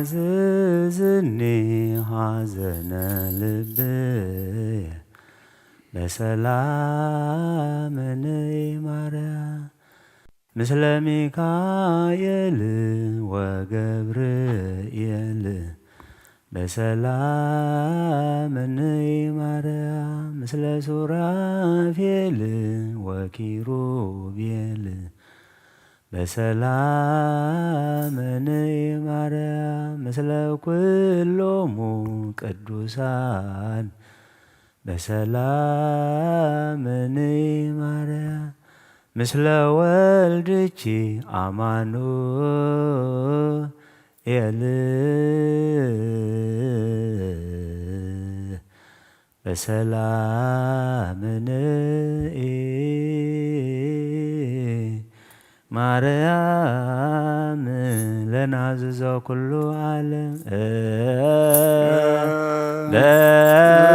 ዝዝኒ ሐዘነ ልብየ በሰላም ነይ ማርያም። ምስለ ሚካኤል ወገብርኤል በሰላም ነይ ማርያም። ምስለ ሱራፌል ወኪሩቤል በሰላም ነይ ማርያም። ምስለ ኩሎሙ ቅዱሳን በሰላም ነይ ማርያም። ምስለ ወልድኪ ኣማኑኤል በሰላም ነይ ማርያም። ለናዝዞ ኩሉ ዓለም በሰላም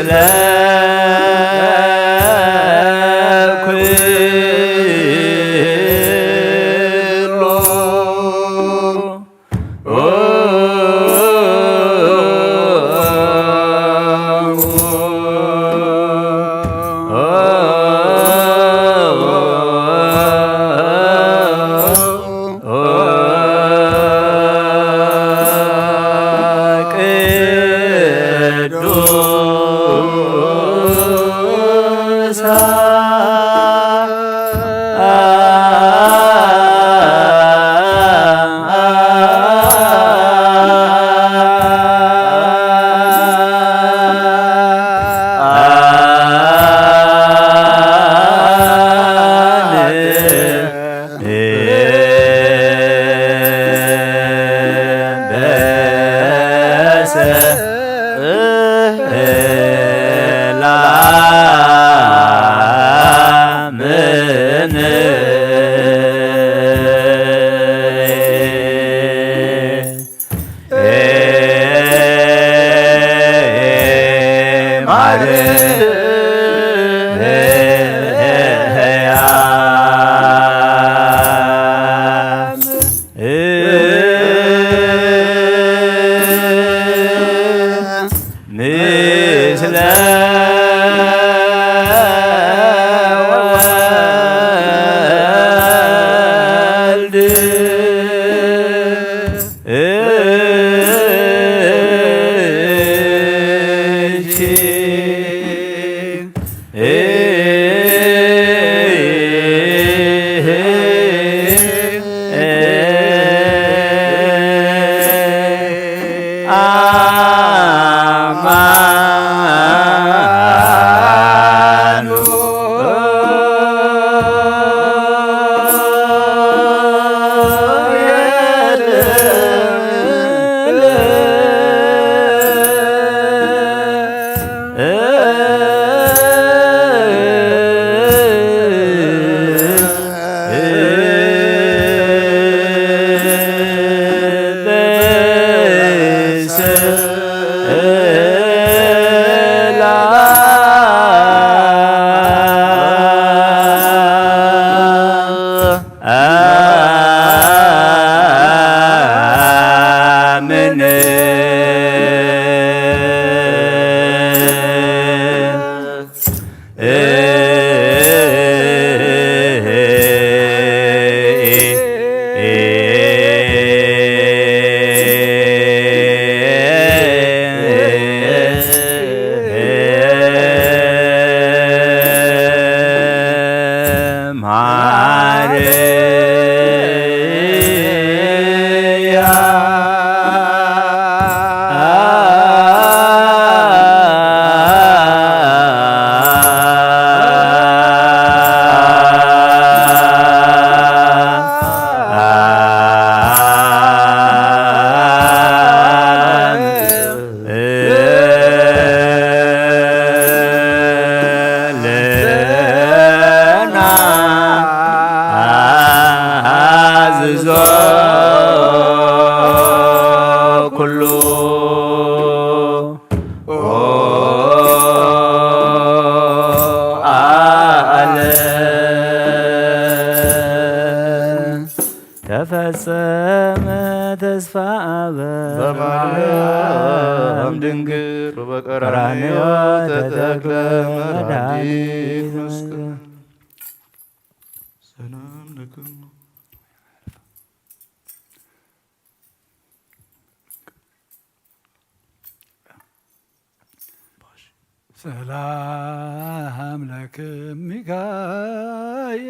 ለኩሎ ቅዱሳ ምስለ ወልድ ተፈጸመ ተስፋ አበ በማርያም ድንግል በቀራንዮ ተተክለ መድኃኒት መስቀል። ሰላም ለክሙ። ሰላም ለክም ሚካኤል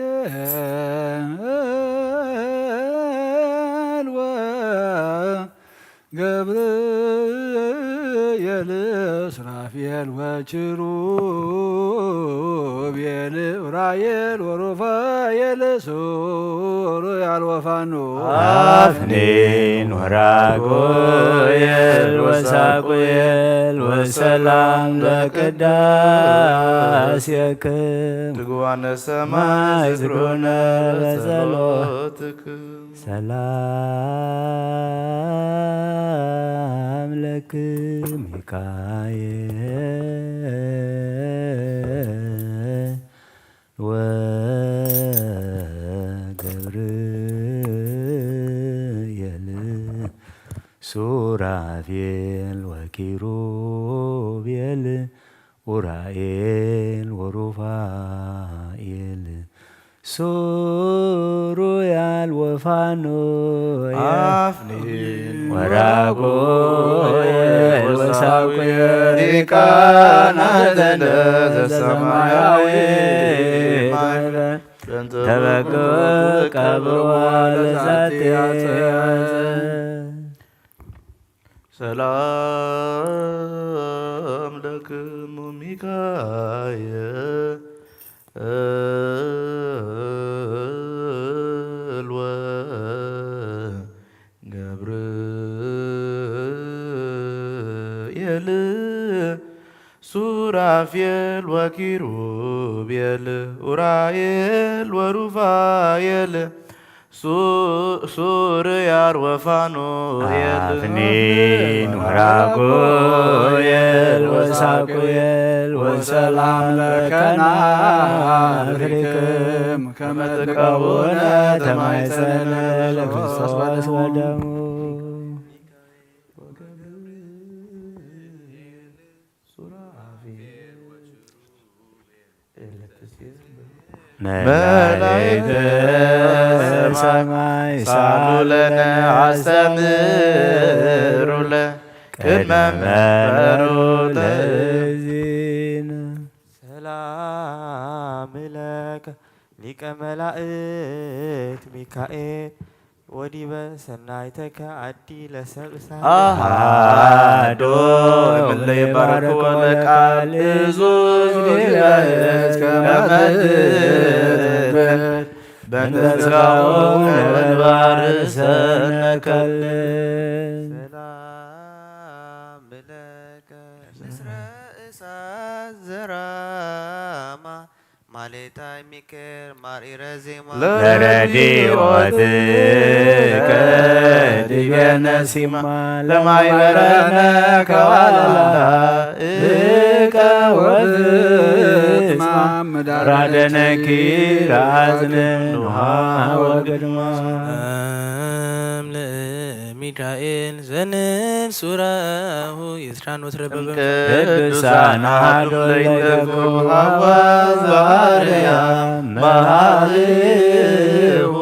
ወገብርኤል ሱራፌል ወኪሩቤል ኡራኤል ወሩፋኤል ሱሩያል ወፋኑ አፍኒን ወራጉኤል ወሳቁኤል ወሰላም ለቅዳሴክም ትጉሃነ ሰማይ ዝክሩነ በጸሎትክም። ሰላም ለክም ሚካኤል ሱራፌል ወኪሩቤል ኡራኤል ወሩፋኤል ሱሩያል ወፋኑኤል አፍኒን ወራጉኤል ወሳጉኤል ሊቃናተ ዘሰማያዊ ማይበል ተበግዕ ቀብዋ ለዛቲ አጽያጽ። ሰላም ለክሙ ሚካኤል ወገብርኤል ሱራፌል ወኪሩቤል ኡራኤል ወሩፋኤል ሱ-፣ ሱርያር ወፋኑኤል አፍኒን ወራጉኤል ወሳጉኤል ወሰላም ለከና ፍሪክም ከመ ትቀቡነ ተማይጸነ ለክርስቶስ ወደሙ። መላእክተ ሰማይ ሳሉ ለነ አስተምሩ ለቅድመ መንበሩ ለእግዚእነ። ሰላም ለከ ሊቀ መላእክት ሚካኤል ወዲበ ሰናይተከ አዲ ለሰብእሳ አሃዶ እምለ ይባርክዎ ለቃል እዙዝ ሊለእዝ ከመ ትትበል በእንተ ሥጋሁ ነበልባል ሰነከል። ሰላም ለከ ንስረ እሳት ዘራማ ማሌታይ ሚካኤል ማርኢረ ዜማ ለረድኦትከ ዲቤነ ሲማ ለማይበረነ ከዋላላ እከ ወትስማ ምዳራደነኪ ራዝነ ኖሃ ወግድማ። ሰላም ለሚካኤል ዘንሱራሁ ይስራን ወትረበበ ቅዱሳን አሐዱ ለይተክኡ ሐዋዝ ባህርያ መሃሌሁ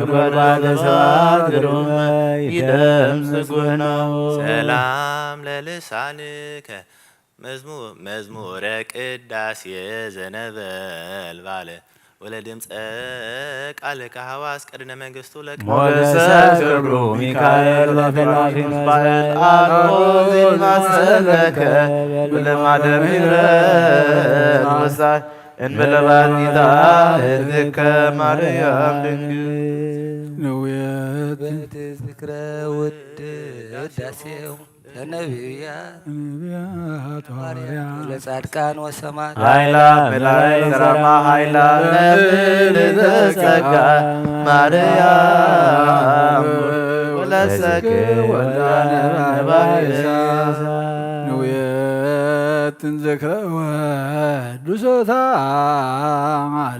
ነጎድጓደ ሰባት ግሩመ ይደምጽ ጉህናሁ። ሰላም ለልሳንከ መዝሙ-፣ መዝሙረ ቅዳሴ ዘነበልባለ ወለድምፀ ቃልከ ሐዋስ ቅድነ መንግስቱ ለቅ ሞገሰ ክብሩ ሚካኤል ለተላፊ ምስባል አልቦ ዜማ ሰለከ ብለማደ ምህረት ወሳይ እንበለ ባቲታ እትከ ማርያም ድንግል ንውየት ዝክረ ውድ ቅዳሴው ለነቢያት ነቢያት ሐዋርያት ሐዋርያት ለጻድቃን ወሰማዕት ኃይላ መላእክት ራማ ኃይላ ለምልዕተ ጸጋ ማርያም ወለሰክ ወልዳ ነባይሳ ንውየትን ዝክረ ወዱሶታ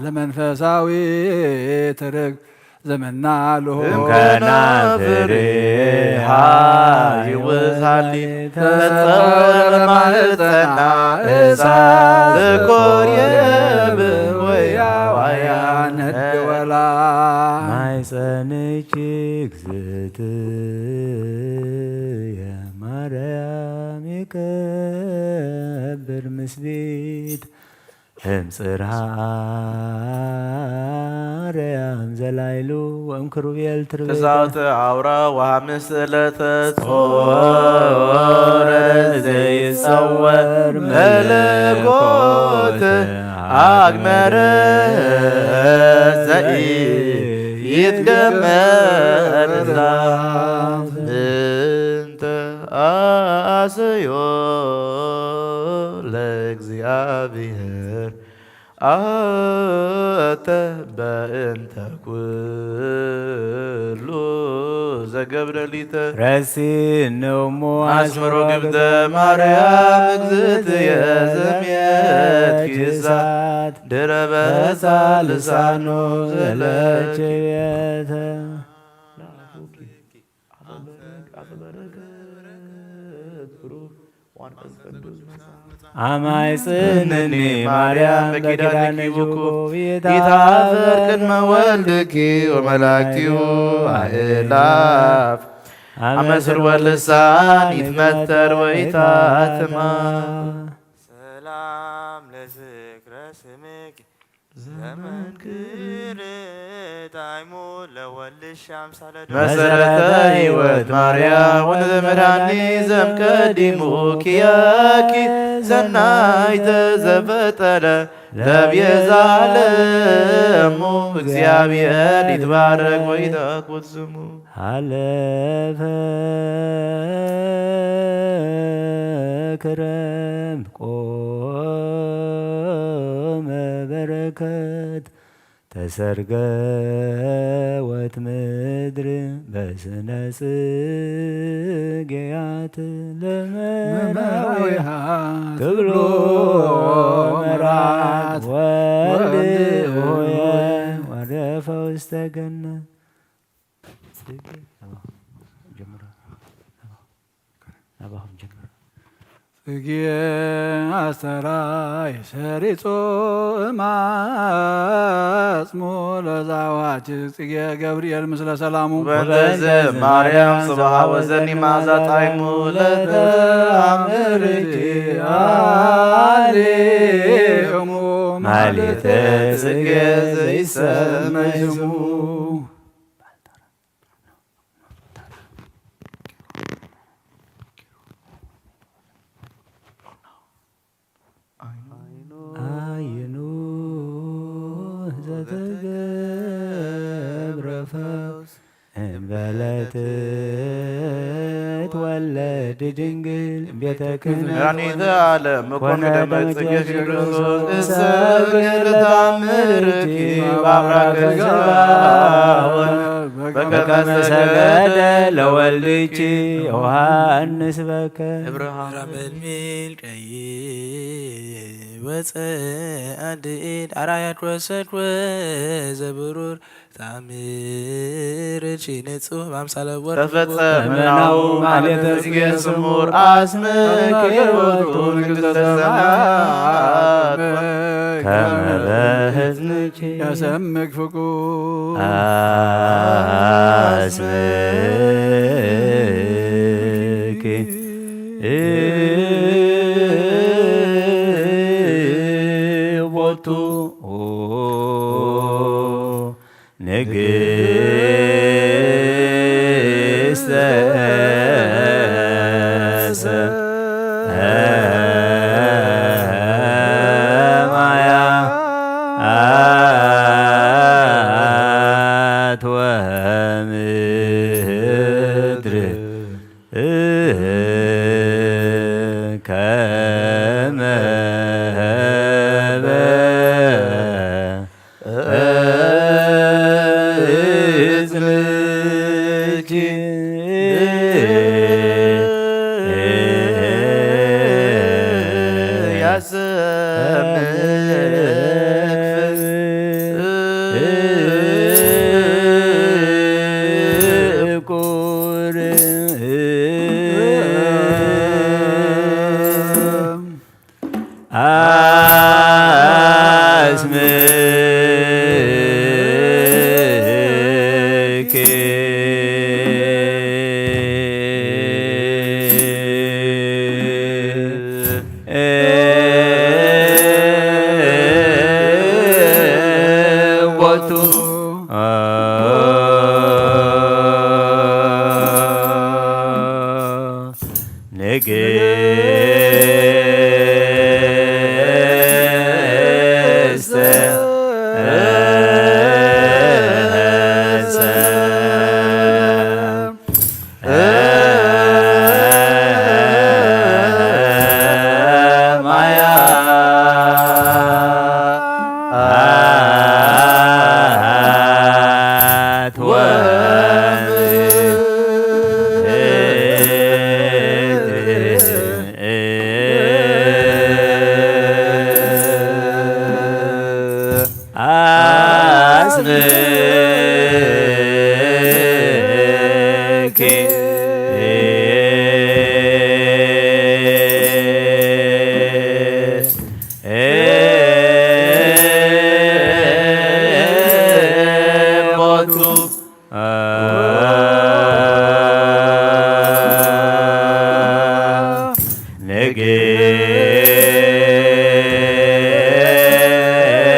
ለመንፈሳዊ ትርግ ዘመና ለሆ እምከና ፍሬሃ ይውሃሊ ተጸወረ ማህፀና እሳት ኮርየብ ወያዋያ ነድወላ ማይፀንኪ እግዝእትየ ማርያም ይከብር ምስሊት እምጽርሃ አርያም ዘላይሉ ወእምክሩቤል ትርቤተ ተሳተ አውራ ወሐምስ ዕለተ ጾረ ዘይጸወር መለኮት አግመረ ዘይትገመር ዛፍ እንተ አሰዮ ለእግዚአብሔር አተ በእንተ ኩሉ ዘገብረ ሊተ ረሲን እሙ አስምሮ ግብተ ማርያም እግዝእትየ ዘምየት ኪሳት ድረበ ሳልሳኑ ዘለች ቤተ ብሩክ ዋንቀዝ ቅዱስ መጽሐፍ። አማይ ጽንኒ ማርያም በኪዳንኪ ብኩ ይታፈር ቅድመ ወልድኪ ወመላእክቲሁ አእላፍ አመስር ወልሳን ይትመተር ወይታትማ። ሰላም ለዝክረ ስምኪ ዘመንክር ጣዕሙ ለወልድሽ አምሳለ ዶ- መሰረተ ሕይወት ማርያም ወንዘ መድኃኒ ዘምቀዲሙ ኪያኪ ሰናይተ ዘፈጠረ ለቤዛ ዓለሙ እግዚአብሔር ይትባረክ ወይታኩት ስሙ። ሀለፈ ክረምት ቆመ በረከት ተሰርገወት ምድር በስነ ጽጌያት ለመናዊሃ ትብሎ መራት ወልድ ሆየ ወረፈ ውስተ ገነት። ጽጌ አባሁ ጀምራ። አባሁ ጀምራ። ጽጌ አስተራየ ሰሪጾ እማጽሙ ለዛዋች ጽጌ ገብርኤል ምስለ ሰላሙ። በእንተ ማርያም ጽባሃ ወዘኒ መዓዛ ጣዕሙ ለተአምርኪ አሌሙ ማሌተ ጽጌ ዘይሰመይ ስሙ። አይኑ ዘተገብረ ፈውስ እንበለት ትወለድ ድንግል ቤተ ክህነት መድኃኒተ ዓለም መኮንነ ደመ ጽጌ ቴዎድሮስ እሰግድ ለተአምርኪ በአብራከ ዘባወ በከመ ሰገደ ለወልድኪ ዮሐንስ በከ እብርሃም መልሚል ቀይ ወፀ አድኢድ አራያድ ወሰድ ወዘብሩር ታምርኪ ንጹህ በአምሳለ ወርቅ ተፈጸመ ናሁ ማሌተ ጽጌ ስሙር አስምኪ ቦቱ ንግሥተ ሰማያት ከመ በሕፅንኪ ያሰምክ ፍቁር አስምኪ ቦቱ ንግሥተ ሰማያት ወምድር ከመ በሕፅንኪ ያሰምክ ፍቁር አስምኪ ቦቱ ንግሥተ ሰማያት ወምድር ንግስተ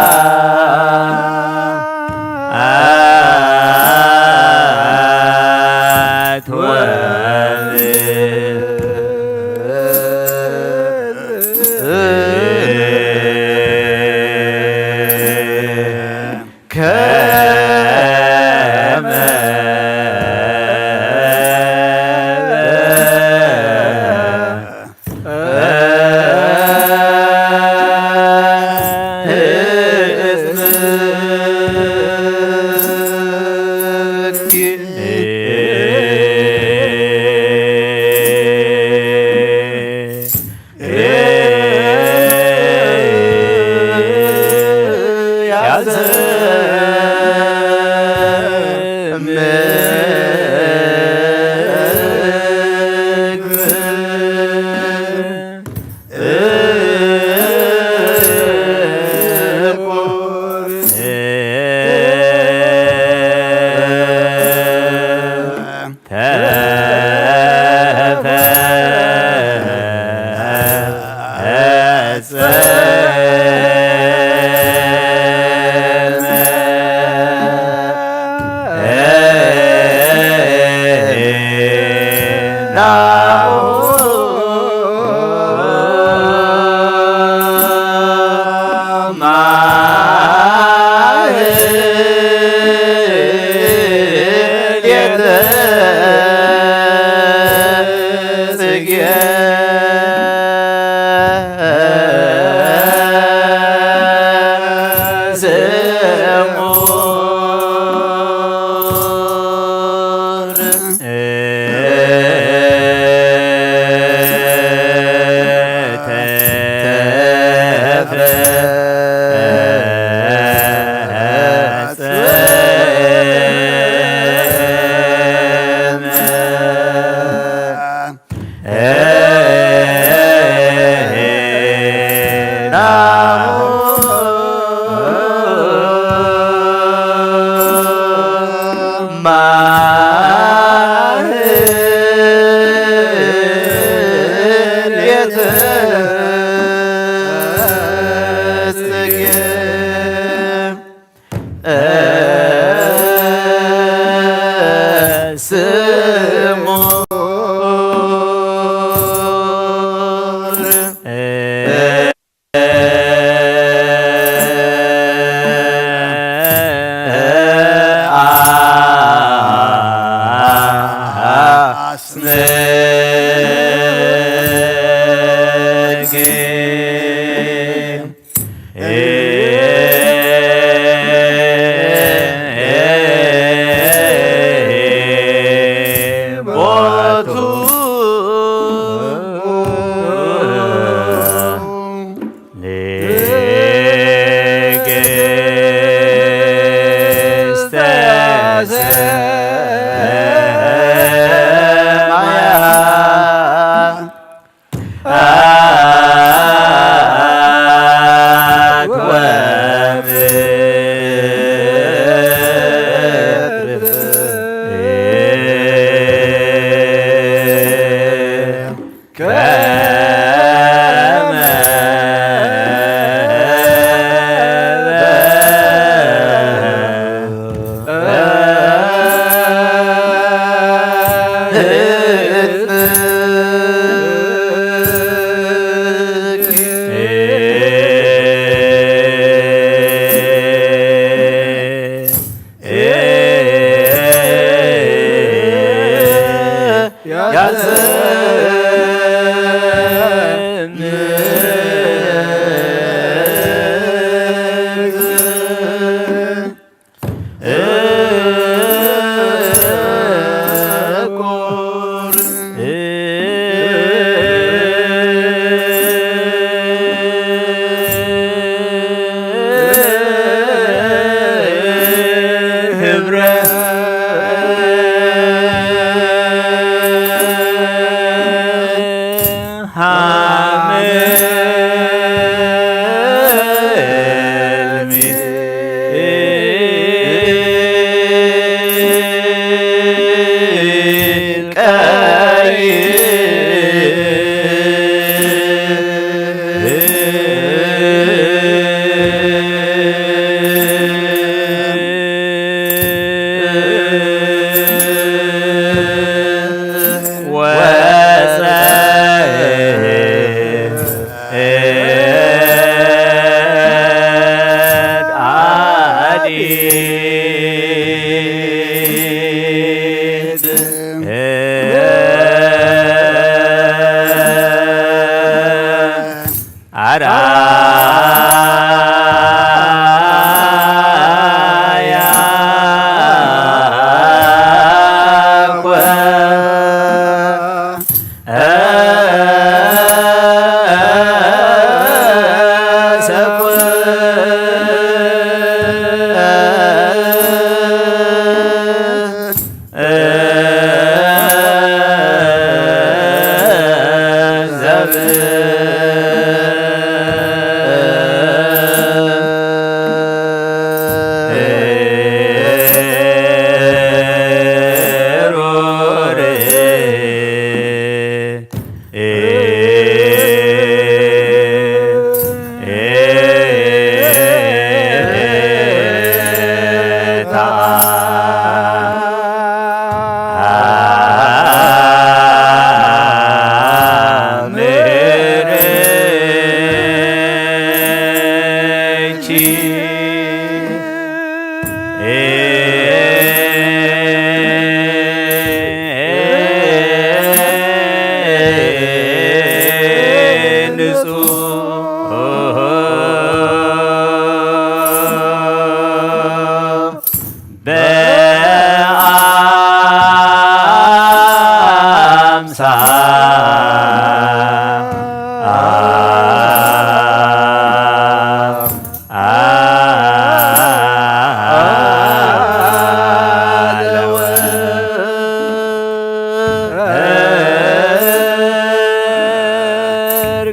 ሰማያት ወምድር ከመ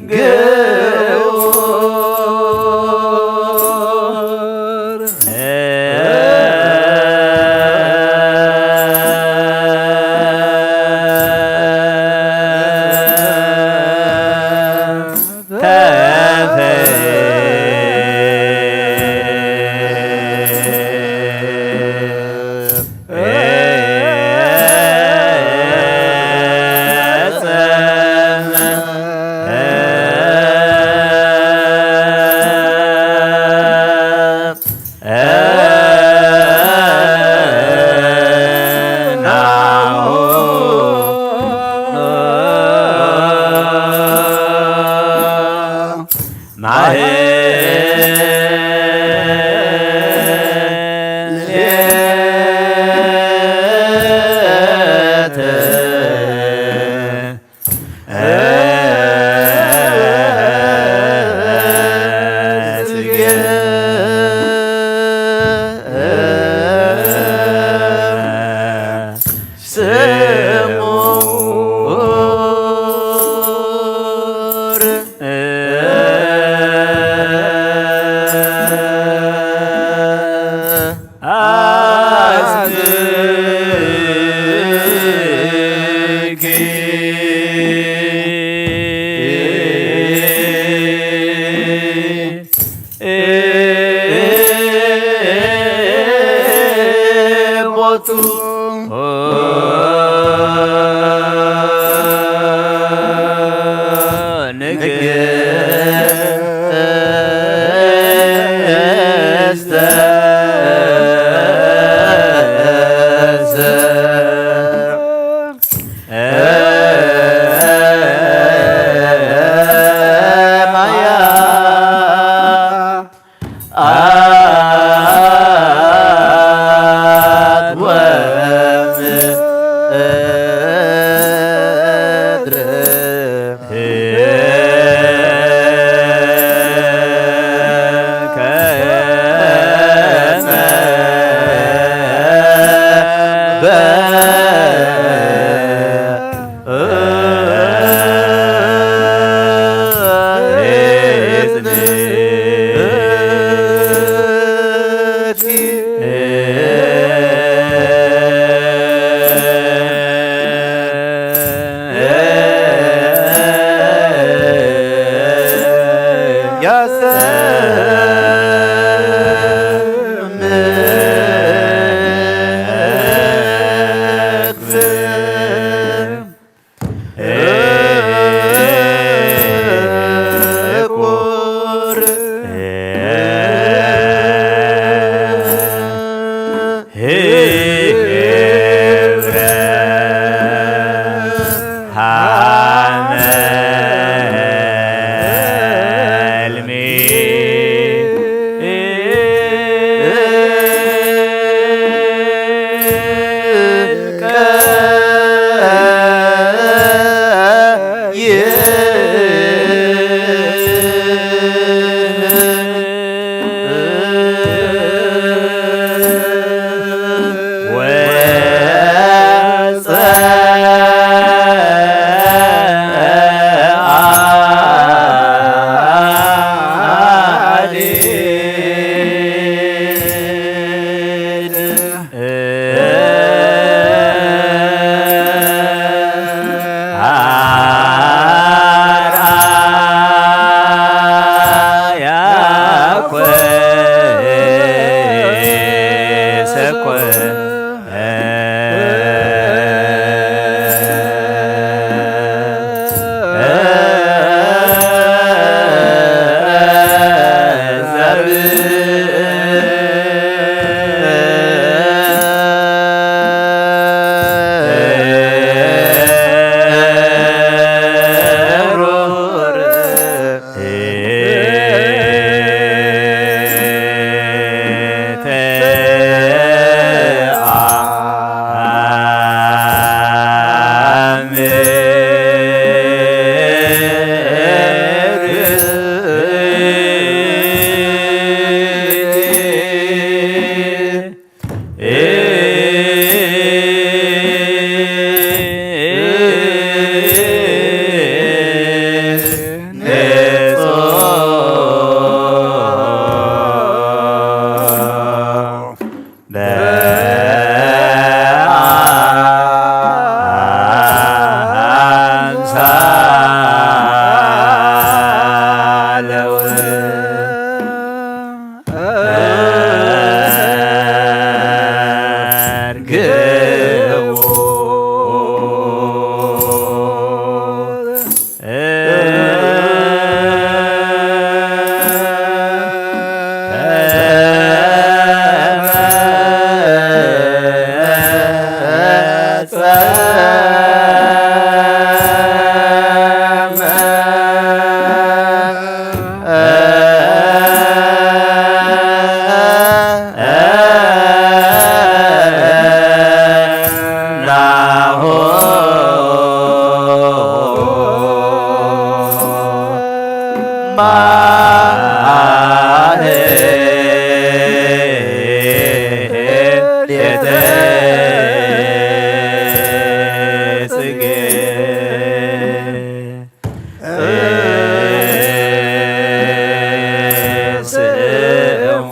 ግቡር ማህሌተ ጽጌ ስሙ።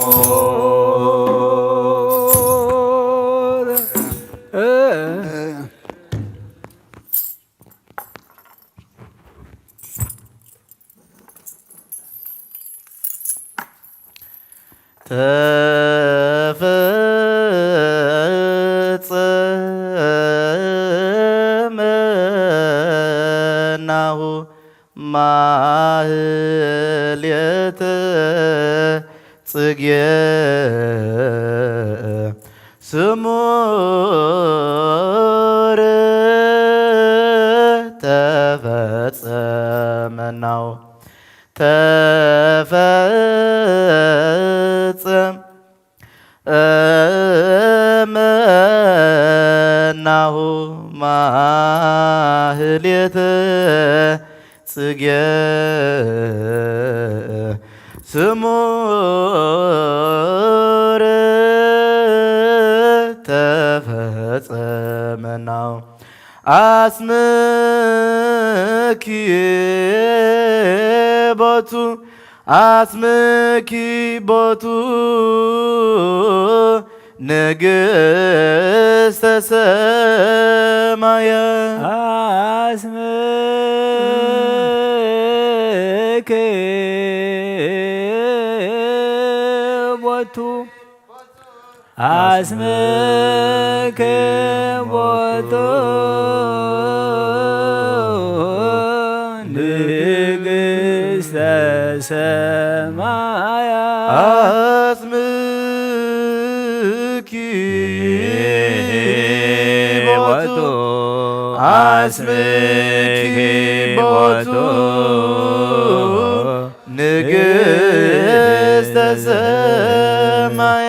ተፈጸመ ናሁ ማህሌተ ጽጌ ስሙር ተፈጸመ ናሁ ተፈጸመ ናሁ ማህሌተ ጽጌ ስሙር ተፈጸመ ናሁ። አስምኪ ቦቱ፣ አስምኪ ቦቱ ንግሥተ ሰማያ። አስምኪ ቦቱ፣ አስምኪ ቦቱ ንግሥተ ሰማያ። አስምኪ ቦቱ፣ አስምኪ ቦቱ ንግሥተ ሰማያ።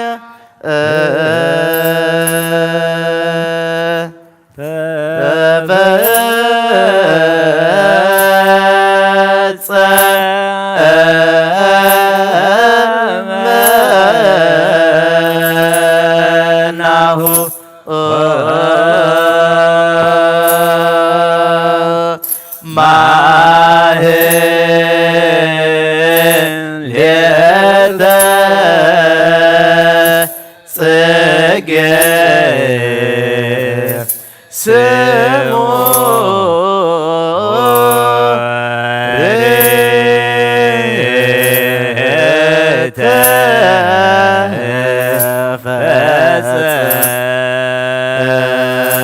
ተፈጸመ ናሁ ማህሌተ ጽጌ ስሙ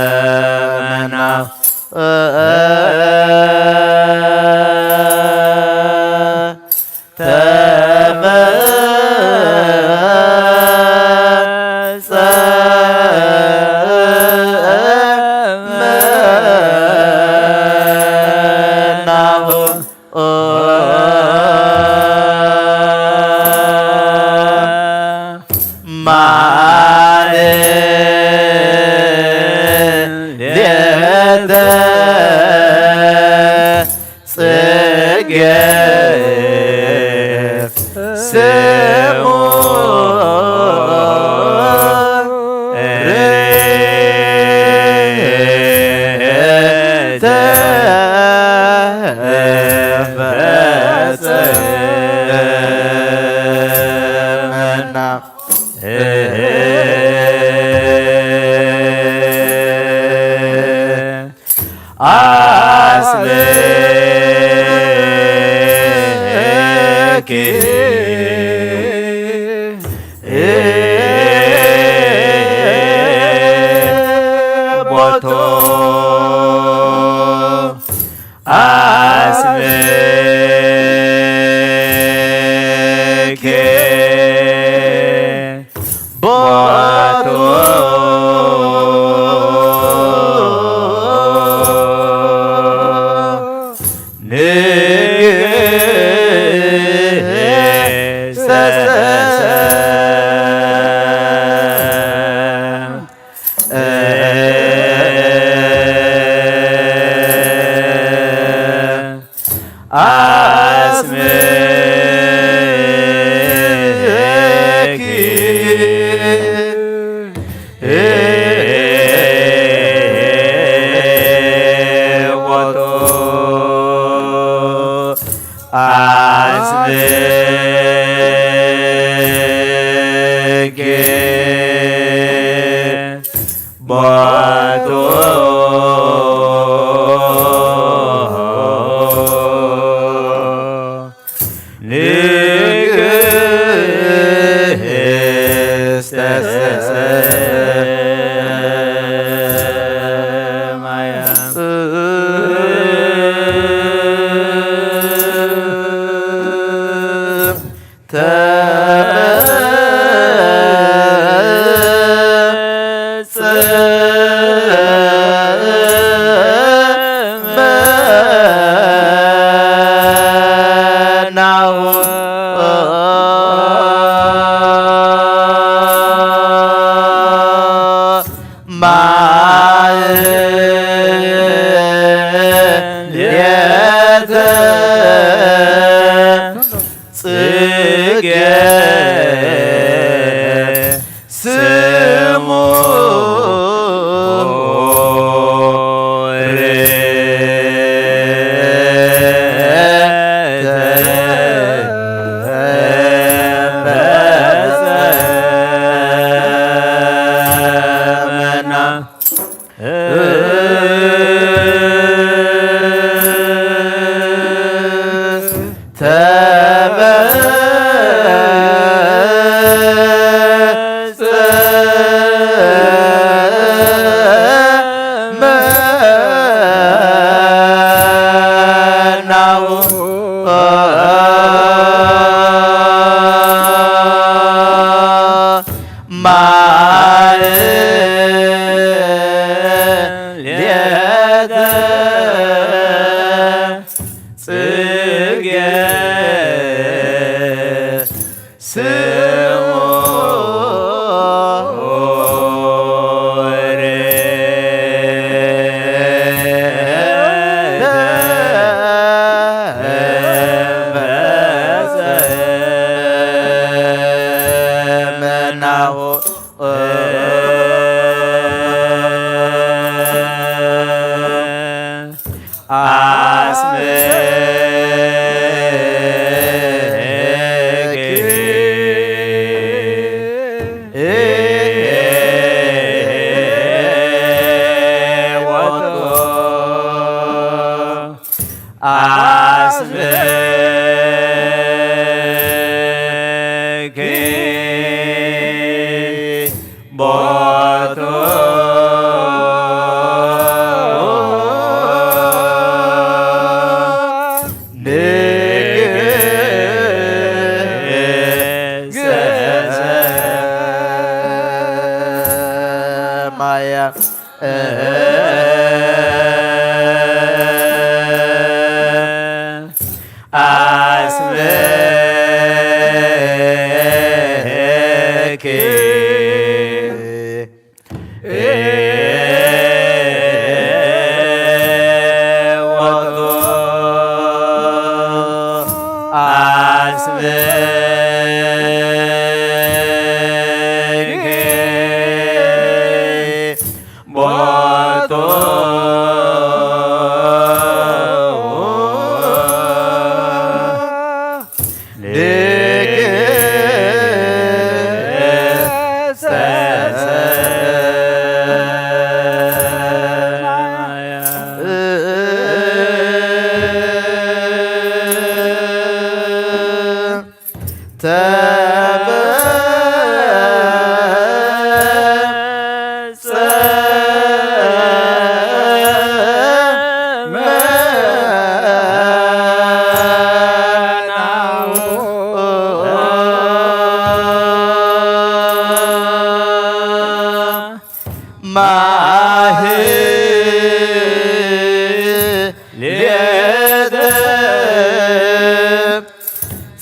ተፈጸመ ናሁ ተፈጸመ ናሁ ማህሌተ ጽጌ ስሙ ተፈጸመ ናሁ አስምኪ ቦቱ አስምኪ ቦቱ ንግሥተ ሰማይ። አስምኪ ቦቱ አስምኪ ቦቱ ንግስተ ሰማያት። ጽጌ ስሙር ተፈጸመና። ማህሌተ ጽጌ ስሙር ተፈጸመናሁ። አስምኪ ወቶ አስምኪ ቦቱ ንግስተ ሰማያት። አስምኪ ወቶ አስምኪ ቦቱ ንግስተ ሰማያት። ማህሌተ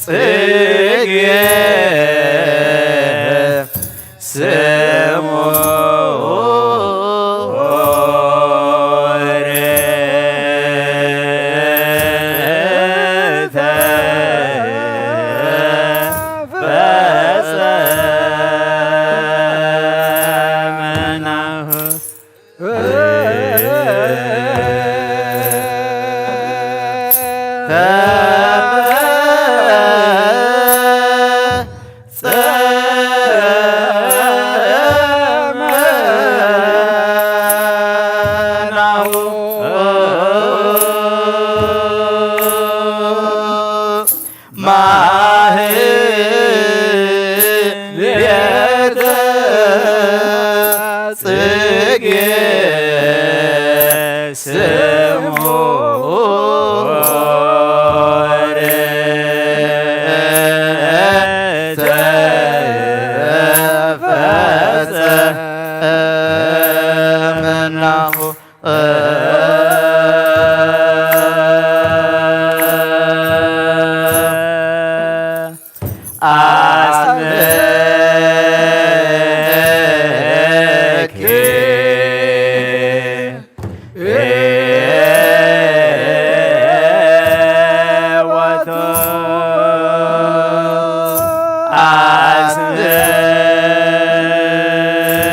ጽጌ ማህሌተ ጽጌ ስሙር ተፈጸመ ናሁ። አስመኪ ወቶ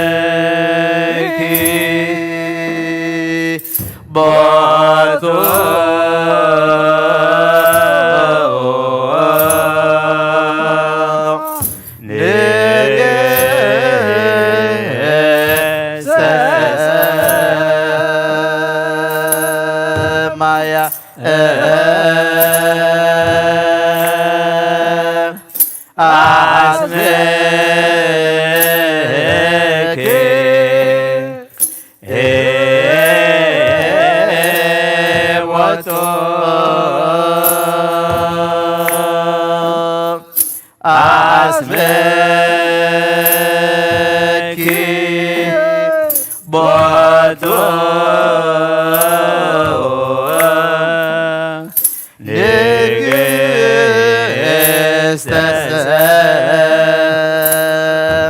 አስመኪ ቦቱ ንግሥተ ሰማያ አስመኪ ሕይወቱ አስመኪ ቦቱ ንግሥተ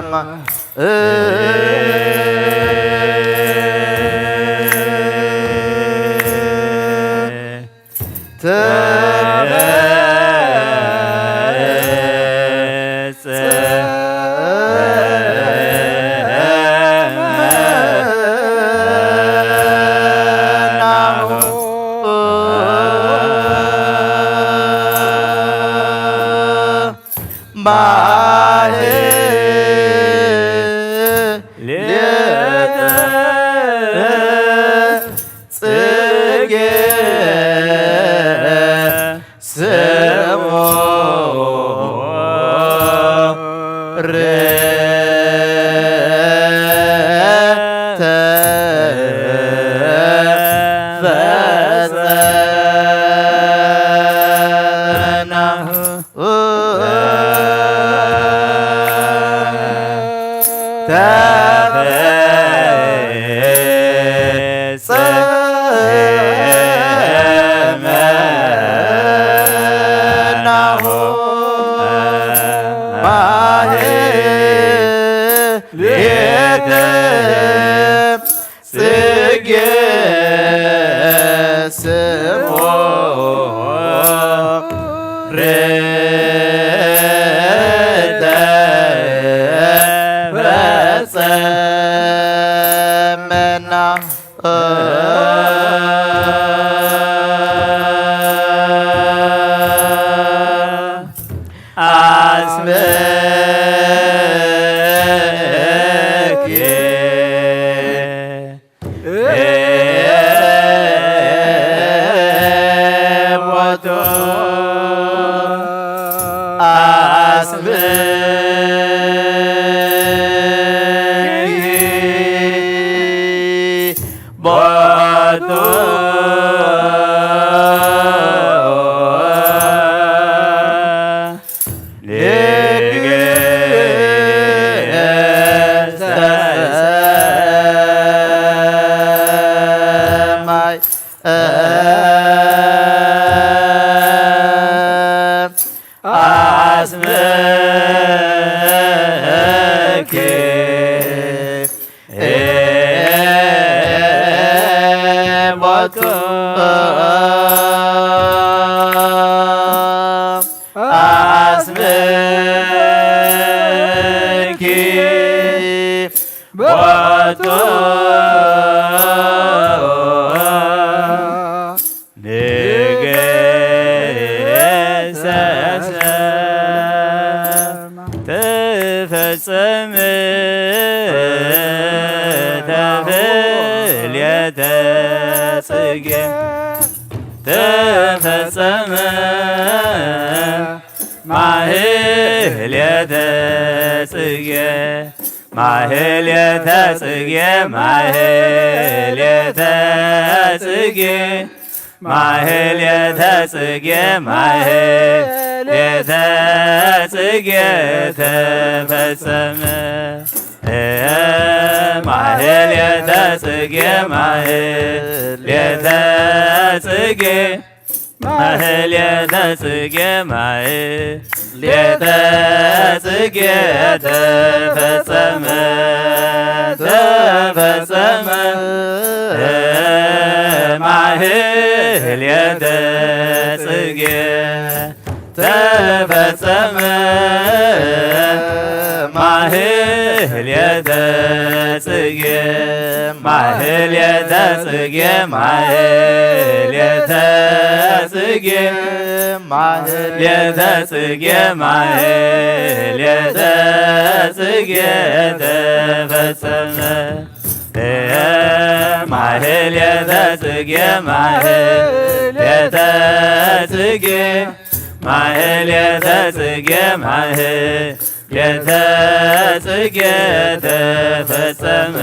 ሰማይ ተፈጸመ። ማህሌተ ጽጌ ስሙር ተፈጸመ ናሁ። ተፈጸመ ናሁ። ማህሌተ ጽጌ ስሙር ተፈጸመ ናሁ። አስመኪ ቦቱ አስመኪ ቦቱ ንግሥተ ሰማይ አስመኪ ቦቱ አስመኪ ቦቱ ንግሥተ ሰማይ ተፈጸመ ተፍልየተ ጽጌ ተፈጸመ ማህሌተ ጽጌ ማህሌተ ጽጌ ማህሌተ ጽጌ ማህሌተ ጽጌ ማህሌተ ጽጌ ተፈጸመ። ማህሌተ ጽጌ ማህሌተ ጽጌ ማህሌተ ጽጌ ማህሌተ ጽጌ ተፈጸመ ተፈጸመ ማህሌተ ጽጌ ተፈጸመ ማህሌተ ጽጌ ማህሌተ ጽጌ ማህሌተ ጽጌ ማህሌተ ጽጌ ማህሌተ ጽጌ ተፈጸመ። ማህሌተ ጽጌ ማህሌተ ጽጌ ማህሌተ ጽጌ ማህሌተ ጽጌ ተፈጸመ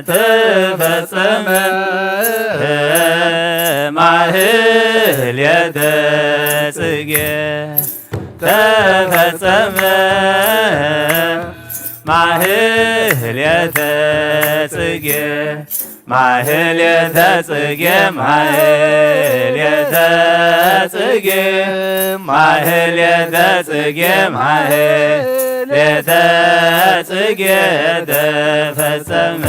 ተፈጸመ ማህሌተ ጽጌ ተፈጸመ ማህሌተ ጽጌ ማህሌተ ጽጌ ማህሌተ ጽጌ ማህሌተ ጽጌ ማህሌተ ጽጌ ተፈጸመ።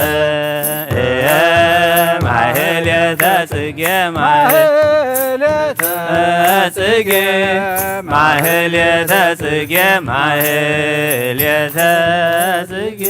ማህሌተ ጽጌ ማህሌተ ጽጌ ማህሌተ ጽጌ ማህሌተ ጽጌ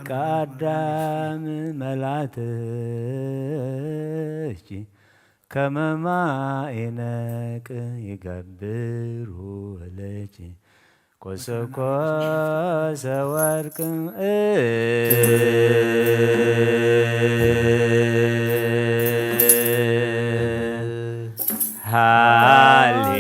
ጸቃዳም መላትች ከመ ማይ ነቅ ይገብሩ ለች ኮሰኮሰ ወርቅ ሃሌ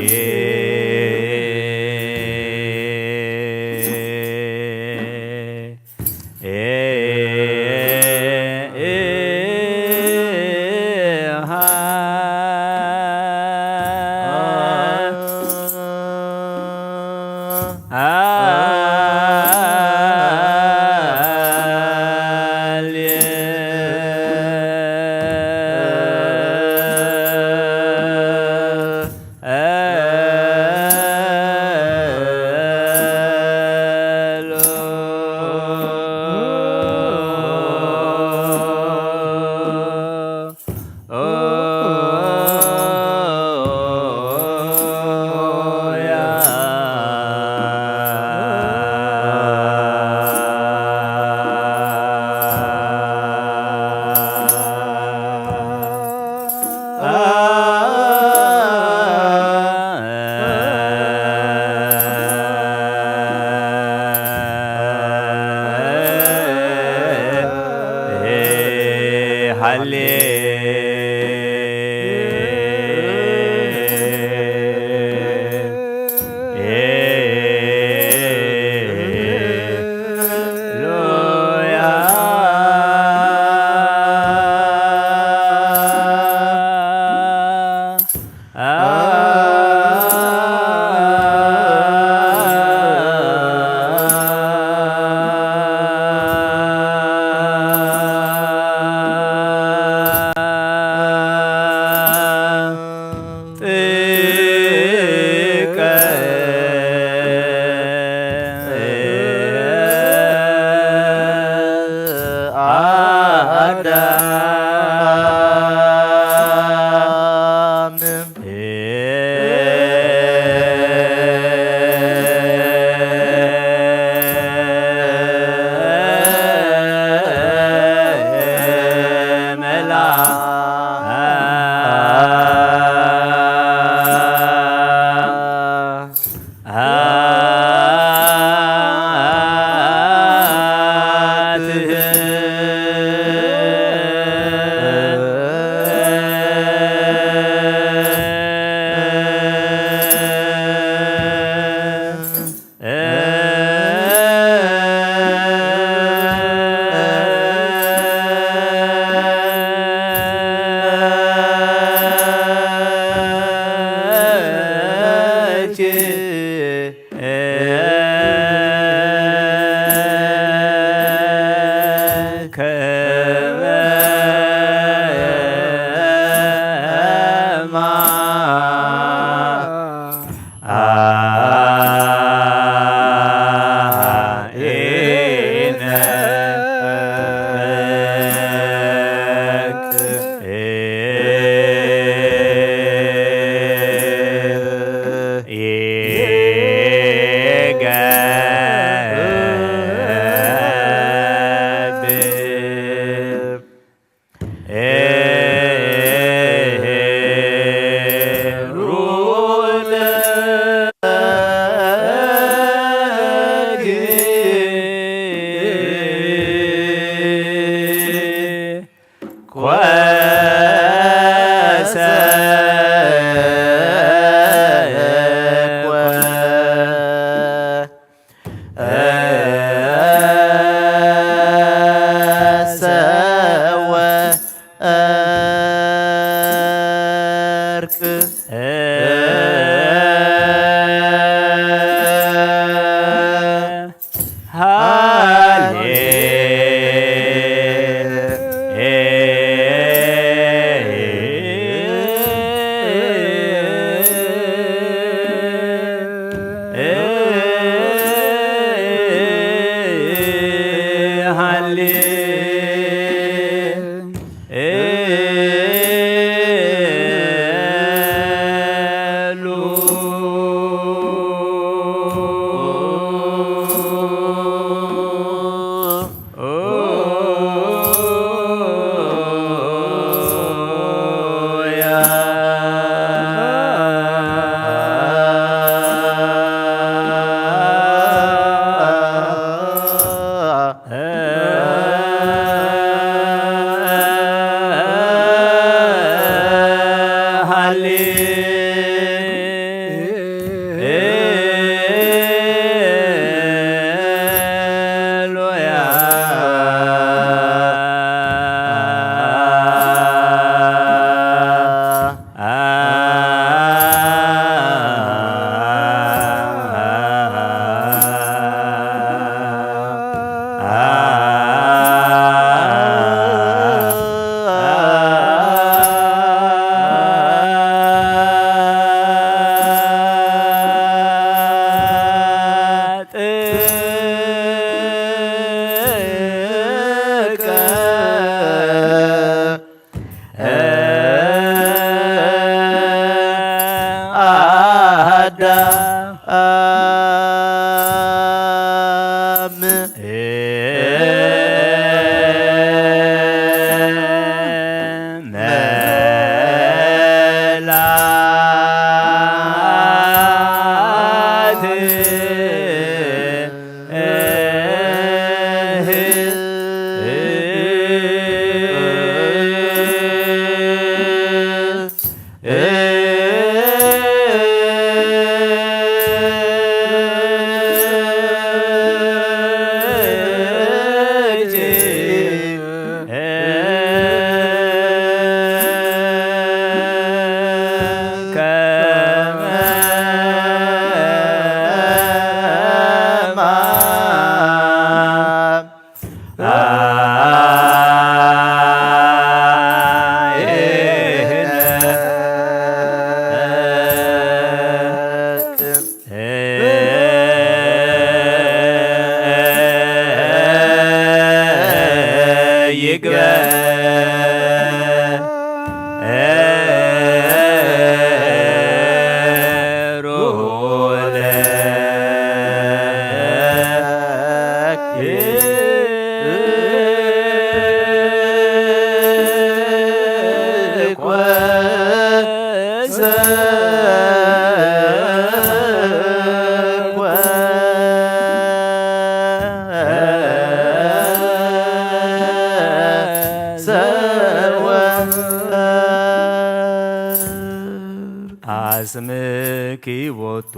አስምኪ ቦቱ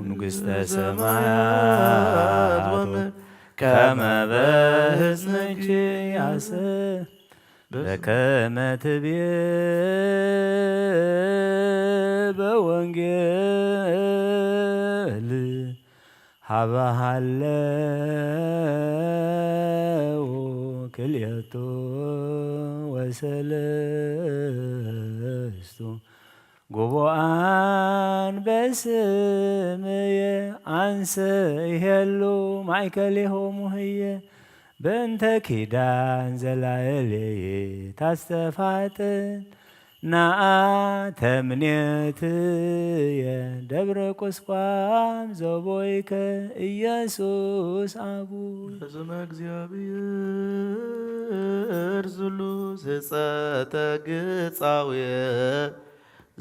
ንግሥተ ሰማያት ወምድር ከመ በሕፅንኪ ያሰ በከመ ትቤ በወንጌል ሀበ ሀለው ክልኤቱ ወሰለስቱ ጉቡኣን በስምየ አንሰ ይሄሉ ማእከሌሆሙ ህየ በእንተ ኪዳን ዘላየለየ ታስተፋጥን ናኣ ተምኔትየ ደብረ ቁስቋም ዘቦይከ ኢየሱስ አቡ በስመ እግዚኣብሔር ዝሉ ስጸተ ግጻውየ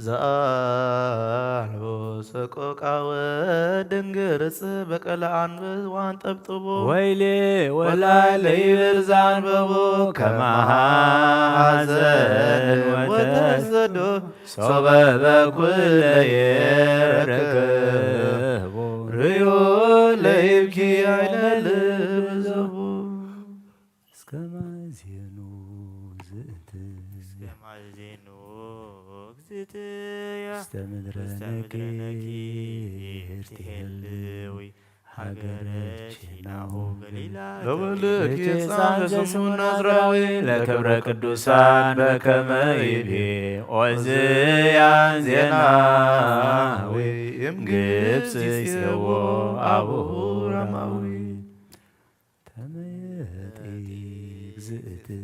ዘአልቦ ሰቆቃወ ድንግርጽ በቀለ አንብብ ዋንጠብጥቦ። ወይሌ ወላይለ ይብል ዘአንበቦ ከመ ሐዘን ወተሰዶ ሶበ በኩለ ይረከቦ ርእዮ ለይብኪ አይነ ልብ ዘቦ። እስከ ማዜኑ ዝእቲ እስከ ማዜኑ እግዝእትየ ውስተ ምድረ ውስተ ምድረ ነኪር ነኪር ትሄልዊ ትሄልዊ ሀገረ ሀገረ ቺናሁ ቺናሁ ገሊላ ገሊላ ለወልድኪ ለወልድኪ ሕፃን ሕፃን ዘስሙ ዘስሙ ናዝራዊ ናዝራዊ ለክብረ ለክብረ ቅዱሳን ቅዱሳን በከመ በከመ ይቤ ይቤ ኦዝያን ኦዝያን ዜናዊ ዜናዊ እምግብጽ እምግብጽ ይጼዎ ይጼዎ አቡሁ አቡሁ ራማዊ። ራማዊ። ተመየጢ እግዝእትየ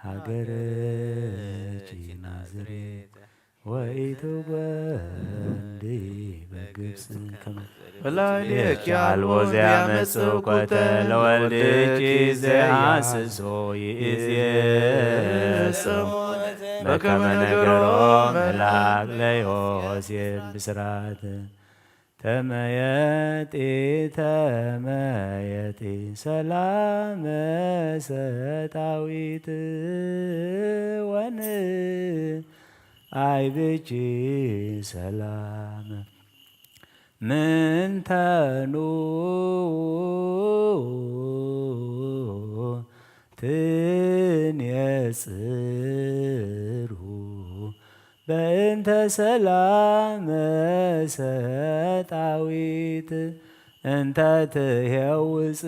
ሀገረ ጭናዝሬት ወኢትጎንዲ በግብፅ ከመ በላዕሌኪ አልቦ ዘያመጽእ ኮተ ለወልድኪ ዘያስሶ ይእዜሰ በከመ ነገሮ መልአክ ለዮሴፍ ብስራት። ተመየጢ ተመየጢ ሰላመ ሰጣዊት ወን አይብኪ ሰላመ ምንተኑ ትንየጽሩ በእንተ ሰላመ ሰጣዊት እንተ ትሄውፅ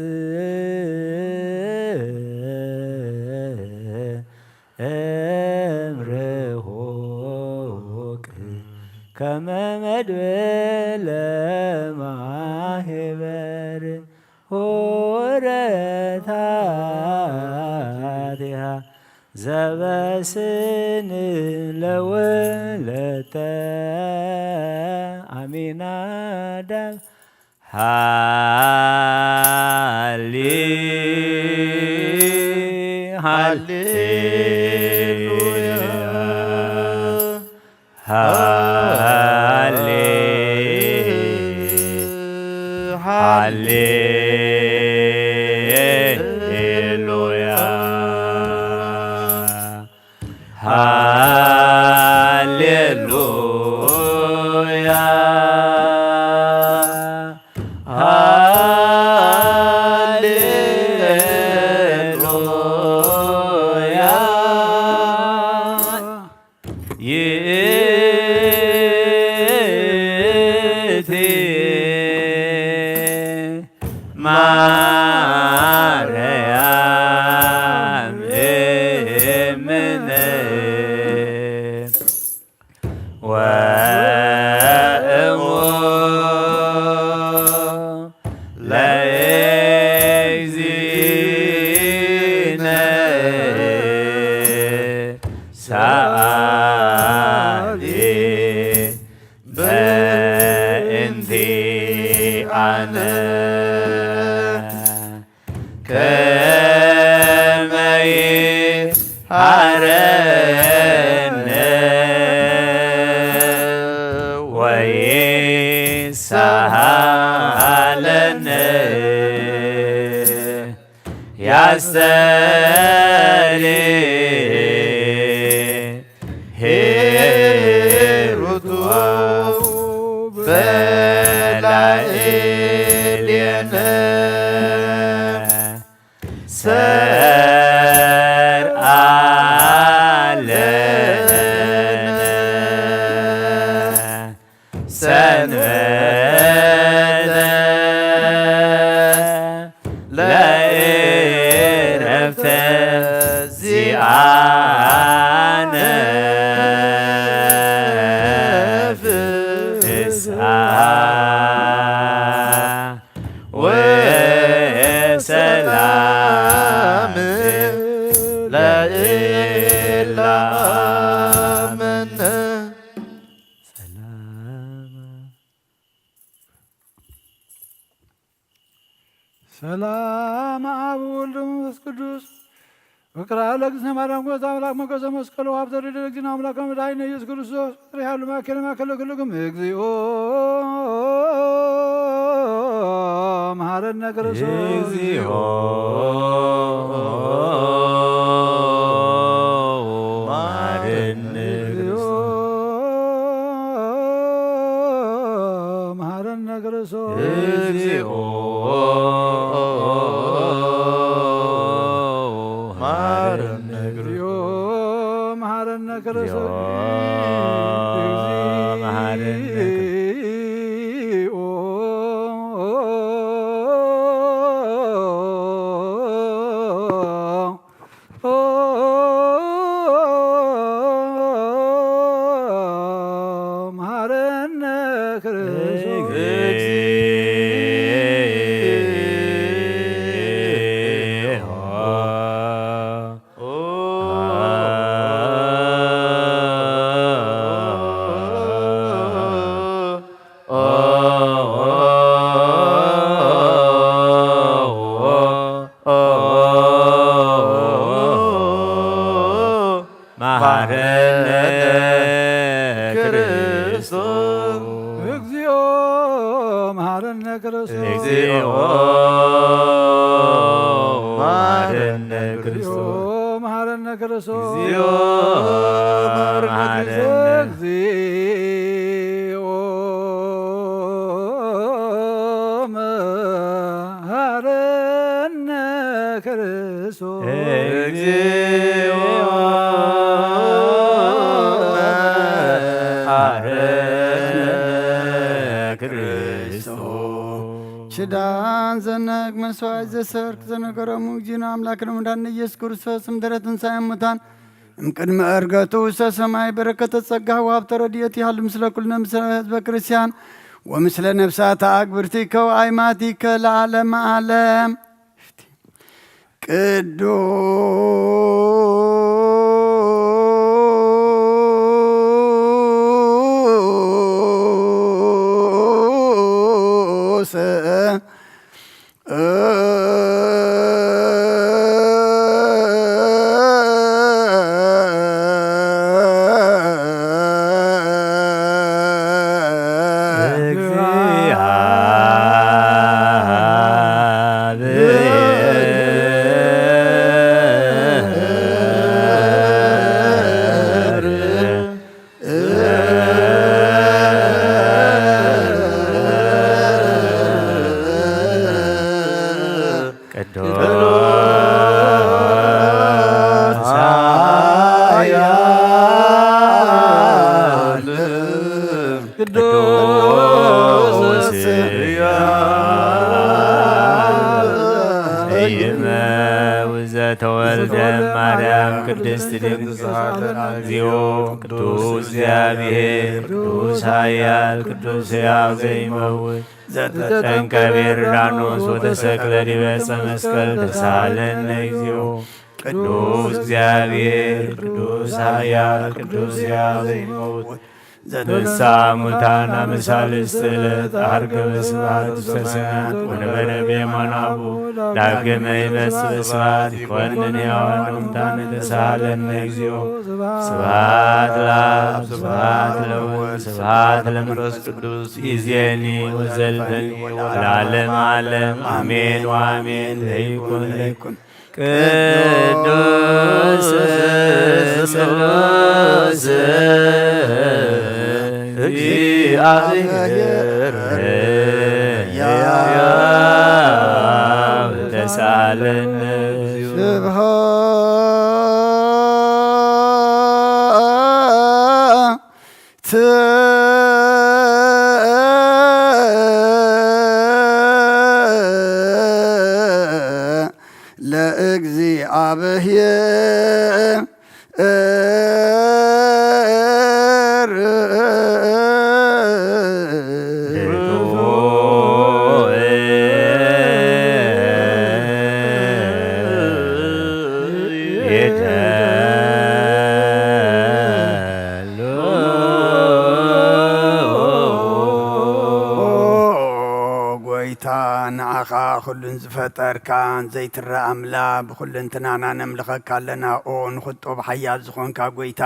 እምርሆቅ ከመ መድብለ ማሄበር ሆረታቲሃ ዘበስን ለወለተ አሚናዳብ ሃሌ ሃሌሉያ ሃሌ ሃሌ ሃሌሉያ ሃሌሉያ ሃሌሉያ። ይእቲ ማርያም እምነ ወእሙ ለእግዚእነ ሰአሊ በእንቲአነ ከመ ይሃረነ ወይሳሃለነ ያስተሪ ሄሩቱ በላዕሌነ ሰርአ ለነ ሰንበተ ለእረፍተ ዚአነ ፍስሐ ወሰላም ለእለ አመነ። ሰላም ሰላም አብ ወልድ መንፈስ ቅዱስ ፍቅራ ለእግዝእትነ ማርያም ጎይታ አምላክ ሞገሰ መስቀሉ ሀብተ ርድእ ለእግዚእነ አምላክ መድኃኒነ ኢየሱስ ክርስቶስ ሪሃሉ ማእከለ ማእከለ ኩልክም እግዚኦ መሐረነ ክርስቶስ። እግዚኦ መሐረነ እግዚኦ መሐረነ ክርስቶስ። እግዚኦ መሐረነ እግዚኦ መሐረነ ክርስቶስ። እግዚኦ መሐረነ እግዚኦ መሐረነ ክርስቶስ። መሐረነ ክርስቶስ። እግዚኦ መሐረነ ክርስቶስ። እግዚኦ መሐረነ ክርስቶስ። መሐረነ ክርስቶስ። እግዚኦ መሐረነ። እግዚኦ መሐረነ ክርስቶስ። እግዚኦ መሐረነ ክርስቶስ። ኪዳን ዘነግ መስዋዕት ዘሰርክ ዘነገሮሙ እግዚእነ አምላክነ መድኃኒነ ኢየሱስ ክርስቶስ እምድረ ትንሣኤ ሙታን እምቅድመ ዕርገቱ ውስተ ሰማይ በረከተ ጸጋ ወሀብተ ረድኤት ይሃሉ ምስለ ኩልነ ምስለ ህዝበ ክርስቲያን ወምስለ ነፍሳተ አግብርቲከ ወአይማቲከ ለዓለመ ዓለም። ቅዱስ ቅዱስ ኃያል ቅዱስ ሕያው እይመ ዘተወልደ ማርያም ቅድስት ድንግል ተሳሃለነ እግዚኦ። ቅዱስ እግዚአብሔር ቅዱስ ኃያል ቅዱስ ሕያው ዘይመውት ዘተጠምቀ በዮርዳኖስ ወተሰቅለ ዲበ ዕፀ መስቀል ተሳሃለነ እግዚኦ። ቅዱስ እግዚአብሔር ቅዱስ ኃያል ቅዱስ ሕያው ዘይመውት ዘተንሳ ሙታን አመሳልስት ዕለት አርገ በስብሐት ውስተ ሰማያት ወነበረ በየማነ አቡ። ዳግመ ይመጽእ በስብሐት ይኮንን ሕያዋን ወሙታን ተሳሃለነ እግዚኦ። ስብሐት ለአብ ስብሐት ለወልድ ስብሐት ለመንፈስ ቅዱስ ይዜኒ ወዘልፈኒ ወለዓለመ ዓለም አሜን ወአሜን። ለይኩን ለይኩን ቅዱስ ስሉስ እግዚአብሔር ሕያው ተሳለነ። ስብሐት ለእግዚአብሔር። ጎይታ ንዓኻ ኩሉን ዝፈጠርካ ዘይትረኣ ኣምላ ብኩልንትናና ነምልኸካ ኣለና። ኦ ንኽጡብ ሓያል ዝኾንካ ጎይታ፣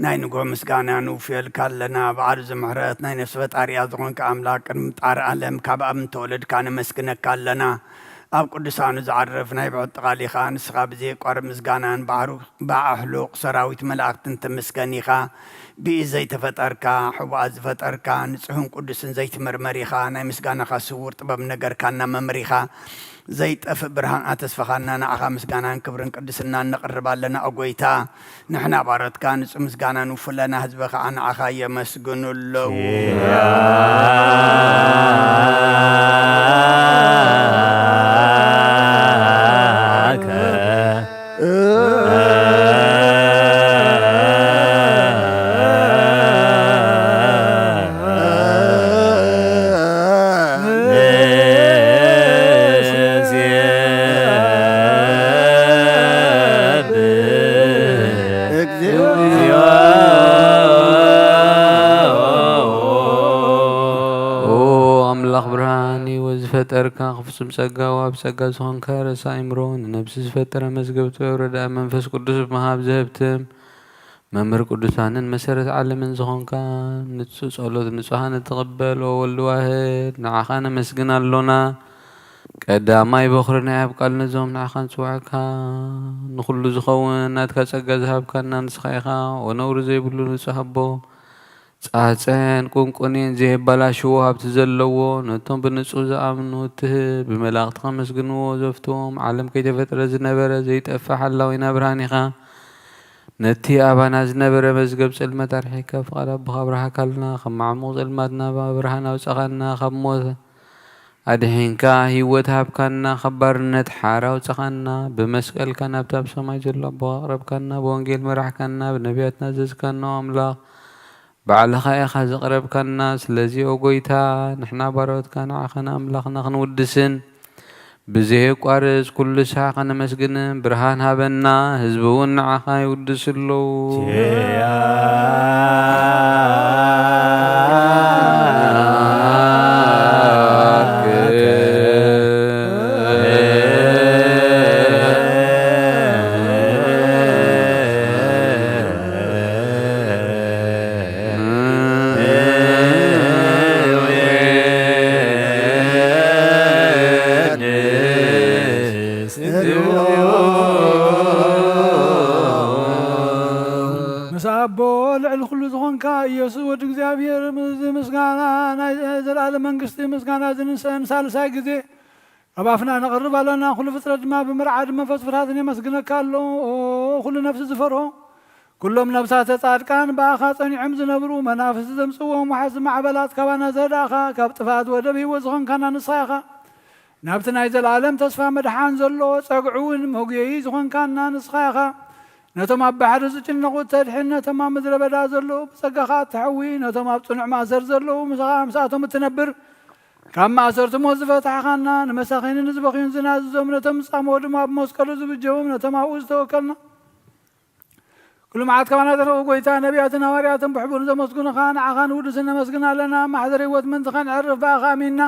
ናይ ንጎ ምስጋና ንውፍየልካ ኣለና። ብዓርዚ ምሕረት ናይ ነፍሲ ፈጣሪያ ዝኾንካ ኣምላኽ ቅድሚ ምጣር ዓለም ካብ ኣብ እንተወለድካ ነመስግነካ ኣለና። ኣብ ቅዱሳኑ ዝዓርፍ ናይ ብሕቲ ቃሊኻ ንስኻ ብዘየቋርብ ምስጋናን ባዕሩ ብኣሕሉቕ ሰራዊት መላእክትን ትምስገን ኢኻ። ብኢድ ዘይተፈጠርካ፣ ሕቡኣት ዝፈጠርካ፣ ንጹሕን ቅዱስን ዘይትምርመር ኢኻ። ናይ ምስጋናኻ ስዉር ጥበብ ነገርካና መምሪኻ። ዘይጠፍእ ብርሃን ኣተስፈኻና፣ ንዓኻ ምስጋናን ክብርን ቅድስናን ነቕርብ ኣለና። ኦ ጎይታ፣ ንሕና ባሮትካ ንጹህ ምስጋና ንውፍለና፣ ህዝቢ ኸኣ ንዓኻ የመስግኑ ኣለዉ። ኦ ኣምላኽ ብርሃን፣ ህይወት ዝፈጠርካ፣ ክፍጹም ጸጋ ወሃብ ጸጋ ዝኾንካ፣ ርእሰ ኣእምሮ፣ ንነብሲ ዝፈጠረ፣ መዝገብ ጥበብ፣ ረዳኢ መንፈስ ቅዱስ ብምሃብ ዘህብትም፣ መምህር ቅዱሳንን መሰረት ዓለምን ዝኾንካ፣ ንጹህ ጸሎት ንጹሃን እትቕበል፣ ኦ ወልድ ዋህድ፣ ንዓኻ ነመስግን ኣሎና። ቀዳማይ በኹሪ ናይ ኣብ ቃል ነዞም ንዓኻ ንጽውዐካ፣ ንኹሉ ዝኸውን ናትካ ጸጋ ዝሃብካና ንስኻ ኢኻ። ኦ ነውሪ ዘይብሉ ንጹህ ኣቦ፣ ጻጸን ቁንቁኔን ዘየባላሽዎ ሃብቲ ዘለዎ፣ ነቶም ብንጹህ ዝኣምኑ እትህብ፣ ብመላእኽቲ ከመስግንዎ ዘፍትዎም፣ ዓለም ከይተፈጥረ ዝነበረ ዘይጠፍእ ሓላዊና ብርሃን ኢኻ። ነቲ ኣባና ዝነበረ መዝገብ ጽልመት ኣርሒቕካ፣ ፍቓድ ኣቦኻ ኣብርሃካልና። ካብ ማዕሙቕ ጸልማት ናብ ብርሃን ኣውጻኻና፣ ካብ ሞት ኣድሒንካ፣ ህይወት ሃብካና፣ ካብ ባርነት ሓራ ኣውጻኻና። ብመስቀልካ ናብቲ ኣብ ሰማይ ዘሎ ኣቦኻ ኣቕረብካና፣ ብወንጌል መራሕካና፣ ብነቢያትና ዘዝካና ኣምላኽ ባዕልኻ ኢኻ ዘቕረብካና። ስለዚ ኦ ጎይታ፣ ንሕና ባሮትካ ንዓኻ ንኣምላኽና ክንውድስን ብዘየቋርጽ ኩሉ ሳዕ ከነመስግንን ብርሃን ሃበና። ህዝቢ እውን ንዓኻ ይውድሱ ኣለዉ። ምስ ኣቦ ልዕሊ ኩሉ ዝኾንካ ኢየሱስ ወዲ እግዚኣብሔር፣ እዚ ምስጋና ናይ ዘለኣለም መንግስቲ ምስጋና ዝንሰን ሳልሳይ ግዜ ኣብ ኣፍና ነቕርብ ኣለና። ኩሉ ፍጥረት ድማ ብምርዓድ መንፈስ ፍርሃትን የመስግነካ ኣሎ። ኦ ኩሉ ነፍሲ ዝፈርሆ፣ ኩሎም ነፍሳተ ጻድቃን ብኣኻ ጸኒዖም ዝነብሩ፣ መናፍስቲ ዘምጽእዎም ወሓዝቲ ማዕበላት ካባና ዘዳእኻ፣ ካብ ጥፍኣት ወደብ ህይወት ዝኾንካና ንስኻ ኢኻ። ናብቲ ናይ ዘለኣለም ተስፋ መድሓን ዘሎ ጸግዒ እውን መጉየዪ ዝኾንካና ንስኻ ኢኻ። ነቶም ኣብ ባሕሪ ዝጭነቑ እተድሕን፣ ነቶም ኣብ ምድረ በዳ ዘለዉ ብጸጋኻ እተሕዊ፣ ነቶም ኣብ ጽኑዕ ማእሰር ዘለዉ ምሳኻ ምስኣቶም እትነብር፣ ካብ ማእሰርቲ ሞት ዝፈታሕኻና፣ ንመሳኺንን ንዝበኽዩን ዝናዝዞም፣ ነቶም ዝጻምዎ ድማ ኣብ መስቀሉ ዝብጀዎም፣ ነቶም ኣብኡ ዝተወከልና፣ ኩሉ መዓት ካባና ተረፉ ጎይታ፣ ነቢያትን ሃዋርያትን ብሕቡር ዘመስግኑኻ፣ ንዓኻ ንውድስን ነመስግን ኣለና። መሓደር ህይወት ምእንቲ ኸነዕርፍ ብኣኻ ኣሚንና፣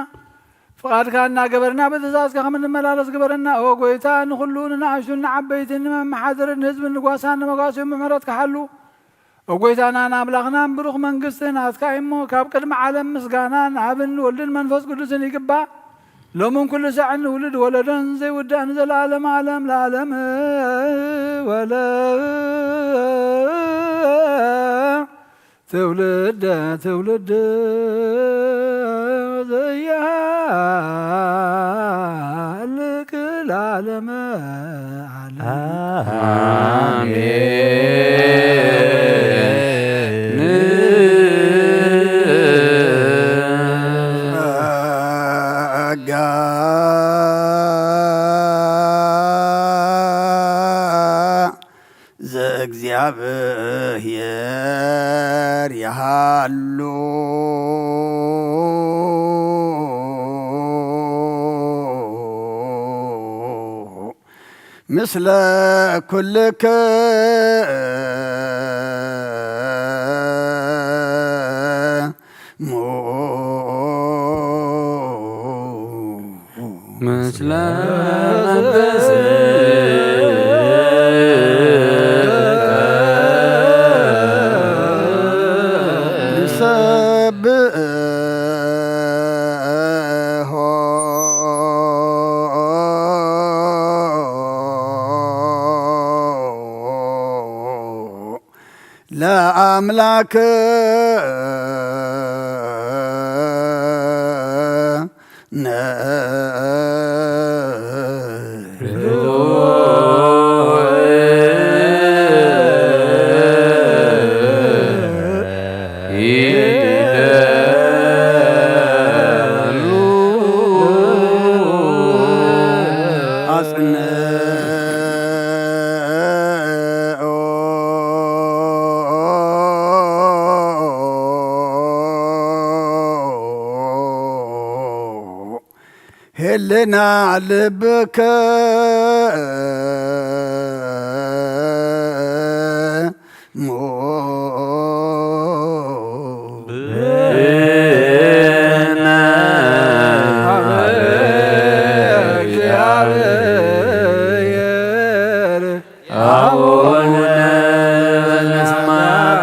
ፍቓድካ እናገበርና ብትእዛዝካ ከም እንመላለስ ግበረና። ኦ ጎይታ፣ ንኹሉ ንንኣሽቱን ንዓበይትን ንመመሓደርን ንህዝብን ንጓሳን ንመጓስዮን ብምሕረትካ ሓሉ። ኦ ጎይታናን ኣምላኽናን፣ ብሩኽ መንግስቲ ናትካ እዩ እሞ፣ ካብ ቅድሚ ዓለም ምስጋና ንኣብን ወልድን መንፈስ ቅዱስን ይግባእ፣ ሎምን ኩሉ ሳዕን ንውሉድ ወለዶን ዘይውዳእ ንዘለኣለመ ዓለም ለዓለም። ወለ ትውልደ ትውልድ ዘይሃልቅ ለዓለመ ዓለም። ኣሜን። ጸጋ ዘእግዚኣብሔር ይሃሉ። ምስለ ኩልክሙ። ስለ መንፈስከ ንሰብሖ ለኣምላክ ህልና ልብከ ሞ ብነ አቡነ በሰማያት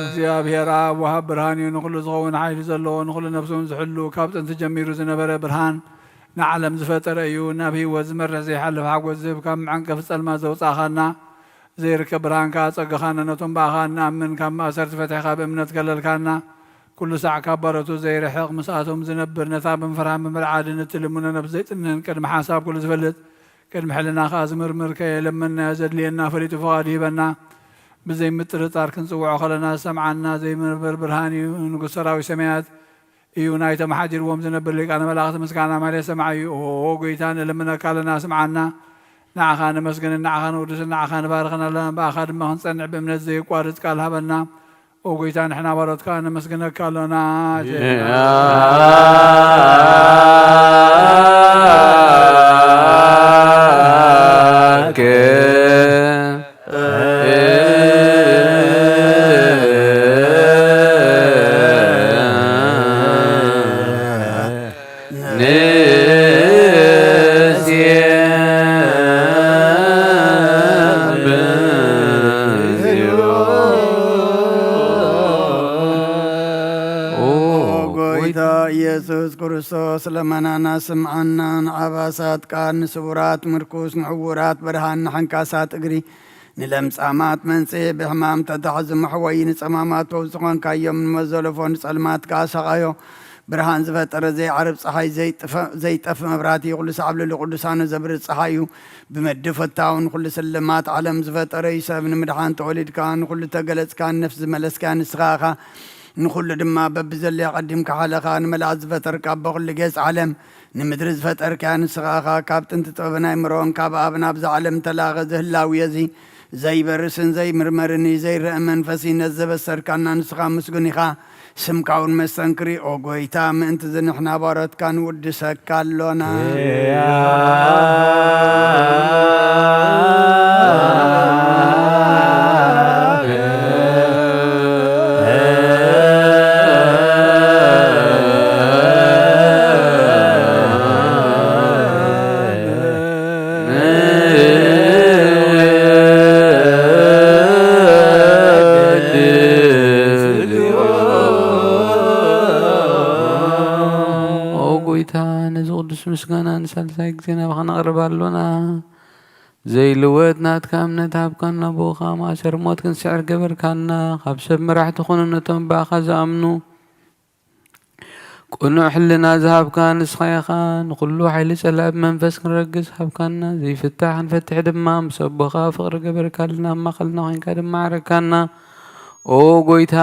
እግዚኣብሔር ኣብ ወሃብ ብርሃን እዩ። ንኹሉ ዝኸውን ሓይሊ ዘለዎ፣ ንኹሉ ነፍሱ እውን ዝሕሉ፣ ካብ ጥንቲ ጀሚሩ ዝነበረ ብርሃን ንዓለም ዝፈጠረ እዩ። ናብ ህይወት ዝመርሕ ዘይሓልፍ ሓጎስ ዝህብ፣ ካብ መዐንቀፊ ጸልማት ዘውጻእኻና፣ ዘይርከብ ብርሃን ከኣ ኣጸገኻና። ነቶም ብኣኻ እንኣምን ካብ ማእሰርቲ ፈቲሕካ ብእምነት ከለልካና። ኩሉ ሳዕ ካብ ባሮቱ ዘይርሕቕ፣ ምስኣቶም ዝነብር፣ ነታ ብምፍርሃን ብምርዓድን እትልምኖ ነፍሲ ዘይጥንን፣ ቅድሚ ሓንሳብ ኩሉ ዝፈልጥ፣ ቅድሚ ሕልና ከኣ ዝምርምር፣ ከየለመንናዮ ዘድልየና ፈሊጡ ፍቓዱ ይህበና። ብዘይ ምጥርጣር ክንጽውዖ ከለና ዝሰምዓና ዘይምርምር ብርሃን እዩ። ንጉስ ሰራዊት ሰማያት እዩ። ናይቶም ሓዲርዎም ዝነብር ሊቃነ መላእኽቲ ምስጋና ማርያ ሰማዒ እዩ። ኦ ጎይታ፣ ንልምነካ ኣለና፣ ስምዓና። ንዓኻ ነመስግንን ንዓኻ ነውድስን ንዓኻ ንባርኽን ኣለና። ብኣኻ ድማ ክንጸንዕ ብእምነት ዘየቋርጽ ቃል ሃበና። ኦ ጎይታ፣ ንሕና ባሮትካ ነመስግነካ ኣሎና። ኦ ጎይታ ኢየሱስ ክርስቶስ፣ ለመናና ስምዓና። ንዓባሳት ቃል፣ ንስውራት ምርኩስ፣ ንዕውራት ብርሃን፣ ንሓንካሳት እግሪ፣ ንለምጻማት መንጽሄ፣ ብሕማም ተታሕዙ መሕወዪ፣ ንጸማማት ፈውሲ ኾንካዮም፣ ንመዘለፎ ንጸልማት ከኣ ሰቓዮ። ብርሃን ዝፈጠረ ዘይዓርብ ጸሓይ፣ ዘይጥፈ-፣ ዘይጠፍእ መብራህቲ፣ ኩሉ ሳዕ ኣብ ልዕሊ ቅዱሳኑ ዘብርህ ጸሓይ እዩ። ብመዲ ፈታውን ኩሉ ስልማት ዓለም ዝፈጠረ እዩ። ሰብ ንምድሓን ተወሊድካ፣ ንኹሉ ተገለጽካ፣ ንነፍሲ ዝመለስካ ንስኻ ኢኻ። ንኹሉ ድማ በብዘለዮ ቀዲምካ ሓለኻ። ንመላእክት ዝፈጠርካ፣ በኹሉ ገጽ ዓለም ንምድሪ ዝፈጠርካያ ንስኻ ኢኻ። ካብ ጥንቲ ጥበብን ኣእምሮን ካብ ኣብ ናብዛ ዓለም እተላእኸ፣ እዚ ህላዌ እዚ ዘይበርስን ዘይምርመርን እዩ። ዘይረአ መንፈስ እዩ። ነዚ ዘበሰርካና ንስኻ ምስጉን ኢኻ። ስምካ እውን መስተንክር እዩ። ኦ ጎይታ፣ ምእንቲ እዚ ንሕና ባሮትካ ንውድሰካ ኣሎና። ኦ ጎይታ፣ ነዚ ቅዱስ ምስጋና ንሳልሳይ ግዜ ናባኻ ነቕርብ ኣሎና። ዘይልወጥ ናትካ እምነት ሃብካና፣ ብኡ ኸኣ ማእሰር ሞት ክንስዕር ገበርካና። ካብ ሰብ መራሕቲ ኾኑ ነቶም ብኣኻ ዝኣምኑ፣ ቅኑዕ ሕልና ዝሃብካ ንስኻ ኢኻ። ንኹሉ ሓይሊ ጸላኢ ብመንፈስ ክንረግጽ ሃብካና። ዘይፍታሕ ክንፈትሕ ድማ ምስ ኣቦኻ ፍቕሪ ገበርካልና፣ ኣብ ማእከልና ኾይንካ ድማ ዓረግካና። ኦ ጎይታ፣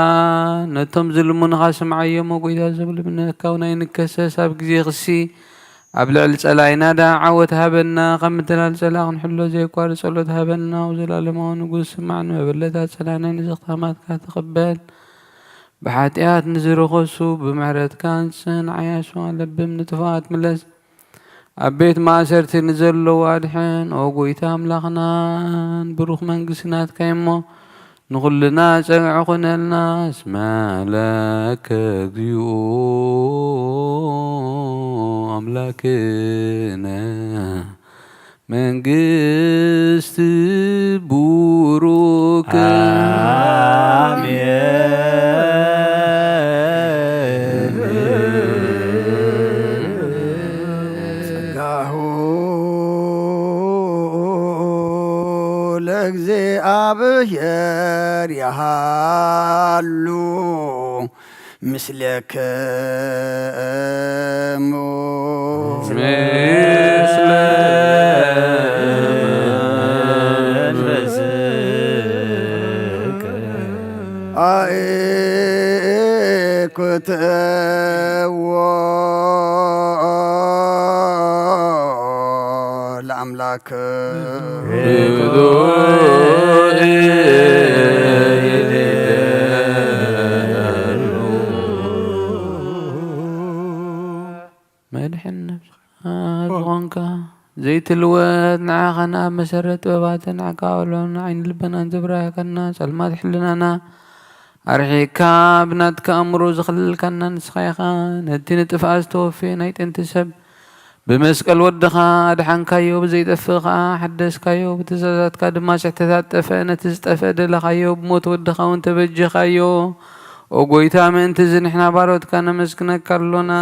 ነቶም ዝልምኑኻ ስምዓዮም። ኦ ጎይታ፣ ዘብልምነካ እውን ኣይንከሰስ። ኣብ ግዜ ክሲ ኣብ ልዕሊ ጸላኢና ደኣ ዓወት ሃበና፣ ካብ ምትላል ጸላኢ ክንሕሎ ዘየቋርጽ ጸሎት ሃበና። ወዘላለማዊ ንጉስ ስማዕ፣ ንመበለታት ጸላኢና ንዝኽታማትካ ተቐበል። ብሓጢኣት ንዝረኸሱ ብምሕረትካ ንጽን፣ ዓያሹ ኣለብም ንጥፋኣት ምለስ። ኣብ ቤት ማእሰርቲ ንዘለዉ ኣድሕን፣ ኦ ጎይታ ኣምላኽናን ብሩኽ መንግስቲ ናትካ እሞ፣ ንኹልና ጸግዒ ኩነልና። እስመ ለከ እግዚኦ ኣምላክነ መንግስት ቡሩክ። ጸጋሁ ለእግዚኣብሔር ያሃሉ ምስሌክሙ። ምስለ መንፈስከ። አእኩትዎ ለአምላክ። መድሕን ነፍስኻ ዝኾንካ ዘይትልወጥ፣ ንዓኻና መሰረት ጥበባትን ዓቃበሎን ዓይኒ ልበናን ዘብራህካና፣ ጸልማት ሕልናና ኣርሒካ ብናትካ ኣእምሮ ዘኽለልካና ንስኻ ኢኻ። ነቲ ንጥፍኣት ዝተወፍየ ናይ ጥንቲ ሰብ ብመስቀል ወድኻ ኣድሓንካዮ፣ ብዘይጠፍእ ኸኣ ሓደስካዮ፣ ብትእዛዛትካ ድማ ስሕተታት ጠፍአ፣ ነቲ ዝጠፍአ ደለኻዮ፣ ብሞት ወድኻ እውን ተበጀኻዮ። ኦ ጐይታ፣ ምእንቲ እዚ ንሕና ባሮትካ ነመስግነካ ኣሎና።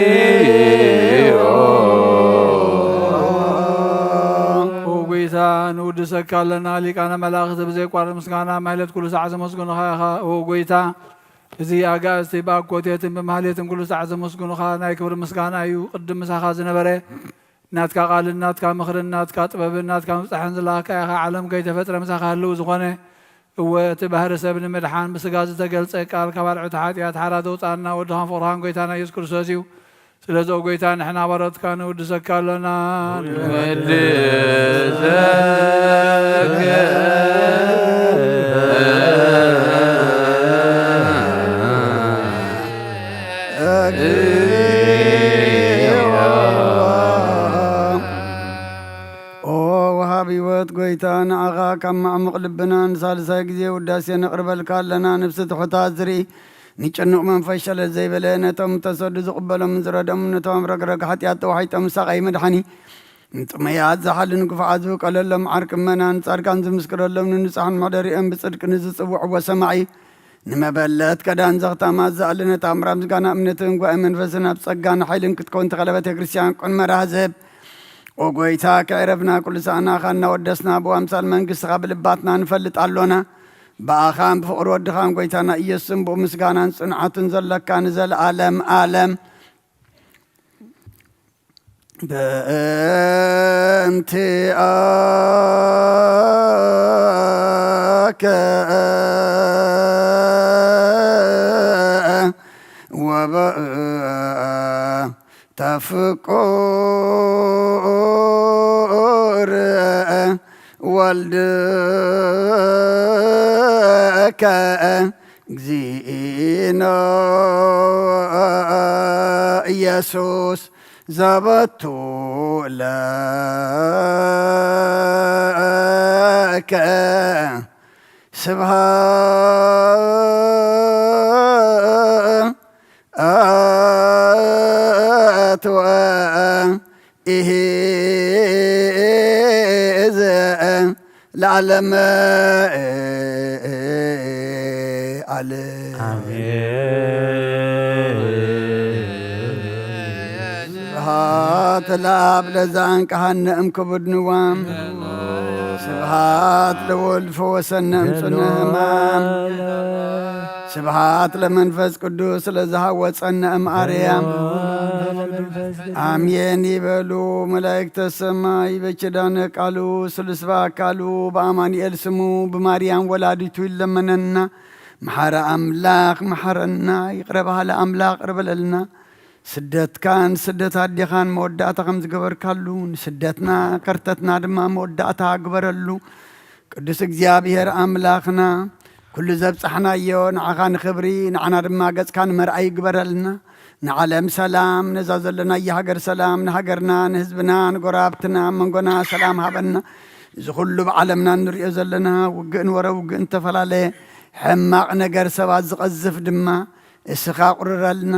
እግዚኦ። ኦ ጐይታ፣ ንውድሰካ ኣለና። ሊቃነ መላእኽቲ ብዘይቋርጥ ምስጋና ማሕሌት ኩሉ ሳዕ ዘመስግኑኻ ኢኻ። ኦ ጐይታ፣ እዚ ኣጋእዝቲ ብኣኮቴትን ብማሕሌትን ኩሉ ሳዕ ዘመስግኑኻ ናይ ክብሪ ምስጋና እዩ። ቅድም ምሳኻ ዝነበረ ናትካ ቃልን ናትካ ምኽርን ናትካ ጥበብን ናትካ ምብጻሕን ዝለኣኽካ ኢኻ። ዓለም ከይተፈጥረ ምሳኻ ህልው ዝኾነ፣ እወ፣ እቲ ባህሪ ሰብ ንምድሓን ብስጋ ዝተገልጸ ቃል ካብ ኣልዕቲ ሓጢኣት ሓራ ዘውጽኣና ወድኻን ፍቕርኻን ጐይታና ኢየሱስ ክርስቶስ እዩ። ስለዚ ኦ ጐይታ፣ ንሕና ባሮትካ ንውድሰካ ኣሎና። ንውድሰከ። እግዚኦ። ኦ ወሃብ ህይወት ጐይታ፣ ንዓኻ ካብ ማዕሙቕ ልብና ንሳልሳይ ግዜ ውዳሴ ነቕርበልካ ኣለና። ነፍሲ ትሑታት ዝርኢ፣ ንጭኑቕ መንፈስ ሸለል ዘይበለ፣ ነቶም እተሰዱ ዝቕበሎምን ዝረደሙ፣ ነቶም ኣብ ረግረግ ሓጢኣት ተዋሒጦም ዝሳቐዩ መድሓኒ፣ ንጥሙያት ዝሓሉ ንግፉዓት ዝውቀለሎም ዓርኪ እመና፣ ንጻድቃን ዝምስክረሎም ንንጹሓን መሕደሪኦም ብጽድቂ ንዝጽውዕዎ ሰማዒ፣ ንመበለት ከዳን ዘኽታማት ዝኣሊ ነታ ኣምራ ምስጋና እምነትን ጉባኤ መንፈስን ኣብ ጸጋን ሓይልን ክትከውን ተኸለ ቤተ ክርስቲያን ቅን መራህ ዝህብ ኦ ጐይታ፣ ከዕረፍና ኩሉ ሳዕናኻ እናወደስና ብኣምሳል መንግስትኻ ብልባትና ንፈልጥ ኣሎና። ብኣኻን ብፍቕሪ ወድኻን ጐይታና ኢየሱስን ብኡ ምስጋናን ጽንዓትን ዘለካ ንዘለኣለም ኣለም። በእንቲኣከ ወበ ተፍቁር ወልድከ እግዚእነ ኢየሱስ ዘበቱ ለከ ስብሐት ወኢሂ ዘ ለዓለመ ዓለም። ኣሜን። ስብሐት ለአብ ለዘአንቀሐነ እምክቡድ ንዋም። ስብሐት ለወልድ ፈወሰነ እምጽነ ሕማም። ስብሐት ለመንፈስ ቅዱስ ለዘሐወጸነ እምአርያም። ኣሜን ይበሉ መላእክተ ሰማይ። በኪዳነ ቃሉ ስሉስ በአካሉ በአማኑኤል ስሙ ብማርያም ወላዲቱ ይለመነና። መሓረ ኣምላኽ መሓረና፣ ይቕረ በሃሊ ኣምላኽ ይቕረ በለልና። ስደትካን ስደት ኣዴኻን መወዳእታ ከም ዝገበርካሉ፣ ንስደትና ከርተትና ድማ መወዳእታ ግበረሉ። ቅዱስ እግዚኣብሔር ኣምላኽና፣ ኩሉ ዘብጻሕናዮ ንዓኻ ንኽብሪ፣ ንዓና ድማ ገጽካ ንመርኣይ ይግበረልና። ንዓለም ሰላም፣ ነዛ ዘለናያ ሃገር ሰላም፣ ንሃገርና፣ ንህዝብና፣ ንጎረባብትና፣ መንጎና ሰላም ሃበና። እዚ ኩሉ ብዓለምና እንሪኦ ዘለና ውግእን ወረ ውግእን ዝተፈላለየ ሕማቕ ነገር ሰባት ዝቐዝፍ ድማ እስኻ ቁርረልና።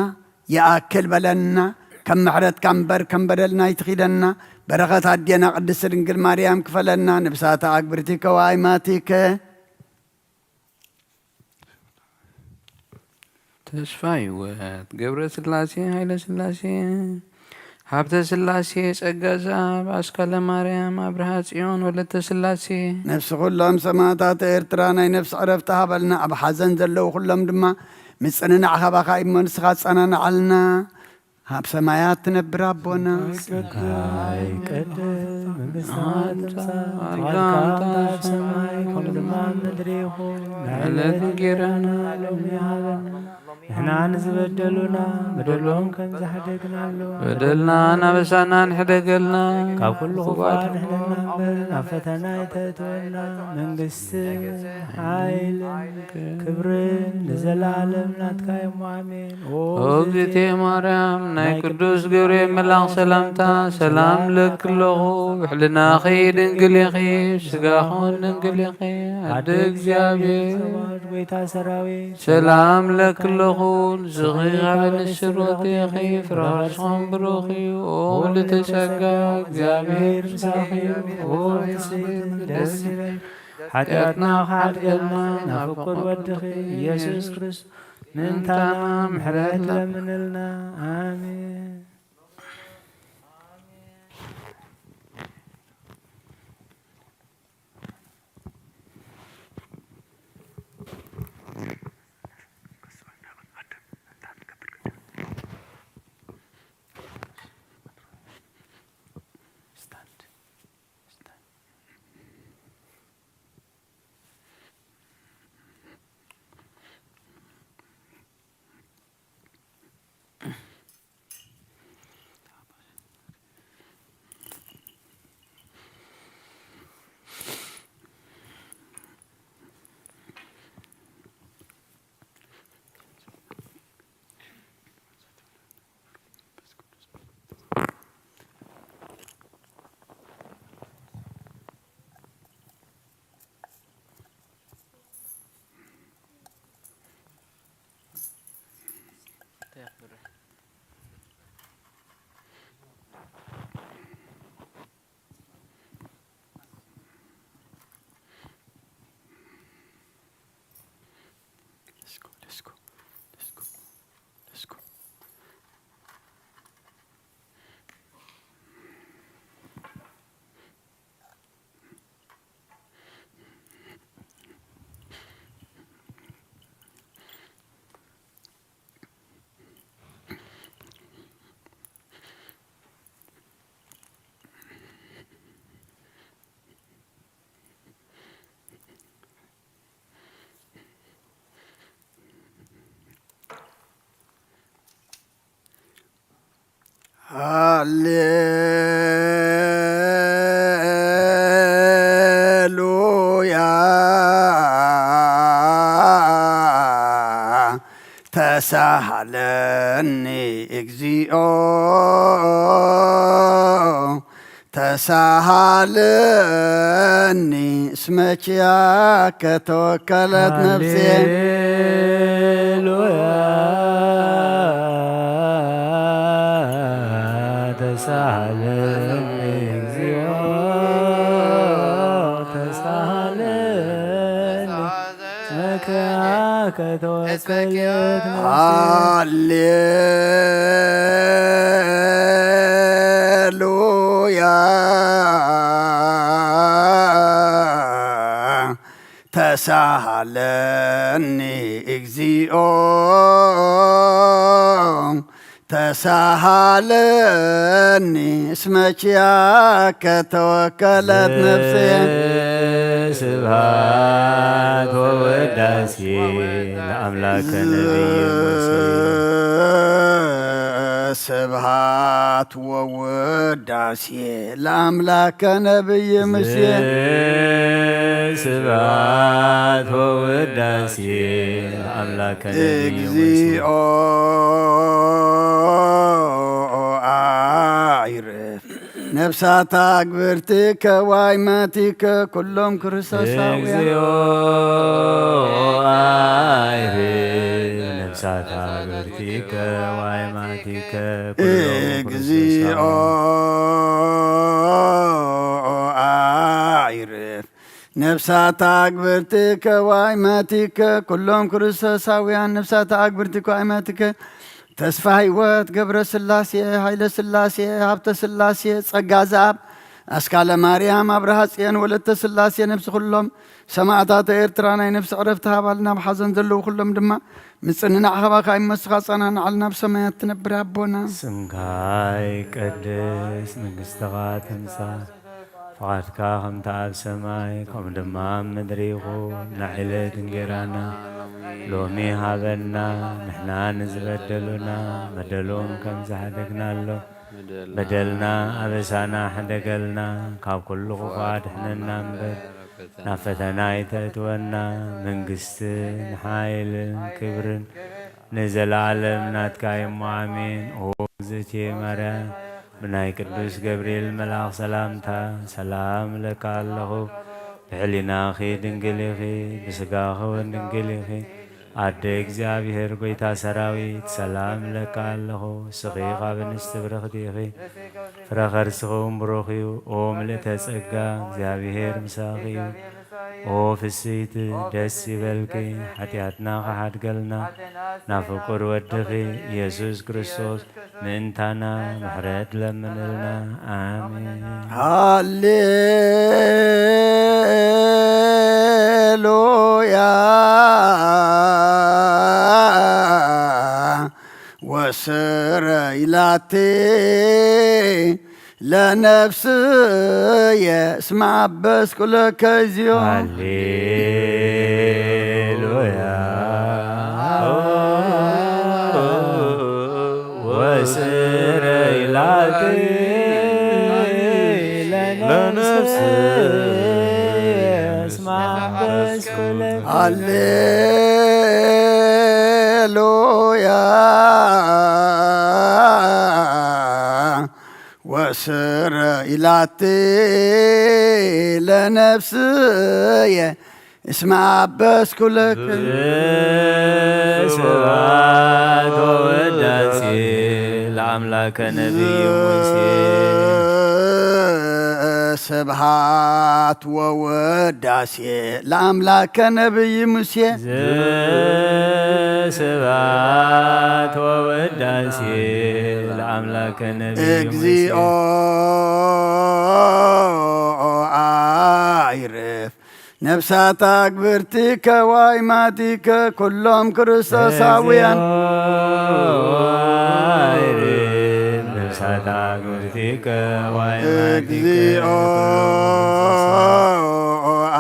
ይኣክል በለና፣ ከም ምሕረትካ እምበር ከም በደልና ኣይትኺደና። በረኸት ኣዴና ቅድስት ድንግል ማርያም ክፈለና። ንብሳተ ኣግብርቲከ ወኣይማቲከ። ተስፋ ህይወት ገብረ ስላሴ ኃይለ ስላሴ፣ ሃብተ ስላሴ ጸጋ ዘኣብ፣ ኣስካለ ማርያም ኣብርሃ ጽዮን ወለተ ስላሴ። ነፍሲ ኩሎም ሰማዕታት ኤርትራ ናይ ነፍሲ ዕረፍቲ ሃበልና። ኣብ ሓዘን ዘለዉ ኩሎም ድማ ምጽንናዕ ካባኻ እሞ ንስኻ ኣጸናንዓልና። ኣብ ሰማያት ትነብር ኣቦና፣ ስምካ ይቀደስ፣ መንግስትኻ ትምጻእ፣ ፍቓድካ ኣብ ሰማይ ከም ድማ ኣብ ምድሪ ይኹን። ዕለት እንጌራና ሎሚ ሃበና። ንሕና ንዝበደሉና በደሎም ከም ዝሕደግናሎም በደልና ናበሳና ንሕደገልና። ካብ ኩሉ ክፉኣት ኣድሕነና እምበር ናብ ፈተና ኣይተእትወና። መንግስቲ፣ ሓይልን ክብርን ንዘለኣለም ናትካ እዮም። ኣሜን። ኦ እግዝእትየ ማርያም፣ ናይ ቅዱስ ገብርኤል መልኣኽ ሰላምታ ሰላም እለኪ ኣለኹ። ብሕልናኺ ድንግል ኢኺ፣ ስጋኹን ድንግል ኢኺ። ኣደ ኣደ እግዚኣብሔር፣ እግዚኣብሔር፣ ጸባኦት ጐይታ ሰራዊት፣ ሰላም እለኪ ኣለኹ። ንስኺ ካብ ኣንስቲ ርኽብቲ ኢኺ፣ ፍረ ከርስኺ ብሩኽ እዩ። ኦ ምልዕቲ ጸጋ፣ እግዚኣብሔር ምሳኺ እዩ። ኦ ፍስሕቲ ደስ ይበል፣ ሓጢኣትና ክሓድገልና ናብ ፍቁር ወድኺ ኢየሱስ ክርስቶስ ምእንታና ምሕረት ለምንልና። ኣሜን። ሃሌሉያ ተሳሃለኒ እግዚኦ ተሳሃለኒ እስመ ኪያከ ተወከለት ነፍሴ። ሃሌሉያ ተሳሃለኒ እግዚኦ ተሳሃለኒ እስመ ኪያከ ተወከለት ነፍሴ። ሃሌሉያ ተሳሃለኒ እግዚኦ ተሳሃለኒ እስመ ኪያከ ተወከለት ነፍስየ። ስብሐት ወውዳሴ ለአምላከ ነቢይ ሙሴ። ስብሐት ወውዳሴ ለአምላከ ነቢይ ሙሴ። ስብሐት ወውዳሴ ለአምላከ ነቢይ ሙሴ። እግዚኦ አይርፍ ነፍሳት አግብርቲከ ዋይማቲከ ኩሎም ክርስቶሳውያን። እግዚኦ አይርፍ ነፍሳት አግብርቲከ ዋይማቲከ ኩሎም እግዚኦ ክርስቶሳውያን። አይርፍ ነፍሳት አግብርቲከ ዋይማቲከ ኩሎም ክርስቶሳውያን። ነፍሳት አግብርቲከ ዋይማቲከ ተስፋ ህይወት ገብረ ስላሴ፣ ኃይለ ስላሴ፣ ሀብተ ስላሴ፣ ጸጋ ዘአብ፣ አስካለ ማርያም፣ አብርሃ ጽዮን፣ ወለተ ስላሴ፣ ነፍሲ ኩሎም ሰማዕታተ ኤርትራ ናይ ነፍሲ ዕረፍቲ ሃባልና። ኣብ ሓዘን ዘለዉ ኩሎም ድማ ምጽንናዕ ካባኻ ይመስኻ ጸናናዓልና ኣብ ሰማያት ትነብር ኣቦና። ስምካ ይቀደስ፣ መንግስትኻ ትምጻእ፣ ፍቓድካ ከምቲ ኣብ ሰማይ ከምኡ ድማ ኣብ ምድሪ ይኹን። ንዕለት እንጌራና ሎሚ ሃበና፣ ንሕና ንዝበደሉና በደሎም ከም ዝሓደግናሎም በደልና ኣበሳና ሕደገልና፣ ካብ ኩሉ ክፉእ ኣድሕነና እምበር ናብ ፈተና ኣይተእትወና። መንግስትን ሓይልን ክብርን ንዘለዓለም ናትካ እሞ ኣሜን። ኦ እግዝእትየ ማርያም፣ ብናይ ቅዱስ ገብርኤል መልኣኽ ሰላምታ ሰላም እለካ ኣለኹ። ብሕሊናኺ ድንግል ኢኺ፣ ብስጋኺ እውን ድንግል ኢኺ። ኣደ እግዚኣብሔር ጐይታ ሰራዊት ሰላም እለካ ኣለኹ። ንስኺ ካብ ኣንስቲ ብርኽቲ ኢኺ፣ ፍረ ከርስኺ እውን ብሩኽ እዩ። ኦ ምልእተ ጸጋ እግዚኣብሔር ምሳኺ እዩ። ኦ ፍስይቲ ደስ ይበልኪ፣ ሓጢኣትና ክሓድገልና ናብ ፍቁር ወድኺ ኢየሱስ ክርስቶስ ምእንታና ምሕረት ለምንልና። ኣሜን። ሃሌሉያ ወስረ ኢላቲ ለነፍስየ እስመ አበስኩ ለከ እግዚኦ። ሃሌሉያ ወስረ ኢላቲ ለነፍስየ እስመ አበስኩ ለከ። ሃሌሉያ ወስረ ኢላቲ ለነፍስየ እስመ አበስኩ ለከ። ስብሐት ወውዳሴ ለአምላከ ነቢይ ሙሴ። ስብሐት ወውዳሴ ለአምላከ ነቢይ ሙሴ። ስብሐት ወውዳሴ ለአምላከ ነቢይ ሙሴ። እግዚኦ አይርፍ ነፍሳት አግብርቲከ ዋይማቲከ ኩሎም ክርስቶሳውያን። እግዚኦ አይርፍ ነፍሳት አግብርቲከ ዋይማቲከ እግዚኦ ኩሎም ክርስቶሳውያን።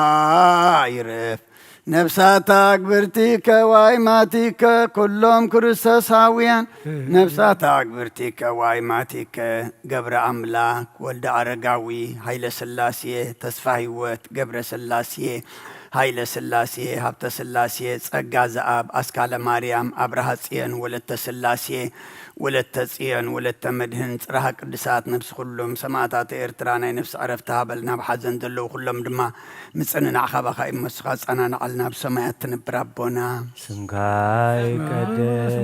አይርፍ ነፍሳት አግብርቲከ ዋይማቲከ ኩሎም ክርስቶሳውያን። ነፍሳት አግብርቲከ ዋይማቲከ ገብረ አምላክ ወልደ አረጋዊ ኃይለ ሥላሴ ተስፋ ህይወት ገብረ ሥላሴ ኃይለ ሥላሴ ሀብተ ሥላሴ ጸጋ ዘአብ አስካለ ማርያም አብርሃ ጽዮን ወለተ ሥላሴ ወለተ ጽዮን ወለተ መድህን ጽርሃ ቅዱሳት ነፍሲ ኩሎም ሰማዕታት ኤርትራ ናይ ነፍሲ ዕረፍቲ ሃበልና። ኣብ ሓዘን ዘለዉ ኩሎም ድማ ምጽንናዕ ካባኻ እዩ እሞ ንስኻ ኣጸናንዓልና ኣብ ሰማያት ትነብር ኣቦና። ስምካ ይቀደስ፣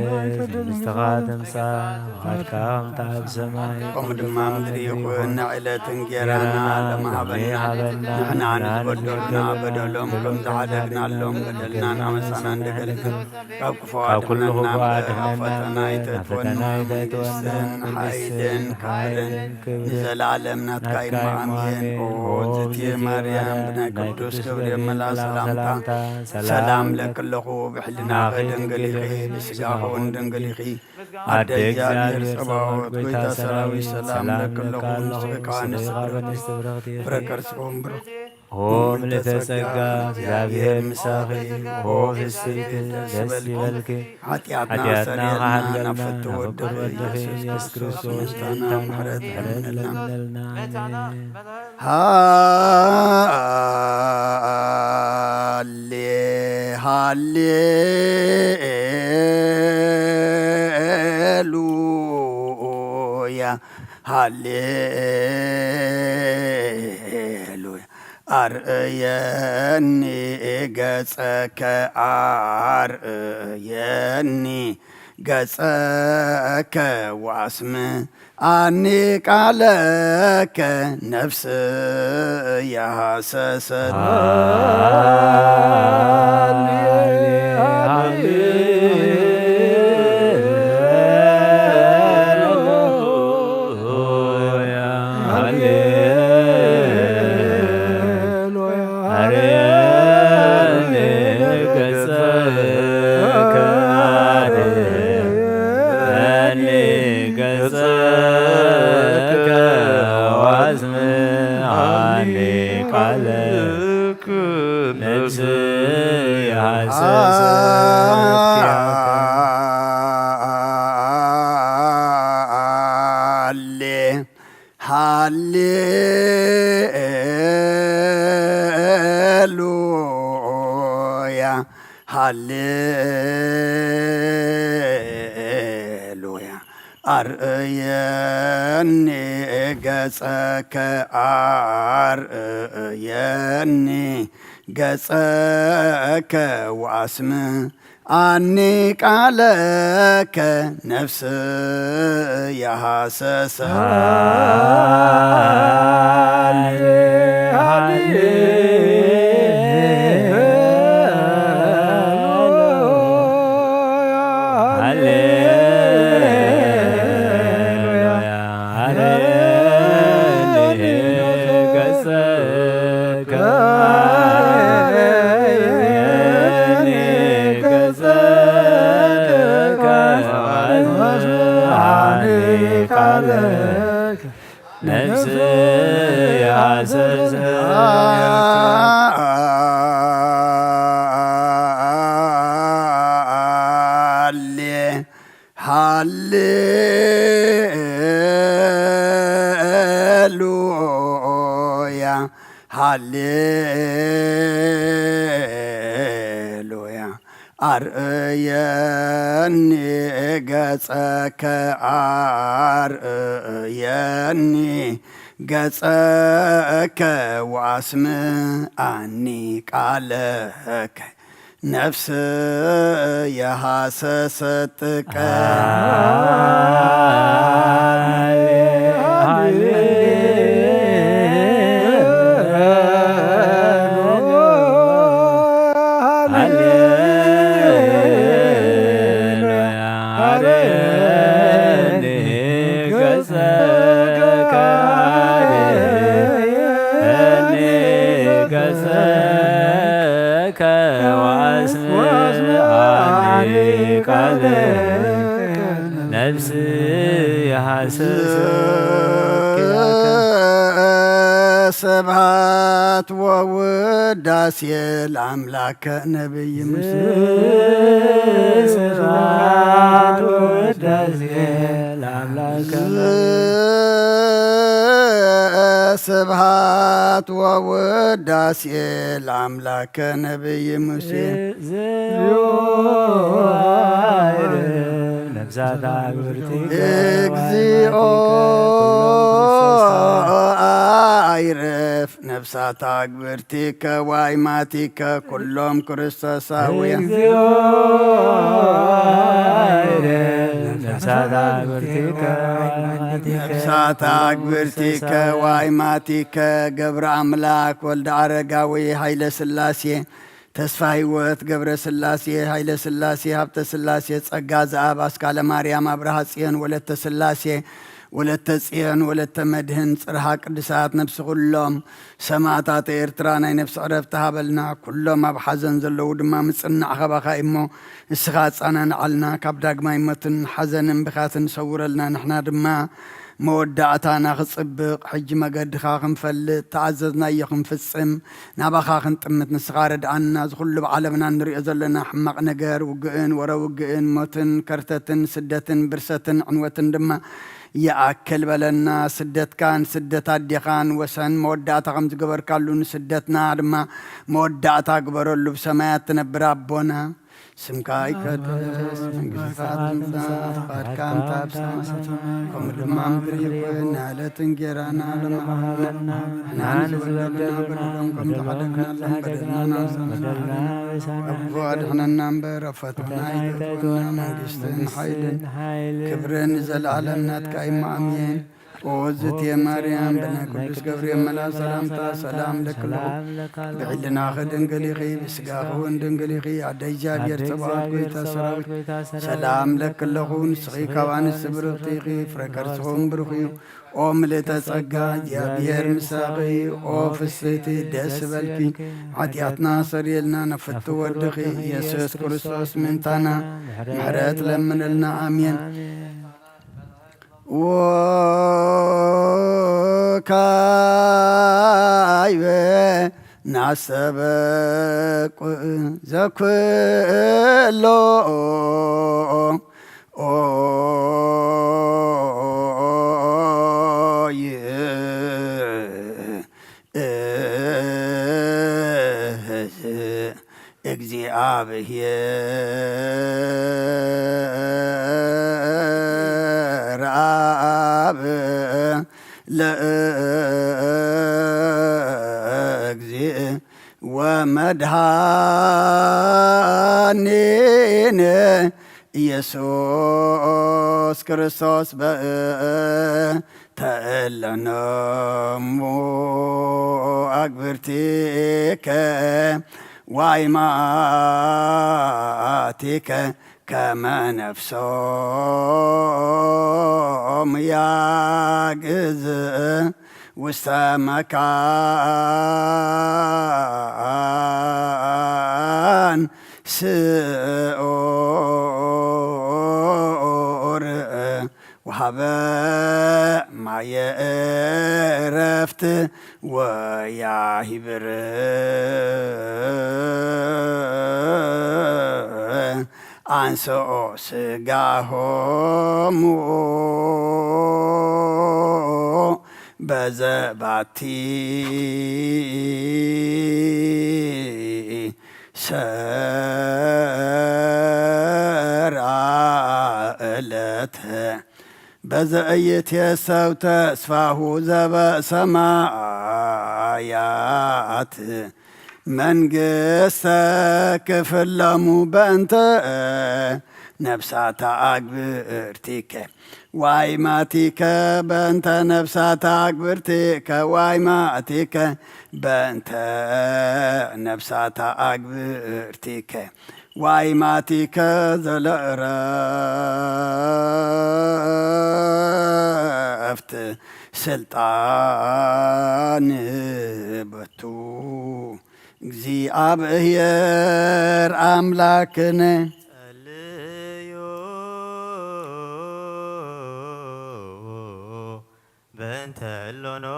መንግስትኻ ትምጻእ፣ ፍቓድካ ከምቲ ኣብ ሰማይ ከምኡ ድማ ምድሪ ይኹን። ዕለት እንጌራና ሎሚ ሃበና። ንሕና ንዝበደሉና በደሎም ከም ዝሓደግናሎም በደልናን ኣመፃናን ደገልግል ካብ ክፉ ካብ ኩሉ ኣድሕነና ክፉ እምበር፣ ኣድሕነና ኣብ ፈተና እምበር፣ ኣብ ኣይተእትወና። ፈተና ኣይተእትወና። መንግስትን መንግስትን ሓይልን ክብርን ክብርን ንዘለኣለም ናትካ እዩ። ናትካ እዩ። ኣሜን። ኣሜን። ኦ ኦ እግዝእትየ እግዝእትየ ማርያም፣ ማርያም፣ ብናይ ብናይ ቅዱስ ቅዱስ ገብርኤል ገብርኤል መልኣክ መልኣክ ሰላምታ ሰላምታ ሰላም ሰላም ለክለኹ፣ ብሕልናኺ ለክለኺ ድንግል ኢኺ፣ ድንግል ኢኺ፣ ብስጋኹ ብስጋኹ ድንግል ኢኺ። ኣደ ኣደ እግዚኣብሔር እግዚኣብሔር ጸባኦት፣ ጸባኦት፣ ጎይታ ጎይታ ሰራዊት፣ ሰራዊት፣ ሰላም ሰላም ለክለኹ፣ ለክለኹ፣ ንስኺ ከኣ ንስኺ ንስኺ ከኣ ንስብርኽቲ ንስብርኽቲ ኢኺ። ኢኺ። ፍረ ከርስኹም ብሩኽ። ኦም ኦም ልዕልተ ልዕልተ ጸጋ፣ ጸጋ፣ እግዚኣብሔር ምሳኺ፣ ኦ ፍስሕቲ፣ ደስ ይበልኪ። ሓጢኣትና ሓጢኣትና ሰሪልና፣ ከሓድገልና፣ ናብ ፍትው ናብ ፍቅር ወድኺ ወድኺ ኢየሱስ ኢየሱስ ክርስቶስ ክርስቶስ ምሕረትና ምሕረትና ምሕረት ለምንልና። ለምንልና። ኣሜን። ሃሌ ሃሌሉያ፣ ሃሌሉያ። ኣርእየኒ ገጸከ፣ ኣርእየኒ ገጸከ፣ ወኣስምዓኒ ቃለከ፣ ነፍስየ ሃሰሰት። ሃሌ ሃሌሉያ፣ ሃሌሉያ። ኣርእየኒ ገጸከ፣ ኣርእየኒ ገጸከ፣ ወኣስምዓኒ ቃለከ፣ ነፍስየ ሃሰሰት። ነፍስየ ሃሰሰት። ሃሌሉያ፣ ሃሌሉያ። ኣርእየኒ ገጸከ፣ ኣርእየኒ ገጸከ፣ ወኣስምዓኒ ቃለከ፣ ነፍስየ ሃሰሰት ጥቀ። ነፍስየ ሃሰሰት። ስብሐት ወውዳሴ ለአምላከ ነቢይ ሙሴ። ስብሐት ወውዳሴ ለአምላከ። ስብሐት ወውዳሴ ለአምላከ ነቢይ ሙሴ። እግዚኦ አይርፍ ነፍሳት አግብርቲከ እግዚኦ ወአይማቲከ ኩሎም ክርስቶሳውያን። አይርፍ ነፍሳት አግብርቲከ ወአይማቲከ ኩሎም ክርስቶሳውያን። እግዚኦ አይርፍ ነፍሳት ኣግብርቲከ ዋይማቲከ ገብረ ኣምላክ ወልደ ኣረጋዊ ሃይለ ስላሴ ተስፋ ህይወት ገብረ ስላሴ ሃይለ ስላሴ ሃብተ ስላሴ ጸጋ ዘኣብ ኣስካለ ማርያም ኣብርሃ ጽዮን ወለተ ስላሴ ወለተ ጽዮን ወለተ መድህን ጽርሃ ቅዱሳት ነፍሲ ኩሎም ሰማእታት ኤርትራ ናይ ነፍሲ ዕረፍቲ ሃበልና። ኩሎም ኣብ ሓዘን ዘለዉ ድማ ምጽናዕ ካባኻ እሞ ንስኻ ኣጻናንዓልና። ካብ ዳግማይ ሞትን ሓዘንን ብኻትን ሰውረልና። ንሕና ድማ መወዳእታና ክጽብቕ ሕጂ መገድኻ ክንፈልጥ ተኣዘዝናዮ ክንፍጽም ናባኻ ክንጥምት ንስኻ ርድኣና። እዚ ኩሉ ብዓለምና እንሪኦ ዘለና ሕማቕ ነገር ውግእን ወረ ውግእን ሞትን ከርተትን ስደትን ብርሰትን ዕንወትን ድማ ይኣክል በለና። ስደትካን ስደት ኣዴኻን ወሰን መወዳእታ ከም ዝገበርካሉ ንስደትና ድማ መወዳእታ ግበረሉ። ብሰማያት ትነብር ኣቦና ስምካ ይቀደስ መንግስትካ ትምጻእ ፍቃድካ እንተ ኣብ ሰማይ ከምኡ ድማ ምድሪ ይኩን። ንዕለት እንጌራና ለማሃበና ንዓን ዝበደሉና በደሎም ከም ዝሓደግናሎም በደልና ናብ ዘመናና ኣቦ ኣድሕነና እምበር ኣብ ፈተና ኣይተእትወና። መንግስትን ሓይልን ክብርን ንዘለዓለም ናትካ እዩ። ኣሜን። ኦዝትየ ማርያም ብናይ ቅዱስ ገብርኤል መልኣክ ሰላምታ ሰላም ለክለኹ ብሕልናኺ ድንግል ኢኺ ብስጋኺ እውን ድንግል ኢኺ ኣደ እግዚኣብሔር ጸባኦት ጎይታ ሰራዊት ሰላም ለክለኹ። ንስኺ ካብ ኣንስቲ ብርኽቲ ኢኺ ፍረ ከርስኺ እውን ብሩኽ እዩ። ኦ ምልእተ ጸጋ እግዚኣብሔር ምሳኺ ኦ ፍስሕቲ ደስ በልኪ ሓጢኣትና ሰርየልና ነፍቱ ወድኺ ኢየሱስ ክርስቶስ ምእንታና ምሕረት ለምንልና። ኣሜን። ወካይበ ናስተበቁ ዘኩሎ ኦይ እግዚኣብሔር ኣብ ለእግዚእ ወመድኃኒነ ኢየሱስ ክርስቶስ በእንተ እለኖሙ ኣግብርቲከ ዋይማቲከ ከመ ነፍሶም ያግዝ ውስተ መካን ስዑር ወሃበ ማየ እረፍት ወያሂብር አንስኦ ስጋሆሙ በዘባቲ ሰርአ ዕለተ በዘእይትየሰው ተስፋሁ ዘበሰማያት መንግስተ ክፍለሙ በእንተ ነፍሳታ አግብርቲከ ዋይማቲከ በእንተ ነፍሳታ አግብርቲከ ዋይማቲከ በእንተ ነፍሳታ አግብርቲከ ዋይማቲከ ዘለእረፍት ስልጣን በቱ እግዚኣብሔር አምላክነ ጸልዩ በእንተ እሎኖሙ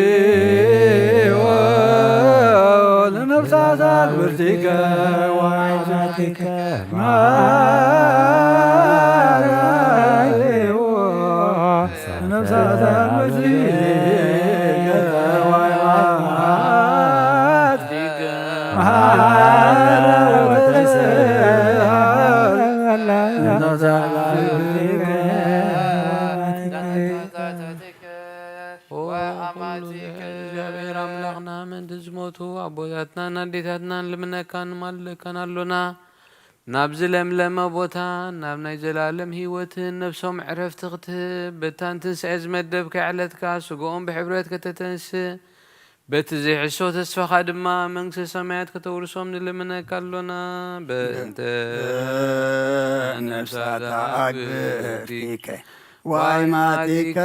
እግዚኦ ለነፍሳት አግብርቲከ ዋይዛቲከ ማራይዎ ነፍሳት አግብርቲከ ዋይማቲከ ማራ ወተሰ ነፍሳት አግብርቲከ ኩሉ እግዚኣብሔር ኣምላኽና፣ ምእንቲ ዝሞቱ ኣቦታትናን ኣዴታትናን ልምነካን ንማልደካን ኣሎና። ናብዚ ለምለመ ቦታ፣ ናብ ናይ ዘላለም ህይወትን ነፍሶም ዕረፍቲ ክትህብ፣ በታን ትንሳኤ ዝመደብካ ዕለትካ፣ ስጋኦም ብሕብረት ከተተንስእ፣ በቲ ዘይሕሶ ተስፋኻ ድማ መንግስተ ሰማያት ከተውርሶም ንልምነካ ኣሎና። በእንተ ነፍሳታ ኣግብርቲከ ዋይ ማቲከ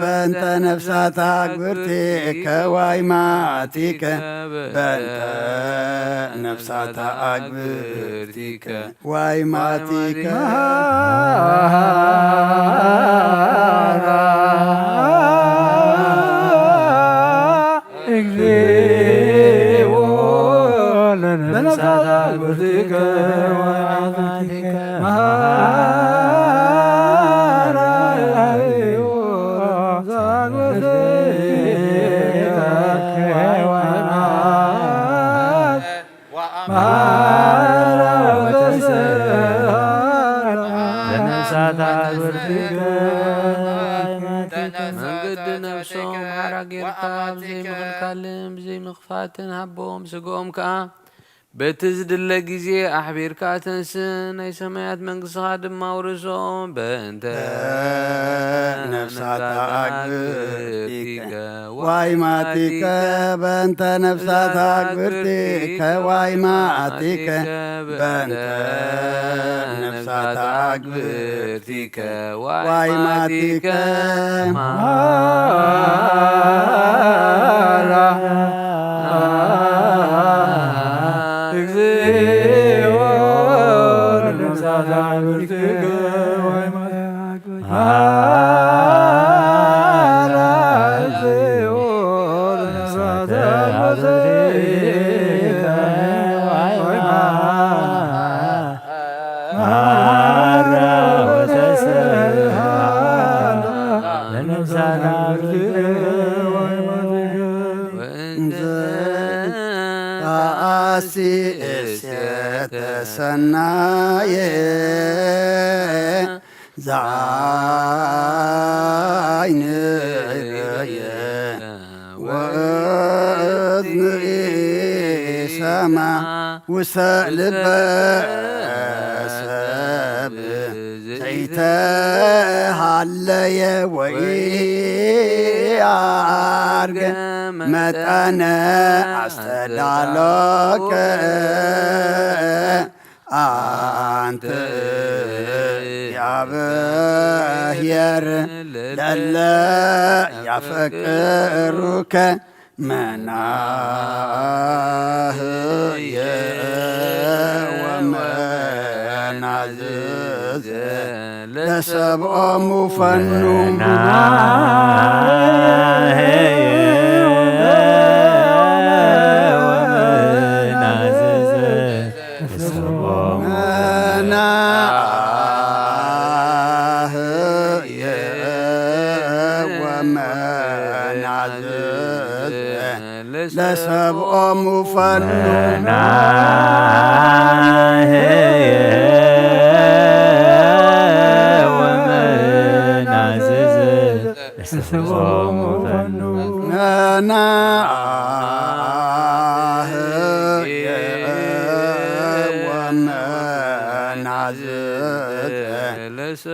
በእንተ ነፍሳታ ኣግብርቲከ ዋይ ማቲከ በእንተ ነፍሳታ ኣግብርቲከ ዋይ ማቲከ እግዚኦ ለነፍሳት አግብርቲከ ወአማቲከ መሐረዮ ዛግብርቲከ ወአማት መሐረዮ ተስሐ ለነፍሳት አግብርቲከ መንገዲ ነፍሶም ሓራ ጌርካ ብዘይምኽልካልን ብዘይምኽፋትን ሃቦም። ስግኦም ከኣ በቲ ዝድለ ግዜ ኣሕቢርካ ተንስእ፣ ናይ ሰማያት መንግስትኻ ድማ ኣውርሶም። በእንተ ነፍሳት ኣግብርቲከ ዋይ ማቲከ በእንተ ነፍሳት ኣግብርቲከ ዋይ ማቲከ በእንተ ነፍሳት ኣግብርቲከ ዋይ ማቲከ ማራ እግዚኦ ለነፍሳት አግብርቲከ ዋይ ማቲከ ማራ እግዚኦ ለነፍሳት አግብርቲከ ዋይ ማቲከ ወእዝኒ ይሰማ ውሰ ልበ ሰብ ዘይተሃለየ ወይአርገ መጠነ ኣስተዳሎከ ኣንቲ ያብሔር ለለ ያፈቅሩከ መናህየ ወመናዝዘ ለሰብኦሙ ፈኑ መናህየ ወመናዝዘ ለሰብኦሙ ፈኑ መናህየ ወመናዝዘ ለሰብኦሙ ፈኑ ወመናዝዘ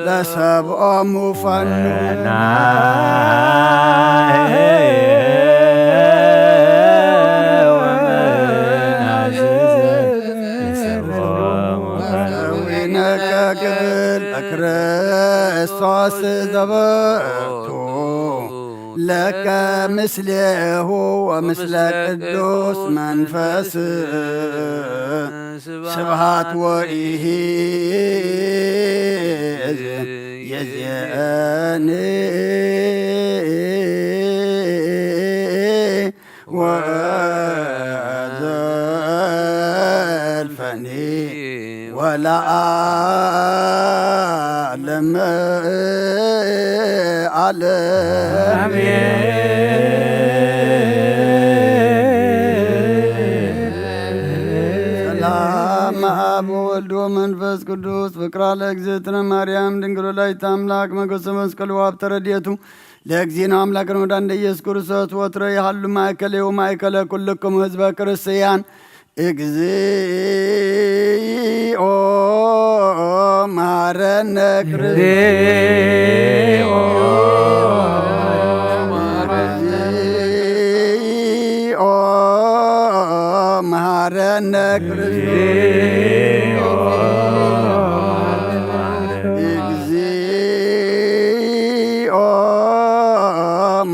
ለሰብኦሙ ፈኑ ወይነከ ክብል ለክርስቶስ ዘበቱ ለከ ምስሌሁ ወምስለ ቅዱስ መንፈስ ስብሃት ወኢሂ የዜኒ ወዘልፈኒ ወለዓለም ዓለም። ሰላም አብ ወልድ ወመንፈስ ቅዱስ ፍቅራ ለእግዚእ እትነ ማርያም ድንግል ወላዲተ ኣምላክ መገሰ መስቀሉ ኣብ ተረድኤቱ ለእግዚእነ ኣምላክ ረመዳን እንደ ኢየሱስ ክርስቶስ ወትሮ ይሃሉ ማእከሌ ወማእከለ ኩልክሙ ህዝበ ክርስቲያን። እግዚኦ መሐረነ ክርስቶስ። እግዚኦ መሐረነ ክርስቶስ። እግዚኦ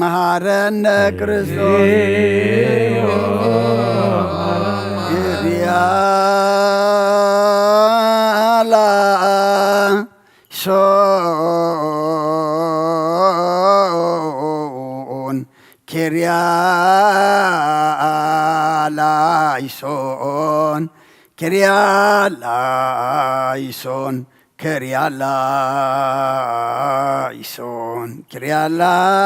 መሐረነ ክርስቶስ። ኪርያላይሶን፣ ኪርያላይሶን፣ ኪርያላይሶን፣ ኪርያላይሶን፣ ኪርያላይሶን።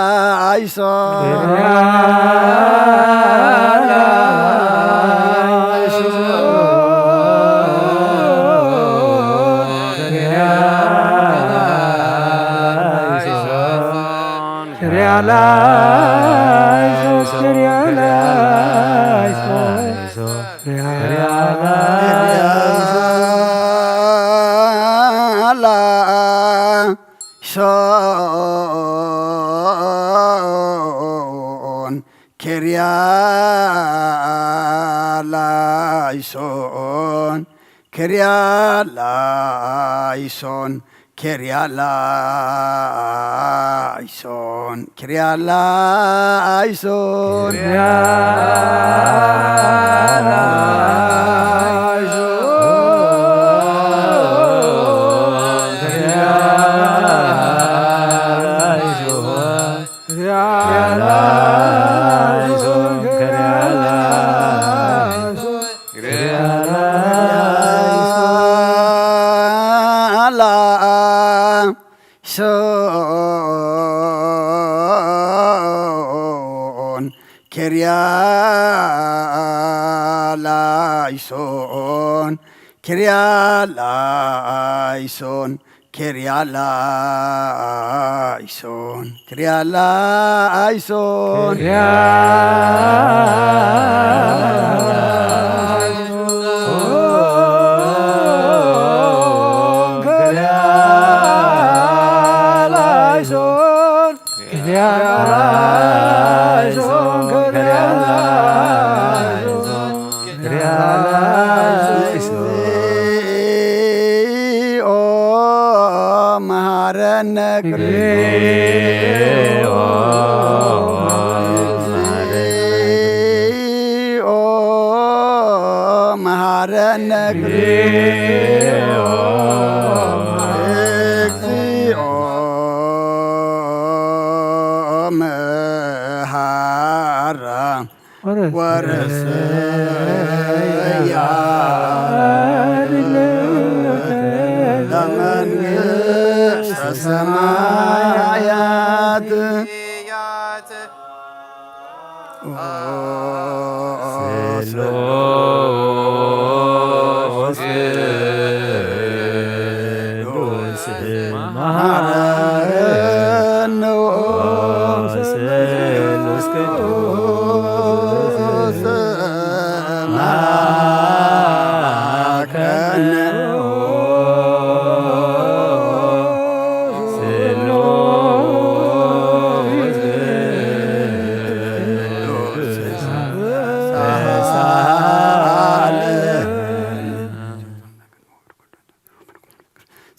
ኪርያላይሶን፣ ኪርያላይሶን፣ ኪርያላይሶን፣ ኪርያላይሶን፣ ኪርያላይሶን። ላይሶን፣ ኪርያ ላይሶን፣ ኪርያ ላይሶን፣ ኪርያ ላይሶን፣ ኪርያ ላይሶን። መሐረነ። እግዚኦ መሐራ ወረሰያ ለመንግስተ ሰማያት። ስሉስ ቅዱስ መሐረነ ወስሉስ ቅዱስ መሐረነ።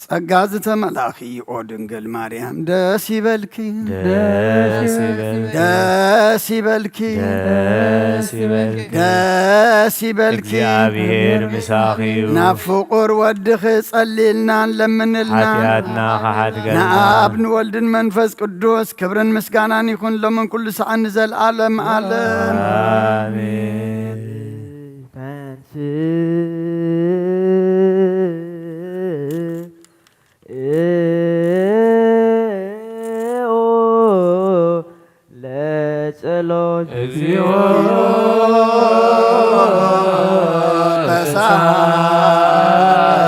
ጸጋ ዝተመላኺ ኦ ድንግል ማርያም ደስ ይበልኪ፣ ደስ ይበልኪ፣ ደስ ይበልኪ፣ ደስ ይበልኪ፣ ደስ ይበልኪ። እግዚኣብሔር ምሳኺ እዩ። ናብ ፍቑር ወድኺ ጸልይልናን ለምንልና። ሓጢኣትና ክሓድገልና። ንኣብ ንወልድን መንፈስ ቅዱስ ክብርን ምስጋናን ይኹን ሎምን ኩሉ ሰዓት ንዘለዓለም ዓለም። ኣሜን። ተንሥእ ለጸሎት። እግዚኦ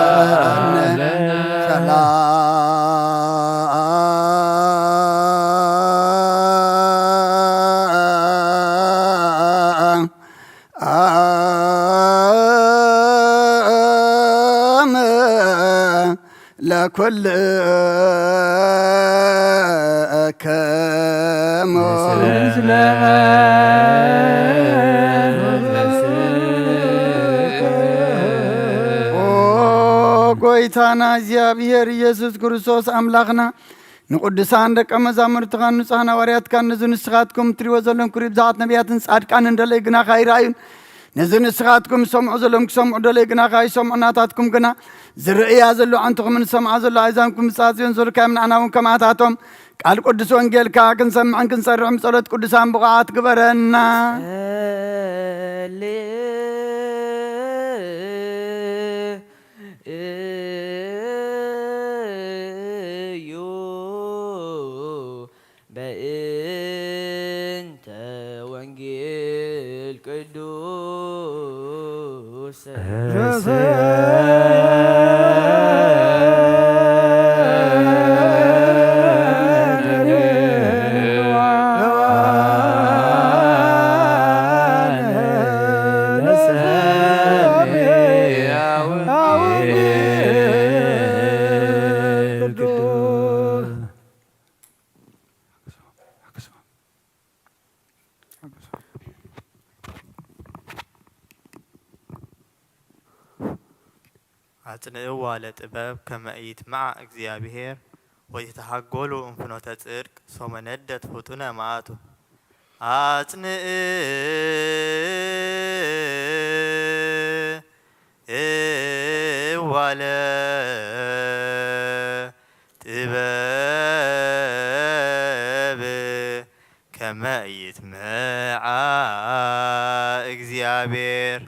ተሳሃለነ። ሰላም ኩልከሞ። ኦ ጎይታና እግዚኣብሔር ኢየሱስ ክርስቶስ ኣምላኽና፣ ንቅዱሳን ደቀ መዛሙርትኻን ንጹሓን ሃዋርያትካን፣ ነዚ ንስኻትኩም እትሪእዎ ዘለኹም ክብሪ ብዝሓት ነቢያትን ጻድቃንን ደለይ ግናኻ ኣይረኣዩን። ነዚ ንስኻትኩም ዝሰምዑ ዘለኹም ክሰምዑ ደለይ ግናኻ ኣይሰምዑ። ናታትኩም ግና ዝርእያ ዘሎ ኣዕንትኹምን ዝሰምዓ ዘሎ ኣእዛንኩም ምጻጽዮን ዘልካዮም ንዓና እውን ከማታቶም ቃል ቅዱስ ወንጌልካ ክንሰምዕን ክንሰርሕን ብጸሎት ቅዱሳን ብቑዓት ግበረና። እዩ። በእንተ ወንጌል ቅዱስ ኣጽንዕዋ ለጥበብ ከመ ኢይትመዓ እግዚኣብሔር ወኢትትሃጎሉ እምፍኖተ ጽድቅ ሶበ ነደት ፍጡነ መዓቱ። ኣጽንዕዋ ለጥበብ ከመ ኢይትመዓ እግዚኣብሔር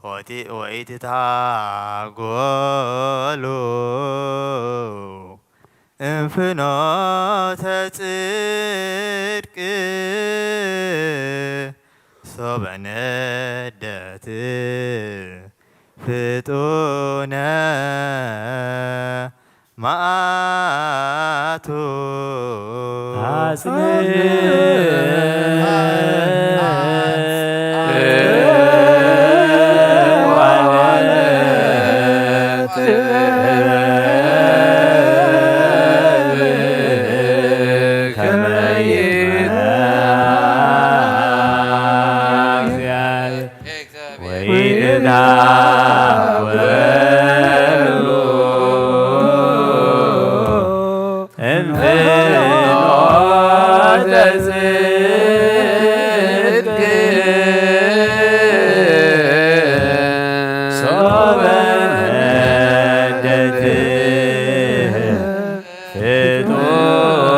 ወቲ-፣ ወኢትትሃጎሉ እምፍኖተ ጽድቅ ሶበ ነደት ፍጡነ መዓቱ። ወኢትትሃጎሉ እምፍኖተ ጽድቅ ሶበ ነደት ፍጡነ መዓቱ።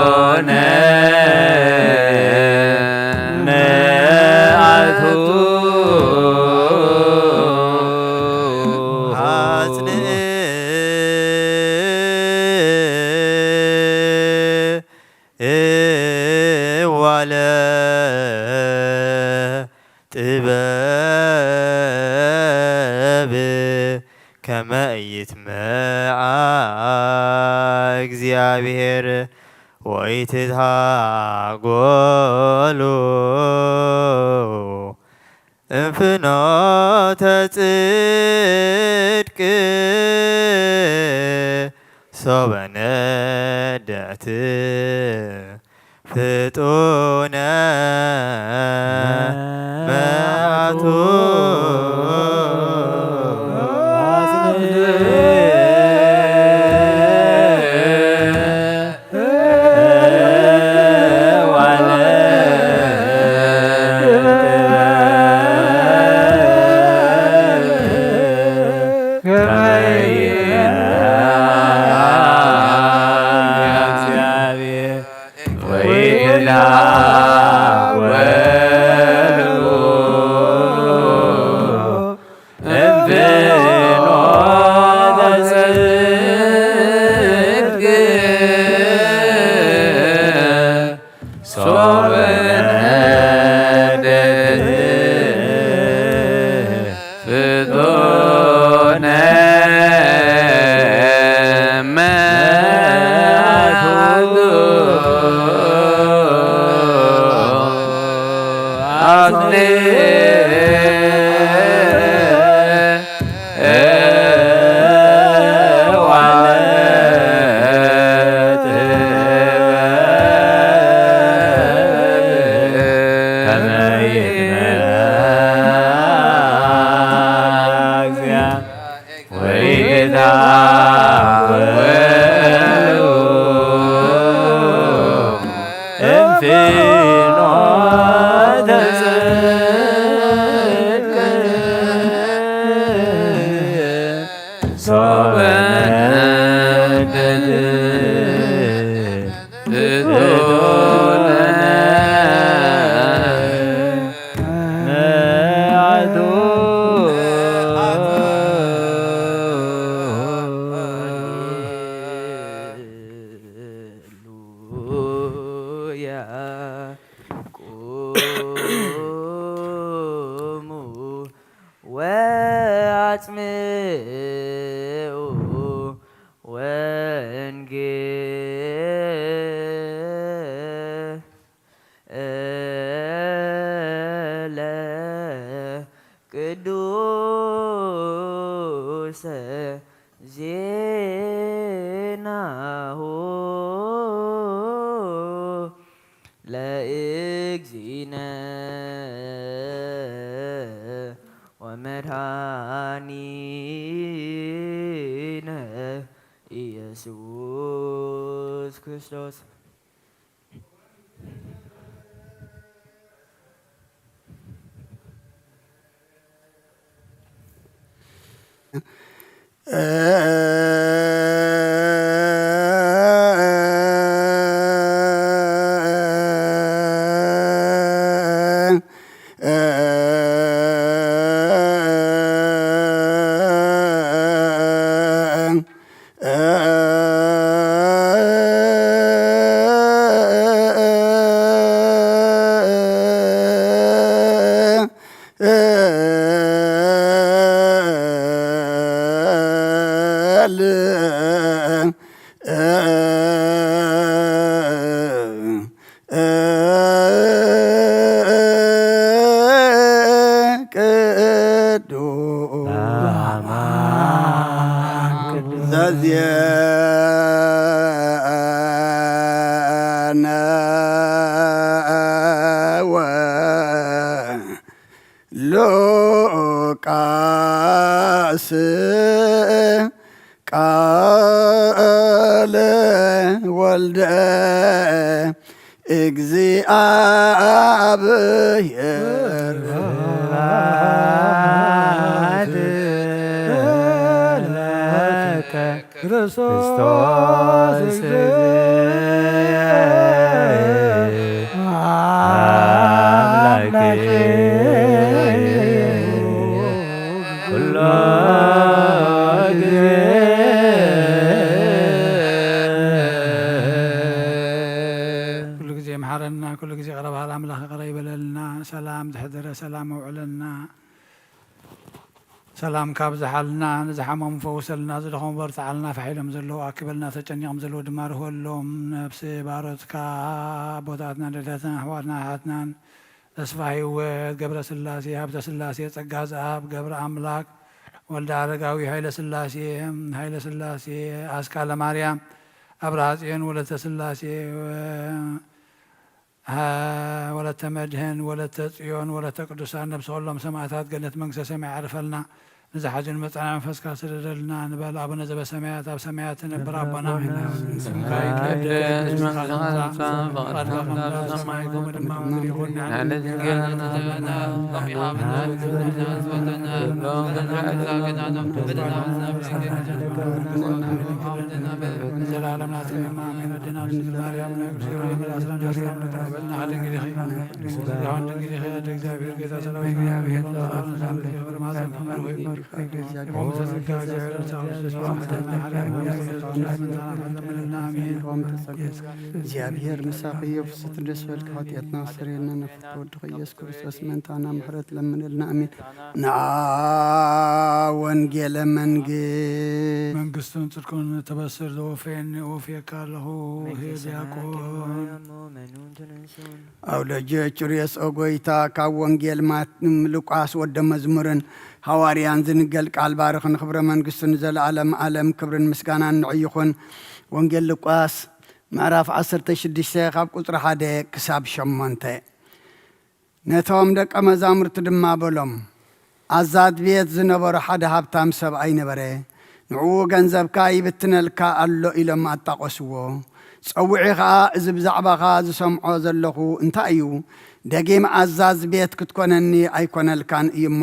ኣጽንዕዋ ለጥበብ ከመ ኢይትመዓ እግዚኣብሔር ወኢትትሃጎሉ እምፍኖተ ጽድቅ ሶበ ነደት ፍጡነ መዓቱ። ፍጡነ መዓቱ። ኣጽንዕዋ ቅዱሰ ዜናሁ ለእግዚእነ ወመድኃኒነ ኢየሱስ ክርስቶስ። ቅዱስ ዘዜነወ ሉቃስ ቃለ ወልደ እግዚኣብሔር። ክርስቶስ አምላኬ ኩሎ ጊዜ። ኩሉ ግዜ መሓረና፣ ኩሉ ግዜ ይቕረ በሃል ኣምላኽ ይቕረ ይበለልና። ሰላም ዝሕደረ ሰላም ኣውዕለና። ሰላም ካብዝሓልና፣ ንዝሓመሙ ፈውሰልና፣ ዝደኸሙ በርትዓልና፣ ፋሕ ኢሎም ዘለዉ ኣክበልና፣ ተጨኒቖም ዘለዉ ድማ ርህወሎም። ነፍሲ ባሮትካ ኣቦታትና፣ ደዳትና፣ ኣሕዋትና፣ ኣሓትናን ተስፋ ህይወት ገብረ ስላሴ፣ ሃብተ ስላሴ፣ ጸጋ ዘኣብ ገብረ ኣምላክ፣ ወልደ ኣረጋዊ፣ ሃይለ ስላሴ፣ ሃይለ ስላሴ፣ ኣስካለ ማርያም፣ ኣብርሃ ጽዮን፣ ወለተ ስላሴ፣ ወለተ መድህን፣ ወለተ ጽዮን፣ ወለተ ቅዱሳን፣ ነብሲ ኩሎም ሰማእታት ገነት መንግስተ ሰማይ ያዕርፈልና። ንዝሓዘን መጻና መንፈስካ ስደደልና ንበል። ኣቡነ ዘበሰማያት፣ ኣብ ሰማያት ትነብር ኣቦና ሆይ፣ ስምካ ይቀደስ፣ መንግስትኻ ትምጻእ፣ ፍቓድካ ከም ኣብ ሰማይ ከምኡ ድማ ኣብ ምድሪ ይኹን። ንሕና ንህበና ሎሚ ሃበና፣ ዘለዓለም ናትካ እዩ። ኣሜን። ኣዴና ድንግል ማርያም፣ ናይ ቅዱስ ገብርኤል መልኣክ ሰላምታ ይኹን፣ ሰላምታ ይኹን፣ ድንግል ኢኺ፣ ድንግል ኢኺ፣ ኣደ እግዚኣብሔር፣ ጌታ ሰራዊት፣ ሰላምታ ይኹን፣ ሰላምታ ይኹን፣ ማርያም፣ እግዚኣብሔር ምሳኺ እዩ፣ ፍስሕቲ ደስ በልኪ፣ ኃጢአትና ኣስተሰርየልና፣ ነፍስ ወድኺ ኢየሱስ ክርስቶስ ምእንታና ምሕረት ለምንልና፣ ኣሜን። ንዓ ወንጌለ መንግስት። መንግስቱን ጽድቁን ተበስር ዘወፈየኒ እወፍየካ ኣለኹ፣ ሄ ዲያቆን። ኣውለጀ ቹርየስ ኦ ጎይታ፣ ካብ ወንጌል ማት-፣ ሉቃስ ወደ መዝሙርን ሃዋርያን ዝንገል ቃል ባርኽ፣ ንኽብረ መንግስቱ ንዘለዓለም ዓለም ክብርን ምስጋናን ንዑ ይኹን። ወንጌል ሉቃስ ምዕራፍ ዓሰርተ ሽዱሽተ ካብ ቁጽሪ ሓደ ክሳብ ሸሞንተ። ነቶም ደቀ መዛሙርቱ ድማ በሎም፣ ኣዛዚ ቤት ዝነበሮ ሓደ ሃብታም ሰብኣይ ነበረ። ንዕኡ፣ "ገንዘብካ ይብትነልካ ኣሎ" ኢሎም ኣጣቖስዎ። ጸውዒ ኸኣ፣ "እዚ ብዛዕባኻ ዝሰምዖ ዘለኹ እንታይ እዩ? ደጊም ኣዛዚ ቤት ክትኮነኒ ኣይኮነልካን እዩ እሞ፣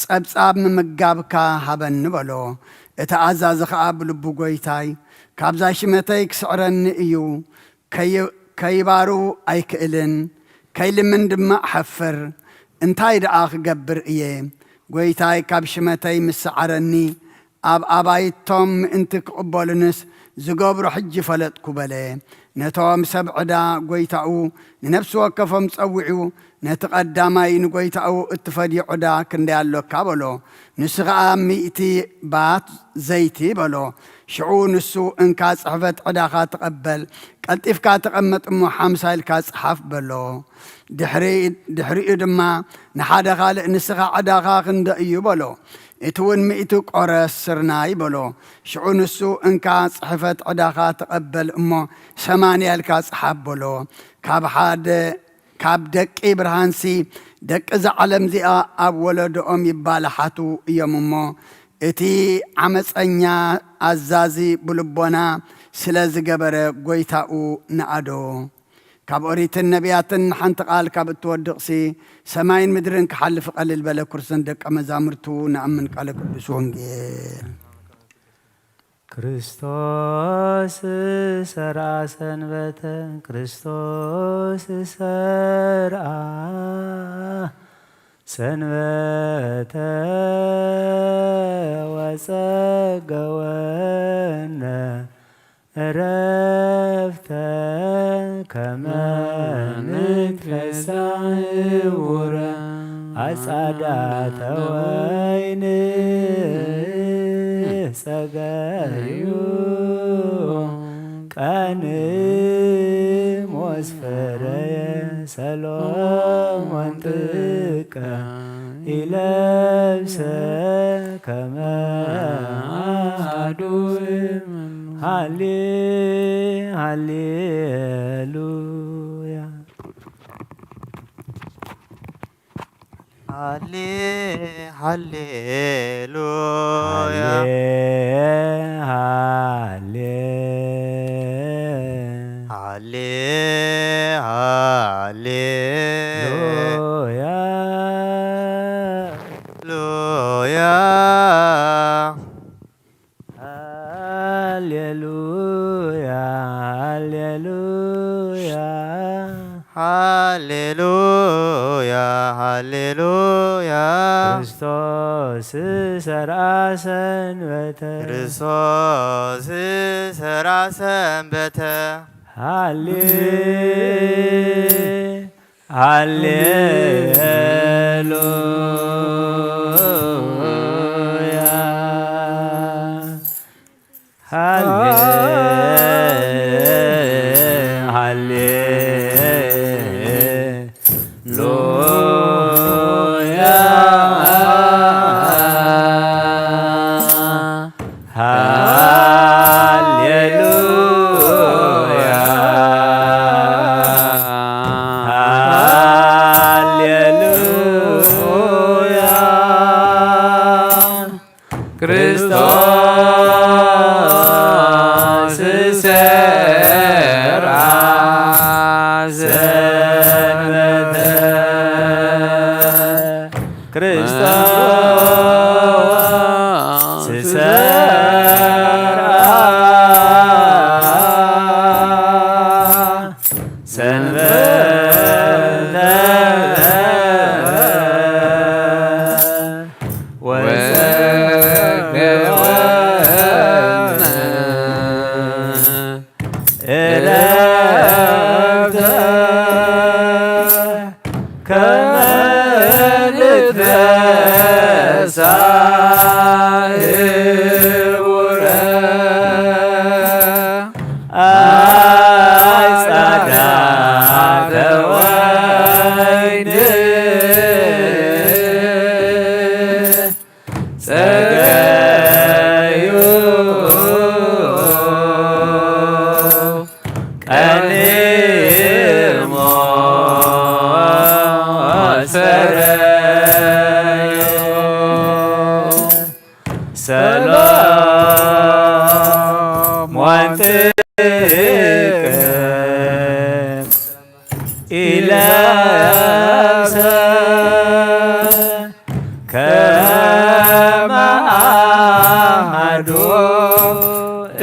ጸብጻብ ምምጋብካ ሃበኒ" በሎ። እቲ ኣዛዚ ኸኣ ብልቡ፣ "ጐይታይ፣ ካብዛ ሽመተይ ክስዕረኒ እዩ፣ ከይ-፣ ከይባርው ኣይክእልን፣ ከይልምን ድማ እሓፍር። እንታይ ደኣ ክገብር እየ? ጐይታይ ካብ ሽመተይ ምስ ሰዓረኒ፣ ኣብ ኣባይቶም ምእንቲ ክቕበሉንስ ዝገብሮ ሕጂ ፈለጥኩ" በለ። ነቶም ሰብ ዕዳ ጐይታኡ ንነፍሲ ወከፎም ጸዊዑ፣ ነቲ ቀዳማይ ንጐይታኡ እትፈድዮ ዕዳ ክንደይ ኣሎካ? በሎ። ንሱ ኸኣ ሚእቲ ባት ዘይቲ በሎ። ሽዑ ንሱ፣ እንካ ጽሕፈት ዕዳኻ ተቐበል፣ ቀልጢፍካ ተቐመጥ እሞ ሓምሳ ኢልካ ጽሓፍ በሎ። ድሕሪ-፣ ድሕሪኡ ድማ ንሓደ ካልእ፣ ንስኻ ዕዳኻ ክንደይ እዩ? በሎ። እቲ እውን ሚእቲ ቆረስ ስርናይ በሎ። ሽዑ ንሱ፣ እንካ ጽሕፈት ዕዳኻ ተቐበል እሞ ሰማንያ ኢልካ ጽሓፍ በሎ። ካብ ሓደ፣ ካብ ደቂ ብርሃንሲ ደቂ እዛ ዓለም እዚኣ ኣብ ወለዶኦም ይባላሓቱ እዮም እሞ፣ እቲ ዓመፀኛ ኣዛዚ ብልቦና ስለ ዝገበረ ጐይታኡ ነኣዶ። ካብ ኦሪትን ነቢያትን ሓንቲ ቃል ካብ እትወድቕሲ፣ ሰማይን ምድርን ክሓልፍ ቀልል በለ። ክርስቶስን ደቀ መዛሙርቱ ንኣምን። ቃለ ቅዱስ ወንጌል። ክርስቶስ ሰርዐ ሰንበተ፣ ክርስቶስ ሰርዐ ሰንበተ ወጸገወነ ዕረፍተ ከመ ንትፌሳህ ህቡረ። አጻዳተ ወይን ጸገዩ ቀንሞስ ፈረየ ሰሎሞን ጥቀ ኢለብሰ ከመ አሐዱ። ሃሌ ሃሌሉያ። ሃሌ ሃሌሉያ። ሃሌ ሃሌ ሃሌ ሃሌ ሉያ። ሉያ። ሃሌሉያ፣ ሃሌሉያ። ሃሌሉያ፣ ሃሌሉያ። ክርስቶስ ሰርዐ ሰንበተ። ክርስቶስ ሰርዐ ሰንበተ። ሃሌ ሃሌሉያ። ሃሌ-፣ ሃሌ-፣ ሉያ። ሃሌሉያ። ሃሌሉያ። ክርስቶስ ሰርዐ ሰንበተ። ክርስቶስ ሰርዐ ሰንበተ ወጸገወነ ዕረፍተ ከመ ንትፌሳህ ህቡረ። አይ ጻዳተ ወይን ጸገዩ ቀኒሞ ሰረዩ ሰሎሞን ጥቀ ኢለብሰ ከመ አሐዱ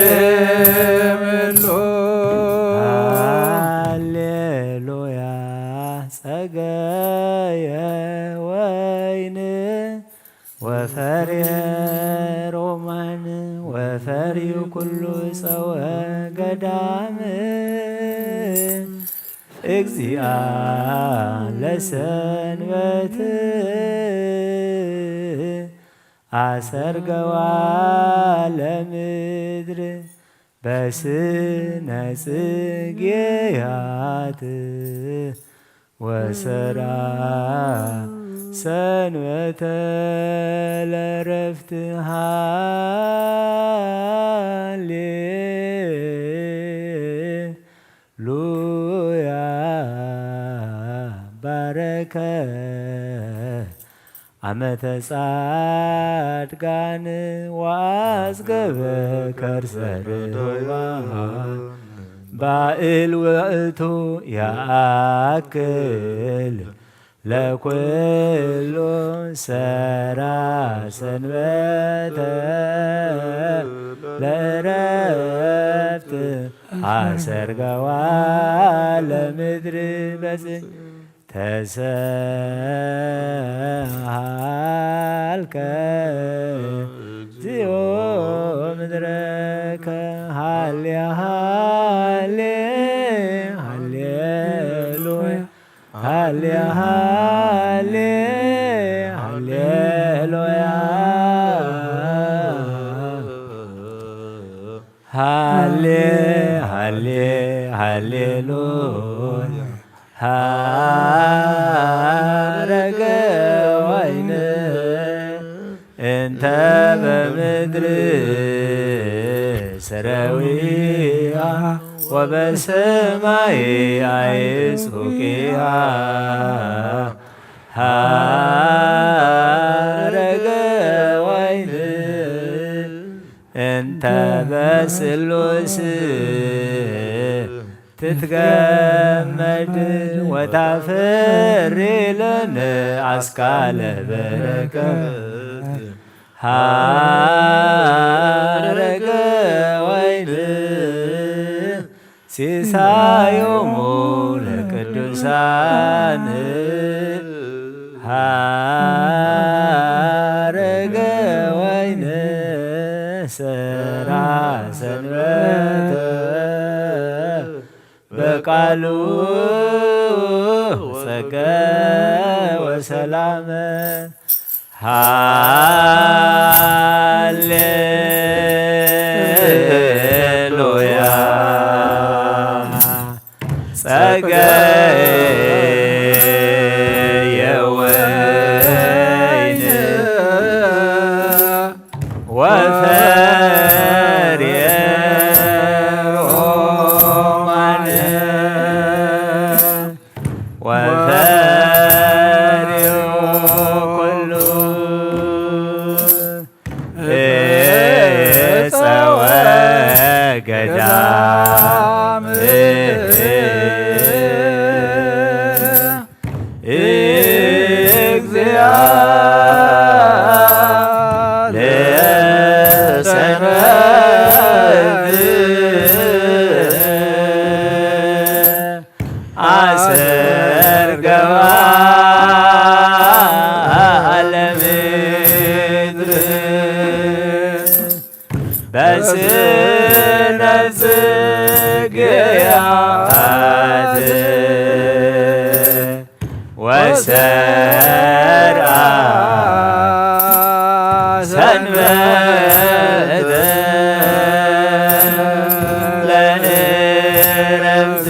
እምሉ። ሃሌሉያ። ጸገየ ወይን ወፈርየ ሮማን ወፈርዩ ኩሉ ጸወ ገዳም። እግዚኣ ለሰንበት ኣሰርገዋ ለምድር በስነ ጽጌያት ወሰራ ሰንበተ ለረፍት ሃሌ ሉያ ባረከ ዓመተ ጻድቃን ወአጽገበ ከርሰ ርዱያን ባእል ውእቱ ያአክል ለኩሉ ሰራ ሰንበተ ለረፍት አሰርገዋ ለምድር በጽ ተሰሃልከ እግዚኦ ምድረከ ሃሌ ሃሌ ሃሌሉያ ሃሌ ሃሌ ሃሌሉያ ሃሌ ሃሌ ሃሌሉያ ሃረገ ወይን እንተ በምድር ስረዊያ ወበሰማይ አይጽውቅያ ሃረገ ወይን እንተ በስሉስ ትትገመድ ወታፈሪ ለነ አስካለ በረከት ሃረገ ወይን ሲሳዮሙ ለቅዱሳን ሃረገ ወይን ሰራ ሰንበተ በቃሉ ጸገ ወሰላመ ሃሌሉያ ጸገየ ወይን ወፈርየ ሮማን ወፈርዮ ኩሉ እፀወ ገዳም እግዚአ ለሰንበት አሰርገዋ ለምድር በስነ ጽጌያት ወሰርአ ሰንበተ ለእረፍት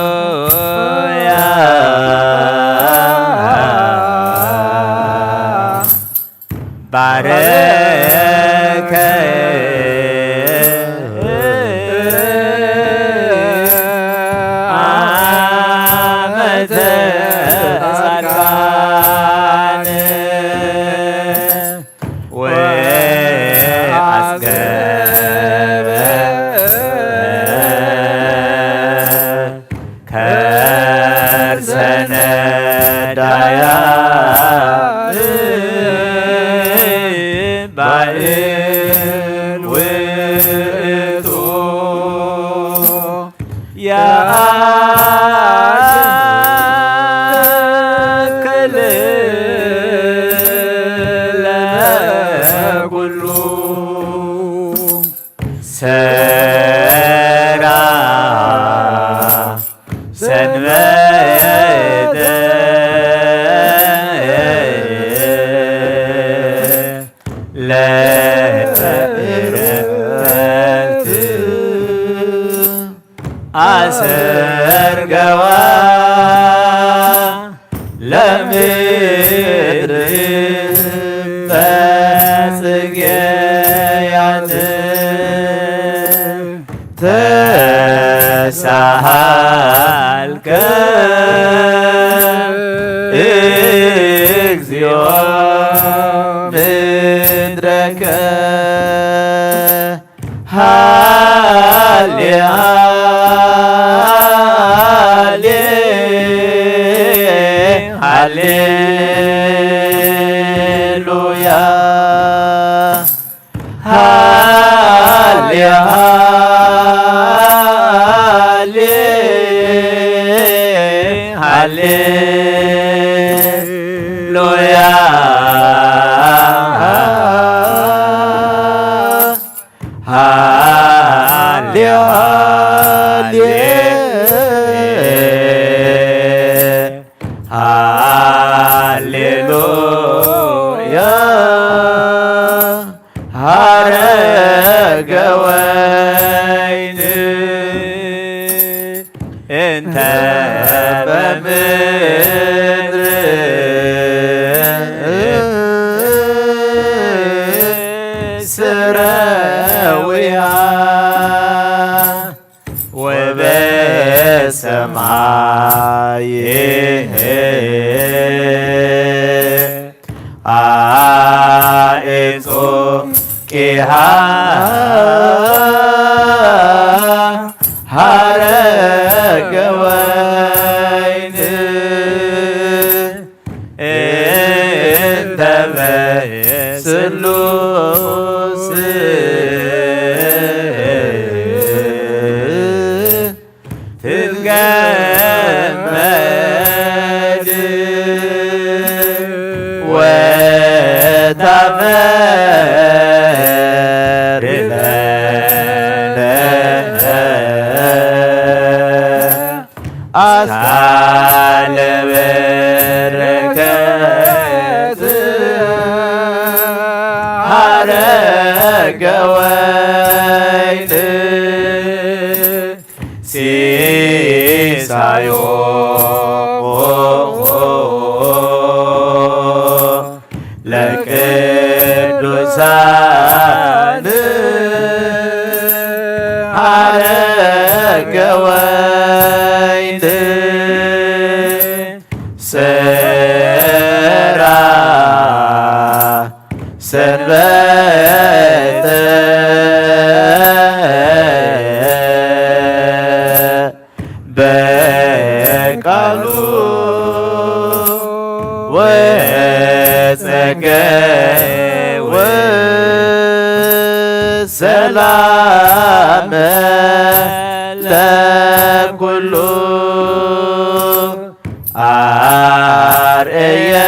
ሃሌሉያ ሰራ ሰንበተ ለእረፍት አሰርገዋ ለምድር በጽጌያት ተሳሃልከ እግዚኦ ምድረከ ሃሌ ሃሌ ሃሌሉያ ሃሌ ሃሌ ሃሌሉያ ሃሌ ሃሌ ሃሌሉያ ሃረገ ወይን እንተ በምድር ስረውያ ወበሰማይ አእጾ ቂሃ ሐረገ ወይን እንተ በስሉስ ትትገመድ ወታፈር ለነ አስካለ በረከት ሐረገ ወይን ሲሳዮ ለቅዱሳን ሐረገ ወይን ሰራ ሰንበተ በቃሉ ወጸገ ወሰላመ ለኩሉ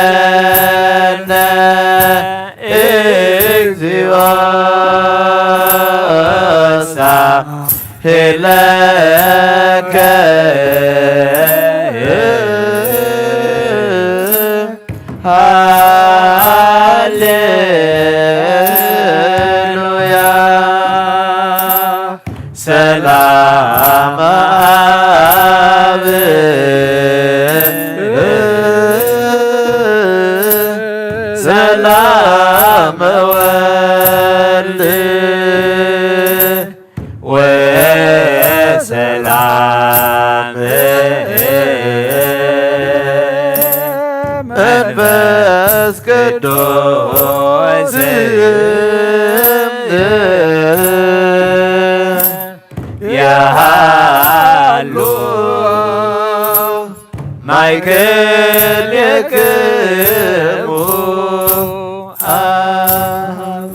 አርእየነ እግዚኦ ሳህለከ ሃሌሉያ ሰላም አብ ሰላም ወልድ ወሰላም መንፈስ ቅዱስ ያሃሉ ማእከሌክሙ አብ።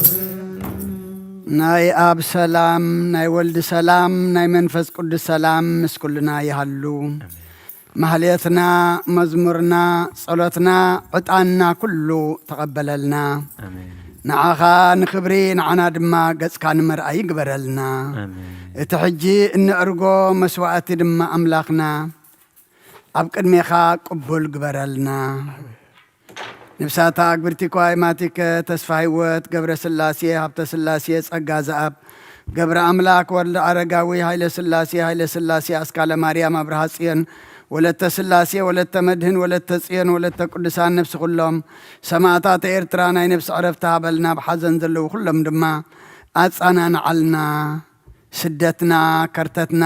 ናይ ኣብ ሰላም፣ ናይ ወልድ ሰላም፣ ናይ መንፈስ ቅዱስ ሰላም ምስ ኩልና ይሃሉ። ማህሌትና፣ መዝሙርና፣ ጸሎትና፣ ዕጣንና ኩሉ ተቐበለልና። ኣሜን። ንዓኻ ንኽብሪ፣ ንዓና ድማ ገጽካ ንምርኣይ ይግበረልና። ኣሜን። እቲ ሕጂ እንዕርጎ መስዋእቲ ድማ ኣምላኽና ኣብ ቅድሜኻ ቅቡል ግበረልና። ንብሳታ ኣግብርቲ ኳይ ማቲከ፣ ተስፋ ህይወት ገብረ ስላሴ፣ ሃብተ ስላሴ፣ ጸጋ ዘኣብ ገብረ ኣምላክ፣ ወልደ ኣረጋዊ፣ ሃይለ ስላሴ፣ ሃይለ ስላሴ፣ ኣስካለ ማርያም፣ ኣብርሃ ጽዮን፣ ወለተ ስላሴ፣ ወለተ መድህን፣ ወለተ ጽዮን፣ ወለተ ቅዱሳን፣ ነፍሲ ኩሎም ሰማእታት ኤርትራ ናይ ነፍሲ ዕረፍቲ ሃበልና። ብሓዘን ዘለዉ ኩሎም ድማ ኣጻናንዓልና። ስደትና ከርተትና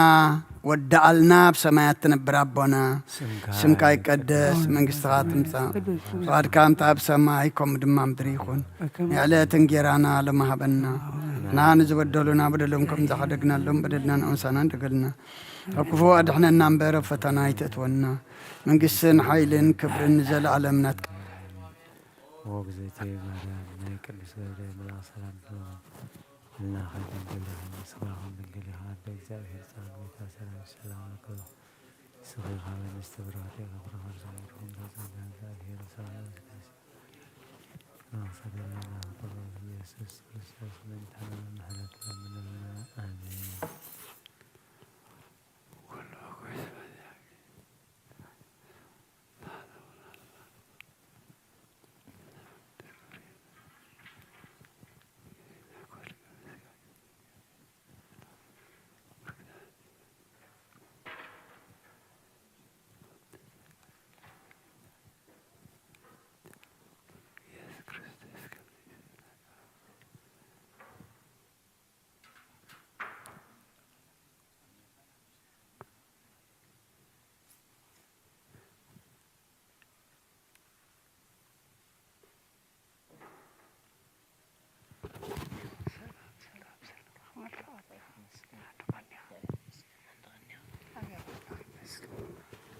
ወደኣልና። ኣብ ሰማያት ትነብር ኣቦና፣ ስምካ ስምካ ይቀደስ፣ መንግስትኻ ትምጻእ፣ ፍቓድካ እንተ ኣብ ሰማይ ከምኡ ድማ ምድሪ ይኹን። ናይ ዕለት እንጌራና ሎሚ ሃበና። ንሕና ንዝበደሉና በደሎም ከም ዝሓደግናሎም በደልና ንዑሳና እንደገልና። ካብ ክፉ ኣድሕነና እምበር ኣብ ፈተና ኣይተእትወና። መንግስትን ሓይልን ክብርን ንዘለኣለም ናትካ። ኦ እግዝእተየ ማርያም ናይ ቅዱስ ገብርኤል መልኣክ ሰላምታ ይብዛልኪ፣ ድንግል ኢኺ፣ ስጋኺ እውን ድንግል እዩ። ኣደ እግዚኣብሔር ጸባኦት፣ ጌታ ሰላም ሰላም ለኪ፣ ንስኺ ካብ ኣንስቲ ብሩኽቲ ኢኺ፣ ብሩኽ ፍረ ከርሥኪ ጸጋ እግዚኣብሔር ሰላም ለኪ፣ ኢየሱስ ክርስቶስ ምእንታና ምሕረት ለምንልና። ኣሜን።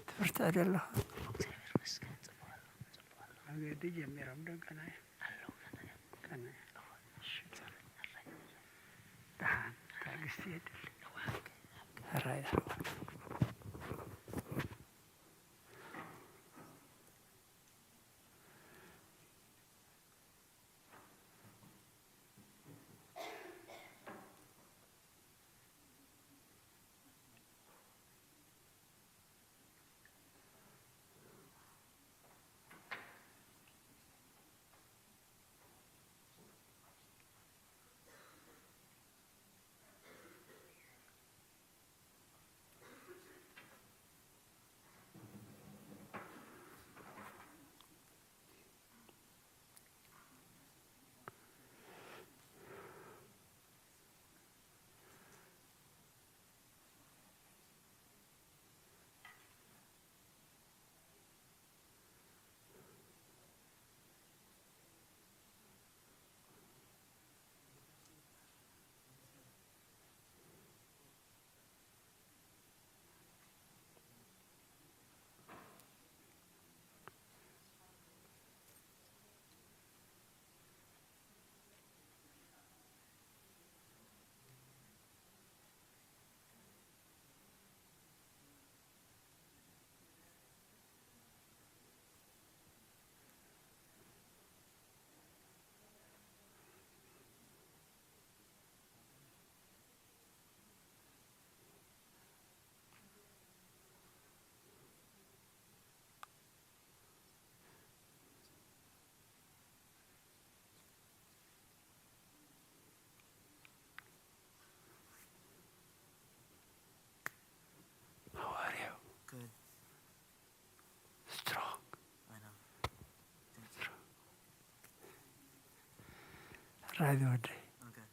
ትምህርቲ ኣለኻ? መገዲ ጀሚሮም ዶ ገና እዮም? ገና እዮም። እሺ፣ ደሓን ትዕግስቲ የድሊ። ሕራይ። How are you? Good. Strong. I know. Thank you. Strong. Right, ወደይ። Okay.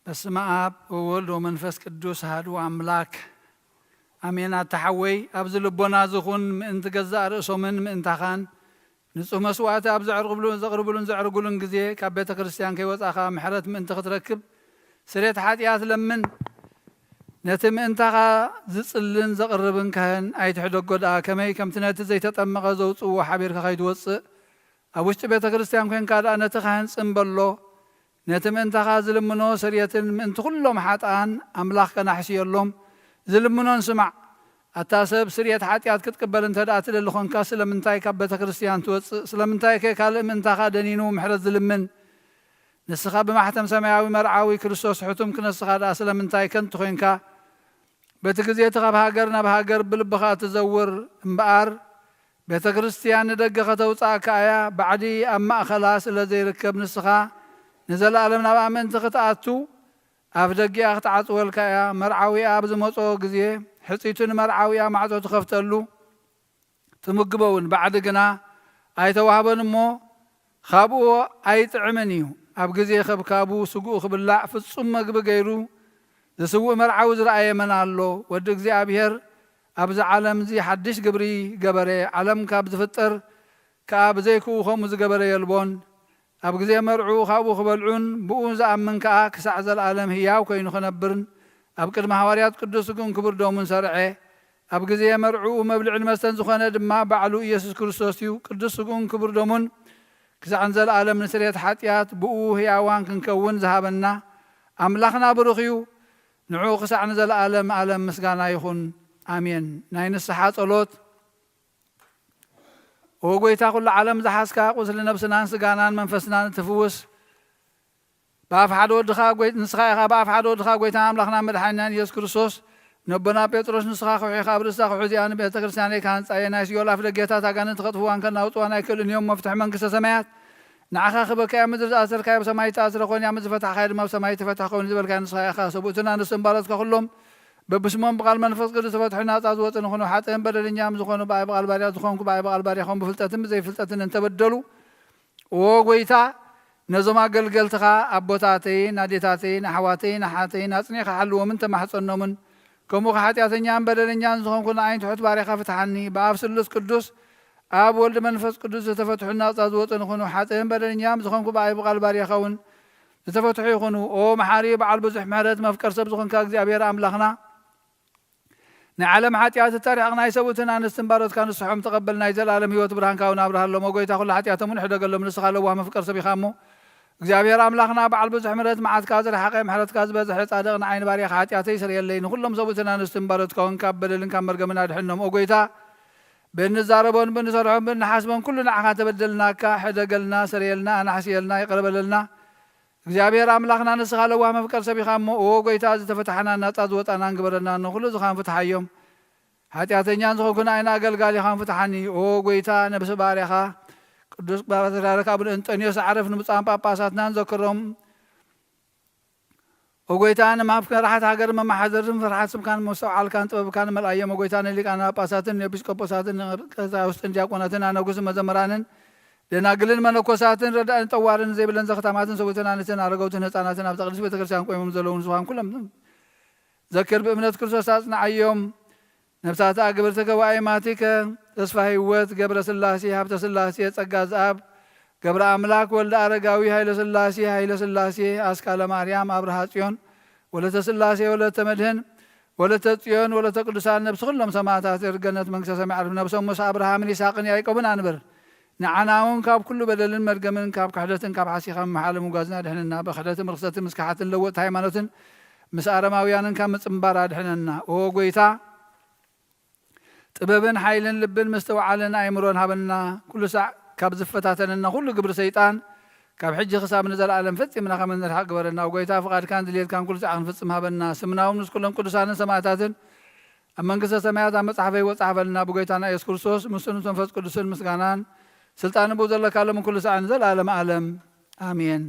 በስመ ኣብ ወወልድ ወመንፈስ ቅዱስ ኣሐዱ ኣምላክ ኣሜን። ኣታ ሓወይ፣ ኣብዚ ልቦና ዝኹን ምእንቲ ገዛእ ርእሶምን ምእንታኻን ንጹህ መስዋዕቲ ኣብ ዘዕርጉብሉ-፣ ዘቕርብሉን ዘዕርጉሉን ግዜ ካብ ቤተ ክርስቲያን ከይወጻኻ ምሕረት ምእንቲ ክትረክብ ስሬት ሓጢኣት ለምን። ነቲ ምእንታኻ ዝጽልን ዘቕርብን ካህን ኣይትሕደጎ ደኣ፣ ከመይ ከምቲ ነቲ ዘይተጠመቐ ዘውጽእዎ ሓቢርካ ከይትወጽእ፣ ኣብ ውሽጢ ቤተ ክርስቲያን ኮንካ ደኣ ነቲ ካህን ጽን በሎ። ነቲ ምእንታኻ ዝልምኖ ስርየትን ምእንቲ ኩሎም ሓጥኣን ኣምላኽ ከናሕስየሎም ዝልምኖን ስማዕ። ኣታ ሰብ፣ ስርየት ሓጢኣት ክትቅበል እንተ ደኣ ትደሊ ኾንካ፣ ስለምንታይ ካብ ቤተ ክርስቲያን ትወጽእ? ስለምንታይከ ካልእ ምእንታኻ ደኒኑ ምሕረት ዝልምን? ንስኻ ብማሕተም ሰማያዊ መርዓዊ ክርስቶስ ሕቱም ክነስኻ ደኣ ስለምንታይ ከንቱ ኾንካ? በቲ ግዜ እቲ ካብ ሃገር ናብ ሃገር ብልብኻ ትዘውር እምበኣር፣ ቤተ ክርስቲያን ንደገ ከተውጽኣካ እያ። ባዕዲ ኣብ ማእከላ ስለ ዘይርከብ፣ ንስኻ ንዘለኣለም ናብኣ ምእንቲ ክትኣቱ፣ ኣፍ ደጊኣ ክትዓጽወልካ እያ። መርዓዊኣ ኣብ ዝመጾ ግዜ፣ ሕጽይቱ ንመርዓዊኣ ማዕጾ ትኸፍተሉ፣ ትምግቦ እውን። ባዕዲ ግና ኣይተዋህቦን እሞ፣ ካብኡ ኣይጥዕምን እዩ። ኣብ ግዜ ከብካቡ ስግኡ ክብላዕ ፍጹም መግቢ ገይሩ ዝስውእ መርዓዊ ዝረኣየ መን ኣሎ? ወዲ እግዚኣብሔር ኣብዚ ዓለም እዚ ሓድሽ ግብሪ ገበረ። ዓለም ካብ ዝፍጠር ከኣ ብዘይክኡ ከምኡ ዝገበረ የልቦን። ኣብ ግዜ መርዕኡ ካብኡ ክበልዑን ብኡ ዝኣምን ከኣ ክሳዕ ዘለኣለም ህያው ኮይኑ ክነብርን ኣብ ቅድሚ ሃዋርያት ቅዱስ ስግኡን ክቡር ደሙን ሰርዐ። ኣብ ግዜ መርዕኡ መብልዕን መስተን ዝኾነ ድማ ባዕሉ ኢየሱስ ክርስቶስ እዩ። ቅዱስ ስግኡን ክቡር ደሙን ክሳዕ ንዘለኣለም ንስርየት ሓጢኣት ብኡ ህያዋን ክንከውን ዝሃበና ኣምላኽና ብሩኽ እዩ። ንዕኡ ክሳዕ ንዘለኣለም ኣለም ምስጋና ይኹን፣ ኣሜን። ናይ ንስሓ ጸሎት። ኦ ጐይታ፣ ኩሉ ዓለም ዝሓዝካ፣ ቁስሊ ነብስናን ስጋናን መንፈስናን እትፍውስ፣ ብኣፍ ሓደ ወድኻ ጐይ-፣ ንስኻ ኢኻ ብኣፍ ሓደ ወድኻ ጐይታን ኣምላኽናን መድሓኒናን ኢየሱስ ክርስቶስ፣ ነቦና ጴጥሮስ፣ ንስኻ ከውሒ ኢኻ፣ ኣብ ርእሳ ከውሒ እዚኣ ንቤተ ክርስቲያነይ ክሃንጻ እየ፣ ናይ ሲኦል ኣፍ ደጌታት ኣጋንንቲ ከጥፍዋን ከናውጽዋን ኣይክእሉን እዮም፣ መፍትሒ መንግስተ ሰማያት ንዓኻ ክበካ እያ። ምድሪ ዝኣሰርካዮ ኣብ ሰማይ ዝተኣስረ ኮይኑ፣ ኣብ ምድሪ ዝፈታሕካዮ ድማ ኣብ ሰማይ ዝተፈትሐ ኮይኑ ዝበልካዮ ንስኻ ኢኻ። ሰብኡትን ኣንስትን ባሮትካ ኩሎም በብስሞም ብቓል መንፈስ ቅዱስ ዝተፈትሑ ናጻ ዝወጹ ንኹኑ። ሓጥእን በደለኛን ዝኾኑ ብኣይ ብቓል ባርያ ዝኾንኩ ብኣይ ብቓል ባርያኹም ብፍልጠትን ብዘይፍልጠትን እንተበደሉ፣ ኦ ጐይታ፣ ነዞም ኣገልገልትኻ ኣቦታተይን ኣዴታተይን ኣሕዋተይን ኣሓተይን ኣጽኒዕካ ሓልዎምን ተማሕጸኖምን። ከምኡ ከ ሓጢኣተኛን በደለኛን ዝኾንኩ ንኣይን ትሑት ባርያኻ ፍትሓኒ። ብኣብ ስሉስ ቅዱስ ኣብ ወልድ መንፈስ ቅዱስ ዝተፈትሑ ናጻ ዝወጹ ንኹኑ። ሓጥእን በደለኛን ዝኾንኩ ብኣይ ብቓል ባርያኻ እውን ዝተፈትሑ ይኹኑ። ኦ መሓሪ በዓል ብዙሕ ምሕረት መፍቀር ሰብ ዝኾንካ እግዚኣብሔር ኣምላኽና፣ ናይ ዓለም ሓጢኣት እተሪሕቕ ናይ ሰብኡትን ኣንስትን ባሮትካ ንስሖም ተቐበል፣ ናይ ዘለኣለም ህይወት ብርሃንካ እውን ኣብርሃሎም። ኦ ጐይታ፣ ኩሉ ሓጢኣቶም እውን ሕደገሎም። ንስኻ ለዋህ መፍቀር ሰብ ኢኻ እሞ፣ እግዚኣብሔር ኣምላኽና በዓል ብዙሕ ምሕረት፣ መዓትካ ዝረሓቐ፣ ምሕረትካ ዝበዝሐ፣ ጻድቕ ንዓይ ንባርያኻ ሓጢኣተይ ስርየለይ። ንኹሎም ሰብኡትን ኣንስትን ባሮትካ እውን ካብ በደልን ካብ መርገምን ኣድሕኖም። ኦ ጐይታ፣ ብእንዛረቦን ብእንሰርሖን ብእንሓስቦን ኩሉ ንዓኻ ተበደልናካ፣ ሕደገልና፣ ስረየልና፣ ኣናሕስየልና፣ ይቕረ በለልና። እግዚኣብሔር ኣምላኽና ንስኻ ለዋህ መፍቀር ሰብ ኢኻ እሞ፣ ኦ ጐይታ፣ ዝተፈታሕናን ናጻ ዝወጻናን ግበረና፣ ንኹሉ ዝኻን ፍትሓዮም። ሓጢኣተኛን ዝኾንኩ ንኣይን ኣገልጋሊኻን ፍትሓኒ። ኦ ጐይታ፣ ነብሲ ባርያኻ ቅዱስ ፓትርያርክ ኣቡነ እንጠንዮስ ኣዕርፍ፣ ንብፁዓን ጳጳሳትናን ዘክሮም። ኦ ጐይታ፣ ንማፍ መራሕት ሃገር መመሓደርን ፍርሓት ስምካን መስተውዓልካን ጥበብካን መልኣዮም። ኦ ጐይታ፣ ንሊቃነ ጳጳሳትን ንኤጲስቆጶሳትን ንቀሳውስትን ዲያቆናትን ኣነጉስን መዘምራንን ደናግልን መነኮሳትን ረዳእን ጠዋርን ዘይብለን ዘኽታማትን ሰብኡትን ኣንስትን ኣረገውትን ህፃናትን ኣብዛ ቅድስት ቤተ ክርስቲያን ቆይሞም ዘለዉ ንስኻን ኩሎም ዘክር። ብእምነት ክርስቶስ ኣጽንዓዮም። ነፍሳት ኣግብርትከ ወኣይማቲከ ተስፋ ህይወት ገብረ ስላሴ ሃብተ ስላሴ ጸጋ ዘኣብ ገብረ ኣምላክ ወልደ ኣረጋዊ ሃይለ ስላሴ ሃይለ ስላሴ ኣስካለ ማርያም ኣብርሃ ጽዮን ወለተ ስላሴ ወለተ መድህን ወለተ ጽዮን ወለተ ቅዱሳን ነብሲ ኩሎም ሰማዕታት ገነት መንግስተ ሰማይ ዓርፍ ነብሶም ምስ ኣብርሃምን ይስሐቅን ያዕቆብን ኣንብር። ንዓና እውን ካብ ኩሉ በደልን መርገምን ካብ ክሕደትን ካብ ሓሲኻን መሓለ ምጓዝና ድሕንና። ብክሕደትን ርክሰትን ምስ ክሓትን ለወጥቲ ሃይማኖትን ምስ ኣረማውያንን ካብ ምጽንባር ኣድሕነና። ኦ ጐይታ፣ ጥበብን ሓይልን ልብን ምስትውዓልን ኣእምሮን ሃበና። ኩሉ ሳዕ ካብ ዝፈታተነና ኩሉ ግብሪ ሰይጣን ካብ ሕጂ ክሳብ ንዘለኣለም ፈጺምና ከም እንርሕቕ ግበረና። ኦ ጐይታ፣ ፍቓድካን ድልየትካን ኩሉ ሳዕ ክንፍጽም ሃበና። ስምና እውን ምስ ኩሎም ቅዱሳንን ሰማዕታትን ኣብ መንግስተ ሰማያት ኣብ መጽሓፈ ህይወት ጸሓፈልና። ብጐይታና ኢየሱስ ክርስቶስ፣ ምስኡ ምስ መንፈስ ቅዱስን ምስጋናን ስልጣንን ብኡ ዘለካ ሎምን ኩሉ ሳዕን ንዘለኣለመ ዓለም። ኣሜን።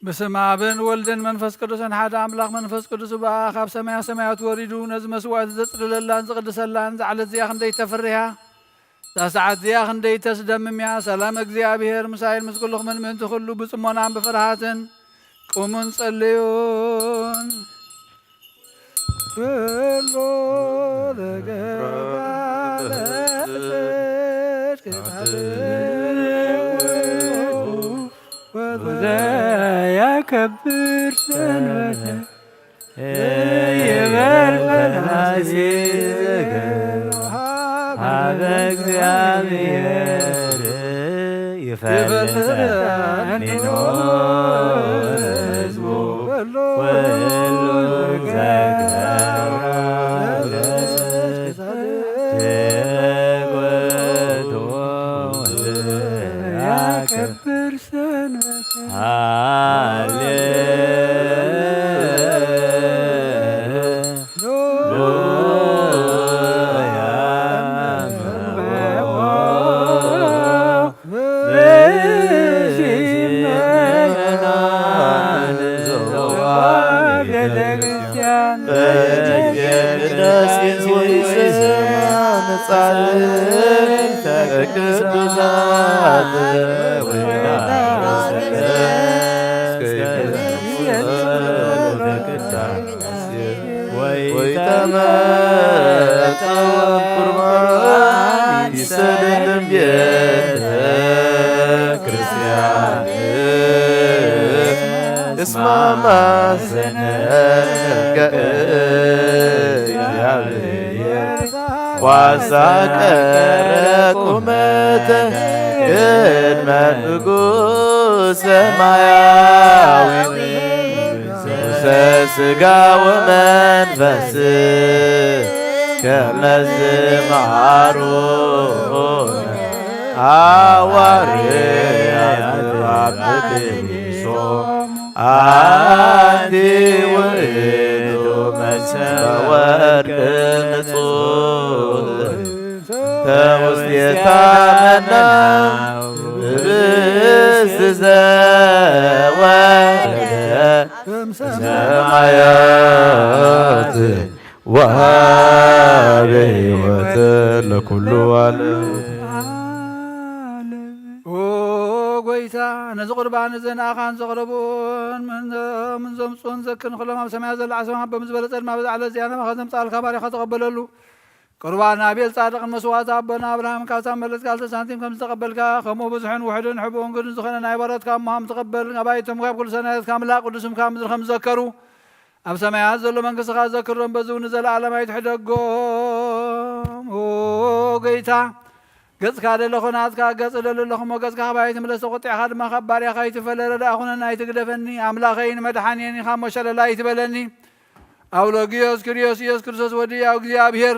ብስም ኣብን ወልድን መንፈስ ቅዱስን ሓደ ኣምላኽ። መንፈስ ቅዱስ ብኣ ካብ ሰማያ ሰማያት ወሪዱ ነዚ መስዋዕቲ ዘጽልለላን ዝቕድሰላን፣ እዛ ዕለት እዚኣ ክንደይ ተፍርያ፣ እዛ ሰዓት እዚኣ ክንደይ ተስደምም እያ። ሰላም እግዚኣብሔር ምሳይል ምስ ኩልኹምን ምእንቲ ኩሉ ብጽሞናን ብፍርሃትን ቁሙን ጸልዩን። ኩሉ ለገባለ ጽድቅ ዘያከብር ሰንበተ ይበል ፈላሲ ዘገብ ሀበ እግዚኣብሔር ይፈልጠኒ ህዝቡ ኩሉ ዘገብረ ተጎድቶ ያከብር ሰንበት ሃሌ ወይተመጠወ ቁርባን ይሰደድም ቤተ ክርስቲያን እስማማ ዘነከ እግዚኣብሔር ዋሳቀረ ቁመተ ቅድመ ንጉሥ ሰማያዊ ንጉሠ ሥጋ ወመንፈስ ከመ ዝመሃሩ ሃዋርያት በኤፌሶ። አንቲ ውእቱ መሰበ ወርቅ ንጹሕ ተውስቴታ መና ህብስት ዘወረደ ሰማያት ወሃበ ሕይወት ለኩሉ ዓለም። ኦ ጎይታ፣ ነዚ ቁርባን እዚ ንኣኻን ዘቕረብኡን ምን-፣ ምን ዘምጽኡን ዘክር ንኹሎም ኣብ ሰማያት ዘላ ዓስብኻ በምዝበለጸ ድማ በዛ ዕለት እዚኣ ናባኻ ዘምጽኣልካ ባሪኻ ተቐበለሉ። ቁርባን ኣቤል ጻድቕን መስዋዕቲ ኣቦና ኣብርሃም ካብታ መለት ቃል ሳንቲም ከም ዝተቐበልካ፣ ከምኡ ብዙሕን ውሑድን ሕቡእን ግዱን ዝኾነ ናይ ባሮትካ እሞ ሃም ትቐበል። ኣባይቶም ካብ ኩሉ ሰናየት ካብ ምላእ ቅዱስም ካብ ምድሪ ከም ዝዘከሩ፣ ኣብ ሰማያት ዘሎ መንግስትኻ ዘክሮም፣ በዚ እውን ንዘለኣለም ኣይትሕደጎም። ኦ ጎይታ፣ ገጽካ ደለኹ ናትካ ገጽ እደሊ ኣለኹ እሞ፣ ገጽካ ካባይ ኣይትምለስ፣ ተቖጢዕካ ድማ ካብ ባርያኻ ኣይትፈለ። ረዳእ ኩነኒ፣ ኣይትግደፈኒ። ኣምላኸይን መድሓንየን ኢኻ እሞ፣ ሸለል ኣይትበለኒ። ኣውሎጊዮስ ኪርዮስ ኢየሱስ ክርስቶስ ወዲ ያው እግዚኣብሔር፣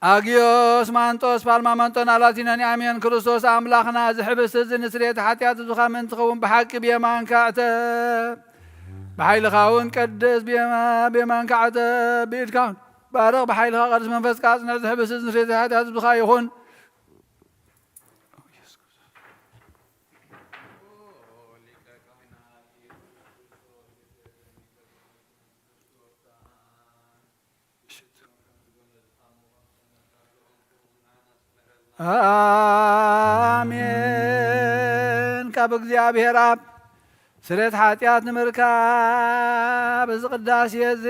ኣጊዮስ ማንጦስ ፓልማመንጦን ኣላቲነን ኣሜን። ክርስቶስ ኣምላኽና፣ እዚ ሕብስቲ እዚ ንስርየት ሓጢኣት ህዝብኻ ምእንቲ ኸውን ብሓቂ ብየማንካ ዕተብ፣ ብሓይልኻ እውን ቀድስ፣ ብየማ-፣ ብየማንካ ዕተብ፣ ብኢድካ ባርኽ፣ ብሓይልኻ ቀድስ፣ መንፈስካ ኣጽንዕ። እዚ ሕብስቲ እዚ ንስርየት ሓጢኣት ህዝብኻ ይኹን። ኣሜን። ካብ እግዚኣብሔር ኣብ ስርየት ሓጢኣት ንምርካብ እዚ ቅዳሴ እዚ፣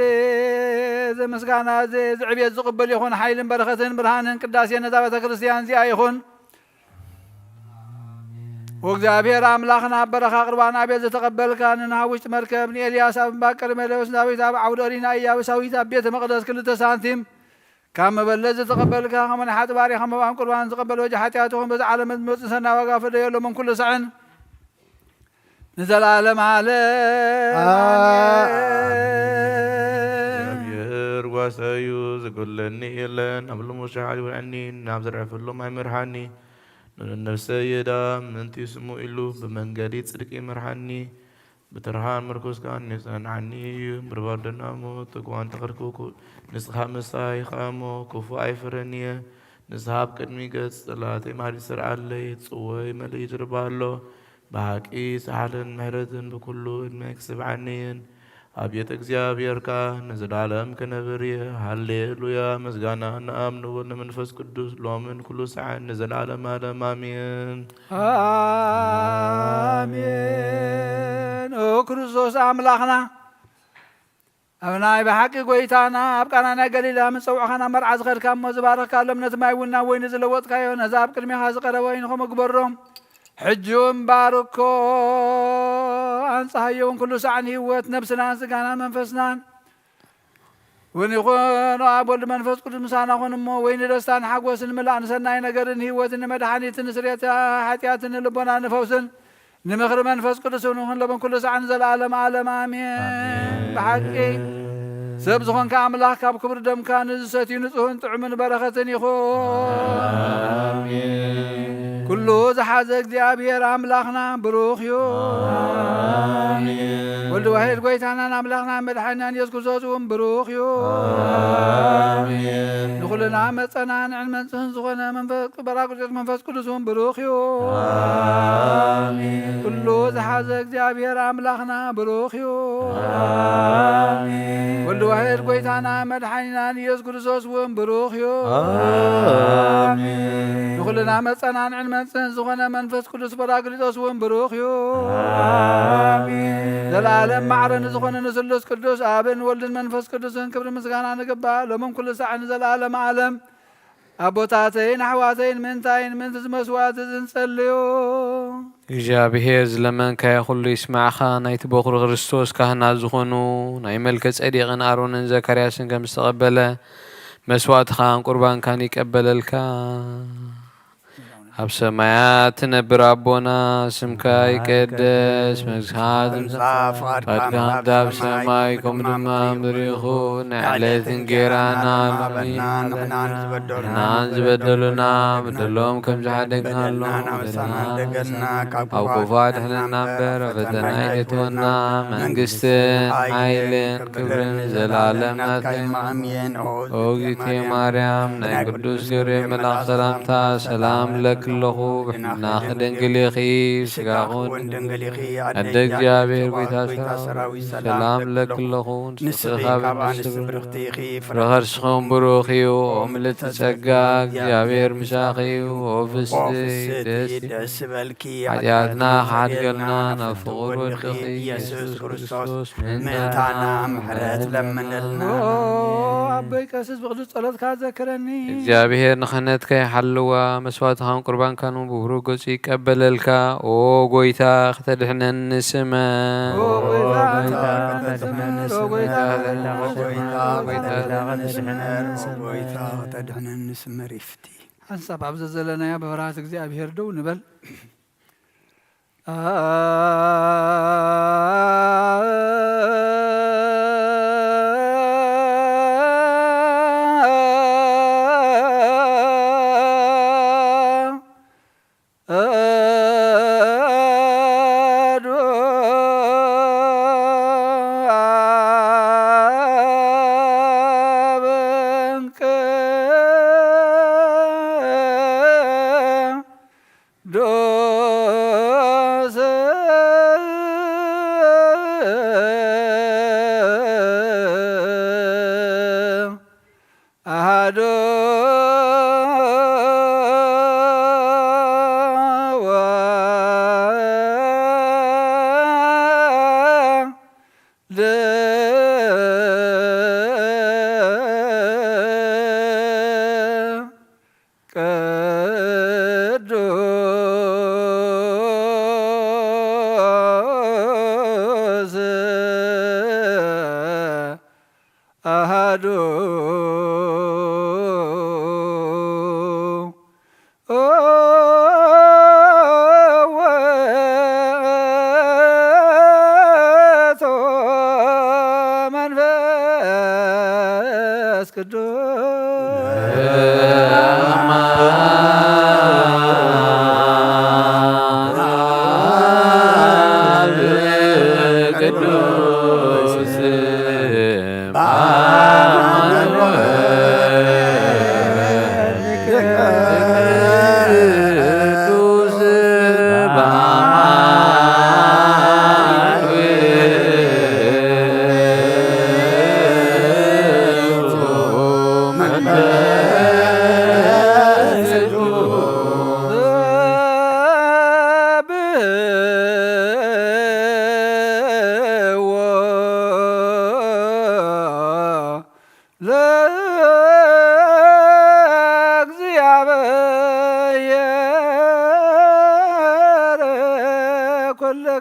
እዚ ምስጋና እዚ፣ እዚ ዕብየት ዝቕበል ይኹን። ሓይልን በረኸትን ብርሃንን ቅዳሴ ነዛ ቤተ ክርስቲያን እዚኣ ይኹን። ወእግዚኣብሔር ኣምላኽና፣ ኣብ በረኻ ቁርባን ኣቤል ዝተቐበልካ፣ ንኖህ ኣብ ውሽጢ መርከብ፣ ንኤልያስ ኣብ እምባ ቀርሜሎስ፣ ንዳዊት ኣብ ዓውደ ኦሪና፣ ኢያቡሳዊት ኣብ ቤተ መቕደስ ክልተ ሳንቲም ካብ መበለት ዝተቐበልካ፣ ከምኡ ንሓጢ ባሪኻ መባእን ቁርባን ዝቐበል ወጀ ሓጢኣት ይኹን። በዚ ዓለም ዝመጽእ ሰናይ ዋጋ ፈደዮ፣ ሎምን ኩሉ ሳዕን ንዘለዓለም ዓለም። ኣሜን። እግዚኣብሔር ጓሳዩ ዝጎድለኒ የለን። ኣብ ልሙስ ሻዕል ይውዕኒ፣ ናብ ዝረግፈሉ ማይ ይመርሓኒ። ንነፍሰይ የዳ ምእንቲ ስሙ ኢሉ፣ ብመንገዲ ጽድቂ ይመርሓኒ። ብትርሃን ምርኩስ ከኣ የጽንዓኒ እዩ። ምርባር ደናሞ ትጉሃን ተኸልኩ፣ ንስኻ ምሳይ ኢኻ እሞ፣ ክፉእ ኣይፈርን እየ። ንስኻ ኣብ ቅድሚ ገጽ ጸላእተይ ማዕድ ይሰርዓለይ፣ ጽዋይ መሊኡ ይድርባ ኣሎ። ብሓቂ ሰሓልን ምሕረትን ብኩሉ ዕድመ ክስብዓኒ እየን። ኣብ ቤተ እግዚኣብሔር ከኣ ንዘለዓለም ክነብር እየ። ሃሌሉያ። ምስጋና ንኣብ ንወልድ ንመንፈስ ቅዱስ ሎምን ኩሉ ሰዓት ንዘለዓለም ዓለም ኣሜን። ኣሜን። ኦ ክርስቶስ ኣምላኽና፣ ኣብ ናይ ብሓቂ ጐይታና፣ ኣብ ቃና ናይ ገሊላ ምስ ጸውዕኻ ናብ መርዓ ዝኸድካ እሞ ዝባረኽካሎም ነቲ ማይ እውን ናብ ወይኒ ዝለወጥካዮ፣ ነዚ ኣብ ቅድሜኻ ዝቐረበ ወይኒ ከምኡ ግበሮ። ሕጂ እውን ባርኮ፣ ኣንጽሃዮ እውን ኩሉ ሳዕ ንህይወት ነብስናን ስጋናን መንፈስናን እውን ይኹን። ኣብ ወልድ መንፈስ ቅዱስ ምሳና ኹን እሞ፣ ወይኒ ደስታን ሓጎስን ምላእ፣ ንሰናይ ነገርን ህይወትን ንመድሓኒትን ንስርየት ሓጢኣትን ንልቦና ንፈውስን ንምኽሪ መንፈስ ቅዱስ እውን ይኹን ሎምን ኩሉ ሳዕ ንዘለዓለም ዓለም ኣሜን። ኣሜን። ብሓቂ ሰብ ዝኾንካ ኣምላኽ ካብ ክቡር ደምካ ንዝሰትዩ ንጹህን ጥዑምን በረኸትን ይኹን። ኣሜን። ኩሉ ዝሓዘ እግዚኣብሔር ኣምላኽና ብሩኽ እዩ። ኣሜን። ወልድ ዋሕድ ጐይታናን ኣምላኽናን መድሓኒናን ኢየሱስ ክርስቶስ እውን ብሩኽ እዩ። ኣሜን። ንኹልና መጸና ንዕን መንጽህን ዝኾነ መንፈስ ጳራቅሊጦስ መንፈስ ቅዱስ እውን ብሩኽ እዩ። ኣሜን። ኩሉ ዝሓዘ እግዚኣብሔር ኣምላኽና ብሩኽ እዩ። ኣሜን። ወልድ ዋሕድ ጐይታና መድሓኒናን ኢየሱስ ክርስቶስ እውን ብሩኽ እዩ። ኣሜን። ንኹልና መጸናንዕን መንጽህን ዝኾነ መንፈስ ቅዱስ ጳራቅሊጦስ እውን ብሩኽ እዩ። ኣሜን። ዘለዓለም ማዕረ ንዝኾነ ንስሉስ ቅዱስ ኣብን ወልድን መንፈስ ቅዱስን ክብሪ ምስጋና ንግባእ፣ ሎምን ኩሉ ሳዕ ንዘለዓለም ዓለም። ኣቦታተይን ኣሕዋተይን፣ ምእንታይን ምእንቲ እዚ መስዋዕቲ እዚ ንጸልዮ። እግዚኣብሔር ዝለመንካዮ ኩሉ ይስማዕኻ። ናይቲ በኹሪ ክርስቶስ ካህናት ዝኾኑ ናይ መልከ ጸዴቅን ኣሮንን ዘካርያስን ከም ዝተቐበለ፣ መስዋዕትኻን ቁርባንካን ይቀበለልካ። ኣብ ሰማያት ትነብር ኣቦና፣ ስምካ ይቀደስ፣ መንግስትኻ ትምጻእ፣ ፍቓድካ ከምቲ ኣብ ሰማይ ከምኡ ድማ ኣብ ምድሪ ይኹን። ናይ ዕለት እንጌራና ሃበና፣ ንሕና ንዝበደሉና፣ ንሕና ንዝበደሉና በደሎም ከም ዝሓደግናሎም በደልና ንሓድገና፣ ካብ ክፉእ ኣድሕነና እምበር፣ ኣብ ፈተና ኣይእትወና፣ መንግስትን ሓይልን ክብርን ንዘለዓለም ናትካ እዩ። ኣሜን። ኦ እግዝእትየ ማርያም፣ ናይ ቅዱስ ገብርኤል መልኣኽ ሰላምታ ሰላም እብለኪ ኣለኹ። ብሕልናኺ ድንግል ኢኺ፣ ብስጋኺ እውን ድንግል ኢኺ። ኣደ እግዚኣብሔር፣ ጐይታ ሰራዊት፣ ሰላም እብለኪ ኣለኹ። ንስኺ ካብ ኣንስቲ ብርኽቲ ኢኺ፣ ፍረ ከርስኺ እውን ብሩኽ እዩ። ኦ ምልእቲ ጸጋ፣ እግዚኣብሔር ምሳኺ እዩ። ኦ ፍስሕቲ፣ ደስ ይበልኪ። ሓጢኣትና ክሓድገልና ናብ ፍቑር ወድኺ ኢየሱስ ክርስቶስ ምእንታና ምሕረት ለምነልና። ኦ ኣቦይ ቀሲስ ብቕዱስ ጸሎትካ ዘክረኒ። እግዚኣብሔር ንክህነትካ ይሓልዋ፣ መስዋዕትኻን ቁርባንካን እውን ብብሩህ ገጹ ይቀበለልካ። ኦ ጐይታ፣ ክተድሕነኒ ስመር። ኦ ጐይታ፣ ክተድሕነኒ ስመር። ኦ ጐይታ፣ ክተድሕነኒ ስመር። ኦ ጐይታ፣ ክተድሕነኒ ስመር። ይፍቲ። ሓንሳብ ኣብ ዘዘለናዮ ብፍርሃት እግዚኣብሔር ደው ንበል።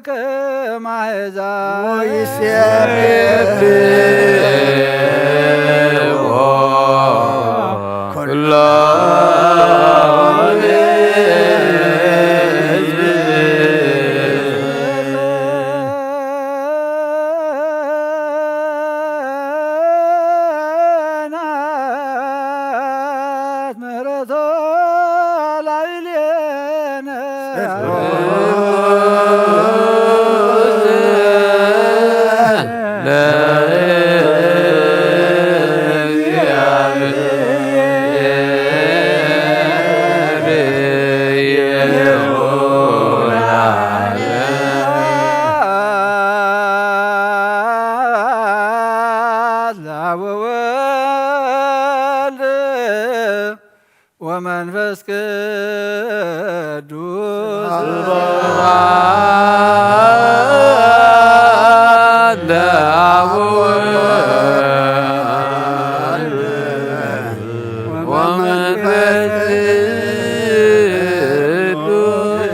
ከማይዛ ወይሴብሖ ኩሎ ናት ምሕረቶ ላዕሌነ። ለአብ ወወልድ ወመንፈስ ቅዱስ ስብሐት ለአብ ወወልድ ወመንፈስ ቅዱስ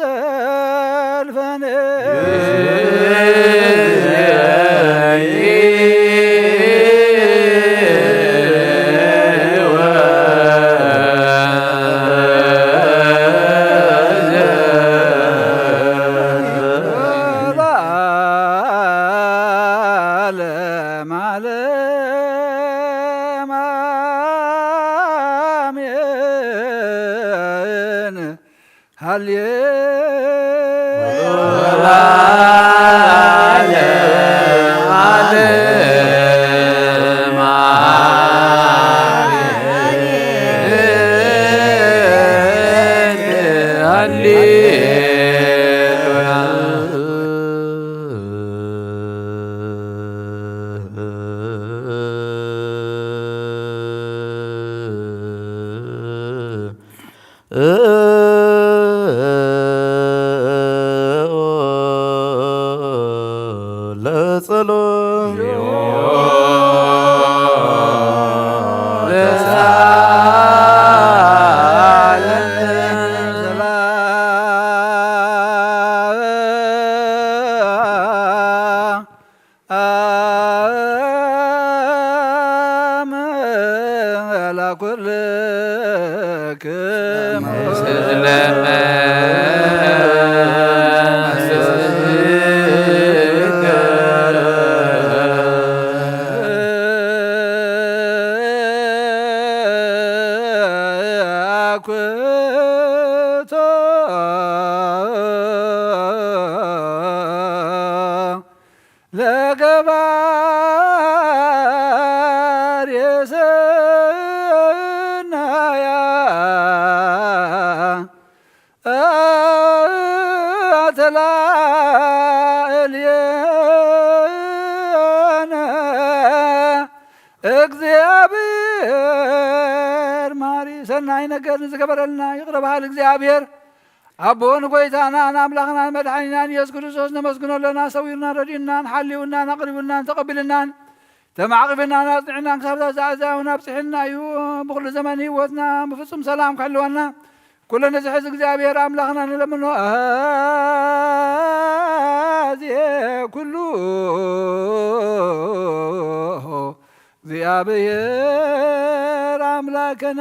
ወዘልፈኔ ለዓለመ ዓለም አሜን። ሃሌ ለጸሎት ለገባሬ ሰናያ እግዚአብሔር ማሪ ሰናይ ነገር ንዝገበረልና ይቕረ በሃል እግዚኣብሔር ኣቦ ንጎይታና ንኣምላኽና ንመድሓኒና ንየሱስ ክርስቶስ ነመስግኖ ኣለና። ሰዊርናን ረዲኡናን ሓልዩናን ኣቕሪቡናን ተቐቢልናን ተማዕቒብናን ኣጽኒዕናን ክሳብ ዛዛእዛውን ኣብጽሕና እዩ። ብኹሉ ዘመን ህይወትና ብፍጹም ሰላም ክሕልወና ኩሉ ንዝሕዝ እግዚኣብሔር ኣምላኽና ንለምኖ። ኣዜ ኩሉ እግዚኣብሔር ኣምላከነ።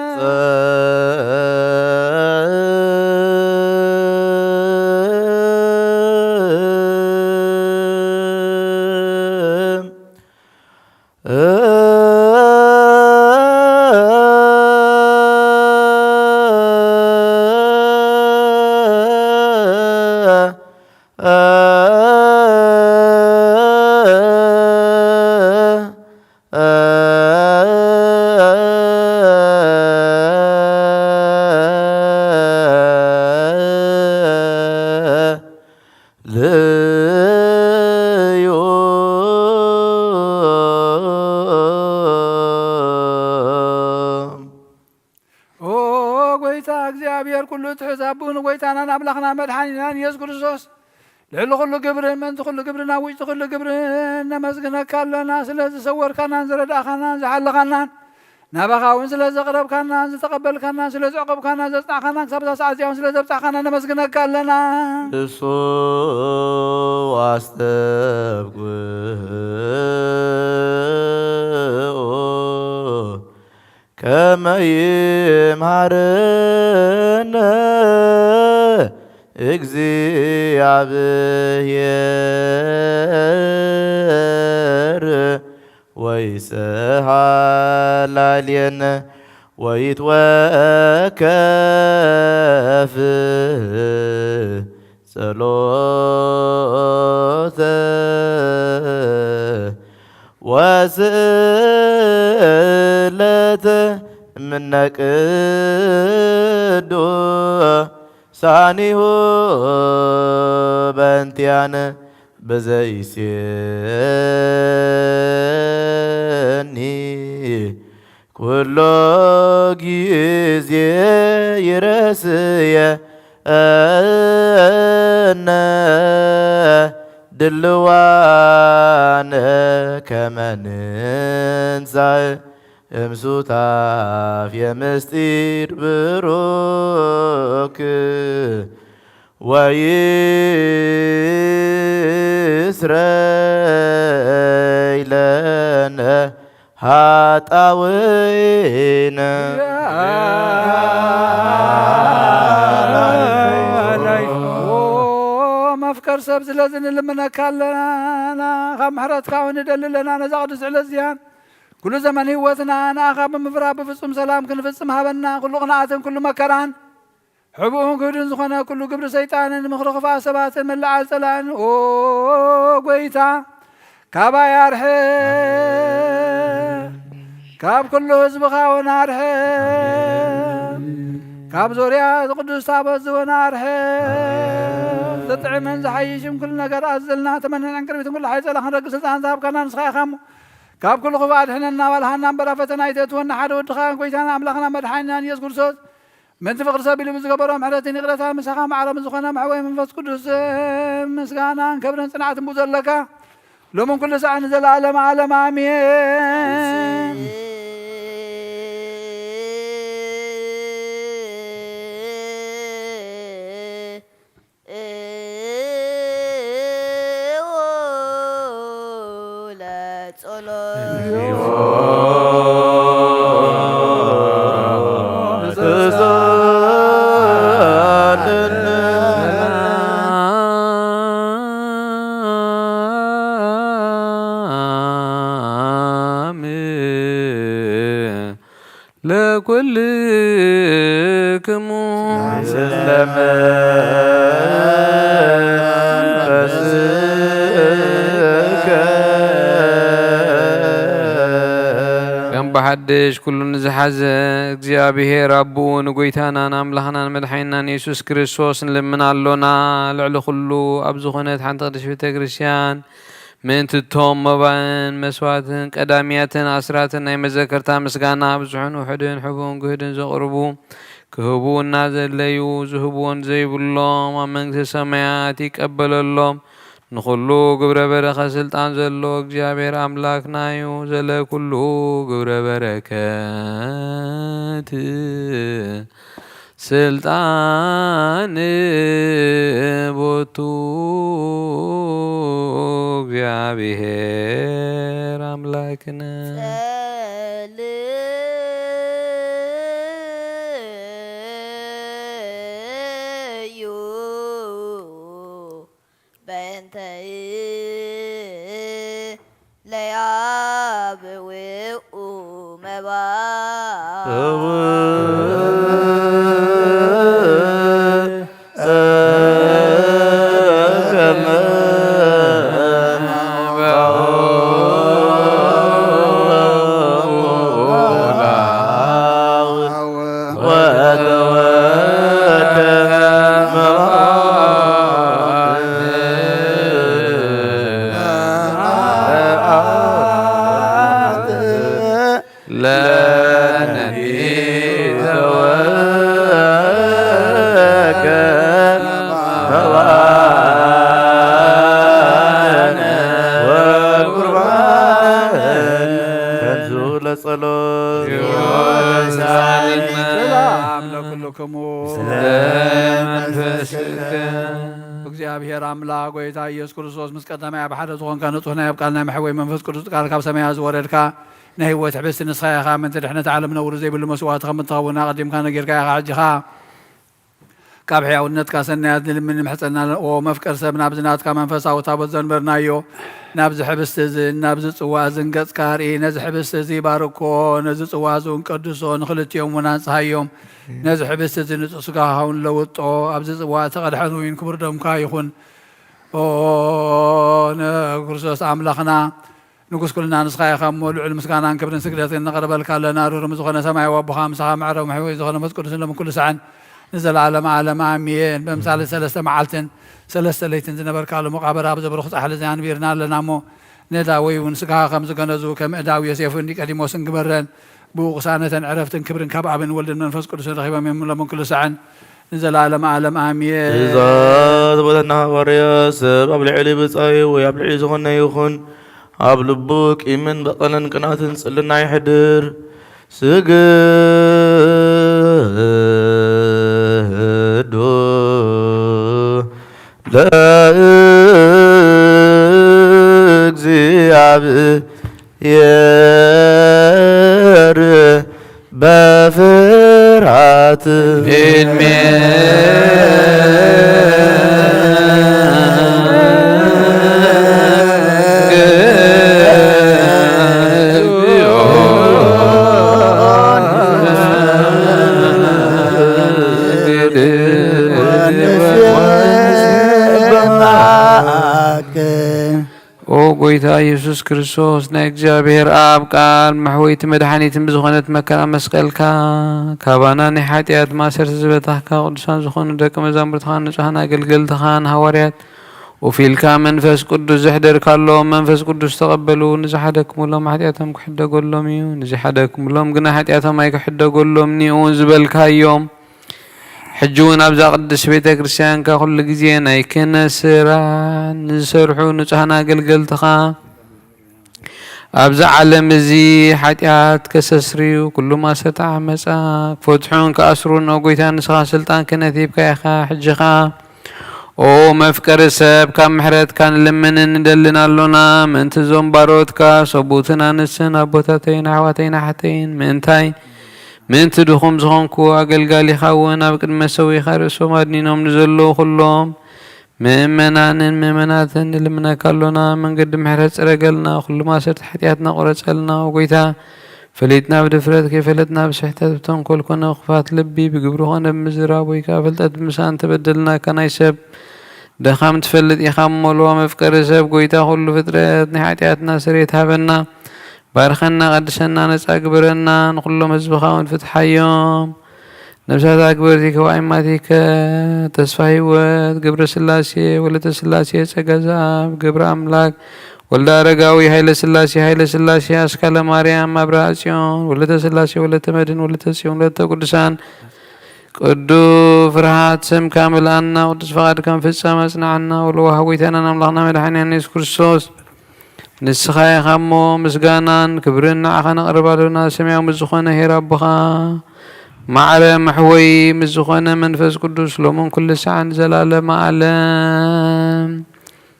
ልዩ ኦ ጎይታ እግዚኣብሔር ኩሉ ትሕዝ ኣቦ ንጎይታናን ኣምላኽናን መድሓኒናን ኢየሱስ ክርስቶስ ልዕሊ ኩሉ ግብርን ምእንቲ ኩሉ ግብርን ኣብ ውሽጢ ኩሉ ግብርን ነመስግነካ ኣለና። ስለ ዝሰወርካናን ዝረዳእካናን ዝሓለኻናን ናባኻ እውን ስለ ዘቕረብካናን ዝተቐበልካናን ስለ ዘዕቆብካናን ዘጽናዕካናን ክሳብ እዛ ሰዓት እዚኣ እውን ስለ ዘብጻሕካና ነመስግነካ ኣለና። እሱ ኣስተብቅዑ ከመ ይምሃረነ እግዚኣብሔር ወይስሐ ላዕሌነ ወይትወከፍ ጸሎተ ወስእለተ እምነ ቅዱሳኒሁ በእንቲአነ በዘይሴኒ ኩሎ ጊዜ ይረስየነ ድልዋነ ከመ ንንሳእ እምሱታፌ ምስጢር ብሩክ ወይስረይ ለነ ኃጣውኢነ። መፍቀር ሰብ ስለዚ ንልምነካ ኣለና፣ ካብ ምሕረትካ እውን ንደሊ ኣለና። ነዛ ቅዱስ ዕለት እዚኣን ኩሉ ዘመን ህይወትና ንኣኻ ብምፍራህ ብፍጹም ሰላም ክንፍጽም ሃበና። ኩሉ ቅንኣትን ኩሉ መከራን ሕቡእን ክህዱን ዝኾነ ኩሉ ግብሪ ሰይጣንን ምኽሪ ክፉኣት ሰባትን መለዓል ጸላእን ኦ ጎይታ ካባይ ኣርሕቕ፣ ካብ ኩሉ ህዝብኻ እውን ኣርሕቕ፣ ካብ ዙርያ ቅዱስ ታቦት እውን ኣርሕቕ። ዝጥዕምን ዝሓይሽን ኩሉ ነገር ኣዘልና ተመነን ዕንቅርቢትን ኩሉ ሓይጸላ ክንረግብ ስልጣን ዝሃብካና ንስኻ ኢኻ እሞ ካብ ኩሉ ክፉእ ኣድሕነና፣ ኣባልሃና እምበራ ፈተና ኣይተእትወና። ሓደ ወድኻ ጎይታና ኣምላኽና መድሓኒናን ኢየሱስ ክርስቶስ ምእንቲ ፍቕሪ ሰብ ኢሉ ብዝገበሮ ምሕረትን ይቕረታን ምሳኻ ማዕረ ምስ ዝኾነ መሕወይ መንፈስ ቅዱስ ምስጋናን ክብርን ጽንዓትን ብኡ ዘለካ ሎምን ኩሉ ሰዓት ንዘለዓለመ ዓለም ኣሜን። ለኩልክሙ ስለ መንፈስከ። ከም ብሓድሽ ኩሉ ንዝሓዘ እግዚኣብሔር ኣቦኡ ንጎይታናን ኣምላኽናን መድሓኒናን የሱስ ክርስቶስ ንልምን ኣሎና። ልዕሊ ኩሉ ኣብ ዝኾነት ሓንቲ ቅድስት ቤተ ክርስቲያን ምእንቲ እቶም መባእን መስዋዕትን ቀዳሚያትን ኣስራትን ናይ መዘከርታ ምስጋና ብዝሑን ውሑድን ሕቡን ግህድን ዘቕርቡ ክህቡ እናዘለዩ ዝህብዎን ዘይብሎም ኣብ መንግስቲ ሰማያት ይቀበለሎም። ንኹሉ ግብረ በረኸት ስልጣን ዘሎ እግዚኣብሔር ኣምላክና እዩ። ዘለ ኩሉ ግብረ በረከት ስልጣን ቦቱ እግዚኣብሔር ኣምላክነ። ጸልዩ በእንተ ለያብኡ መባ ጎይታ ኢየሱስ ክርስቶስ፣ ምስ ቀዳማይ ኣብ ሓደ ዝኾንካ ንጹሕ ናይ ኣብ ቃል ናይ መሕወይ መንፈስ ቅዱስ ቃል ካብ ሰማያት ዝወረድካ ናይ ህይወት ሕብስቲ ንስኻ ኢኻ። ምእንቲ ድሕነት ዓለም ነውሪ ዘይብሉ መስዋዕቲ ከም እትኸውን ኣቐዲምካ ነጊርካ ኢኻ። ሕጂ ኸኣ ካብ ሕያውነትካ ሰናያት ንልምን ንምሕጸና። ኦ መፍቀር ሰብ፣ ናብዚ ናትካ መንፈሳዊ ታቦት ዘንበርናዮ፣ ናብዚ ሕብስቲ እዝን ናብዚ ጽዋ እዝን ገጽካ ኣርኢ። ነዚ ሕብስቲ እዚ ባርኮ፣ ነዚ ጽዋ እዚ እውን ቀድሶ፣ ንኽልቲኦም እውን ኣንጽሃዮም። ነዚ ሕብስቲ እዚ ንጹህ ስጋኻ እውን ለውጦ። ኣብዚ ጽዋ እተቐድሐን ወይን ክቡር ደምካ ይኹን። ኦ ንክርስቶስ ኣምላኽና፣ ንጉስ ኩልና ንስኻ ኢኻ እሞ፣ ልዑል ምስጋናን ክብርን ስግደትን ነቕርበልካ ኣለና። ርሩም ዝኾነ ሰማያዊ ኣቦኻ፣ ምሳኻ መዕረዊ መሕወይ ዝኾነ መንፈስ ቅዱስ፣ ሎምን ኩሉ ሳዕን ንዘለዓለመ ዓለም ኣሜን። ብምሳሌ ሰለስተ መዓልትን ሰለስተ ለይትን ዝነበርካሉ መቓብር፣ ኣብዚ ብሩኽ ጻሕሊ እዚ ኣንቢርና ኣለና እሞ፣ ነዳ ወይ እውን ስጋኻ ከም ዝገነዙ፣ ከም እዳው ዮሴፍን ኒቆዲሞስን ግበረን። ብኡ ቅሳነትን ዕረፍትን ክብርን ካብ ኣብን ወልድን መንፈስ ቅዱስን ረኺቦም እዮም፣ ሎምን ኩሉ ሳዕን ንዘለዓለመ ዓለም ኣሜን። እዛ ዝበለና ሃዋርያ፣ ሰብ ኣብ ልዕሊ ብጻዩ ወይ ኣብ ልዕሊ ዝኾነ ይኹን፣ ኣብ ልቡ ቂምን በቐልን ቅንኣትን ጽልና ይሕድር። ስግዱ ለእግዚኣብሔር የር በፍርሃት። ኦ ጎይታ ኢየሱስ ክርስቶስ፣ ናይ እግዚኣብሔር ኣብ ቃል መሕወይቲ መድሓኒትን ብዝኾነት መከራ መስቀልካ፣ ካባና ናይ ሓጢኣት ማእሰርቲ ዝበታኽካ፣ ቅዱሳን ዝኾኑ ደቂ መዛሙርትኻን ንጹሓን ኣገልገልትኻን ሃዋርያት፣ ኡፍ ኢልካ መንፈስ ቅዱስ ዘሕደርካሎም፣ መንፈስ ቅዱስ ተቐበሉ። ንዝሓደግኩምሎም ሓጢኣቶም ክሕደገሎም እዩ፣ ንዘይሓደግኩምሎም ግና ሓጢኣቶም ኣይክሕደገሎምን እዩ ዝበልካዮም። ሕጂ እውን ኣብዛ ቅድስት ቤተ ክርስቲያንካ ኩሉ ግዜ ናይ ክህነት ስራሕ ንዝሰርሑ ንጹሓን ኣገልገልትኻ፣ ኣብዛ ዓለም እዚ ሓጢኣት ከሰስርዩ፣ ኩሉ ማእሰርቲ ዓመጻ ክፈትሑን ክኣስሩን፣ ኦ ጎይታ፣ ንስኻ ስልጣን ክህነት ሂብካ ኢኻ። ሕጂ ኸኣ ኦ መፍቀሪ ሰብ፣ ካብ ምሕረትካ ንልምንን ንደልን ኣሎና። ምእንቲ እዞም ባሮትካ ሰቡትን ኣንስትን ኣቦታተይን ኣሕዋተይን ኣሓተይን፣ ምእንታይ ምእንቲ ድኹም ዝኾንኩ ኣገልጋሊኻ እውን ኣብ ቅድሚ መሰዊኻ ርእሶም ኣድኒኖም ንዘለዉ ኩሎም ምእመናንን ምእመናትን ንልምነካ ኣሎና። መንገዲ ምሕረት ጽረገልና፣ ኩሉ ማእሰርቲ ሓጢኣትና ቁረጸልና። ኦ ጎይታ፣ ፈሊጥና ብድፍረት፣ ከይፈለጥና ብስሕተት፣ ብተንኮል ኮነ ክፉኣት ልቢ፣ ብግብሪ ኮነ ብምዝራብ ወይ ከኣ ፍልጠት ብምስኣን ተበደልናካ። ናይ ሰብ ደኻም ትፈልጥ ኢኻ እሞ፣ ለዋ መፍቀሪ ሰብ፣ ጎይታ ኩሉ ፍጥረት፣ ናይ ሓጢኣትና ስርየት ሃበና። ባርኸና፣ ቀድሰና፣ ነጻ ግበረና፣ ንኹሎም ህዝብኻ እውን ፍትሓዮም። ነብሳት ኣክበርቲ ከዋይ ማቲከ፣ ተስፋ ህይወት፣ ገብረ ስላሴ፣ ወለተ ስላሴ፣ ጸጋ ዘኣብ፣ ገብረ ኣምላክ፣ ወልደ ኣረጋዊ፣ ሃይለ ስላሴ፣ ሃይለ ስላሴ፣ ኣስካለ ማርያም፣ ኣብርሃ ጽዮን፣ ወለተ ስላሴ፣ ወለተ መድህን፣ ወለተ ጽዮን፣ ወለተ ቅዱሳን፣ ቅዱስ ፍርሃት ስምካ ምልኣና፣ ቅዱስ ፍቓድካ ምፍጻም ኣጽንዓና። ወለዋህ ጎይታናን ኣምላኽና መድሓኒና ኢየሱስ ክርስቶስ፣ ንስኻ ኢኻ እሞ፣ ምስጋናን ክብርን ንዓኻ ነቕርብ ኣሎና። ሰማያዊ ምስ ዝኾነ ኄር ኣቦኻ፣ ማዕረ መሕወዪ ምስ ዝኾነ መንፈስ ቅዱስ፣ ሎምን ኩሉ ሰዓን ንዘለኣለመ ዓለም።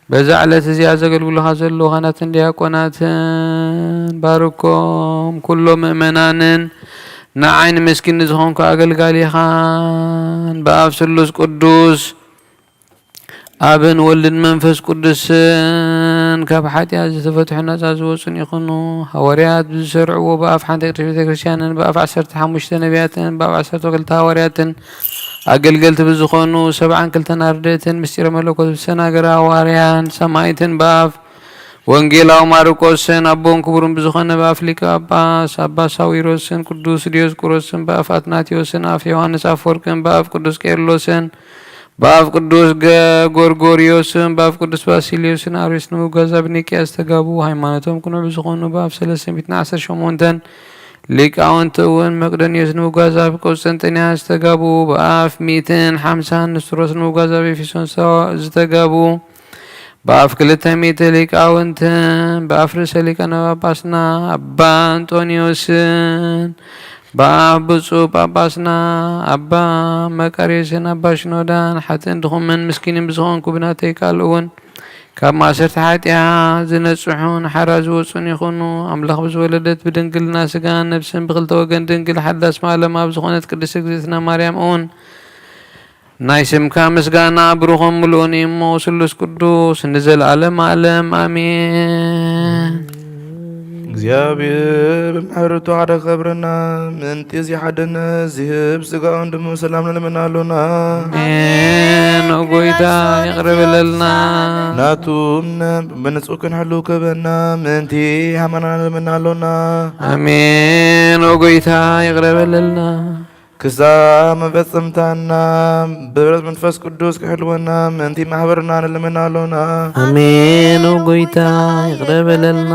በዛ ዕለት እዚኣ ዘገልግሉኻ ዘለዉ ካህናትን ዲያቆናትን ባርኮም፣ ኩሎም ምእመናንን ንዓይ ንመስኪን ንዝኾንኩ ኣገልጋሊኻን ብኣብ ስሉስ ቅዱስ ኣብን ወልድን መንፈስ ቅዱስን ካብ ሓጢኣት ዝተፈትሑ ናጻ ዝወጹን ይኹኑ። ሃዋርያት ብዝሰርዕዎ ብኣፍ ሓንቲ ቅድስት ቤተ ክርስቲያንን ብኣፍ ዓሰርተ ሓሙሽተ ነቢያትን ብኣፍ ዓሰርተ ክልተ ሃዋርያትን ኣገልገልቲ ብዝኾኑ ሰብዓን ክልተን ኣርድእትን ምስጢረ መለኮት ብዝተናገረ ሃዋርያን ሰማይትን ብኣፍ ወንጌላዊ ማርቆስን ኣቦን ክቡርን ብዝኾነ ብኣፍ ሊቀ ጳጳስ ኣባ ሳዊሮስን ቅዱስ ዲዮስቆሮስን ብኣፍ ኣትናቴዎስን ኣፍ ዮሃንስ ኣፈወርቅን ብኣፍ ቅዱስ ቄርሎስን ብኣፍ ቅዱስ ገ-፣ ጎርጎርዮስን ብኣፍ ቅዱስ ባሲልዮስን ኣርዮስ ንምጓዝ ኣብ ኒቅያ ዝተጋቡ፣ ሃይማኖቶም ቅኑዕ ብዝኾኑ ብኣፍ ሰለስተ ሚእትን ዓሰርተ ሸሞንተን ሊቃውንቲ እውን መቅደንዮስ ንምጓዝ ኣብ ቁስጥንጥንያ ዝተጋቡ፣ ብኣፍ ሚእትን ሓምሳን ንስጥሮስ ንምጓዝ ኣብ ኤፌሶን ዝተዋ-፣ ዝተጋቡ፣ ብኣፍ ክልተ ሚእቲ ሊቃውንትን ብኣፍ ርእሰ ሊቃነ ጳጳስና ኣባ እንጦንዮስን ብኣብ ብፁዕ ጳጳስና ኣባ መቃርዮስን ኣባ ሽኖዳን ሓጥእን ድኹምን ምስኪንን ብዝኾንኩ ብናተይ ቃል እውን ካብ ማእሰርቲ ሓጢኣት ዝነጽሑን ሓራ ዝወጹን ይኹኑ። ኣምላኽ ብዝወለደት ብድንግልና ስጋን ነፍስን ብኽልተ ወገን ድንግል ሓዳስ ማለም ኣብ ዝኾነት ቅድስት እግዝእትና ማርያም እውን ናይ ስምካ ምስጋና ብሩኹን ምሉእን እዩ እሞ ስሉስ ቅዱስ ንዘለዓለም ዓለም ኣሜን። እግዚኣብሔር ብምሕረቱ ሓደ ክገብረና ምእንቲ እዚ ሓድነት ዝህብ ስጋኡን ደሙን ሰላም ንልምን ኣሎና። ኣሜን። ኦ ጎይታ ይቕረ በለልና። ናቱ እምነ ብንጹህ ክንሕሉ ክህበና ምእንቲ ሃማና ንልምን ኣሎና። ኣሜን። ኦ ጎይታ ይቕረ በለልና። ክሳብ መፈጸምታና ብህብረት መንፈስ ቅዱስ ክሕልወና ምእንቲ ማሕበርና ንልምን ኣሎና። ኣሜን። ኦ ጎይታ ይቕረ በለልና።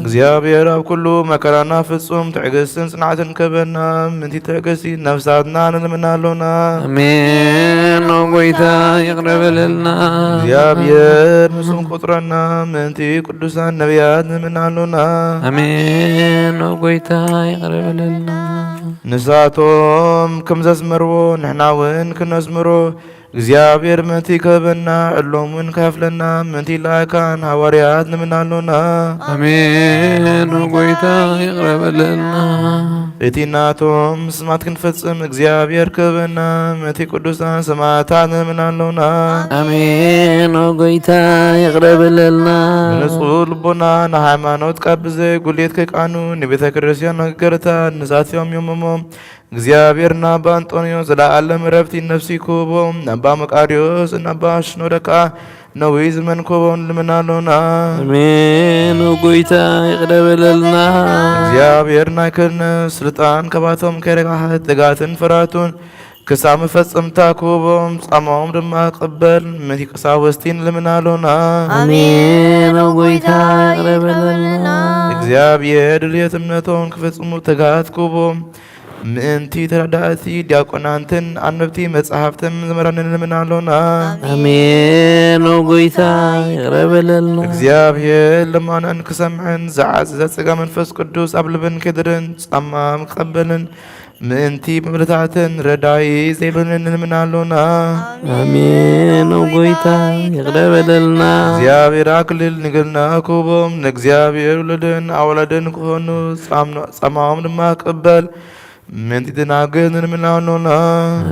እግዚኣብሔር ኣብ ኩሉ መከራና ፍጹም ትዕግስትን ጽንዓትን ክህበና ምእንቲ ትዕግስቲ ነፍሳትና ንልምን ኣሎና። ኣሜን። ኦ ጎይታ ይቕረ በለልና። እግዚኣብሔር ምስም ቁጥረና ምእንቲ ቅዱሳን ነቢያት ንልምን ኣሎና። ኣሜን። ኦ ጎይታ ይቕረ በለልና። ንሳቶም ከም ዘስመርዎ ንሕና እውን ክነስምሮ እግዚኣብሔር ምእንቲ ክህበና ዕሎም እውን ከፍለና ምእንቲ ልኣካን ሃዋርያት ንምን ኣሎና። ኣሜን። ኦ ጎይታ ይቕረ በለልና። እቲ ናቶም ስማት ክንፈጽም እግዚኣብሔር ክህበና ምእንቲ ቅዱሳን ሰማዕታት ንምን ኣሎና። ኣሜን። ኦ ጎይታ ይቕረ በለልና። ብንጹህ ልቦና ንሃይማኖት ካብ ብዘይ ጉልት ከይቃኑ ንቤተ ክርስቲያን ነገርታ ንሳትዮም እዮም እሞ እግዚኣብሔር ንኣባ ኣንጦንዮስ ዘለዓለም ዕረፍቲ ነፍሲ ክህቦ፣ ንኣባ መቃርዮስ፣ ንኣባ ሽኖዳ ከኣ ነዊህ ዘመን ክህቦ ንልምን ኣሎና። ኣሜን። ኦ ጎይታ ይቕረ በለልና። እግዚኣብሔር ናይ ክህነት ስልጣን ካባቶም ከይረግሓት ትጋትን ፍርሃቱን ክሳብ መፈጸምታ ክህቦም ጻማኦም ድማ ክቕበል ምእንቲ ቀሳውስቲ ንልምን ኣሎና። ኣሜን። ኦ ጎይታ ይቕረ በለልና። እግዚኣብሔር ድልየት እምነቶም ክፍጽሙ ትጋት ክህቦም ምእንቲ ተረዳእቲ ዲያቆናንትን ኣንበብቲ መጻሕፍትን መዘምራንን ንልምን ኣሎና። ኣሜን። ኦ ጎይታ ይቕረ በለልና። እግዚኣብሔር ልማናን ክሰምዕን ዝዓዘዘ ጸጋ መንፈስ ቅዱስ ኣብ ልብን ከይድርን ጻማም ክቐበልን ምእንቲ መብልታትን ረዳኢ ዘይብልን ንልምን ኣሎና። ኣሜን። ኦ ጎይታ ይቕረ በለልና። እግዚኣብሔር ኣክሊል ንግልና ክህቦም ንእግዚኣብሔር ውሉድን ኣውላድን ክኾኑ ጻምኖ-፣ ጻማኦም ድማ ክቕበል ምእንቲ ደናግል ንልምን ኣሎና።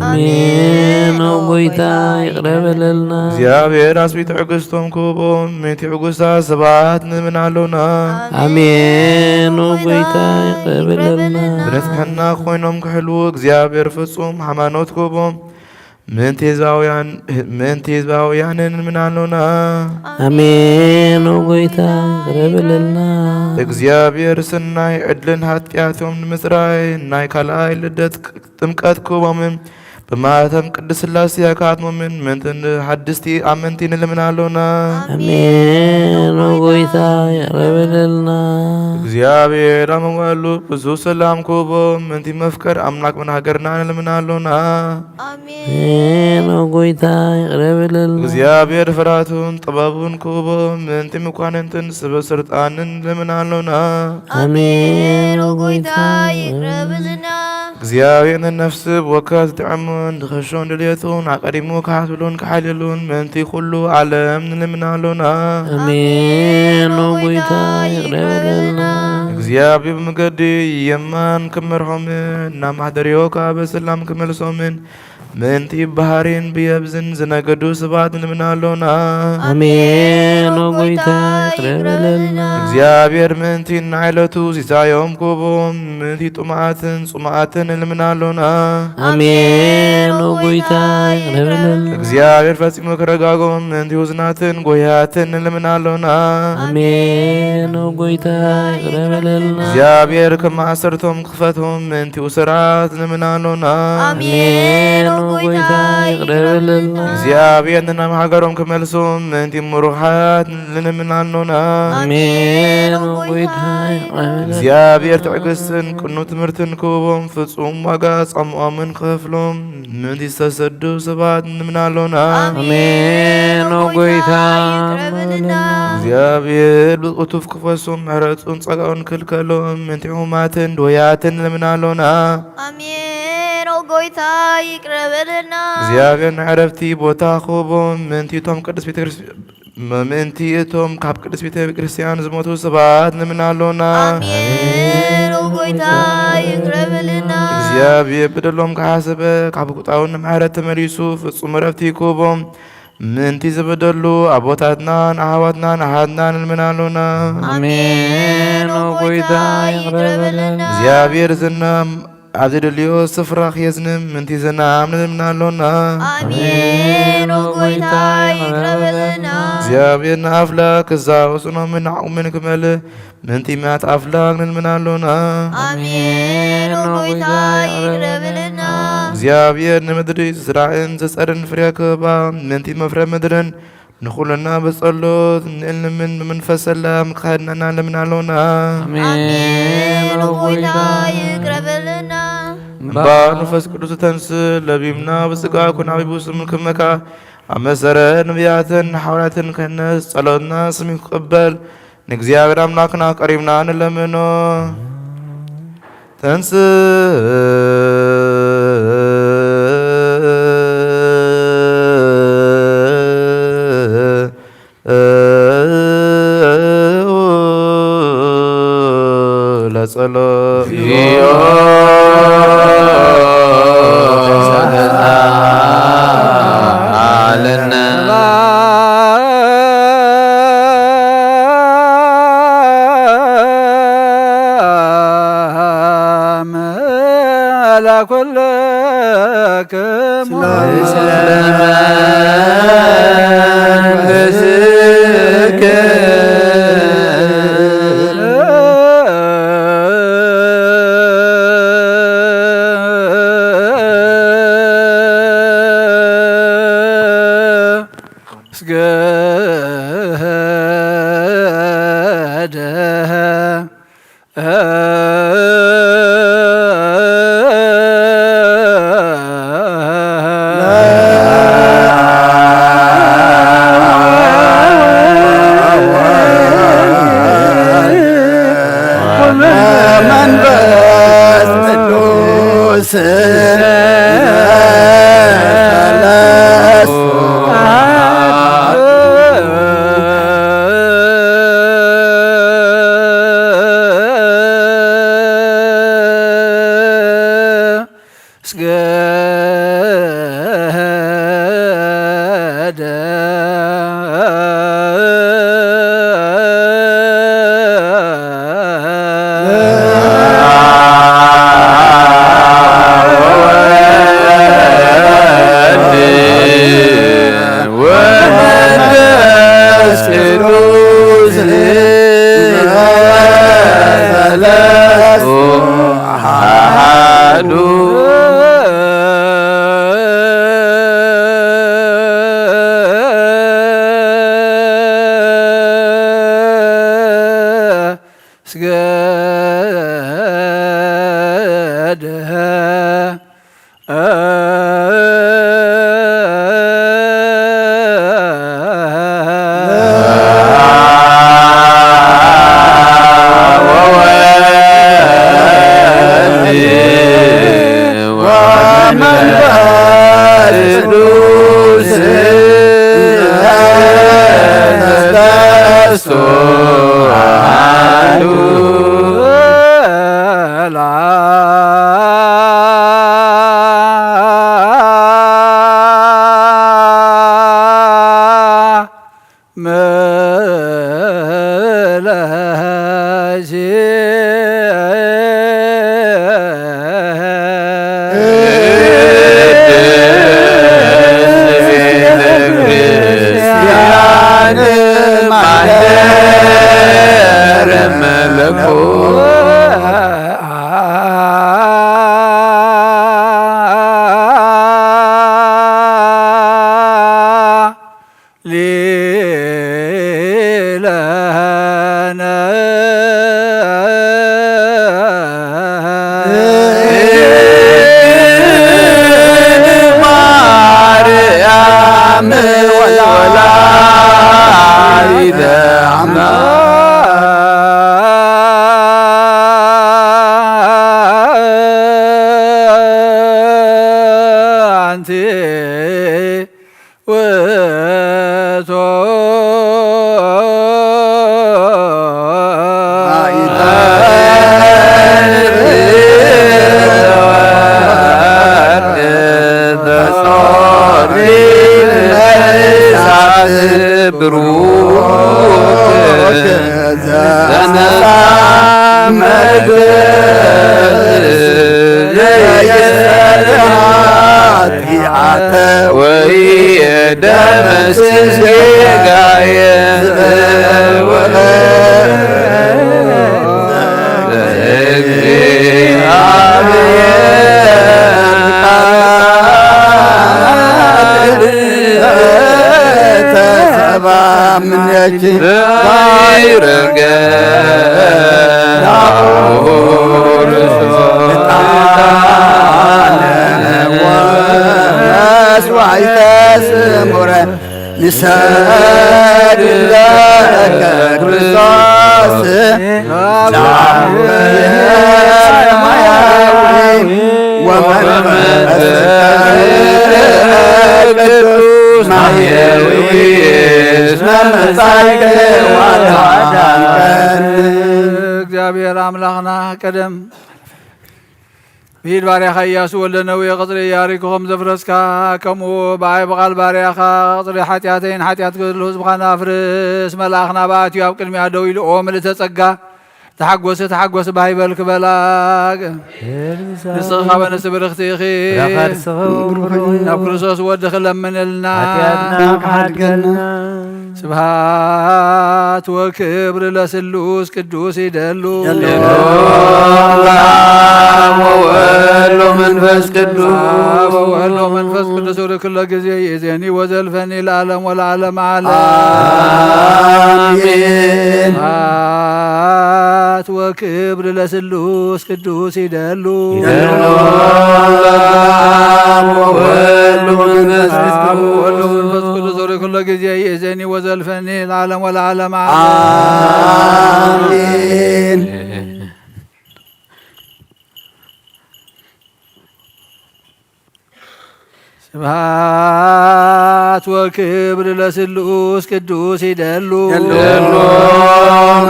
ኣሜን። ኦ ጎይታ ይቕረ በለልና። እግዚኣብሔር ኣስቢ ትዕግስቶም ክህቦም ምእንቲ ዕጉሳት ሰባት ንልምን ኣሎና። ኣሜን። ኦ ጎይታ ይቕረ በለልና። ብንጽሕና ኮይኖም ክሕልዉ እግዚኣብሔር ፍጹም ሃይማኖት ክህቦም ምእንቲ ህዝባውያን፣ ምእንቲ ህዝባውያንን ንልምን ኣሎና። ኣሜን። ኦ ጎይታ ይቕረ በለልና። እግዚኣብሔር ስናይ ዕድልን ኃጢኣቶም ንምጽራይ ናይ ካልኣይ ልደት ጥምቀት ክህቦምን ብማህተም ቅድስት ሥላሴ ኣካትሞምን ምእንቲ ሓድስቲ ኣመንቲ ንልምን ኣሎና። ኣሜን። ኦ ጎይታ ይቕረ በለልና። እግዚኣብሔር ኣብ መዋሉ ብዙ ሰላም ክህቦም ምእንቲ መፍቀር ኣምላክ ምን ሃገርና ንልምን ኣሎና። ኣሜን። ኦ ጎይታ ይቕረ በለልና። እግዚኣብሔር ፍርሃቱን ጥበቡን ክህቦም ምእንቲ መኳንንትን ስበ ስልጣንን ንልምን ኣሎና። ኣሜን። ኦ ጎይታ ይቕረ በለልና። እግዚኣብሔር ንነፍሲ ብወከት ዝጥዕሙን ዝኸሾን ድልየቱን ኣቐዲሙ ክሓስብሉን ክሓልየሉን ምእንቲ ኩሉ ዓለም ንልምን ኣሎና። ኣሜን። ኦ ጎይታ ይቕረ በለልና። እግዚኣብሔር ብመገዲ የማን ክመርሖምን ናብ ማሕደርዮ ከዓ በሰላም ክመልሶምን ምእንቲ ብባህሪን ብየብዝን ዝነገዱ ሰባት ንልምን ኣሎና። ኣሜን። ኦ ጎይታ ይቕረ በለልና። እግዚኣብሔር ምእንቲ ንዓይለቱ ሲሳዮም ክህቦም ምእንቲ ጥሙኣትን ጽሙኣትን ንልምን ኣሎና። ኣሜን። ኦ ጎይታ ይቕረ በለልና። እግዚኣብሔር ፈጺሙ ክረጋጎም ምእንቲ ውዝናትን ጎያትን ንልምን ኣሎና። ኣሜን። ኦ ጎይታ ይቕረ በለልና። እግዚኣብሔር ከም ማእሰርቶም ክፈትዎም ምእንቲ ውስራት ንልምን ኣሎና። ኣሜን። ኦ ጎይታ ይቕረ በለልና። እግዚኣብሔር ንናብ ሃገሮም ክመልሶም ምእንቲ ምሩኻት ንልምን ኣሎና። ኣሜን። ኦ ጎይታ፣ ይቕረ በለና። እግዚኣብሔር ትዕግስትን ቅኑዕ ትምህርትን ክህቦም፣ ፍጹም ዋጋ ጻምኦምን ክኸፍሎም፣ ምእንቲ ዝተሰዱ ሰባት ንምና ኣሎና። ኣሜን። ኦ ጎይታ፣ ይቕረ በለና። እግዚኣብሔር ብቕቱፍ ክፈሶም፣ ምሕረቱን ጸጋኡን ክልከሎም፣ ምእንቲ ሕሙማትን ድውያትን ንምና ኣሎና። ኣሜን። ኦ ጎይታ፣ ይቕረ በለና። እግዚኣብሔር ንዕረፍቲ ቦታ ክህቦም፣ ምእንቲ እቶም ቅድስት ቤተክርስ-፣ ምእንቲ እቶም ካብ ቅድስት ቤተ ክርስቲያን ዝሞቱ ሰባት ንምና ኣሎና። ኣሜን። ኦ ጎይታ፣ ይቕረ በለና። እግዚኣብሔር በደሎም ክሓሰበ፣ ካብ ቁጣውን ምሕረት ተመሊሱ፣ ፍጹም ዕረፍቲ ክህቦም፣ ምእንቲ ዝበደሉ ኣቦታትናን ኣሕዋትናን ኣሓትናን ንምና ኣሎና። ኣሜን። ኦ ጎይታ፣ ይቕረ በለና። እግዚኣብሔር ዝናም ኣብ ዘደልዮ ስፍራ ክየዝንም ምእንቲ ዝናም ንምና ኣሎና። ኣሜን። ኦ ጎይታ፣ ይቕረ በለና። እግዚኣብሔር ንኣፍላክ ክዛወጽኖምን ንዓቕምን ክመልእ ምእንቲ ምሕረት ኣፍላክ ንልምና ኣሎና። ኣሜን። ኦ ጎይታ፣ ይቕረ በለና። እግዚኣብሔር ንምድሪ ዝራእን ዝጸርን ፍሬ ክህባ፣ ምእንቲ መፍረ ምድርን ንኹልና ብጸሎት ንእልምን ብመንፈስ ሰላም ክኸድናና ልምና ኣሎና። ኣሜን። ኦ ጎይታ፣ ይቕረ በለና። እምባ መንፈስ ቅዱስ ተንስ ለቢምና ብጽጋ ኩን ኣቢቡ ስም ክመካ ኣብ መሰረት ነቢያትን ሓዋርያትን ክህነስ ጸሎትና ስም ክቕበል ንእግዚኣብሔር ኣምላኽና ቀሪብና ንለምኖ። ተንስ ለጸሎት ብሩክ ዘነሳ መርገጽ ለየሰልሃት ኃጢአተ ወኢይደመስስ ጌጋየ ለእግዚአብሔር ተሰባ ምንያችን ባይረገ መስዋዕተ ስሙረ ንሰግድ ለከ ክርስቶስ ዛብየ ሰማያዊ ወመንፈስ ቅዱስ ማህየዊ እስመ መጻእከ ወአዳንከን። እግዚአብሔር አምላክና ቀደም ብኢድ ባርያኻ ኢያሱ ወልደ ነዌ ቅጽሪ ኢያሪኮ ከም ዘፍረስካ፣ ከምኡ ብኣይ ብቓል ባርያኻ ቅጽሪ ሓጢኣተይን ሓጢኣት ገድሉ ህዝብኻን ኣፍርስ። መልኣኽ ናብኣ ኣትዩ ኣብ ቅድሚኣ ደው ኢሉ፣ ኦ ምልእተ ጸጋ፣ ተሓጎሲ፣ ተሓጎሲ፣ ባህ ይበልኪ በላ። ንስኺ ካብ ኣንስቲ ብርኽቲ ኢኺ። ፍረ ከርስኺ እውን ብሩኽ እዩ። ናብ ክርስቶስ ወድኺ ለምንልና። ሓጢኣትና ክሓድገልና። ስብሐት ወክብር ለስሉስ ቅዱስ ይደሉ። ይደሉ ለአብ ወወልድ ወመንፈስ ቅዱስ። አብ ወወልድ ወመንፈስ ቅዱስ ወደ ኩሎ ጊዜ ይእዜኒ ወዘልፈኒ ለዓለም ወለዓለም ዓለም። አሜን። ስብሐት ወክብር ለስሉስ ቅዱስ ይደሉ። ይደሉ ለአብ ወወልድ ወመንፈስ ቅዱስ። አብ ወወልድ ወመንፈስ ቅዱስ ወደ ኩሎ ጊዜ ይእዜኒ ወዘልፈኒ ለዓለም ወለዓለም ዓለም። አሜን። ስብሐት ወክብር ለስሉስ ቅዱስ ይደሉ። ይደሉ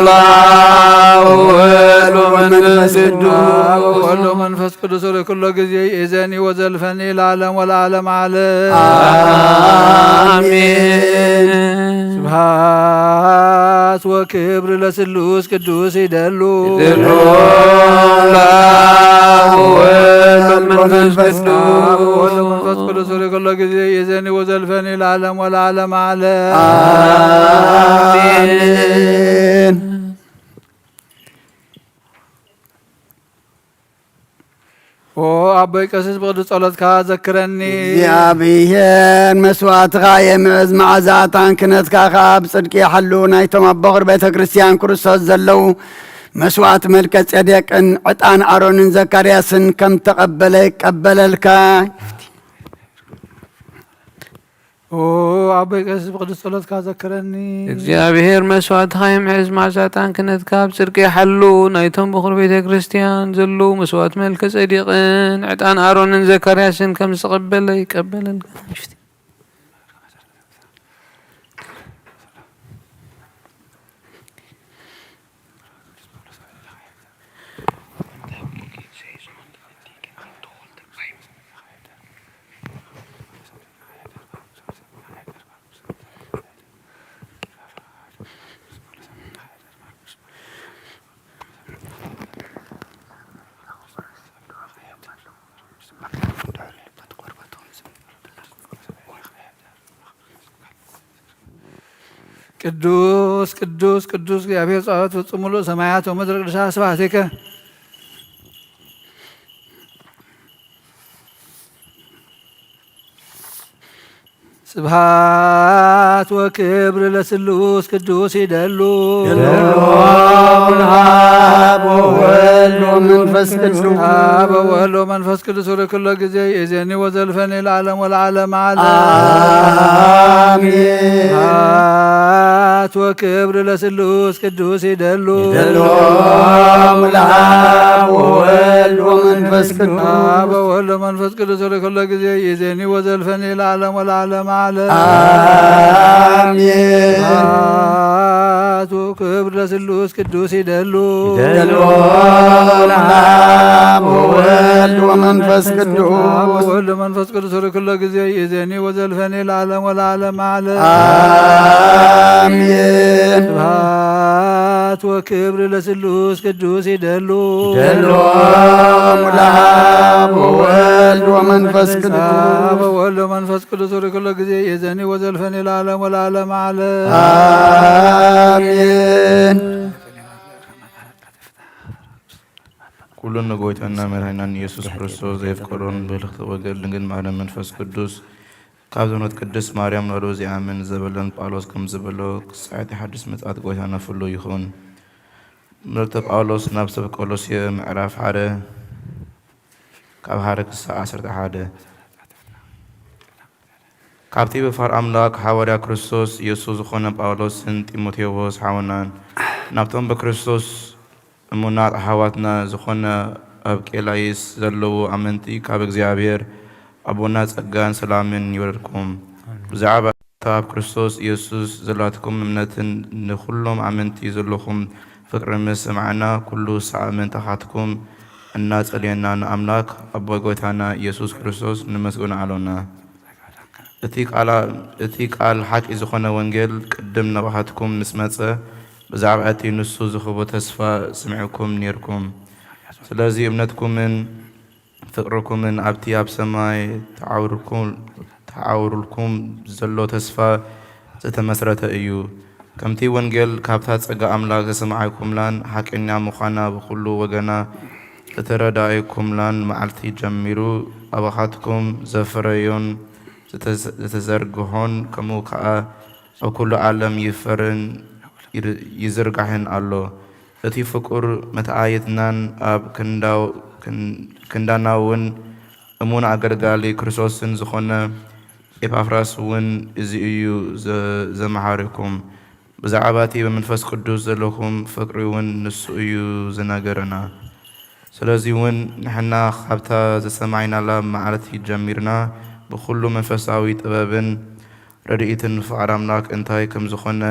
ለአብ ወወልድ ወመንፈስ ቅዱስ። አብ ወወልድ ወመንፈስ ቅዱስ ወደ ኩሎ ጊዜ ይእዜኒ ወዘልፈኒ ለዓለም ወለዓለም ዓለም። አሜን። ስብሐት ወክብር ለስሉስ ቅዱስ ይደሉ። ይደሉ ለአብ ወወልድ ወመንፈስ ቅዱስ። አብ ወወልድ ወመንፈስ ቅዱስ ወደ ኩሎ ጊዜ ይእዜኒ ወዘልፈኒ ለዓለም ወለዓለም ዓለም። አሜን። ኦ ኣቦይ ቀሲስ ብቕዱስ ጸሎትካ ዘክረኒ። እግዚኣብሔር መስዋዕትኻ የምዕዝ፣ መዓዛ ዕጣን ክህነትካ ኸኣ ብጽድቂ ይሓሉ። ናይቶም ኣብ በኹር ቤተ ክርስቲያን ክርስቶስ ዘለዉ መስዋዕት መልከ ጼዴቅን ዕጣን ኣሮንን ዘካርያስን ከም ተቐበለ ይቀበለልካ። ኦ ኣቦይ ቀሲስ ብቕዱስ ጸሎትካ ዘክረኒ። እግዚኣብሔር መስዋዕትኻ ይምዕዝ፣ መዓዛ ዕጣን ክህነትካ ብጽድቂ ይሓሉ። ናይቶም በኹር ቤተ ክርስቲያን ዘለዉ መስዋዕት መልከ ጼዴቅን ዕጣን ኣሮንን ዘካርያስን ከም ዝተቐበለ ይቀበለልካ። ቅዱስ ቅዱስ ቅዱስ እግዚአብሔር ጸባኦት ፍጹም ምሉእ ሰማያት ወምድር ቅዱሳት ስብሐቲከ። ስብሐት ወክብር ለስሉስ ቅዱስ ይደሉ። ይደሉ ለአብ ወወልድ ወመንፈስ ቅዱስ። አብ ወወልድ ወመንፈስ ቅዱስ ወደ ኩሎ ጊዜ ይእዜኒ ወዘልፈኒ ለዓለም ወለዓለም ዓለም። አሜን። ስብሐት ወክብር ለስሉስ ቅዱስ ይደሉ። ይደሉ ለአብ ወወልድ ወመንፈስ ቅዱስ። አብ ወወልድ ወመንፈስ ቅዱስ ወደ ኩሎ ጊዜ ይእዜኒ ወዘልፈኒ ለዓለም ወለዓለም ዓለም። አሜን። ክብር ለስሉስ ቅዱስ ይደሉ። ይደሉ ለአብ ወወልድ ወመንፈስ ቅዱስ። አብ ወወልድ ወመንፈስ ቅዱስ ርክሎ ጊዜ ይእዜኒ ወዘልፈኒ ለዓለም ወለዓለም ዓለም። አሜን። ስብሐት ወክብር ለስሉስ ቅዱስ ይደሉ። ይደሉ ለአብ ወወልድ ወመንፈስ ቅዱስ። አብ ወወልድ ወመንፈስ ቅዱስ ርክሎ ጊዜ ይእዜኒ ወዘልፈኒ ለዓለም ወለዓለም ዓለም። አሜን። ኩሉ ንጎይታና መድኃኒናን ኢየሱስ ክርስቶስ ዘየፍቀሮን ብልኽቲ ወገል ድንግል ማርያም መንፈስ ቅዱስ ካብ ዘኖት ቅድስት ማርያም ኖዶ ዚኣምን ዘበለን ጳውሎስ ከም ዝበሎ ክሳዕቲ ሓድስ ምጽኣት ጎይታና ፍሉ ይኹን። ምርተ ጳውሎስ ናብ ሰብ ቆሎስየ ምዕራፍ ሓደ ካብ ሓደ ክሳዕ ዓሰርተ ሓደ። ካብቲ ብፋር ኣምላኽ ሓዋርያ ክርስቶስ ኢየሱስ ዝኾነ ጳውሎስን ጢሞቴዎስ ሓውናን ናብቶም ብክርስቶስ እሙናት ኣሕዋትና ዝኾነ ኣብ ቄላይስ ዘለዉ ኣመንቲ ካብ እግዚኣብሔር ኣቦና ጸጋን ሰላምን ይውረድኩም። ብዛዕባ እታ ኣብ ክርስቶስ ኢየሱስ ዘላትኩም እምነትን ንኹሎም ኣመንቲ ዘለኹም ፍቅሪ ምስ ሰማዕና ኩሉ ሳዕ ምእንታኻትኩም እናጸለየና ንኣምላክ ኣቦ ጎይታና ኢየሱስ ክርስቶስ ንመስግኖ ኣሎና። እቲ ቃል ሓቂ ዝኾነ ወንጌል ቅድም ናባኻትኩም ምስ መጸ ብዛዕባ እቲ ንሱ ዝህቦ ተስፋ ስሚዕኩም ኔርኩም። ስለዚ እምነትኩምን ፍቅርኩምን ኣብቲ ኣብ ሰማይ ተዓውሩልኩም ዘሎ ተስፋ ዝተመስረተ እዩ። ከምቲ ወንጌል ካብታ ጸጋ ኣምላኽ ዝሰማዕኩምላን ሓቀኛ ምዃና ብኹሉ ወገና ዝተረዳእኩምላን መዓልቲ ጀሚሩ ኣባኻትኩም ዘፍረዮን ዝተዘርግሖን ከምኡ ከኣ ኣብ ኩሉ ዓለም ይፈርን ይዝርጋሕን ኣሎ። እቲ ፍቁር መተኣየትናን ኣብ ክንዳናውን እሙን ኣገልጋሊ ክርስቶስን ዝኾነ ኤጳፍራስ እውን እዚ እዩ ዘመሃረኩም። ብዛዕባ እቲ ብመንፈስ ቅዱስ ዘለኩም ፍቅሪ እውን ንሱ እዩ ዝነገረና። ስለዚ እውን ንሕና ካብታ ዝሰማዕናላ መዓልቲ ጀሚርና ብኹሉ መንፈሳዊ ጥበብን ረድኢትን ፍቓድ ኣምላክ እንታይ ከም ዝኾነ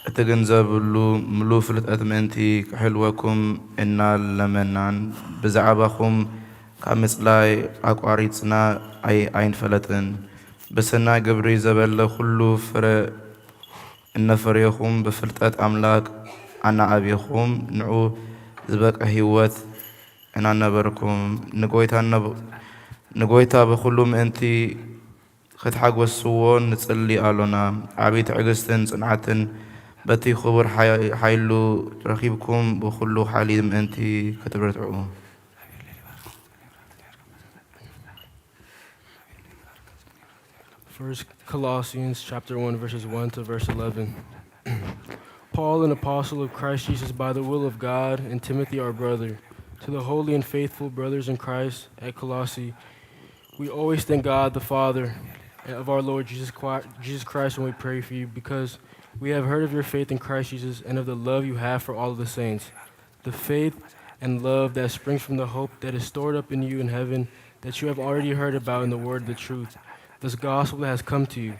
እትግንዘብሉ ምሉእ ፍልጠት ምእንቲ ክሕልወኩም እናለመናን ብዛዕባኹም ካብ ምጽላይ ኣቋሪጽና ኣይንፈለጥን። ብሰናይ ግብሪ ዘበለ ኩሉ ፍረ እነፈርየኹም ብፍልጠት ኣምላክ ኣናኣቢኹም ንዑ ዝበቀ ህይወት እናነበርኩም ንጎይታ ብኹሉ ምእንቲ ክትሓጎስዎ ንጽሊ ኣሎና። ዓቢ ትዕግስትን ጽንዓትን በቲ ክቡር ሓይሉ ረኺብኩም ብኹሉ ሓይሊ ምእንቲ ክትብርትዑ። First Colossians chapter one, verses one to verse eleven. Paul, an apostle of Christ Jesus by the will of God, and Timothy, our brother, to the holy and faithful brothers in Christ at Colossae, we always thank God, the Father of our Lord Jesus Christ, when we pray for you, because we have heard of your faith in Christ Jesus and of the love you have for all of the saints. The faith and love that springs from the hope that is stored up in you in heaven, that you have already heard about in the word of the truth, this gospel that has come to you.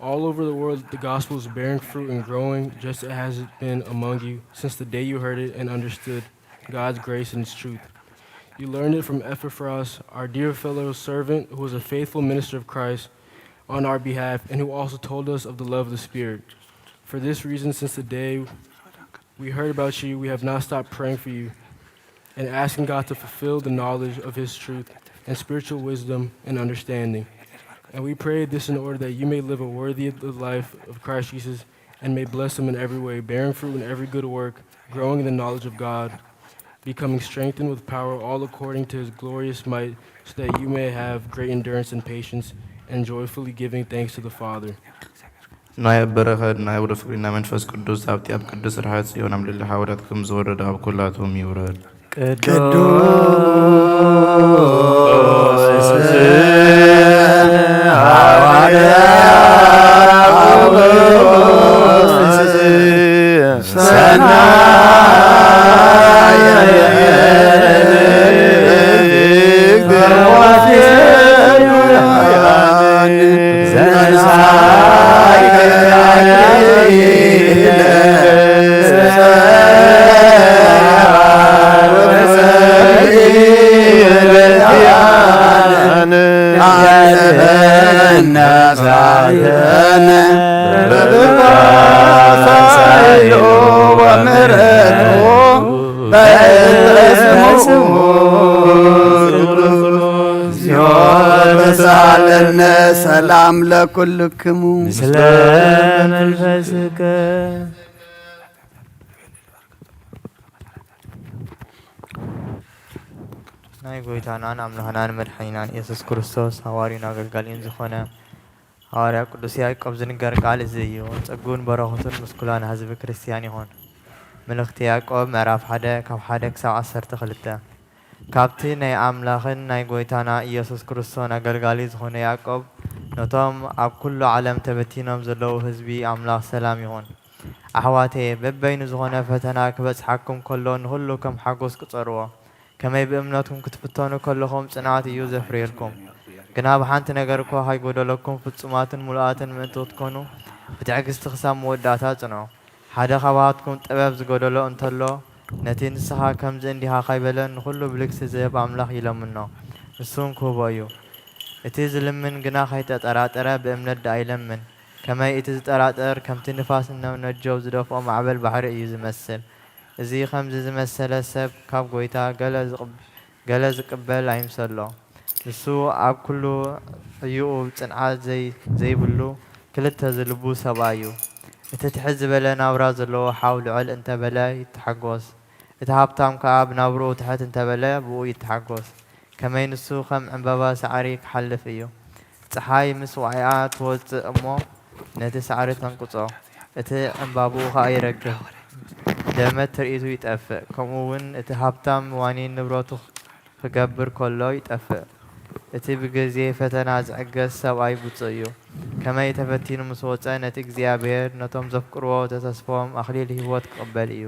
All over the world, the gospel is bearing fruit and growing, just as it has been among you since the day you heard it and understood God's grace and its truth. You learned it from Epaphras, our dear fellow servant, who was a faithful minister of Christ on our behalf, and who also told us of the love of the Spirit. For this reason, since the day we heard about you, we have not stopped praying for you and asking God to fulfill the knowledge of His truth and spiritual wisdom and understanding. And we pray this in order that you may live a worthy life of Christ Jesus and may bless Him in every way, bearing fruit in every good work, growing in the knowledge of God, becoming strengthened with power, all according to His glorious might, so that you may have great endurance and patience, and joyfully giving thanks to the Father. ናይ በረኸት ናይ ወደ ፍቅሪ ናይ መንፈስ ቅዱስ ኣብቲ ኣብ ቅዱስ ርሃ ጽዮን ኣብ ልዕሊ ሓዋርያት ከም ዝወረደ ኣብ ኩላቶም ይውረድ። ቅዱስ ሐዋርያ ጳውሎስ ሰናየ ሰላም ለኩልክሙ። ምስለ መንፈስከ። ናይ ጎይታናን ኣምላኽናን መድሓኒናን ኢየሱስ ክርስቶስ ሃዋርዩን ኣገልጋሊን ዝኾነ ሃዋርያ ቅዱስ ያዕቆብ ዝንገር ቃል እዚ እዩ። ጸጉን በረኸቱን ምስ ኩላን ህዝቢ ክርስትያን ይኹን። መልእኽቲ ያዕቆብ ምዕራፍ ሓደ ካብ ሓደ ክሳብ ዓሰርተ ክልተ። ካብቲ ናይ ኣምላኽን ናይ ጎይታና ኢየሱስ ክርስቶስን ኣገልጋሊ ዝኾነ ያዕቆብ ነቶም ኣብ ኩሉ ዓለም ተበቲኖም ዘለዉ ህዝቢ ኣምላኽ ሰላም ይኹን። ኣሕዋተየ፣ በበይኑ ዝኾነ ፈተና ክበጽሓኩም ከሎ ንኹሉ ከም ሓጎስ ቅጸርዎ። ከመይ ብእምነትኩም ክትፍተኑ ከለኹም ጽንዓት እዩ ዘፍርየልኩም። ግና ብሓንቲ ነገር እኳ ከይጎደለኩም ፍጹማትን ምሉኣትን ምእንቲ ክትኮኑ ብትዕግስቲ ክሳብ መወዳእታ ጽንዑ። ሓደ ካብኣትኩም ጥበብ ዝጎደሎ እንተሎ ነቲ ንስኻ ከምዚ እንዲኻ ከይበለ ንኹሉ ብልግሲ ዝህብ ኣምላኽ ይለምኖ፣ ንሱን ክህቦ እዩ። እቲ ዝልምን ግና ከይተጠራጠረ ብእምነት ደኣ ይለምን። ከመይ እቲ ዝጠራጠር ከምቲ ንፋስ ነነጀው ዝደፍኦ ማዕበል ባሕሪ እዩ ዝመስል። እዚ ኸምዚ ዝመሰለ ሰብ ካብ ጐይታ ገለ ዝቕበል ኣይምሰሎ። ንሱ ኣብ ኵሉ ዕዮኡ ጽንዓት ዘይብሉ ክልተ ዝልቡ ሰብኣይ እዩ። እቲ ትሕት ዝበለ ናብራ ዘለዎ ሓው ልዕል እንተ በለ ይተሓጐስ፣ እቲ ሃብታም ከኣ ብናብርኡ ትሕት እንተ በለ ብኡ ይተሓጐስ። ከመይ ንሱ ኸም ዕምባባ ሳዕሪ ኪሓልፍ እዩ። ጸሓይ ምስ ዋዒኣ ትወጽእ እሞ ነቲ ሳዕሪ ተንቅጾ፣ እቲ ዕምባብኡ ኸኣ ይረግፍ። ደመት ትርኢቱ ይጠፍእ፣ ከምኡ እውን እቲ ሃብታም ዋኒን ንብረቱ ኽገብር ከሎ ይጠፍእ። እቲ ብግዜ ፈተና ዝዕገስ ሰብኣይ ብጹእ እዩ። ከመይ ተፈቲኑ ምስ ወጸ ነቲ እግዚኣብሔር ነቶም ዘፍቅርዎ ተተስፎም ኣኽሊል ህይወት ክቕበል እዩ።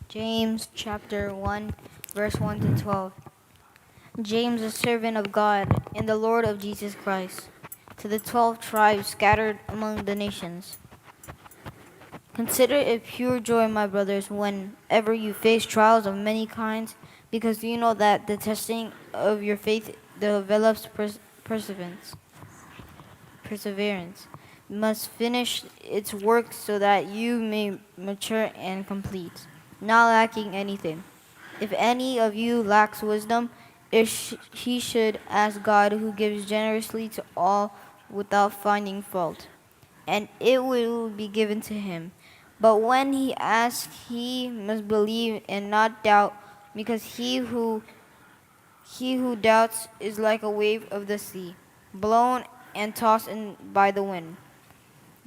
James chapter one, verse one to twelve. James, a servant of God and the Lord of Jesus Christ, to the twelve tribes scattered among the nations. Consider it pure joy, my brothers, whenever you face trials of many kinds, because you know that the testing of your faith develops pers- perseverance. Perseverance must finish its work so that you may mature and complete, not lacking anything. If any of you lacks wisdom, if sh- he should ask God, who gives generously to all without finding fault, and it will be given to him. But when he asks, he must believe and not doubt, because he who he who doubts is like a wave of the sea, blown and tossed in by the wind.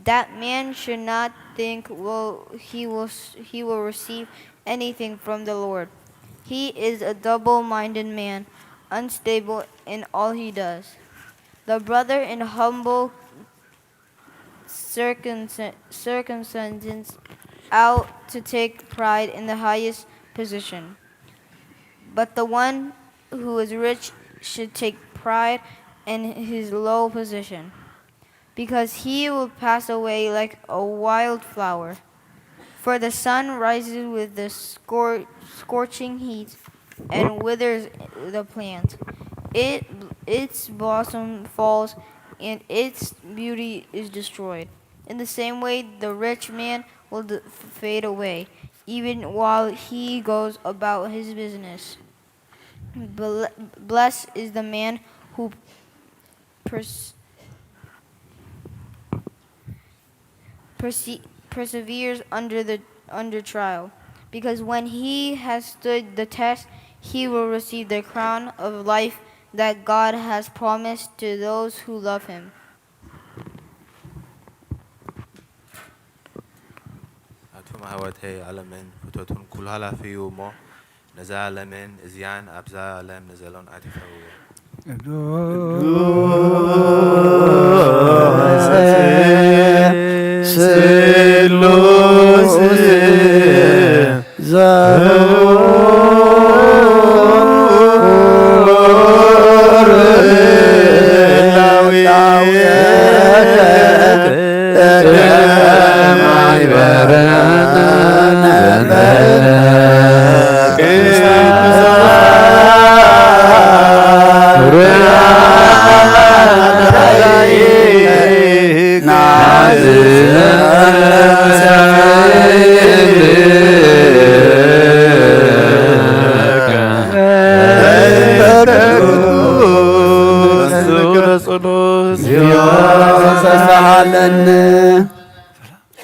That man should not think will he will he will receive anything from the Lord. He is a double-minded man, unstable in all he does. The brother in humble circumstances out to take pride in the highest position. But the one who is rich should take pride in his low position, because he will pass away like a wildflower. For the sun rises with the scor- scorching heat and withers the plant. It its blossom falls and its beauty is destroyed. In the same way, the rich man will d- fade away, even while he goes about his business. Ble- blessed is the man who pers- perse- perseveres under the under trial, because when he has stood the test, he will receive the crown of life that God has promised to those who love him. ኣቱም ኣሕዋተይ፣ ዓለምን ፍቶቱን ኩሉ ሃላፊ እዩ እሞ፣ ነዛ ዓለምን እዚኣን ኣብዛ ዓለም ንዘሎን ኣትፈርዎ። ቅዱስ ስምከ ተሳሃለነ።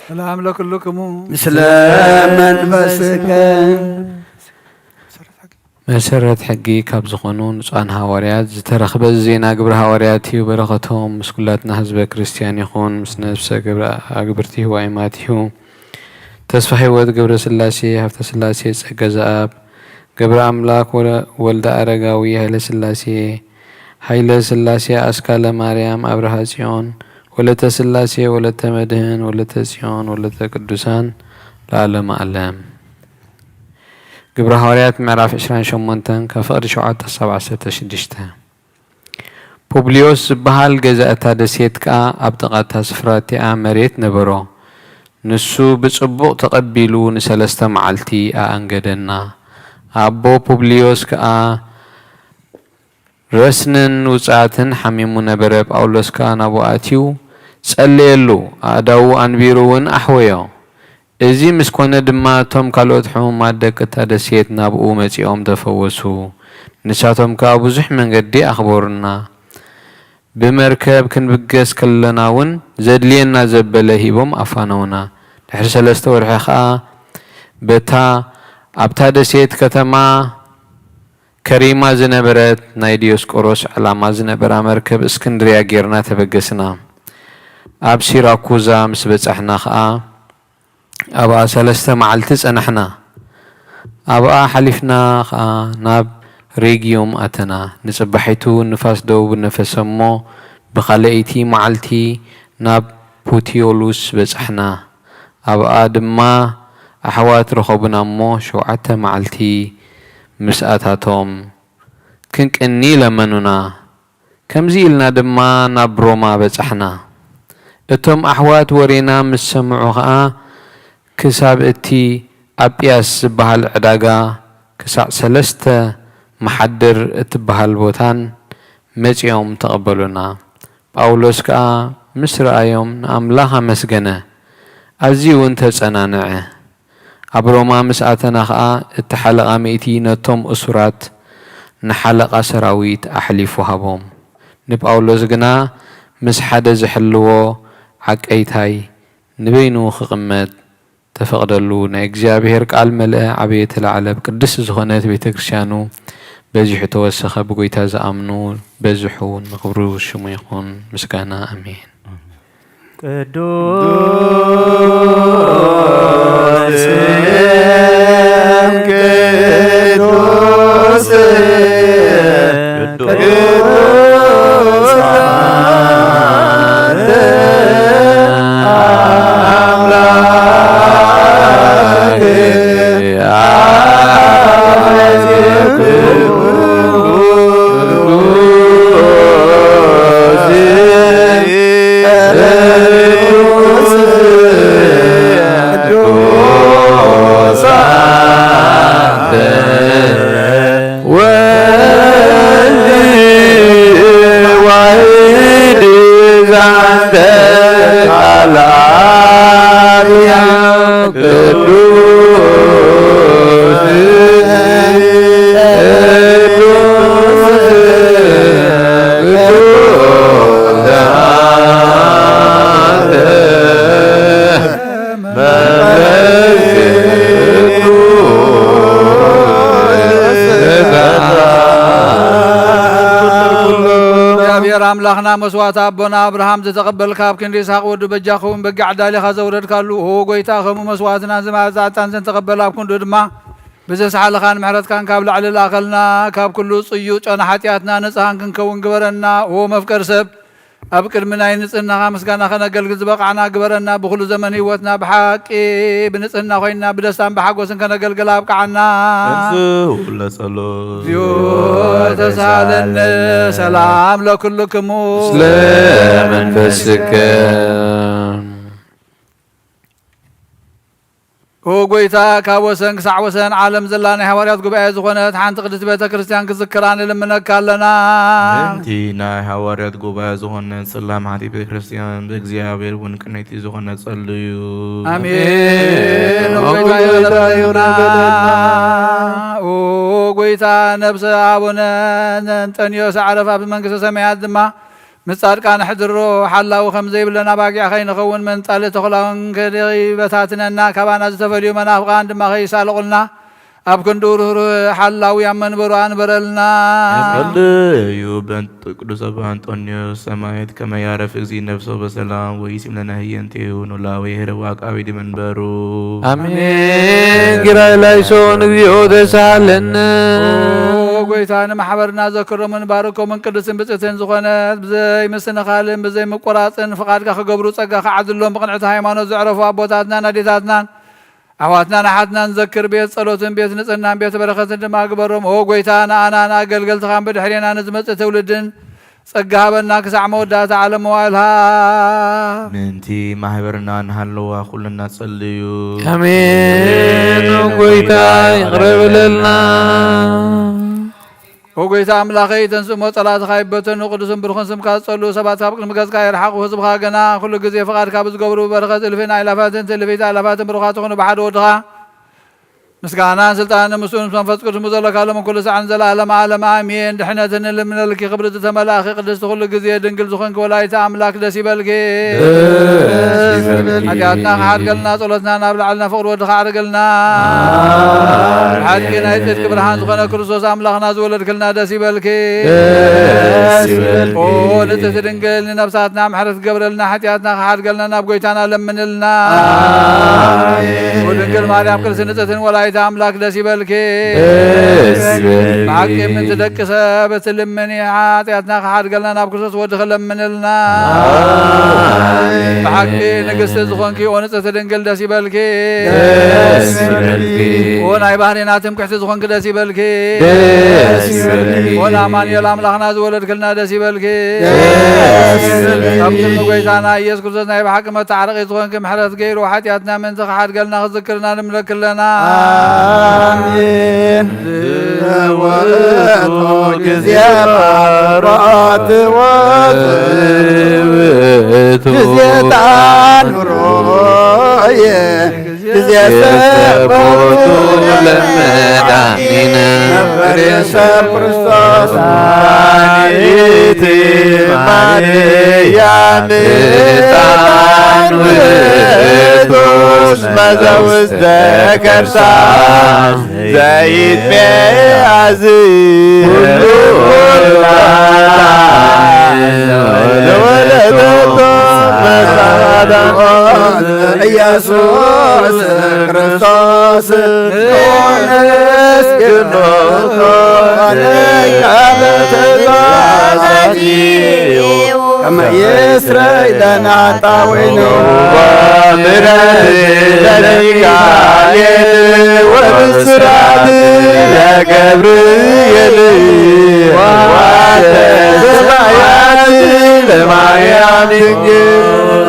ሰላም ለኩልክሙ። ምስለ መንፈስከ። መሰረት ሕጊ ካብ ዝኾኑ ንጹሃን ሃዋርያት ዝተረኽበ ዜና ግብረ ሃዋርያት እዩ። በረኸቶም ምስ ኩላትና ህዝበ ክርስቲያን ይኹን። ምስ ነፍሰ ግብረ ኣግብርቲ ህዋይማት እዩ። ተስፋ ህይወት ገብረ ስላሴ፣ ሃብተ ስላሴ ጸገ ዘኣብ፣ ገብረ ኣምላክ ወለ-፣ ወልደ ኣረጋዊ ኃይለ ስላሴ፣ ኃይለ ስላሴ ኣስካለ ማርያም ኣብርሃ ጽዮን፣ ወለተ ስላሴ፣ ወለተ መድህን፣ ወለተ ጽዮን፣ ወለተ ቅዱሳን ለዓለመ ዓለም። ግብረ ሃዋርያት ምዕራፍ ዕስራን ሸሞንተን ካብ ፍቕዲ ሸውዓተ ክሳብ ዓሰርተ ሽዱሽተ። ፑብልዮስ ዝበሃል ገዛ እታ ደሴት ከኣ ኣብ ጥቓ እታ ስፍራ እቲኣ መሬት ነበሮ። ንሱ ብጽቡቕ ተቐቢሉ ንሰለስተ መዓልቲ ኣኣንገደና። ኣቦ ፑብልዮስ ከኣ ረስንን ውጽኣትን ሓሚሙ ነበረ። ጳውሎስ ከኣ ናብኡ ኣትዩ ጸለየሉ፣ ኣእዳዉ ኣንቢሩ እውን ኣሕወዮ። እዚ ምስ ኮነ ድማ እቶም ካልኦት ሕሙማት ደቂ እታ ደሴት ናብኡ መጺኦም ተፈወሱ። ንሳቶም ከኣ ብዙሕ መንገዲ ኣኽበሩና። ብመርከብ ክንብገስ ከለና እውን ዘድልየና ዘበለ ሂቦም ኣፋነዉና። ድሕሪ ሰለስተ ወርሒ ከኣ በታ ኣብታ ደሴት ከተማ ከሪማ ዝነበረት ናይ ዲዮስቆሮስ ዕላማ ዝነበራ መርከብ እስክንድርያ ጌርና ተበገስና። ኣብ ሲራኩዛ ምስ በጻሕና ኸኣ ኣብኣ ሰለስተ መዓልቲ ጸናሕና። ኣብኣ ሓሊፍና ኸኣ ናብ ሬግዩም ኣተና። ንጽባሒቱ ንፋስ ደቡብ ነፈሰ እሞ ብኻልኣይቲ መዓልቲ ናብ ፑቲዮሉስ በጻሕና። ኣብኣ ድማ ኣሕዋት ረኸቡና እሞ ሸውዓተ መዓልቲ ምስኣታቶም ክንቅኒ ለመኑና። ከምዚ ኢልና ድማ ናብ ሮማ በጻሕና። እቶም ኣሕዋት ወሬና ምስ ሰምዑ ኸኣ ክሳብ እቲ ኣጵያስ ዝበሃል ዕዳጋ ክሳዕ ሰለስተ መሓድር እትበሃል ቦታን መጺኦም ተቐበሉና። ጳውሎስ ከኣ ምስ ረኣዮም ንኣምላኽ ኣመስገነ፣ ኣዝዩ እውን ተጸናንዐ። ኣብ ሮማ ምስ ኣተና ኸኣ እቲ ሓለቓ ሚእቲ ነቶም እሱራት ንሓለቓ ሰራዊት ኣሕሊፉ ሃቦም። ንጳውሎስ ግና ምስ ሓደ ዝሕልዎ ዓቀይታይ ንበይኑ ክቕመጥ ተፈቕደሉ። ናይ እግዚኣብሔር ቃል መልአ፣ ዓበየ፣ ተላዕለ፣ ኣብ ቅድስቲ ዝኾነት ቤተ ክርስቲያኑ በዚሑ ተወሰኸ። ብጎይታ ዝኣምኑ በዝሑ፣ ንኽብሩ ሽሙ ይኹን ምስጋና። ኣሜን። ቅዱስ ቅዱስ ቅዱስ አንተ አምላክ አብ ወልድ ዋሕድ ዛንተ ቃል አርያም ቅዱስ ቅዱስ ቅዱስ አንተ እግዚኣብሔር ኣምላኽና መስዋዕቲ ኣቦና ኣብርሃም ዝተቐበልካ፣ ኣብ ክንዲ ይስሓቅ ወዱ በጃ ክኸውን በጊዕ ኣዳሊኻ ዘውረድካሉ፣ ኦ ጎይታ፣ ከምኡ መስዋዕትና ዝመጻጻን ዘንተቐበል ኣብ ክንዱ ድማ ብዘስሓልኻን ምሕረትካን ካብ ላዕሊ ላእኸልና፣ ካብ ኩሉ ጽዩ ጨና ሓጢኣትና ንጽሃን ክንከውን ግበረና። ኦ መፍቀር ሰብ፣ ኣብ ቅድሚ ናይ ንጽህናኻ ምስጋና ከነገልግል ዝበቓዕና ግበረና። ብኹሉ ዘመን ህይወትና ብሓቂ ብንጽህና ኮይንና ብደስታን ብሓጎስን ከነገልግል ኣብቅዓና። እንዝው ለጸሎት። እግዚኦ ተሳለነ። ሰላም ለኩልክሙ። ስለ መንፈስከ። ኦ ጎይታ፣ ካብ ወሰን ክሳዕ ወሰን ዓለም ዘላ ናይ ሃዋርያት ጉባኤ ዝኾነት ሓንቲ ቅድስቲ ቤተ ክርስቲያን ክዝክራ ንልምነካ ኣለና። ምእንቲ ናይ ሃዋርያት ጉባኤ ዝኾነት ጽላም ሓንቲ ቤተ ክርስቲያን ብእግዚኣብሔር እውን ቅንይቲ ዝኾነት ጸልዩ። ኣሜን። ኦ ጎይታ ይቕረ በለልና። ኦ ጎይታ፣ ነብሰ ኣቡነ እንጠንዮስ ኣዕረፋ ብመንግስተ ሰማያት ድማ ምስ ጻድቃን ኣሕድሮ። ሓላዊ ከም ዘይብለን ኣባጊዕ ከይንኸውን መንጻሊ ተኹላውን ከይበታትነና፣ ካባና ዝተፈልዩ መናፍቃን ድማ ከይሳለቑልና ኣብ ክንዱ ርህሩህ ሓላዊ ኣብ መንበሩ ኣንበረልና። የቐልዩ በንት ቅዱስ ኣባ ኣንጦንዮስ ሰማዕት ከመ ያዕርፍ እግዚእ ነፍሶ በሰላም ወይሲም ለነ ህየንቴሁ ኖላዊ ሄረቡ አቃቢ ዲመንበሩ። አሜን። ጊራይ ላይሶን እግዚኦ ተሳሃለነ። ኦ ጎይታ፣ ንማሕበርና ዘክሮምን ባርኮምን ቅዱስን ብጽእትን ዝኾነት ብዘይ ምስንኻልን ብዘይ ምቁራጽን ፍቓድካ ክገብሩ ጸጋ ክዓድሎም ብቕንዕቲ ሃይማኖት ዘዕረፉ ኣቦታትናን ኣዴታትናን ኣሕዋትናን ኣሓትናን ዘክር። ቤት ጸሎትን ቤት ንጽህናን ቤት በረኸትን ድማ ግበሮም። ኦ ጎይታ፣ ንኣናን ኣገልገልትኻን ብድሕሬና ንዝመጽእ ትውልድን ጸጋ ሃበና ክሳዕ መወዳእታ ዓለም መዋእልሃ። ምእንቲ ማሕበርና ንሃለዋ ኩልና ጸልዩ። ኣሜን። ጎይታ ይቕረ በለልና። ኦ ጎይታ ኣምላኸይ፣ ተንስእሞ ጸላእትኻ ይበተኑ፣ ቅዱስን ብሩኽን ስምካ ዝጸልኡ ሰባት ካብ ቅድሚ ገጽካ ይርሓቑ። ህዝብኻ ገና ኩሉ ግዜ ፍቓድካ ብዝገብሩ በረኸት እልፍን ኣእላፋትን ትእልፊት ኣእላፋትን ብሩኻት ትኹኑ ብሓደ ወድኻ። ምስጋናን ስልጣንን ምስኡ ምስ መንፈስ ቅዱስ ዘለካ ሎም ኩሉ ሳዕን ዘላለም ዓለም ኣሜን። ድሕነትን ልምነልኪ ክብሪ ዝተመላእኺ ቅድስቲ ኩሉ ግዜ ድንግል ዝኾንኪ ወላዲተ ኣምላክ ደስ ይበልኪ። ደስ ይበልኪ። ሓጢኣትና ክሓድገልና ጸሎትና ናብ ላዕልና ፍቕሪ ወድኻ ኣዕርገልና። ሓቂ ናይ ጽድቂ ብርሃን ዝኾነ ክርስቶስ ኣምላኽና ዝወለድክልና ደስ ይበልኪ። ደስ ይበልኪ። ኦ ንጽሕቲ ድንግል ንነብሳትና ምሕረት ክገብረልና ሓጢኣትና ክሓድገልና ናብ ጎይታና ለምንልና። ኣሜን። ኦ ድንግል ማርያም ቅድስቲ ንጽሕትን ወላዲተ ኣምላክ ደስ ይበልኪ። ደስ ይበልኪ። ብሓቂ ምእንቲ ደቂ ሰብ ትልምኒ ሓጢኣትና ክሓድገልና ናብ ክርስቶስ ወድኺ ለምንልና። ኣሜን። ብሓቂ ንግስቲ ዝኾንኪ ኦ ንጽሕቲ ድንግል ደስ ይበልኪ። ደስ ይበልኪ። ኦ ናይ ባህሪና ትምክሕቲ ዝኾንኪ ደስ ይበልኪ። ደስ ይበልኪ። ኦ ንኣማኑኤል ኣምላኽና ዝወለድክልና ደስ ይበልኪ። ደስ ይበልኪ። ካብ ቅድሚ ጎይታና ኢየሱስ ክርስቶስ ናይ ብሓቂ መተዓረቒ ዝኾንኪ ምሕረት ገይሩ ሓጢኣትና ምእንቲ ክሓድገልና ክዝክርና ንምለክለና። ኣሜን። ዝወቱ ግዜ ባሮት ወዝውቱ ግዜ ታንሮየ ግዜ ሰቦቱ ለመዳኒነ ነበር ሰብ ክርስቶስ። ሳሊቲ ማርያም ዕጣን ውእቱ መዘውስተ ከርሳ ዘይትሜ ኣዚ ኩሉ ለወለደቶ መሳዳ ኢየሱስ ክርስቶስ ነመስግኖ። ከመ ይስረይ ለነ ኃጣውኢነ። ወምሕረት ለሚካኤል ወብስራት ለገብርኤል ወሰማያት ለማርያም ድንግል።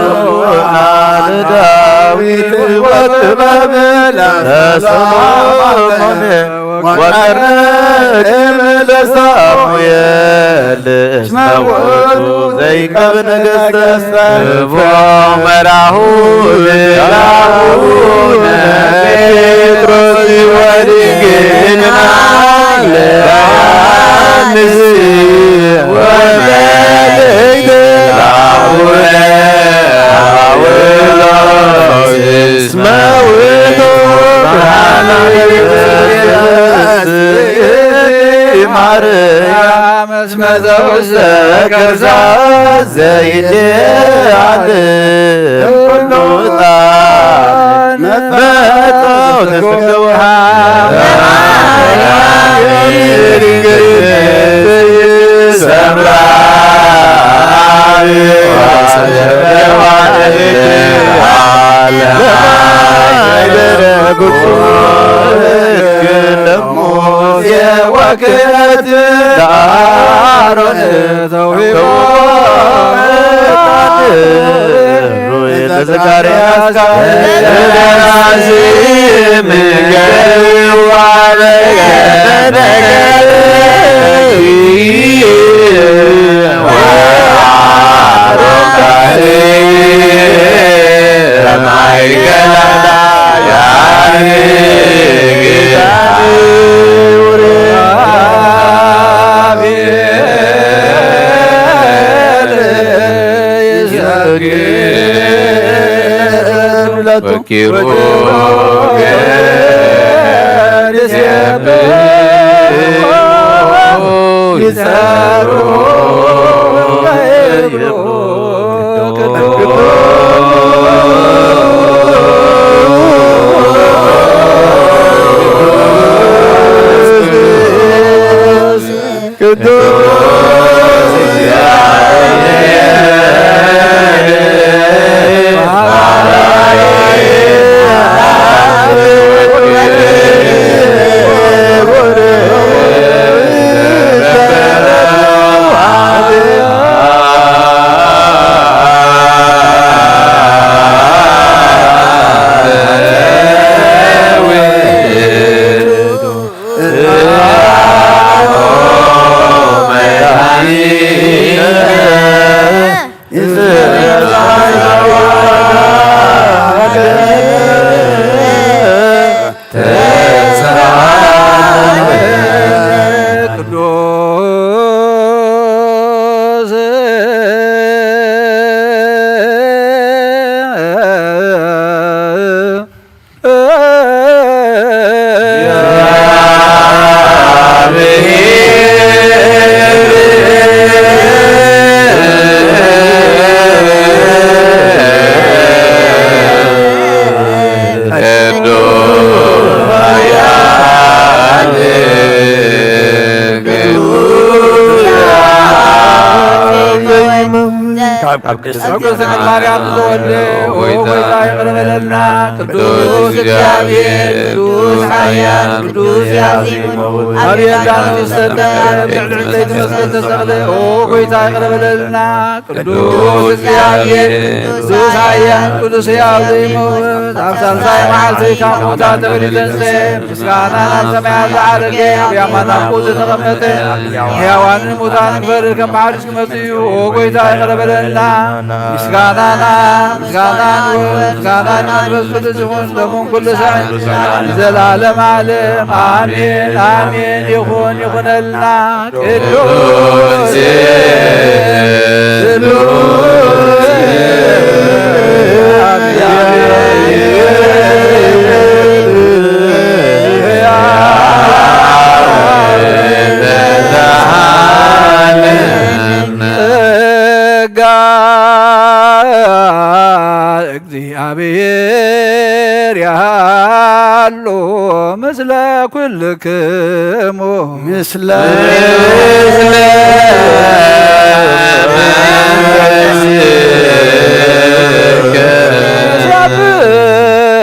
ለዳዊት ወጥበብ ለሰሎሞን ወቀርብ ለሳሙኤል እስመ ውእቱ ዘይቀብ ነገሥተ። እፎ መራሁ ለአቡነ ጴጥሮስ ወድንግል ማርያም ለዮሐንስ ወመልእክት ለአቡነ ጳውሎስ እስመ ውእቱ ብርሃነ ለነፍስኪ ማርያም እስመ ዘውስተ ከርሳ ዘይትዓል እምኩሉ ዕጣን መጠው ትፍልውሃ። ለዘካርያስ ቅዱስ ቅዱስ ካብ ቅድስት ድንግል ማርያም ዝተወልደ፣ ኦ ጎይታ፣ ይቕረ በለልና። ቅዱስ እግዚኣብሔር፣ ቅዱስ ኃያል፣ ቅዱስ ያዜሙ፣ ኣብ የርዳኖስ ተሰቀለ፣ ኣብ ልዕሊ ዕንጨይቲ መስቀል ተሰቕለ። ኦ ጎይታ፣ ይቕረ በለልና። ቅዱስ እግዚኣብሔር፣ ቅዱስ ኃያል፣ ቅዱስ ሕያው ዘይመውት፣ ኣብ ሳልሳይ መዓልቲ ካብ ሙታን ተፈልዩ ተንሥአ፣ ምስጋና ናብ ሰማያት ዝዓረገ፣ ኣብ የማን ኣቦኡ ዝተቐመጠ፣ ሕያዋንን ሙታንን ክፈርድ ከም መሓሪ ክመጽእ እዩ። ኦ ጎይታ፣ ይቕረ በለልና። ምስጋናና፣ ምስጋናን ወምስጋናን መንፈስ ቅዱስ ይኹን፣ ሎምን ኩሉ ሰዓት፣ ንዘለዓለመ ዓለም። ኣሜን፣ ኣሜን። ይኹን፣ ይኹነልና። ቅዱስ፣ ቅዱስ ጸጋ እግዚአብሔር ያሉ ምስለ ኩልክሙ። ምስለ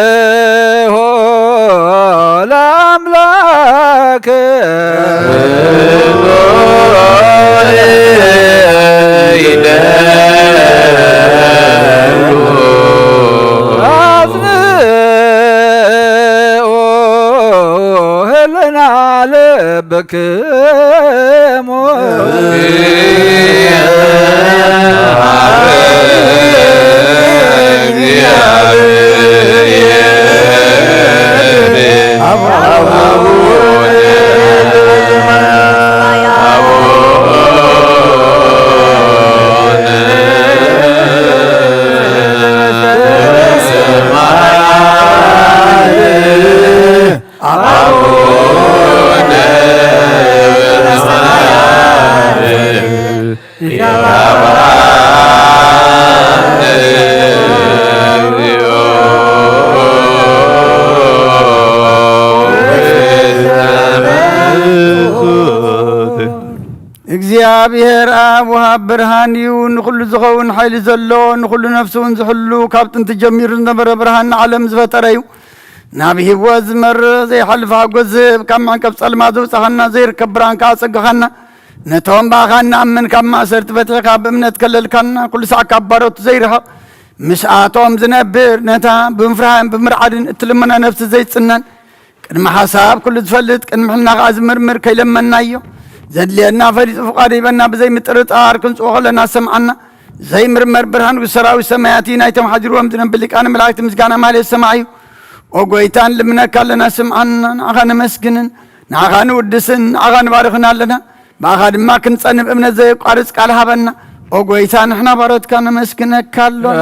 ሰብሖ ለአምላክ። አጽንኦ ህልና ልብክሙ። እግዚኣብሔር ኣብ ወሃብ ብርሃን እዩ። ንኹሉ ዝኸውን ሓይሊ ዘሎ፣ ንኹሉ ነፍሲ እውን ዝሕሉ፣ ካብ ጥንቲ ጀሚሩ ዝነበረ ብርሃን ንዓለም ዝፈጠረ እዩ። ናብ ህይወት ዝመርሕ ዘይሓልፍ ሓጎስ ዝህብ፣ ካብ መዕቀብ ጸልማት ዘውጻኻና፣ ዘይርከብ ብርሃን ከኣ ኣጸጋኻና። ነቶም ብኣኻ እንኣምን ካብ ማእሰርቲ ፈቲሕካ ብእምነት ከለልካና፣ ኩሉ ሳዕ ካብ ባሮቱ ዘይርሕቕ ምስኣቶም ዝነብር፣ ነታ ብምፍራህን ብምርዓድን እትልመና ነፍሲ ዘይጽነን፣ ቅድሚ ሓሳብ ኩሉ ዝፈልጥ፣ ቅድሚ ሕልና ከኣ ዝምርምር፣ ከይለመንናዮ ዘድልየና ፈሊጡ ፍቓዱ ሂበና ብዘይምጥርጣር ክንጽኦ ከለና ዝሰምዓና ዘይምርመር ብርሃን ንጉስ ሰራዊት ሰማያት እዩ። ናይቶም ሓዲርዎም ዝነብር ሊቃነ መላእክት ምስጋና ማህሌት ሰማዕ እዩ። ኦ ጎይታ፣ ንልምነካ ኣለና፣ ስምዓና። ንዓኻ ነመስግንን ንዓኻ ንውድስን ንዓኻ ንባርኽን ኣለና። ብኣኻ ድማ ክንጸንብ እምነት ዘየቋርጽ ቃል ሃበና። ኦ ጐይታ፣ ንሕና ባሮትካ ነመስግነካ ኣሎና።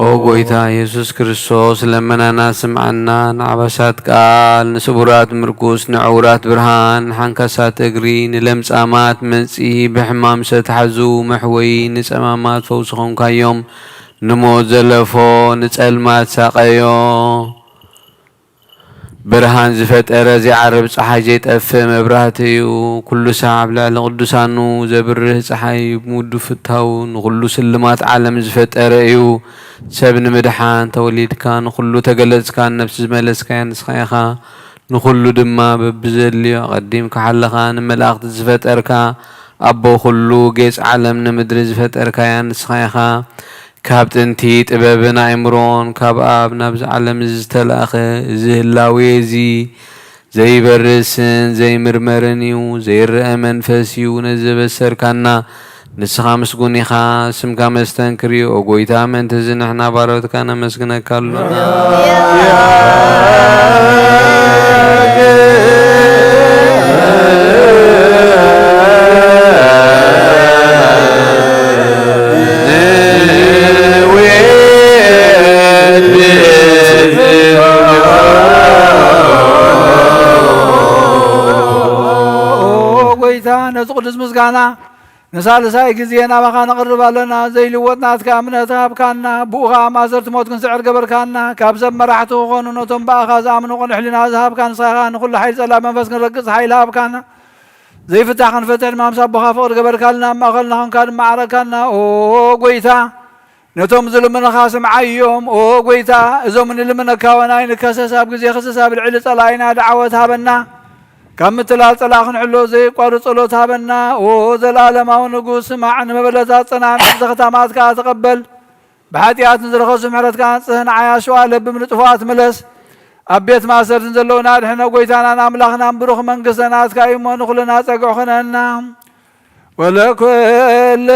ኦ ጐይታ የሱስ ክርስቶስ፣ ለመናና ስምዓና፣ ንዓባሳት ቃል፣ ንስቡራት ምርኩስ፣ ንዕውራት ብርሃን፣ ንሓንካሳት እግሪ፣ ንለምጻማት መንጽሂ፣ ብሕማም ዝተታሕዙ መሕወዪ፣ ንጸማማት ፈውሲ ኾንካዮም፣ ንሞት ዘለፎ፣ ንጸልማት ሳቐዮ። ብርሃን ዝፈጠረ ዘይዓርብ ጸሓይ ዘይጠፍእ መብራህቲ እዩ። ኩሉ ሳዕ ኣብ ልዕሊ ቅዱሳኑ ዘብርህ ጸሓይ እዩ። ብምውዱ ፍታው ንኹሉ ስልማት ዓለም ዝፈጠረ እዩ። ሰብ ንምድሓን ተወሊድካ፣ ንኹሉ ተገለጽካ፣ ነፍሲ ዝመለስካያ ንስኻ ኢኻ። ንኹሉ ድማ በብዘድልዮ ኣቐዲምካ ሓለኻ። ንመላእኽቲ ዝፈጠርካ፣ ኣቦ ኩሉ ጌጽ ዓለም ንምድሪ ዝፈጠርካያ ንስኻ ኢኻ። ካብ ጥንቲ ጥበብን ኣእምሮን ካብ ኣብ ናብዚ ዓለም እዚ ዝተላእኸ፣ እዚ ህላዌ እዚ ዘይበርስን ዘይምርመርን እዩ፣ ዘይረአ መንፈስ እዩ። ነዚ ዘበሰርካና ንስኻ ምስጉን ኢኻ፣ ስምካ መስተንክር እዩ። ኦ ጐይታ፣ ምእንትዚ ንሕና ባሮትካ ነመስግነካ ኣሎና። ኦ ጐይታ፣ ነዚ ቅዱስ ምስጋና ንሳልሳይ ግዜ ናባኻ ነቕርብ ኣለና። ዘይልወጥ ናትካ እምነት ሃብካና፣ ብኡ ኸኣ ማእሰርቲ ሞት ክንስዕር ገበርካና። ካብ ሰብ መራሕቲ ክኾኑ ነቶም ብኣኻ ዝኣምኑ ቅኑዕ ሕልና ዝሃብካ ንስኻ ኢኻ። ንኹሉ ሓይሊ ጸላም መንፈስ ክንረግጽ ሓይሊ ሃብካና። ዘይፍታሕ ክንፈትሕ ድማ ምስ ኣቦኻ ፍቕሪ ገበርካልና፣ ኣብ ማእኸልና ኾንካ ድማ ዓረካና። ኦ ጐይታ፣ ነቶም ዝልምኑኻ ስምዓዮም። ኦ ጐይታ፣ እዞም ንልምነካ ወናይ ንከሰስ ኣብ ግዜ ክስስ ኣብ ልዕሊ ጸላኢና ደዓወት ሃበና። ካብ ምትላል ጸላእ ክንሕሎ ዘየቋርጽ ጸሎት ሃበና። ኦ ዘለኣለማዊ ንጉስ፣ ስማዕ፣ ንመበለታት ጽናዕ፣ ንሕዝኺ ታማት ከኣ ተቐበል። ብሓጢኣት ንዝረኸሱ ምሕረትካ ኣንጽህ፣ ንዓያሹ ኣለብም ንጥፉኣት ምለስ። ኣብ ቤት ማእሰርትን ዘለዉና ኣድሕኖ። ጐይታናን ኣምላኽናን ብሩኽ መንግስተ ናትካ እዩ እሞ ንኹልና ጸግዒ ኹነና። ወለኩልነ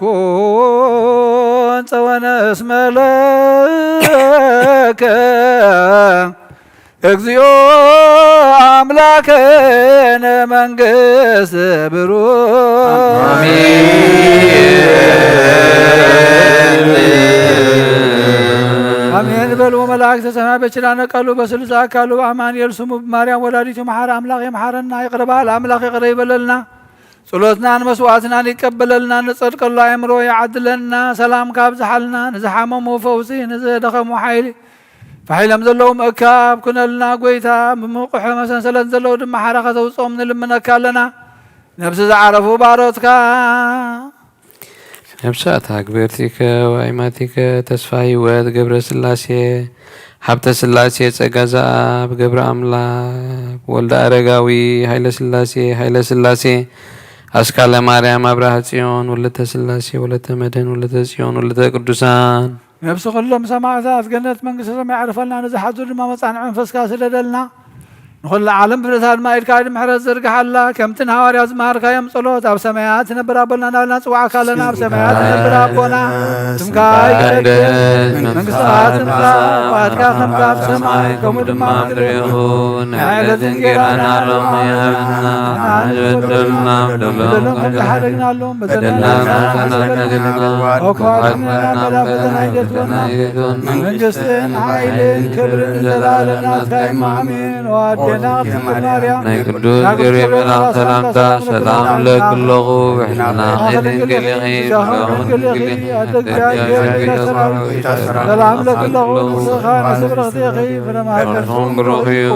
ኩን ጸወነ እስመ ለከ እግዚኦ ኣምላክነ መንግስት ብሩክ። አሜን። አሜን በሉ። መላእክተ ሰማይ በኪዳነ ቃሉ በስሉስ አካሉ በአማኑኤል ስሙ በማርያም ወላዲቱ መሐረ አምላክ ይምሐረና። ይቅረ በል አምላክ ይቅረ ይበለልና። ጸሎትናን መስዋዕትናን ይቀበለልና። ንጸድቀሉ አእምሮ ይዓድለና። ሰላም ካብዝሓልና። ንዝሓመሙ ፈውሲ፣ ንዝደኸሙ ሓይሊ፣ ፋሕ ኢሎም ዘለዉ ምእካብ ኩነልና ጐይታ። ብምቑሕ መሰንሰለት ዘለዉ ድማ ሓራ ከተውጽኦም ንልምነካ ኣለና። ነብሲ ዝዓረፉ ባሮትካ። ነብሳት ኣግበርቲከ ወኣይማቲከ ተስፋ ህይወት ገብረ ስላሴ፣ ሃብተ ስላሴ ጸጋ ዘኣብ፣ ገብረ ኣምላክ ወልደ ኣረጋዊ፣ ሃይለ ስላሴ፣ ሃይለ ስላሴ፣ ኣስካለ ማርያም፣ ኣብርሃ ጽዮን፣ ወለተ ስላሴ፣ ወለተ መድህን፣ ወለተ ጽዮን፣ ወለተ ቅዱሳን። ነብሲ ኩሎም ሰማዕታት ገነት መንግስተ ሰማይ የዕርፈልና። ንዝሓዙ ድማ መጻንዒ መንፈስካ ስደደልና። ንኹሉ ዓለም ፍጥረታት ድማ ኢድካ ምሕረት ዘርግሓላ። ከምቲ ንሃዋርያት ዝመሃርካዮም ጸሎት፣ ኣብ ሰማያት ትነብር ኣቦና እናበልና ንጽውዓካ ኣለና። ኣብ ሰማያት ትነብር ኣቦና፣ ስምካ ይትቀደስ፣ መንግስትኻ ትምጻእ፣ ፍቓድካ ከምታ ኣብ ሰማይ ከምኡ ድማ ኣብ ምድሪ ይኹን። ናይ ዕለት እንጌራና ሎሚ ሃበና፣ ንሕና ዝበደሉና በደሎም ከም ዝሓደግናሎም በደልና ንሓስበልና። ኣኳ ኣድሕነና፣ በላ ፈተና ኣይተእትወና። መንግስትን ሓይልን ክብርን ንዘለኣለም ናትካ እዩ። ኣሜን። ኦ ኣዴና ቅድስት ድንግል ማርያም፣ ናይ ቅዱስ ገብርኤል መልኣክ ሰላምታ ሰላም እብለኪ ኣለኹ። ብሕልናኺ ድንግል ኢኺ፣ ብስጋኺ ድንግል ኢኺ፣ ኣደ እግዚኣብሔር ሰላም እብለኪ ኣለኹ። ንስኻ ንስብርኽቲ ኢኺ፣ ፍረ ማህፀንኪ ብሩኽ እዩ።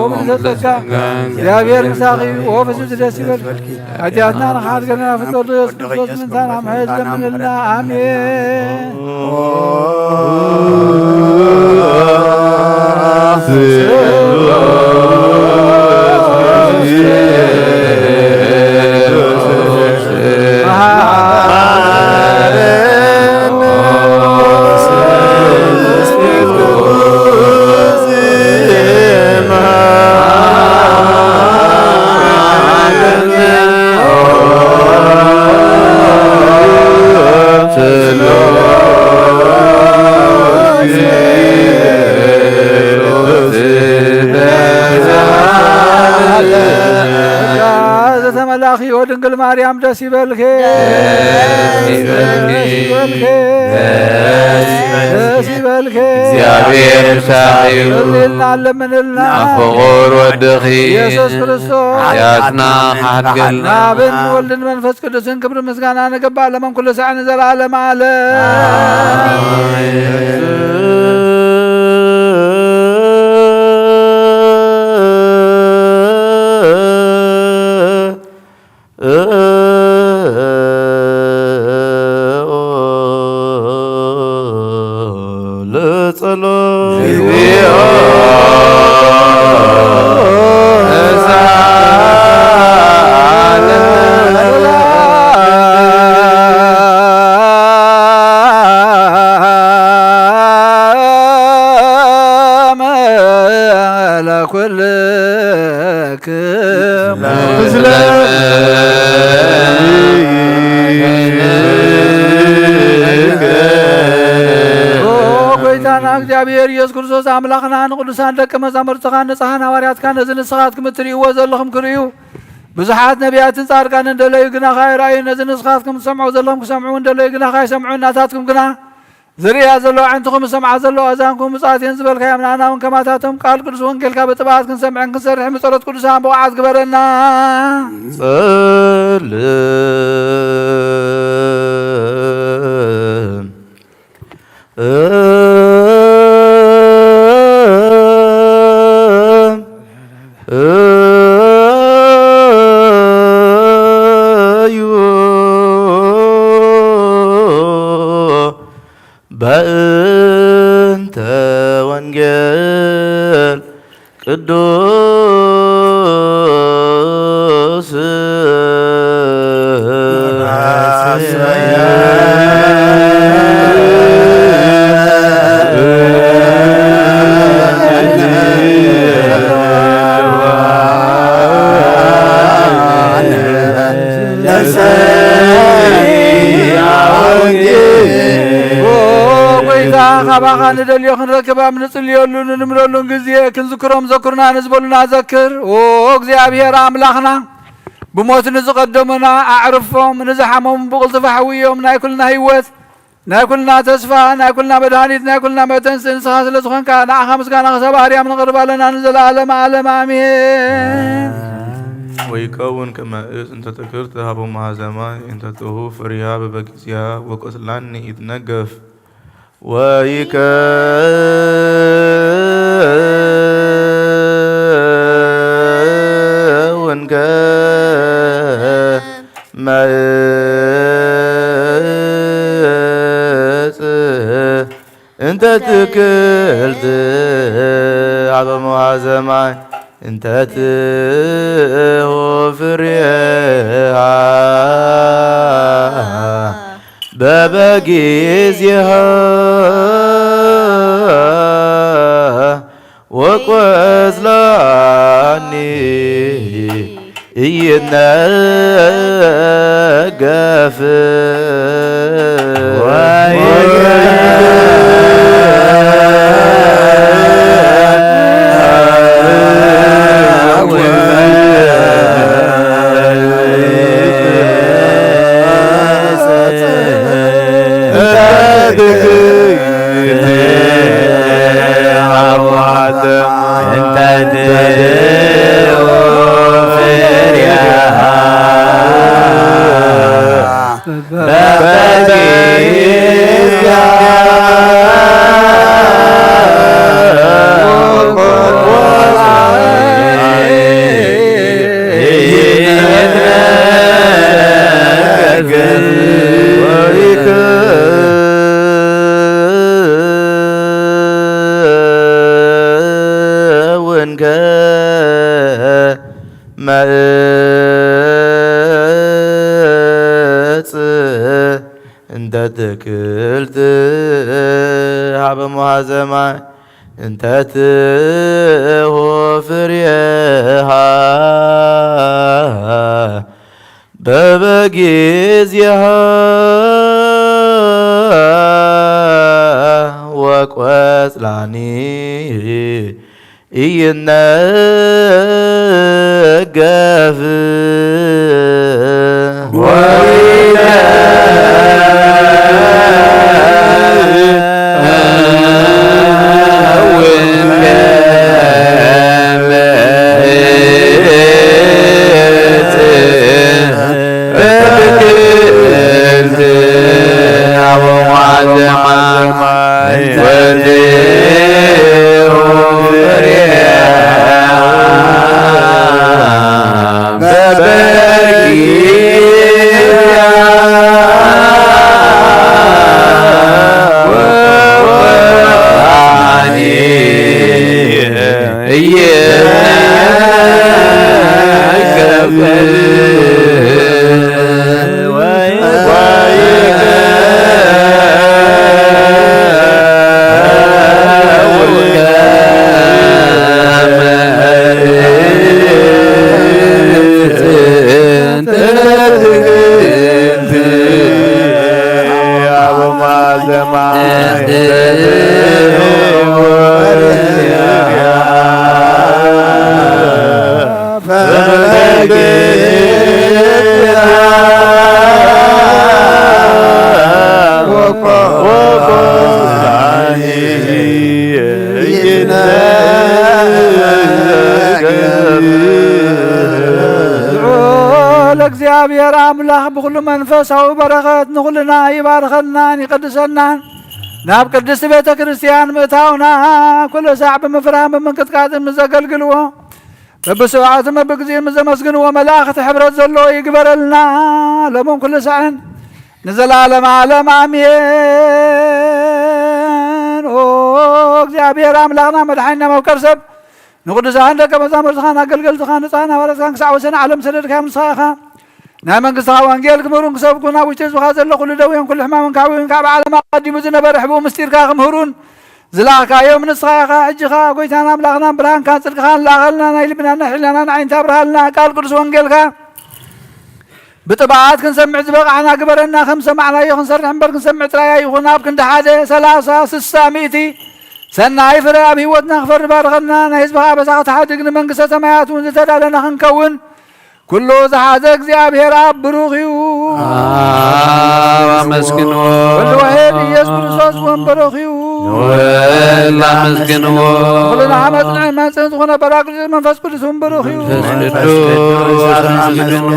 ጸጋ እግዚኣብሔር ምሳኺ እዩ። ኦ ፍስሕቲ ደስ ይበልኪ። ሓጢኣትና ንኽሓድገና ፍቅር ኢየሱስ ክርስቶስ ምእንታና ምሕረት ለምንልና። ኣሜን። ድንግል ማርያም ደስ ይበልኪ፣ ደስ ይበልኪ፣ ደስ ይበልኪ፣ ደስ ይበልኪ። ደስ ይበልኪ። እግዚኣብሔር ምሳኺ እዩ። ጸልይልና፣ ለምንልና። ፍቑር ወድኺ ኢየሱስ ክርስቶስ ሓጢኣትና ክሓድገልና። ናብን ወልድን መንፈስ ቅዱስን ክብሪ ምስጋና ንገባእ ለመን ኩሉ ሳዕ ንዘለዓለም ዓለም። ኦ ጎይታና እግዚኣብሔር ኢየሱስ ክርስቶስ ኣምላኽና ንቅዱሳን ደቂ መዛሙርትኻን ንጽሓን ሃዋርያትካን ነዚ ንስኻትኩም እትርእይዎ ዘለኹም ክርእዩ ብዙሓት ነቢያትን ጻድቃንን ደለዩ ግናኻ ኣይረኣዩን። ነዚ ንስኻትኩም ትሰምዑ ዘለኹም ክሰምዑ እውን ደለዩ ግናኻ ኣይሰምዑን። ናታትኩም ግና ዝርእያ ዘለዋ ኣዕንትኹም ዝሰምዓ ዘለዋ ኣእዛንኩም ብፅኣት እየን ዝበልካዮም ንኣና እውን ከማታቶም ቃል ቅዱስ ወንጌልካ ብጥብኣት ክንሰምዕን ክንሰርሕን ብጸሎት ቅዱሳን ብቑዓት ግበረና። ጸልም እዩ በእንተ ወንጌል ቅዱስ ኦ ጎይታ፣ ካባኻ ንደልዮ ክንረክብ ኣብ ንጽልየሉ ንልምነሉን ግዜ ክንዝክሮም ዘክሩና ንዝበሉና ዘክር። ኦ እግዚኣብሔር ኣምላኽና፣ ብሞት ንዝቐደሙና ኣዕርፎም፣ ንዝሓመሙ ብቕልጥፋ ሕውዮም። ናይ ኩልና ህይወት፣ ናይ ኩልና ተስፋ፣ ናይ ኩልና መድሃኒት፣ ናይ ኩልና መተንስኢ ንስኻ ስለ ዝኾንካ፣ ንዓኻ ምስጋና ክሳብ ኣርያም ነቕርብ ኣለና ንዘለዓለመ ዓለም። ኣሜን። ወይከውን ከመ እፅ እንተ ትክልት ሀቦ መሃዘማይ እንተ ትሁብ ፍሬሃ በበጊዜሃ ወቆጽላኒ ይትነገፍ። ወይከውን ከመ እፅ እንተ ትክልት ሀበ መዋዘ ማይ እንተ ትሁብ ፍሬሃ በበጊዜሃ ወቆጽላኒ ይትነገፍ። ወይከውን ከመ እፅ እንተ ትክልት ሀበ መዋዘ ማይ እንተ ትሁብ ፍሬሃ በበጊዜሃ ወቆጽላኒ ይትነገፍ። ልዑል እግዚኣብሔር ኣምላኽ ብኹሉ መንፈሳዊ በረኸት ንኹልና ይባርኸናን ይቐድሰናን። ናብ ቅድስቲ ቤተ ክርስቲያን ምእታውና ኩሉ ሳዕ ብምፍራህን ብምንቅጥቃጥን ምስ ዘገልግልዎ፣ በብስብዓቱ በብግዜኡ ምስ ዘመስግንዎ መላእኽቲ ሕብረት ዘለዎ ይግበረልና፣ ሎምን ኩሉ ሳዕን ንዘላለም ዓለም ኣሜን። ኦ እግዚኣብሔር ኣምላኽና መድሓኒና መፍቀር ሰብ፣ ንቅዱሳን ደቀ መዛሙርትኻን ኣገልገልትኻን ንጹሓን ሃዋርያትካን ክሳዕ ወሰን ዓለም ዝሰደድካዮም ንስኻ ኢኻ። ናይ መንግስትኻ ወንጌል ክምህሩን ክሰብኩን ኣብ ውሽጢ ህዝብኻ ዘሎ ኩሉ ደዌን ኩሉ ሕማምን ካብ እውን ካብ ዓለም ኣቐዲሙ ዝነበረ ሕቡእ ምስጢርካ ክምህሩን ዝላኽካዮም ንስኻ ኢኻ። ሕጂ ኸኣ ጎይታና ኣምላኽናን ብርሃንካን ጽድቅኻን ላኸልና፣ ናይ ልብናን ናይ ሕሊናናን ዓይንቲ ኣብርሃልና። ቃል ቅዱስ ወንጌልካ ብጥብዓት ክንሰምዕ ዝበቓዕና ግበረና። ከም ሰማዕናዮ ክንሰርሕ እምበር ክንሰምዕ ጥራይ ኣይኹን። ኣብ ክንዲ ሓደ፣ ሰላሳ፣ ስሳ፣ ሚእቲ ሰናይ ፍረ ኣብ ህይወትና ክፈሪ ባርኸና። ናይ ህዝብኻ ኣበሳ ክትሓድግ ንመንግስተ ሰማያት እውን ዝተዳለና ክንከውን ኩሉ ዝሓዘ እግዚኣብሔር ኣብ ብሩኽ እዩ። ኣብ ኣመስግንዎ። ኩሉ ዋሕድ ኢየሱስ ክርስቶስ እውን ብሩኽ እዩ። ንወል ኣመስግንዎ። ኩሉ ንሓመፅ ንዕመፅን ዝኾነ ጳራቅሊጦስ መንፈስ ቅዱስ እውን ብሩኽ እዩ። መንፈስ ቅዱስ ኣመስግንዎ።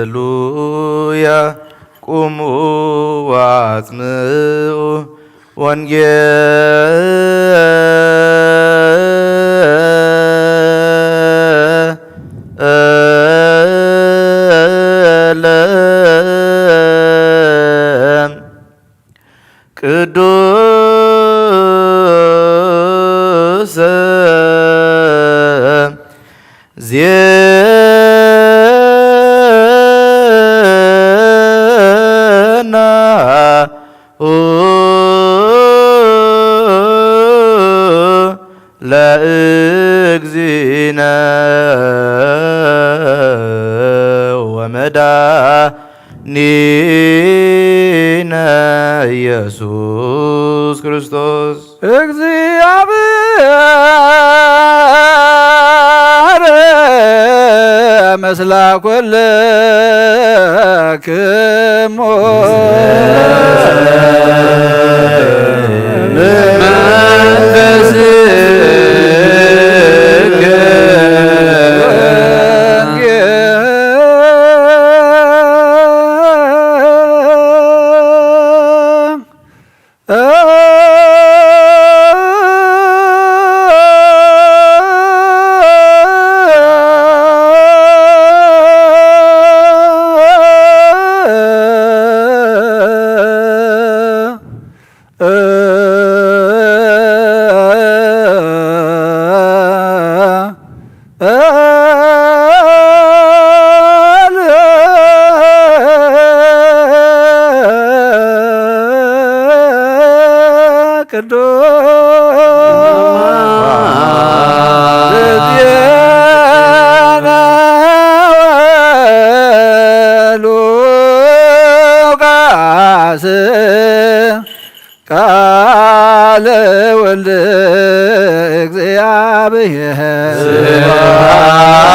ሃሌሉያ። ቁሙ ወአጽምዑ ወንጌለ ቅዱስ ዜና ለእግዚእነ ወመድኃኒነ ኢየሱስ ክርስቶስ። እግዚአብሔር ምስለ ኩልክሙ መንፈስከ። ቅዱስ ዜና ወሉቃስ ቃለ ወልድ እግዚአብሔር። ስብሐት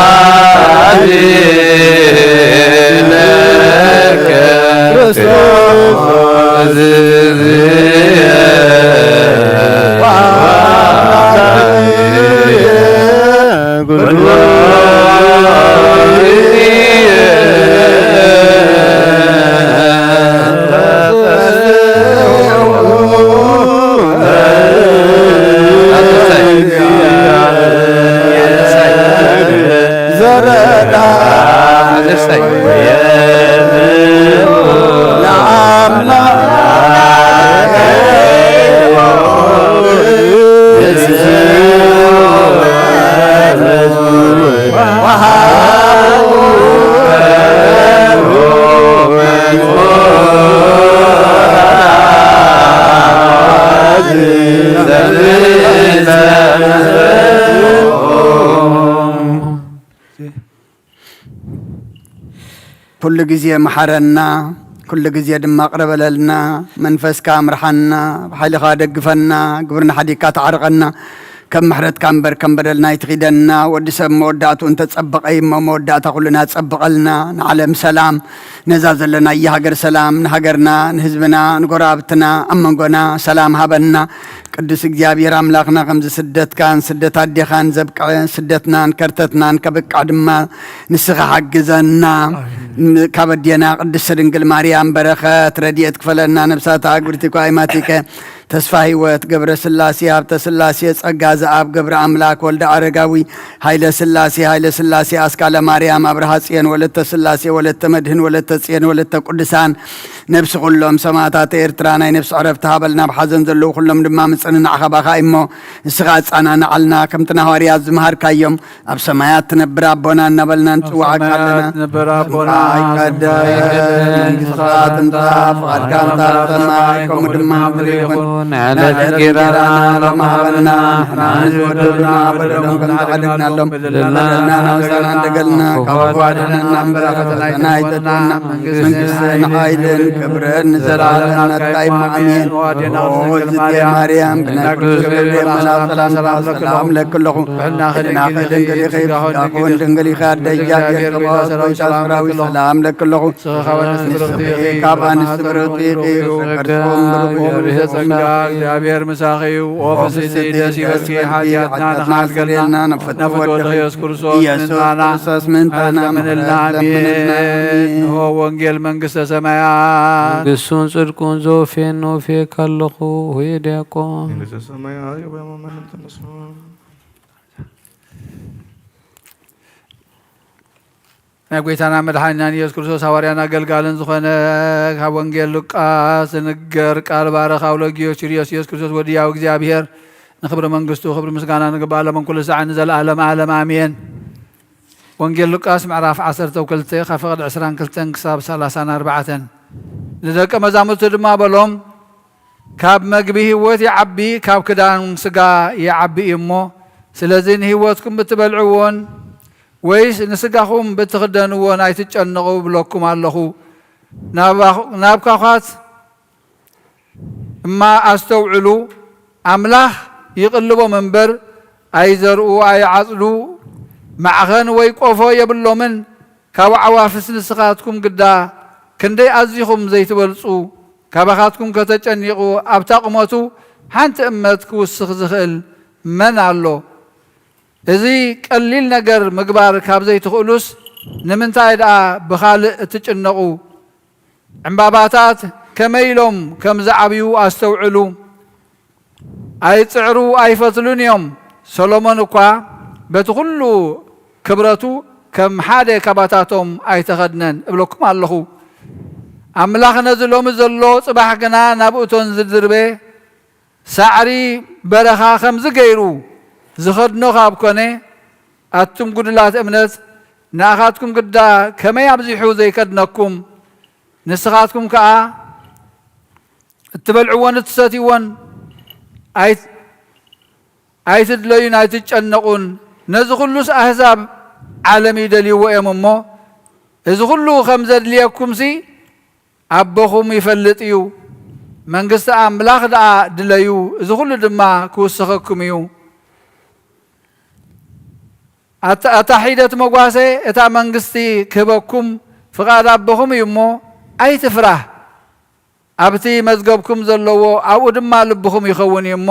ለከ ክርስቶስ። ኩሉ ግዜ መሓረና፣ ኩሉ ግዜ ድማ ቅረበለልና። መንፈስካ ምርሓና፣ ብሓይልኻ ደግፈና፣ ግብርና ሓዲግካ ተዓርቐና። ከም ምሕረትካ እምበር ከም በደልና ኣይትኺደና። ወዲ ሰብ መወዳእትኡ እንተጸበቐ እዩ እሞ፣ መወዳእታ ኩልና ጸብቐልና። ንዓለም ሰላም፣ ነዛ ዘለናያ ሃገር ሰላም፣ ንሃገርና፣ ንህዝብና፣ ንጎረባብትና፣ ኣብ መንጎና ሰላም ሃበና። ቅዱስ እግዚኣብሔር ኣምላኽና፣ ከምዚ ስደትካን ስደት ኣዴኻን ዘብቅዐ፣ ስደትናን ከርተትናን ከብቅዕ ድማ ንስኻ ሓግዘና። ካብ ኣዴና ቅድስቲ ድንግል ማርያም በረኸት ረድኤት ክፈለና። ነብሳታ ኣግብርቲኮ ኣይማቲከ፣ ተስፋ ህይወት ገብረ ስላሴ፣ ሃብተ ስላሴ፣ ጸጋ ዘኣብ ገብረ ኣምላክ፣ ወልደ ኣረጋዊ፣ ሃይለ ስላሴ፣ ሃይለ ስላሴ፣ ኣስካለ ማርያም፣ ኣብርሃ ጽዮን፣ ወለተ ስላሴ፣ ወለተ መድህን፣ ወለተ ጽዮን፣ ወለተ ቅዱሳን፣ ነብሲ ኩሎም ሰማዕታት ኤርትራ ናይ ነብሲ ዕረፍቲ ሃበልና። ኣብ ሓዘን ዘለዉ ኩሎም ድማ ምጽንናዕ ካባኻ እሞ፣ ንስኻ ኣጻናንዓልና። ከምቲ ንሃዋርያት ዝመሃርካዮም፣ ኣብ ሰማያት ትነብር ኣቦና እናበልና ንጽውዓካ ኣለና። ትነብር ኣቦና፣ ስምካ ይቀደስ፣ መንግስትኻ ትምጻእ፣ ፍቓድካ ከምታ ኣብ ሰማይ ከምኡ ድማ ኣብ ምድሪ ይኹን። ንዕለት እንጌራና ሎሚ ሃበና፣ ንሕና ንዝበደሉና በደሎም ከም ዝሓደግናሎም፣ በደልና ንበደልና ንበደልና ንበደልና፣ ካብ ክፉ ኣድሕነና እምበር፣ ኣብ ፈተና ኣይተእትወና። መንግስትን ሓይልን ክብርን ንዘለኣለም ናትካ እዩ። ኣሜን። ኦ እግዝእትየ ማርያም፣ ብናይ ቅዱስ ገብርኤል መልኣክ ሰላምታ ሰላም ለኪ ኣለኹ። ሕልናኺ ድንግል ኢኺ፣ ስጋኺ እውን ድንግል ኢኺ። ኣደ እግዚኣብሔር፣ ሰላም ለኪ ኣለኹ። ሰላም ለኪ ኣለኹ። ንስኺ ካብ ኣንስቲ ብርኽቲ ኢኺ፣ ካብ ኣንስቲ ብርኽቲ ኢኺ፣ ፍሬ ከርሥኺ እውን ብሩኽ እዩ። ጸጋ፣ እግዚኣብሔር ምሳኺ እዩ። ኦ ፍስሕቲ፣ ደስ ይበልኪ፣ ኃጢአትና ነኻሕልገልና፣ ናብ ፍትወት ወድኺ ኢየሱስ ክርስቶስ ኢየሱስ ምእንታና ክርስቶስ ምእንታና ምሕረት ለምንልና። ለምንልና። ኣሜን። ኣሜን። ንሆ ወንጌል መንግስተ ሰማያት። መንግስቱን ጽድቁን ዘወፌን ነውፌካ ኣለኹ። ሆየ ዲያቆን። መንግስተ ሰማያት የውያ መመንም ተመስሎ። ናይ ጐይታና መድሓኒናን ኢየሱስ ክርስቶስ ሃዋርያን ኣገልጋልን ዝኾነ፣ ካብ ወንጌል ሉቃስ ዝንገር ቃል ባረኽ ኣውሎጊዮስ ቺርዮስ፣ ኢየሱስ ክርስቶስ ወድያው እግዚኣብሔር፣ ንኽብሪ መንግስቱ ክብሪ ምስጋና ንግባእ፣ ሎምን ኩሉ ሳዕን ንዘለኣለም ዓለም ኣሜን። ወንጌል ሉቃስ ምዕራፍ ዓሰርተ ክልተ፣ ካብ ፍቕዲ ዕስራን ክልተን ክሳብ ሰላሳን ኣርባዕተን። ንደቀ መዛሙርቱ ድማ በሎም፣ ካብ መግቢ ህይወት ይዓቢ፣ ካብ ክዳን ስጋ ይዓቢ እዩ እሞ፣ ስለዚ ንህይወትኩም ብትበልዕዎን ወይስ ንስጋኹም ብትኽደንዎን ኣይትጨነቑ እብለኩም ኣለኹ። ናባኹ-፣ ናብ ካዃት እማ ኣስተውዕሉ፣ ኣምላኽ ይቕልቦም እምበር፣ ኣይዘርኡ ኣይዓጽዱ፣ ማዕኸን ወይ ቆፎ የብሎምን። ካብ ኣዕዋፍስ ንስኻትኩም ግዳ ክንደይ ኣዚኹም ዘይትበልጹ? ካባኻትኩም ከተጨኒቑ ኣብታ ቁመቱ ሓንቲ እመት ክውስኽ ዝኽእል መን ኣሎ? እዚ ቀሊል ነገር ምግባር ካብ ዘይትኽእሉስ፣ ንምንታይ ደኣ ብኻልእ እትጭነቑ? ዕምባባታት ከመይ ኢሎም ከም ዝዓብዩ ኣስተውዕሉ። ኣይጽዕሩ ኣይፈትሉን እዮም። ሰሎሞን እኳ በቲ ኹሉ ክብረቱ ከም ሓደ ካባታቶም ኣይተኸድነን እብለኩም ኣለኹ። ኣምላኽ ነዚ ሎሚ ዘሎ ጽባሕ ግና ናብ እቶን ዝድርበ ሳዕሪ በረኻ ከምዚ ገይሩ ዝኸድኖ ካብ ኮነ፣ ኣቱም ጉዱላት እምነት፣ ንኣኻትኩም ግዳ ከመይ ኣብዚሑ ዘይከድነኩም? ንስኻትኩም ከኣ እትበልዕዎን እትሰትይዎን ኣይ-፣ ኣይትድለዩን ኣይትጨነቑን። ነዚ ኹሉስ ኣህዛብ ዓለም ይደልይዎ እዮም እሞ፣ እዚ ኹሉ ከም ዘድልየኩምሲ ኣቦኹም ይፈልጥ እዩ። መንግስቲ ኣምላኽ ደኣ ድለዩ፣ እዚ ኹሉ ድማ ክውሰኸኩም እዩ። ኣታ፣ ኣታ ሒደት መጓሰ እታ መንግስቲ ክህበኩም ፍቓድ ኣቦኹም እዩ እሞ፣ ኣይትፍራህ። ኣብቲ መዝገብኩም ዘለዎ፣ ኣብኡ ድማ ልብኹም ይኸውን እዩ እሞ፣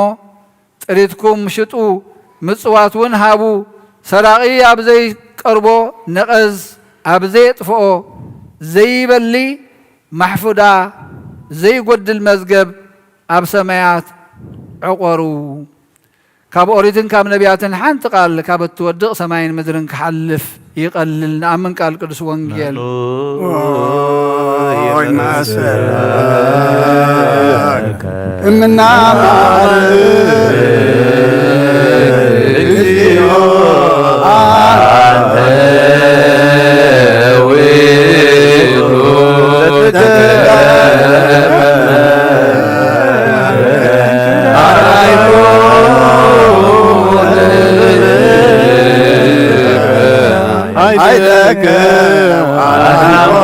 ጥሪትኩም ሽጡ፣ ምጽዋት እውን ሃቡ። ሰራቒ ኣብ ዘይቀርቦ፣ ነቐዝ ኣብ ዘየጥፍኦ፣ ዘይበሊ ማሕፉዳ፣ ዘይጎድል መዝገብ ኣብ ሰማያት ዕቆሩ። ካብ ኦሪትን ካብ ነቢያትን ሓንቲ ቃል ካብ እትወድቕ ሰማይን ምድርን ክሓልፍ ይቐልል። ንኣምን ቃል ቅዱስ ወንጌል። ኦይ ማሰ እምና ማር እግዚኦ አንተ ውእቱ ኃይለከ አልሃሞ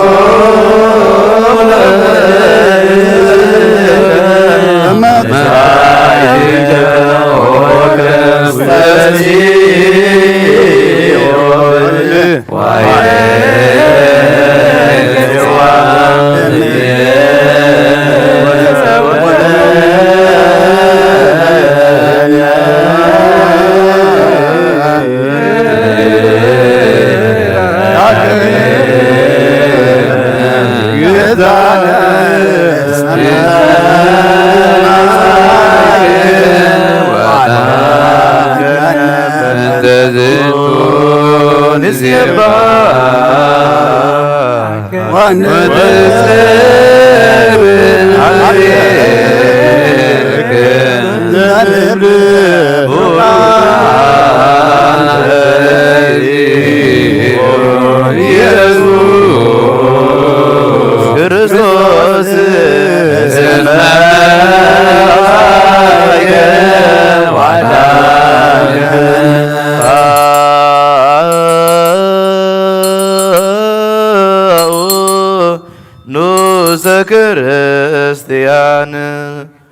ዜማ ወንጽር ክርስቶስ ንኡሰ ክርስቲያን።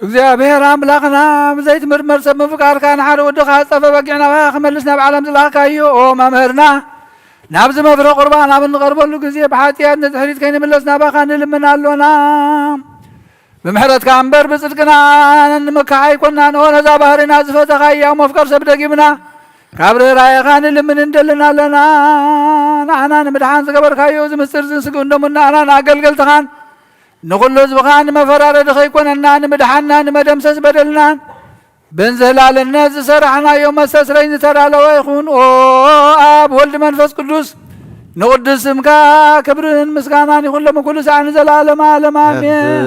እግዚኣብሔር ኣምላኽና ብዘይትምርመር ሰብ ምፍቃርካ ንሓደ ወድኻ ዝጠፈ በጊዕ ናባኻ ክመልስ ናብ ዓለም ዝላኽካዮ ኦ መምህርና ናብዚ መፍረ ቁርባን ኣብ እንቐርበሉ ግዜ ብሓጢኣት ንድሕሪት ከይንምለስ ናባኻ ንልምን ኣሎና። ብምሕረትካ እምበር ብጽድቅና ንምካሕ ኣይኮናን። ኦ ነዛ ባህርና ዝፈተኻ ያው መፍቀር ሰብ ደጊምና ካብ ርህራሄኻ ንልምን እንደልን ኣለና። ንዓና ንምድሓን ዝገበርካዮ እዚ ምስጢር ዝንስግእ እንደሙና ኣናን ኣገልገልትኻን ንኹሉ ህዝብኻ ንመፈራረዲ ከይኮነና ንምድሓንና ንመደምሰስ በደልናን ብንዝህላልነት ዝሰራሕናዮ መስተስረይ ዝተዳለወ ይኹን። ኦ ኣብ ወልድ መንፈስ ቅዱስ ንቕዱስ ስምካ ክብርን ምስጋናን ይኹን ሎሚ ኩሉ ሰዓት ንዘለዓለም ዓለም ኣሜን።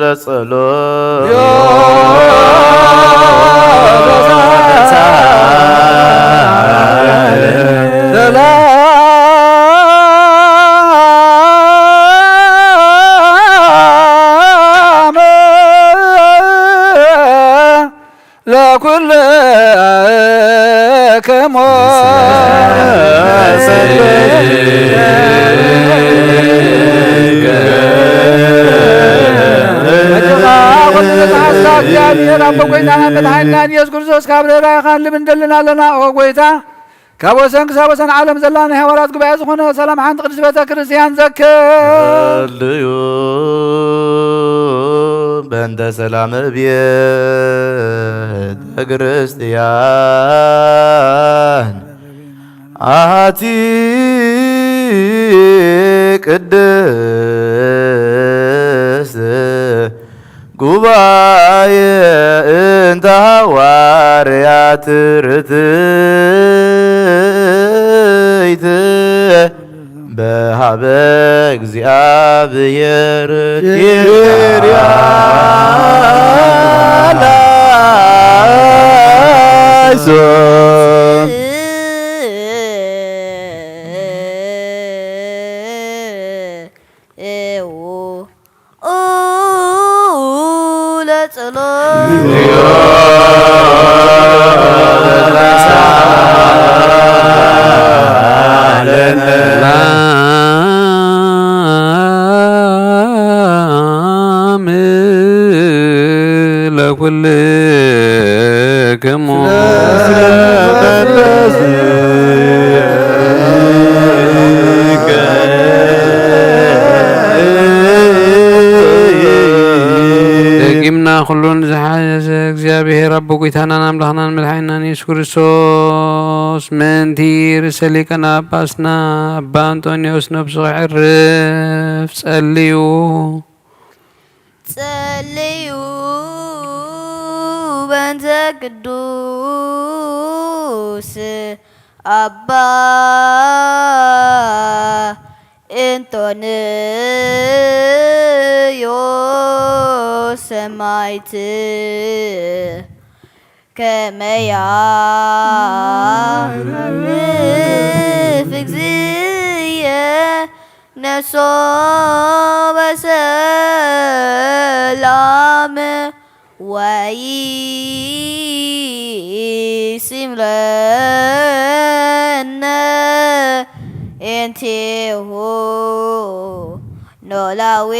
ለጸሎት ለኩልክሙ ወድኻ ወልድ ተሓስታ እግዚኣብሔር ኣቦ ጎይታና መድሓኒናን ኢየሱስ ክርስቶስ ካብ ርህራሄኻን ልብ እንደልን ኣለና። ኦ ጎይታ ካብ ወሰን ክሳብ ወሰን ዓለም ዘላ ናይ ሃዋርያት ጉባኤ ዝኾነ ሰላም ሓንቲ ቅድስት ቤተ ክርስቲያን ዘክር። ጸልዩ በእንተ ሰላም ቤተ ክርስቲያን ኣቲ ቅድስት ጉባኤ እንተ ሃዋርያት ርትዕት በሃበ እግዚኣብሔር ኪርያ ላይሶን። ለጸሎት ለኩልክሙ ደጊምና ኩሉን ዝሓዘ እግዚኣብሔር ኣቦ ጎይታናን ኣምላኽናን መድሓኒናን ኢየሱስ ክርስቶስ ምእንቲ ርእሰ ሊቃነ ጳጳስና ኣባ እንጦንዮስ ነብሱ ከዕርፍ ጸልዩ። ጸልዩ በእንተ ቅዱስ ኣባ እንጦንዮስ ሰማዕት። ከመ ያዕርፍ እግዚእየ ነፍሶ በሰላም ወይሲምረነ እንቴሁ ኖላዊ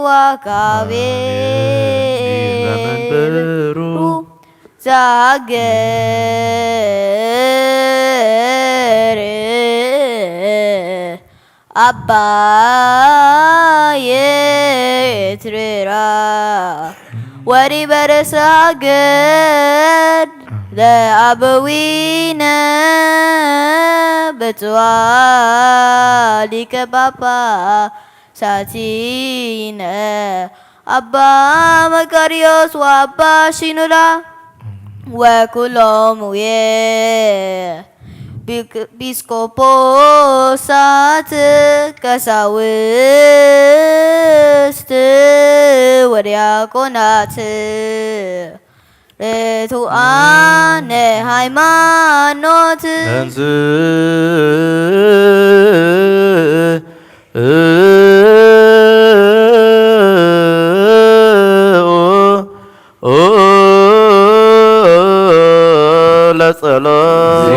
ዋካቤ ዛገር አባ የትርራ ወሪ በረስ ሀገር ለአበዊነ ብፁዓን ሊቀ ጳጳሳቲነ አባ መቃርዮስ ወአባ ሺኖዳ ወኩሎም ኤጲስቆጶሳት ቀሳውስት ወዲያቆናት ርቱዓነ ሃይማኖት። ለጸሎት።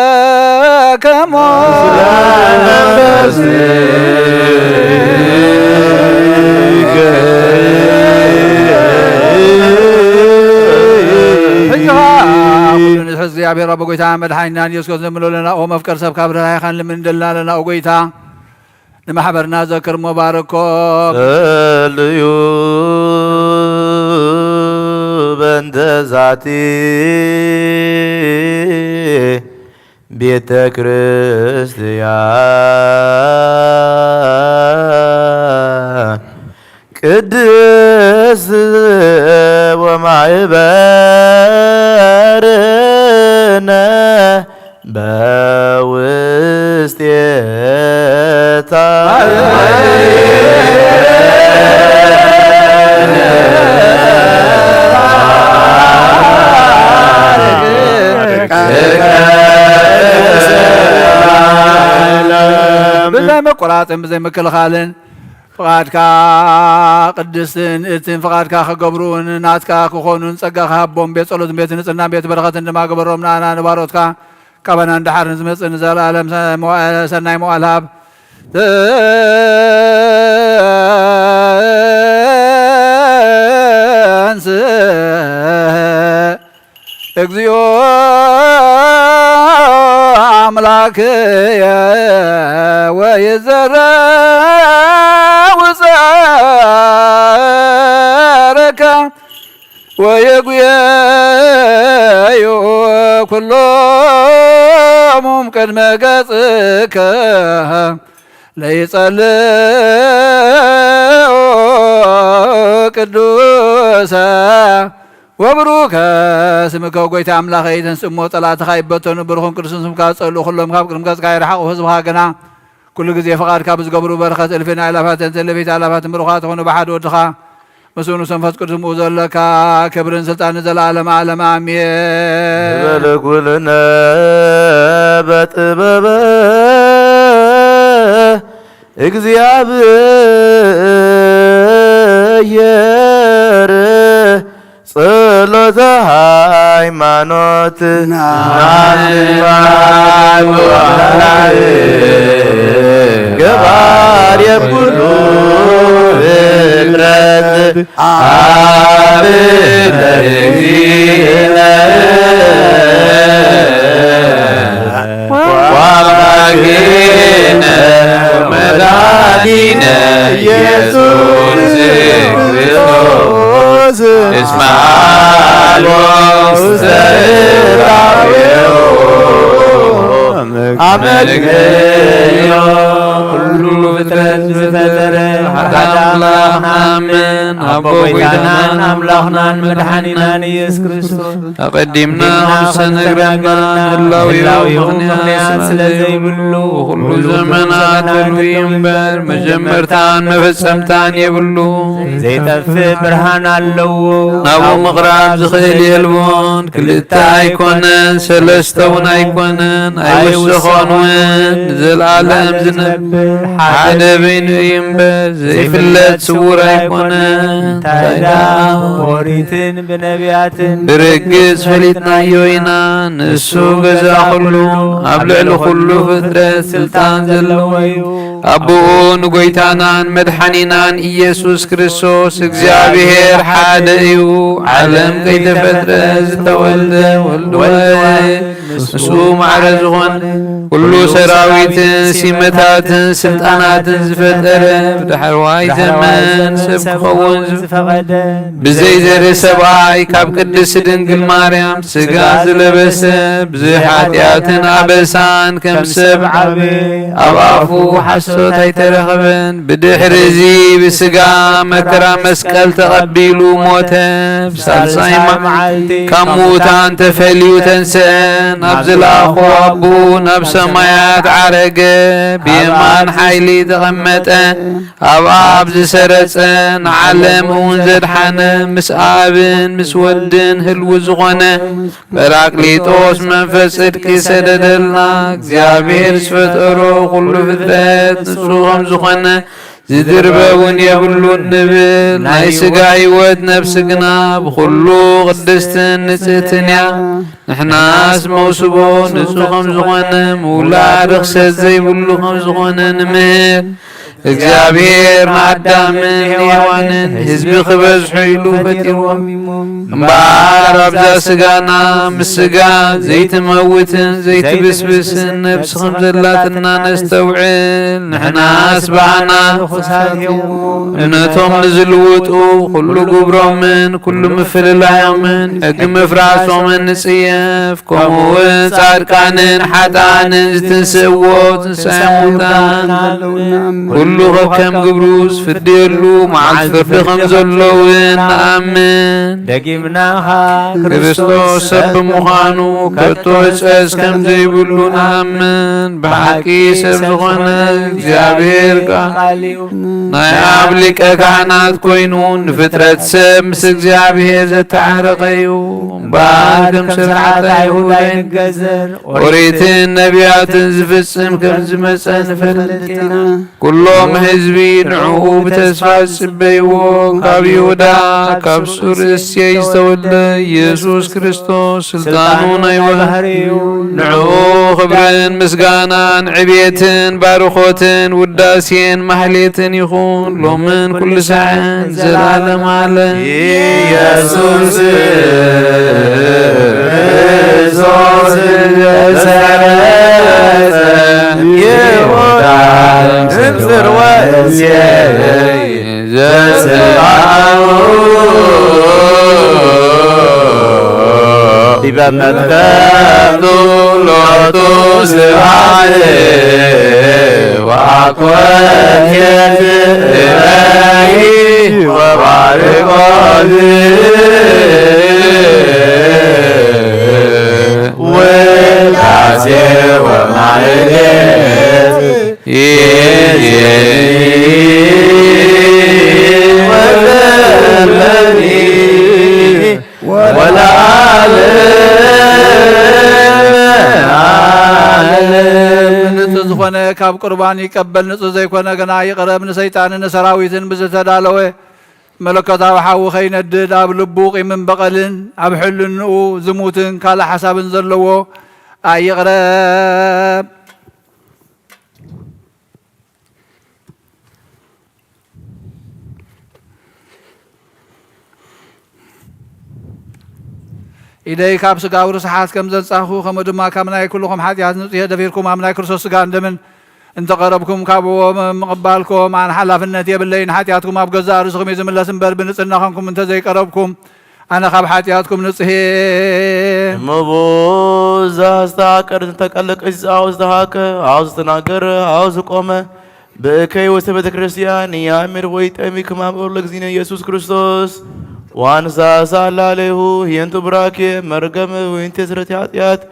ለኩልክሙ። ሕጂ ኸዓ ኩሉ ንዝሕዝ እግዚኣብሔር ኣቦ ጎይታ መድሓኒና ኢየሱስ ክርስቶስ ንብሎ ኣለና። ኦ መፍቀር ሰብ ካብ ርህራሄኻ ንልምን እንደልና ኣለና። ኦ ጎይታ ንማሕበርና ዘክር እሞ ባርኮ። ጸልዩ በእንተ ዛቲ ቤተ ክርስቲያን ቅድስት ወማህበርነ በውስጤታ። ብዘይ ምቁራጽን ብዘይ ምክልኻልን ፍቓድካ ቅድስትን ንእድትን ፍቓድካ ክገብሩን ናትካ ክኾኑን ጸጋኻ ሃቦም። ቤት ጸሎትን ቤት ንጽህናን ቤት በረኸትን ድማ ግበሮም። ንኣና ንባሮትካ ካባና ንደሓር ንዝመጽእ ንዘለኣለም ሰ-፣ መዋ-፣ ሰናይ መዋእል ሃብ። ተንሥእ እግዚኦ አምላክየ ወይዘረው ጸረከ ወየጉየዩ ኩሎሙም ቅድመ ገጽከ ለይጸልኡ ቅዱሰ ወብሩከ ስምከ። ጎይታ ኣምላኸይ፣ ተንስእ እሞ ጸላእትኻ ይበተኑ፣ ብሩኽን ቅዱስን ስምካ ዝጸልኡ ኩሎም ካብ ቅድሚ ገጽካ ይርሓቑ። ህዝብኻ ግና ኩሉ ግዜ ፍቓድካ ብዝገብሩ በረኸት እልፍን ኣእላፋትን እልፍት ኣእላፋትን ብሩኻት ዝኾኑ ብሓደ ወድኻ ምስኡ ንመንፈስ ቅዱስ ምኡ ዘለካ ክብርን ስልጣን ንዘለዓለመ ዓለም ኣሜን። ንበለ ኩልነ በጥበበ እግዚኣብሔር ጸሎተ ሃይማኖት ናንባብ ገባር የኩሉ ፍጥረት አብ ለእግዚእነ ወአምላክነ ወመድኃኒነ ኢየሱስ ክርስቶስ እስመ አልቦ ውስተ እባቤሁ አመክንዮ። ኩሉ ፍጥረት ዝፈጠረ ሓደ ኣምላኽ ንኣምን፣ ኣቦ ጐይታናን ኣምላኽናን መድሓኒናን ኢየሱስ ክርስቶስ። ኣቐዲምና ከም ዝተነግረና ህላዌኡ ምኽንያት ስለ ዘይብሉ፣ ኩሉ ዘመናት ህሉው እዩ እምበር፣ መጀመርታን መፈጸምታን የብሉ። ዘይጠፍእ ብርሃን ኣለዎ። ናብኡ ምቕራብ ዝኽእል የልቦን። ክልተ ኣይኮነን፣ ሰለስተ እውን ኣይኮነን፣ ኣይውሰኾን እውን። ንዘለዓለም ዝነብር ሓደ በይኑ እዩ እምበር፣ ዘይፍለጥ ስዉር ኣይኮነን። እንታይ ደኣ ብኦሪትን ብነቢያትን ብርግጽ ፈሊጥናዮ ኢና። ንሱ ገዛ ኩሉ፣ ኣብ ልዕሊ ኩሉ ፍጥረት ስልጣን ዘለዎ እዩ። ኣቦኡ ንጎይታናን መድሓኒናን ኢየሱስ ክርስቶስ እግዚኣብሔር ሓደ እዩ። ዓለም ከይተፈጥረ ዝተወልደ ወልድ ወልድ፣ ንሱ ማዕረ ዝኾነ፣ ኩሉ ሰራዊትን ሲመታትን ስልጣናትን ዝፈጠረ፣ ብዳሕረዋይ ዘመን ሰብ ክኸውን ዝፈቐደ፣ ብዘይ ዘርኢ ሰብኣይ ካብ ቅድስቲ ድንግል ማርያም ስጋ ዝለበሰ፣ ብዘይ ሓጢኣትን ኣበሳን ከም ሰብ ዓበየ። ኣብ ኣፉ ሓሶት ኣይተረኸበን። ብድሕሪ እዚ ብስጋ መከራ መስቀል ተቐቢሉ ሞተ። ብሳልሳይ መዓልቲ ካብ ምዉታን ተፈልዩ ተንስአ። ናብ ዝለኣኾ ኣቦኡ ናብ ሰማያት ዓረገ። ብየማን ሓይሊ ተቐመጠ። ኣብ ኣብ ዝሰረጸ፣ ንዓለም እውን ዘድሓነ፣ ምስ ኣብን ምስ ወልድን ህልው ዝኾነ ጰራቅሊጦስ መንፈስ ጽድቂ ሰደደልና። እግዚኣብሔር ዝፈጠሮ ኩሉ ፍጥረት ንጹህ ከም ዝኾነ ዝድርበ እውን የብሉን ንብል። ናይ ስጋ ህይወት፣ ነፍሲ ግና ብኹሉ ቅድስትን ንጽህትን እያ። ንሕናስ መውስቦ ንጹህ ከም ዝኾነ፣ ምውላድ ርኽሰት ዘይብሉ ከም ዝኾነ ንምህር። እግዚኣብሔር ንኣዳምን ንሄዋንን ህዝቢ ክበዝሑ ኢሉ ፈጢርዎም። እምበኣር ኣብዛ ስጋና ምስ ስጋ ዘይትመውትን ዘይትብስብስን ነፍሲ ከም ዘላትና ነስተውዕል። ንሕናስ ብኣና ርኹሳት እዮም። እምነቶም ንዝልውጡ፣ ኩሉ ግብሮምን ኩሉ ምፍልላዮምን ሕጊ ምፍራሶምን ንጽየፍ። ከምኡ እውን ጻድቃንን ሓጥኣንን ዝትንስእዎ ትንሳኤ ሙታን ኩሉ ከከም ግብሩ ዝፍደየሉ መዓልቲ ፍርዲ ከም ዘለውን ንኣምን። ደጊምና ኸኣ ክርስቶስ ሰብ ብምዃኑ ከቶ ሕጸጽ ከም ዘይብሉ ንኣምን። ብሓቂ ሰብ ዝኾነ እግዚኣብሔር ቃል እዩ። ናይ ኣብ ሊቀ ካህናት ኮይኑ ንፍጥረት ሰብ ምስ እግዚኣብሔር ዘተዓረቐ እዩ። እምበኣር ከም ስርዓት ኣይሁድ ኣይንገዘር፣ ኦሪትን ነቢያትን ዝፍጽም ከም ዝመጸ ንፈልጥ ኢና። ኩሎም ህዝቢ ንዕኡ ብተስፋ ዝጽበይዎ፣ ካብ ይሁዳ፣ ካብ ሱር እሴይ ዝተወልደ ኢየሱስ ክርስቶስ ስልጣኑ ናይ ባህሪ እዩ። ንዕኡ ክብርን ምስጋናን ዕቤትን ባርኾትን ውዳሴን ማህሌትን ይኹን፣ ሎምን ኩሉ ሳዕን ዘላለም ዓለም። ኢየሱስ ክርስቶስ ዘሰረጸ ይሁዳ እምስር ወእሴይ ዘስልጣኑ ዲበ መትከፍቱ ሎቱ ስብሐት ወአኮቴት እለሂ ወባርኮት ውዳሴ ወማህሌት ንጹህ ዝኾነ ካብ ቁርባን ይቀበል፣ ንጹህ ዘይኮነ ግና ይቕረብ። ንሰይጣንን ንሰራዊትን ብዝተዳለወ መለኮታዊ ሓዊ ከይነድድ፣ ኣብ ልቡ ቂምን በቐልን ኣብ ሕልንኡ ዝሙትን ካልእ ሓሳብን ዘለዎ ኣይቕረብ። ኢደይ ካብ ስጋዊ ርስሓት ከም ዘንጻኹ፣ ከምኡ ድማ ካብ ናይ ኩልኹም ሓጢኣት ንጹህ እየ። ደፊርኩም ኣብ ናይ ክርስቶስ ስጋን ደምን እንተቐረብኩም፣ ካብዎ ምቕባልኩም ኣነ ሓላፍነት የብለይን። ሓጢኣትኩም ኣብ ገዛእ ርእስኹም እዩ ዝምለስ እምበር፣ ብንጽህና ኾንኩም እንተዘይቀረብኩም፣ ኣነ ካብ ሓጢኣትኩም ንጹህ እየ። እሞ ብኡ ዘስተሐቅር፣ ዝተቀለቀ፣ አውዝ ተሐቀ፣ አውዝ ተናገረ፣ አውዝ ቆመ፣ ብእከይ ውስተ ቤተ ክርስቲያን ያእምር ወይጠሚ ከማብዑር ለእግዚእነ ኢየሱስ ክርስቶስ። ዋንሳ ሳላሌሁ ህየንቱ ብራኬ መርገም ወይንቴ ስረት ኃጢአት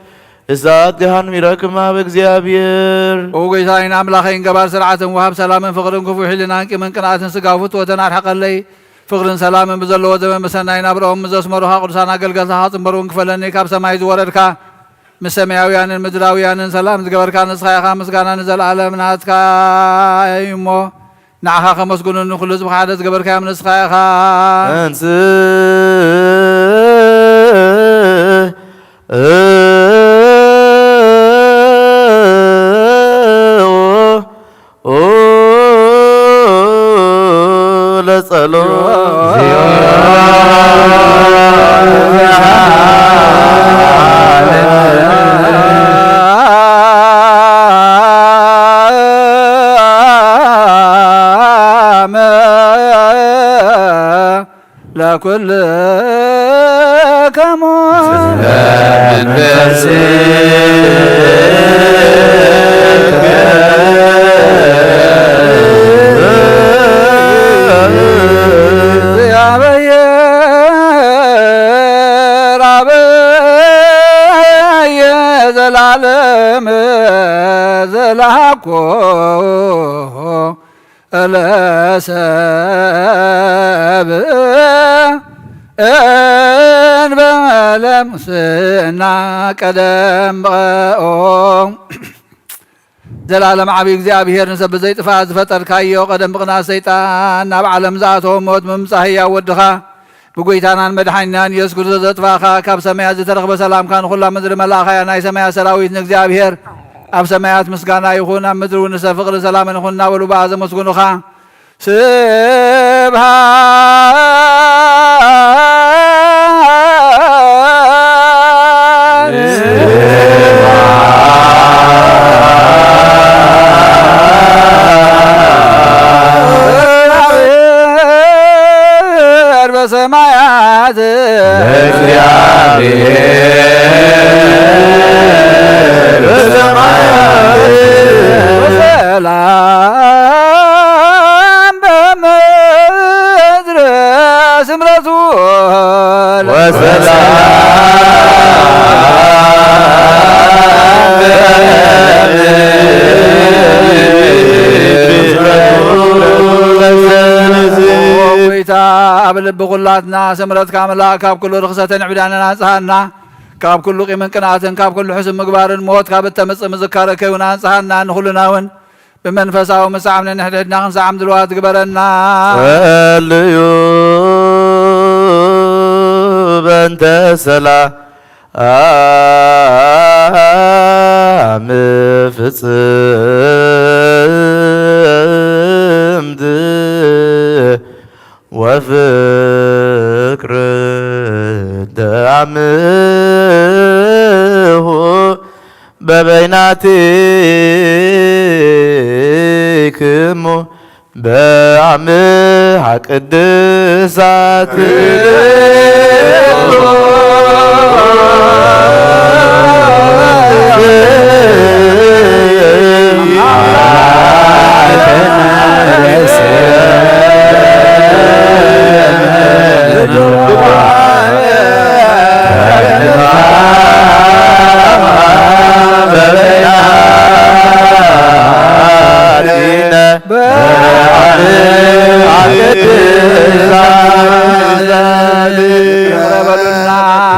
እሳት ገሃነም ይረክማ በእግዚአብሔር። ኦ ጎይታይን ኣምላኸይን፣ ገባር ስርዓትን ወሃብ ሰላምን ፍቕርን ክፉእ ሒልናን ቂምን ቅንኣትን ስጋዊ ፍትወተን ኣርሕቐለይ። ፍቕርን ሰላምን ብዘለዎ ዘመን ብሰናይ ናብርኦም ምስ ዘስመሩኻ ቅዱሳን ኣገልገልትኻ ጽንበርውን ክፈለኒ ካብ ሰማይ ዝወረድካ ምስ ሰማያውያንን ምድራውያንን ሰላም ዝገበርካ ንስኻ ኢኻ። ምስጋና ንዘለኣለም ናትካ እዩ እሞ፣ ንዓኻ ከመስግኑኒ ኩሉ ህዝቢ ሓደ ዝገበርካዮም ንስኻ ኢኻ። እንስ ለኩልከሙ ለሰብ እንበለ ሙስና ቀደም ብቐኦ። ዘላለም ዓብዪ እግዚኣብሔር ንሰብ ብዘይጥፋእ ዝፈጠርካዮ ቀደም ብቕንኣት ሰይጣን ናብ ዓለም ዝኣተወ ሞት ምምጻእ ህያው ወድኻ ብጎይታናን መድሓኒናን ኢየሱስ ክርስቶስ ዘጥፋእኻ ካብ ሰማያት ዝተረኽበ ሰላምካ ንኹላ ምድሪ መላእኻያ ናይ ሰማያት ሰራዊት ንእግዚኣብሔር ኣብ ሰማያት ምስጋና ይኹን፣ ኣብ ምድሪ እውን ንሰብ ፍቕርን ሰላምን ይኹን እናበሉ ብኣ ዘመስግኑኻ። ስብሐት ለእግዚአብሔር በሰማያት ለእግዚአብሔር በሰማያት ወሰላም በምድር ስምረቱ ወሰላም ጎይታ ኣብ ልቢ ኩላትና ስምረትካ ምላእ ካብ ኩሉ ርኽሰትን ዕብዳንን ኣንጽሃና። ካብ ኩሉ ቂምን ቅንኣትን፣ ካብ ኩሉ ሕሱም ምግባርን ሞት ካብ እተምጽእ ምዝካረ ከይውን ኣንጽሃና። ንኹልና እውን ብመንፈሳዊ ምሳዕም ነንሕድሕድና ክንሰዓም ድልዋት ግበረና። ጸልዩ በእንተ ሰላም ፍጽምት ወፍቅር ደኣምሁ በበይናቲክሙ በአምሃ ቅድሳት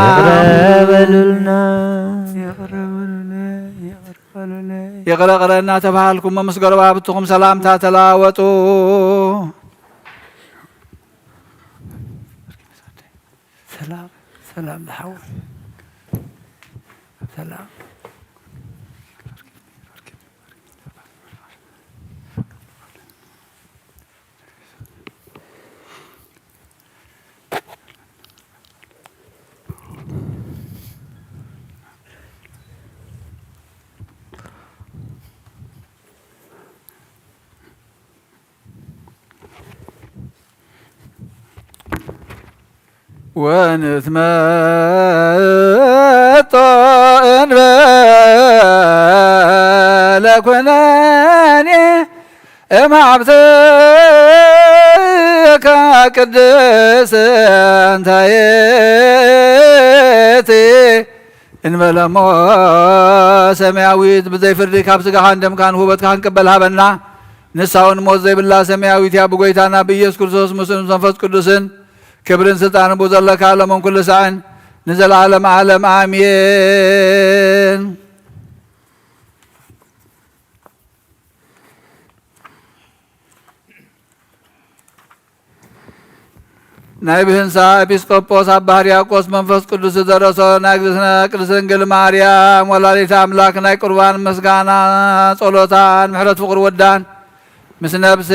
ይቅረ በሉና። ይቅረ በሉልና። ይቅረ በሉና። ይቅረ በሉና። ይቅረ ቅረ እናተባሃልኩም ምስ ጎረባብትኹም ሰላምታ ተለዋወጡ። ሰላም፣ ሰላም ዝሓወይ። ሰላም። ወንትመጦ እንበለ ኩነኔ እምሃብትከ ቅድስት እንተ ይእቲ እንበለሞ ሰማያዊት ብዘይ ፍርዲ ካብ ስጋኻን ደምካን ውህበትካ ክንቅበል ሃበና። ንሳ እውን ሞት ዘይብላ ሰማያዊት እያ። ብጎይታና ብኢየሱስ ክርስቶስ ምስሉን መንፈስ ቅዱስን ክብርን ስልጣንን ብኡ ዘለካ ዓለምን ኩሉ ሳዕን ንዘለዓለም ዓለም ኣሜን። ናይ ብህንሳ ኤጲስቆጶስ ኣባ ሕርያቆስ መንፈስ ቅዱስ ዝደረሶ ናይ እግዝእትነ ቅድስት ድንግል ማርያም ወላዲተ ኣምላክ ናይ ቁርባን ምስጋና ጸሎታን ምሕረት ፍቕሪ ወዳን ምስ ነብሲ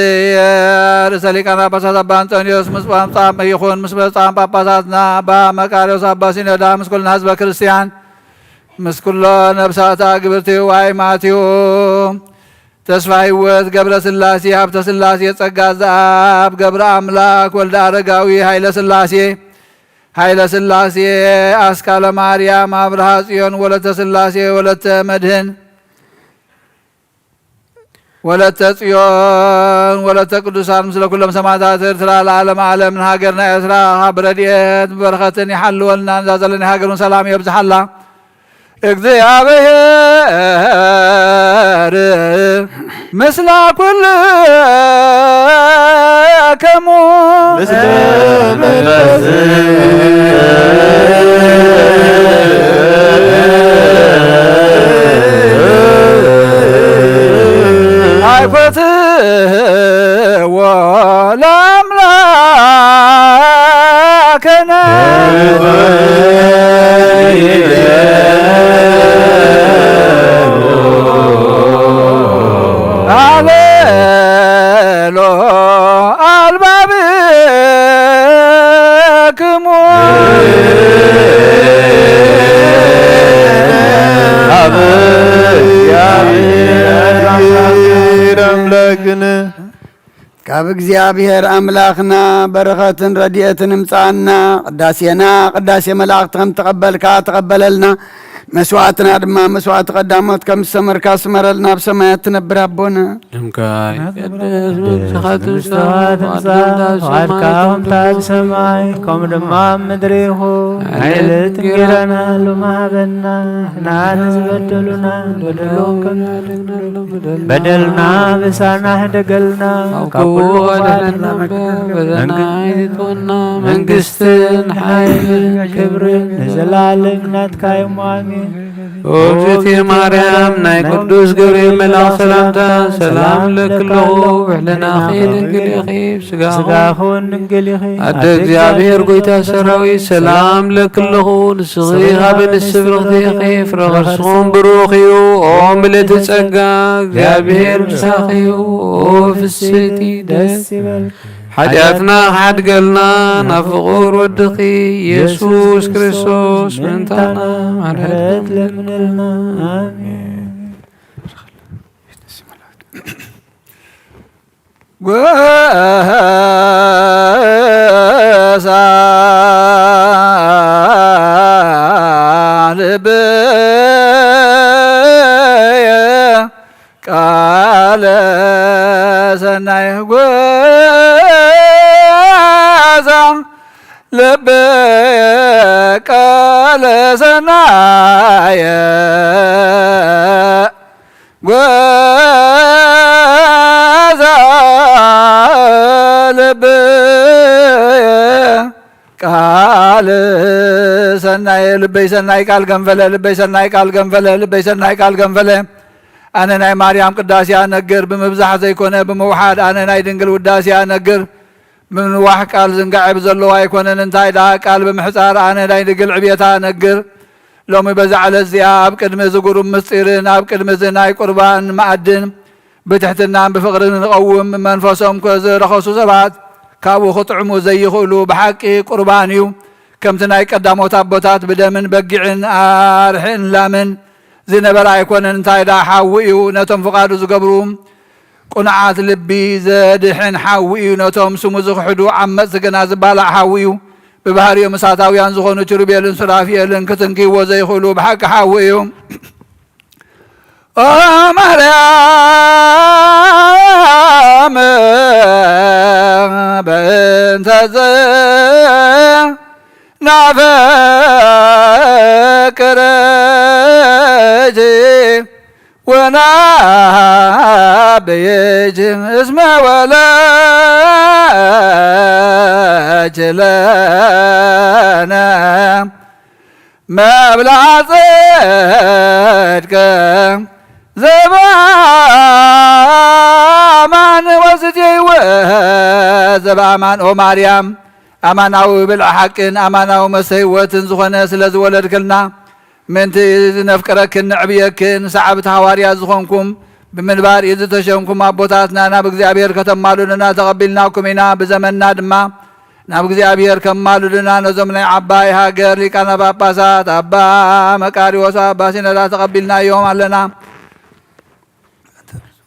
ርእሰ ሊቃነ ጳጳሳት ኣባ እንጦንዮስ፣ ምስ ጳጳ ይኹን፣ ምስ ብፁዓን ጳጳሳትና ኣባ መቃርዮስ ኣባ ሲኖዳ፣ ምስ ኩልና ህዝበ ክርስቲያን፣ ምስ ኩሎ ነፍሳት ኣግብርቲኡ ኣይማቲኡ፣ ተስፋ ህይወት ገብረ ስላሴ፣ ሃብተ ስላሴ፣ ጸጋ ዘኣብ ገብረ ኣምላክ፣ ወልደ ኣረጋዊ፣ ሃይለ ስላሴ፣ ሃይለ ስላሴ፣ ኣስካለ ማርያም፣ ኣብርሃ ጽዮን፣ ወለተ ስላሴ፣ ወለተ መድህን፣ ወለተ ጽዮን፣ ወለተ ቅዱሳን፣ ምስለ ኩሎም ሰማዕታት ኤርትራ፣ ለዓለመ ዓለም ንሃገርና ኤርትራ ካብ ረድኤት በረኸትን ይሓልወልና፣ ነዛ ዘለናያ ሃገር እውን ሰላም የብዝሓላ። እግዚኣብሔር ምስለ ኩልክሙ። ምስለ መንፈስ ኣይኮትዎ ለኣምላክነ። ኣበሎ ኣልባብክሙ። ኣብ እግዚኣብሔር ኣምላክነ። ካብ እግዚኣብሔር ኣምላኽና በረኸትን ረድኤትን እምጽኣና። ቅዳሴና ቅዳሴ መላእኽቲ ከም ተቐበልካ ተቐበለልና። መስዋዕትና ድማ መስዋዕቲ ቀዳሞት ከም ዝሰመርካ ስመረልና። ኣብ ሰማያት ትነብር ኣቦና። ስምካ ይቀደስ፣ መንግስትኻ ትምጻእ፣ ፍቓድካ ከምቲ ኣብ ሰማይ፣ ከምኡ ድማ ኣብ ምድሪ ይኹን። ዕለት እንጌራና ሎሚ ሃበና፣ ንሕና ንዝበደሉና በደሎም ከም በደልና በደልና ምሳና ሕደገልና፣ ካብ ኩሉ ኣድሕነና፣ በደልና ኣይትተወና። መንግስትን ሓይልን ክብርን ንዘለኣለም ናትካ እዮም። ኣሜን። ኦግዝእትየ ማርያም፣ ናይ ቅዱስ ገብርኤል መልኣኽ ሰላምታ ሰላም እብለኪ ኣለኹ። ብሕልናኺ ድንግል ኢኺ፣ ብስጋኺ እውን ድንግል ኢኺ። ኣደ እግዚኣብሔር፣ ጎይታ ሰራዊት፣ ሰላም እብለኪ ኣለኹ። ንስኺ ካብ ኣንስቲ ብርኽቲ ኢኺ፣ ፍረ ከርስኺ እውን ብሩኽ እዩ። ኦ ምልእቲ ጸጋ፣ እግዚኣብሔር ምሳኺ እዩ። ኦ ፍስሕቲ፣ ደስ ይበልኪ። ሓጢኣትና ክሓድገልና ናብ ፍቑር ወድኺ ኢየሱስ ክርስቶስ ምእንታና ምሕረት ለምንልና። ኣሜን። ጎሳ ልብየ ቃለ ሰናየ። ጎሳ ልብየ ቃለ ሰናየ። ጎዛ ልብየ ቃል ሰናየ። ልበይ ሰናይ ቃል ገንፈለ፣ ልበይ ሰናይ ቃል ገንፈለ፣ ልበይ ሰናይ ቃል ገንፈለ። ኣነ ናይ ማርያም ቅዳሴ ኣነግር፣ ብምብዛሕ ዘይኮነ ብምውሓድ። ኣነ ናይ ድንግል ውዳሴ ኣነግር፣ ምንዋሕ ቃል ዝንጋዐ ብዘለዎ ኣይኮነን። እንታይ ደኣ ቃል ብምሕጻር ኣነ ናይ ድንግል ዕብየታ እነግር። ሎሚ በዛ ዕለት እዚኣ ኣብ ቅድሚ እዚ ግሩም ምስጢርን ኣብ ቅድሚ እዚ ናይ ቁርባን መኣድን ብትሕትናን ብፍቕርን ንቐውም። መንፈሶም ከ ዝረኸሱ ሰባት ካብኡ ክጥዕሙ ዘይኽእሉ ብሓቂ ቁርባን እዩ። ከምቲ ናይ ቀዳሞት ኣቦታት ብደምን በጊዕን ኣርሒን ላምን ዝነበረ ኣይኮነን። እንታይ ደኣ ሓዊ እዩ። ነቶም ፍቓዱ ዝገብሩ ቁኑዓት ልቢ ዘድሕን ሓዊ እዩ። ነቶም ስሙ ዝኽሕዱ ዓመጽቲ ግና ዝባላዕ ሓዊ እዩ። ብባህሪኦም እሳታውያን ዝኾኑ ኪሩቤልን ሱራፊኤልን ክትንክይዎ ዘይኽእሉ ብሓቂ ሓዊ እዩ። ኦ ማርያም በእንተ ዘናፈቅረኪ ወናብየኪ እስመ ወለድኪ ለነ መብልዓ ጽድቅ ዘበአማን ወዝትይወ ዘበአማን። ኦ ማርያም፣ ኣማናዊ ብልዒ ሓቅን ኣማናዊ መስተ ህይወትን ዝኾነ ስለ ዝወለድክልና፣ ምእንቲ እዚ ነፍቅረክን ነዕብየክን፣ ሰዓብቲ ሃዋርያት ዝኾንኩም፣ ብምንባር እዩ ዝተሸምኩም ኣቦታትና ናብ እግዚኣብሔር ከተማልዱና ተቐቢልናኩም ኢና። ብዘመንና ድማ ናብ እግዚኣብሔር ከማልዱና ነዞም ናይ ዓባይ ሃገር ሊቃነ ጳጳሳት ኣባ መቃርዮስ ኣባ ሲኖዳ ተቐቢልናዮም ኣለና።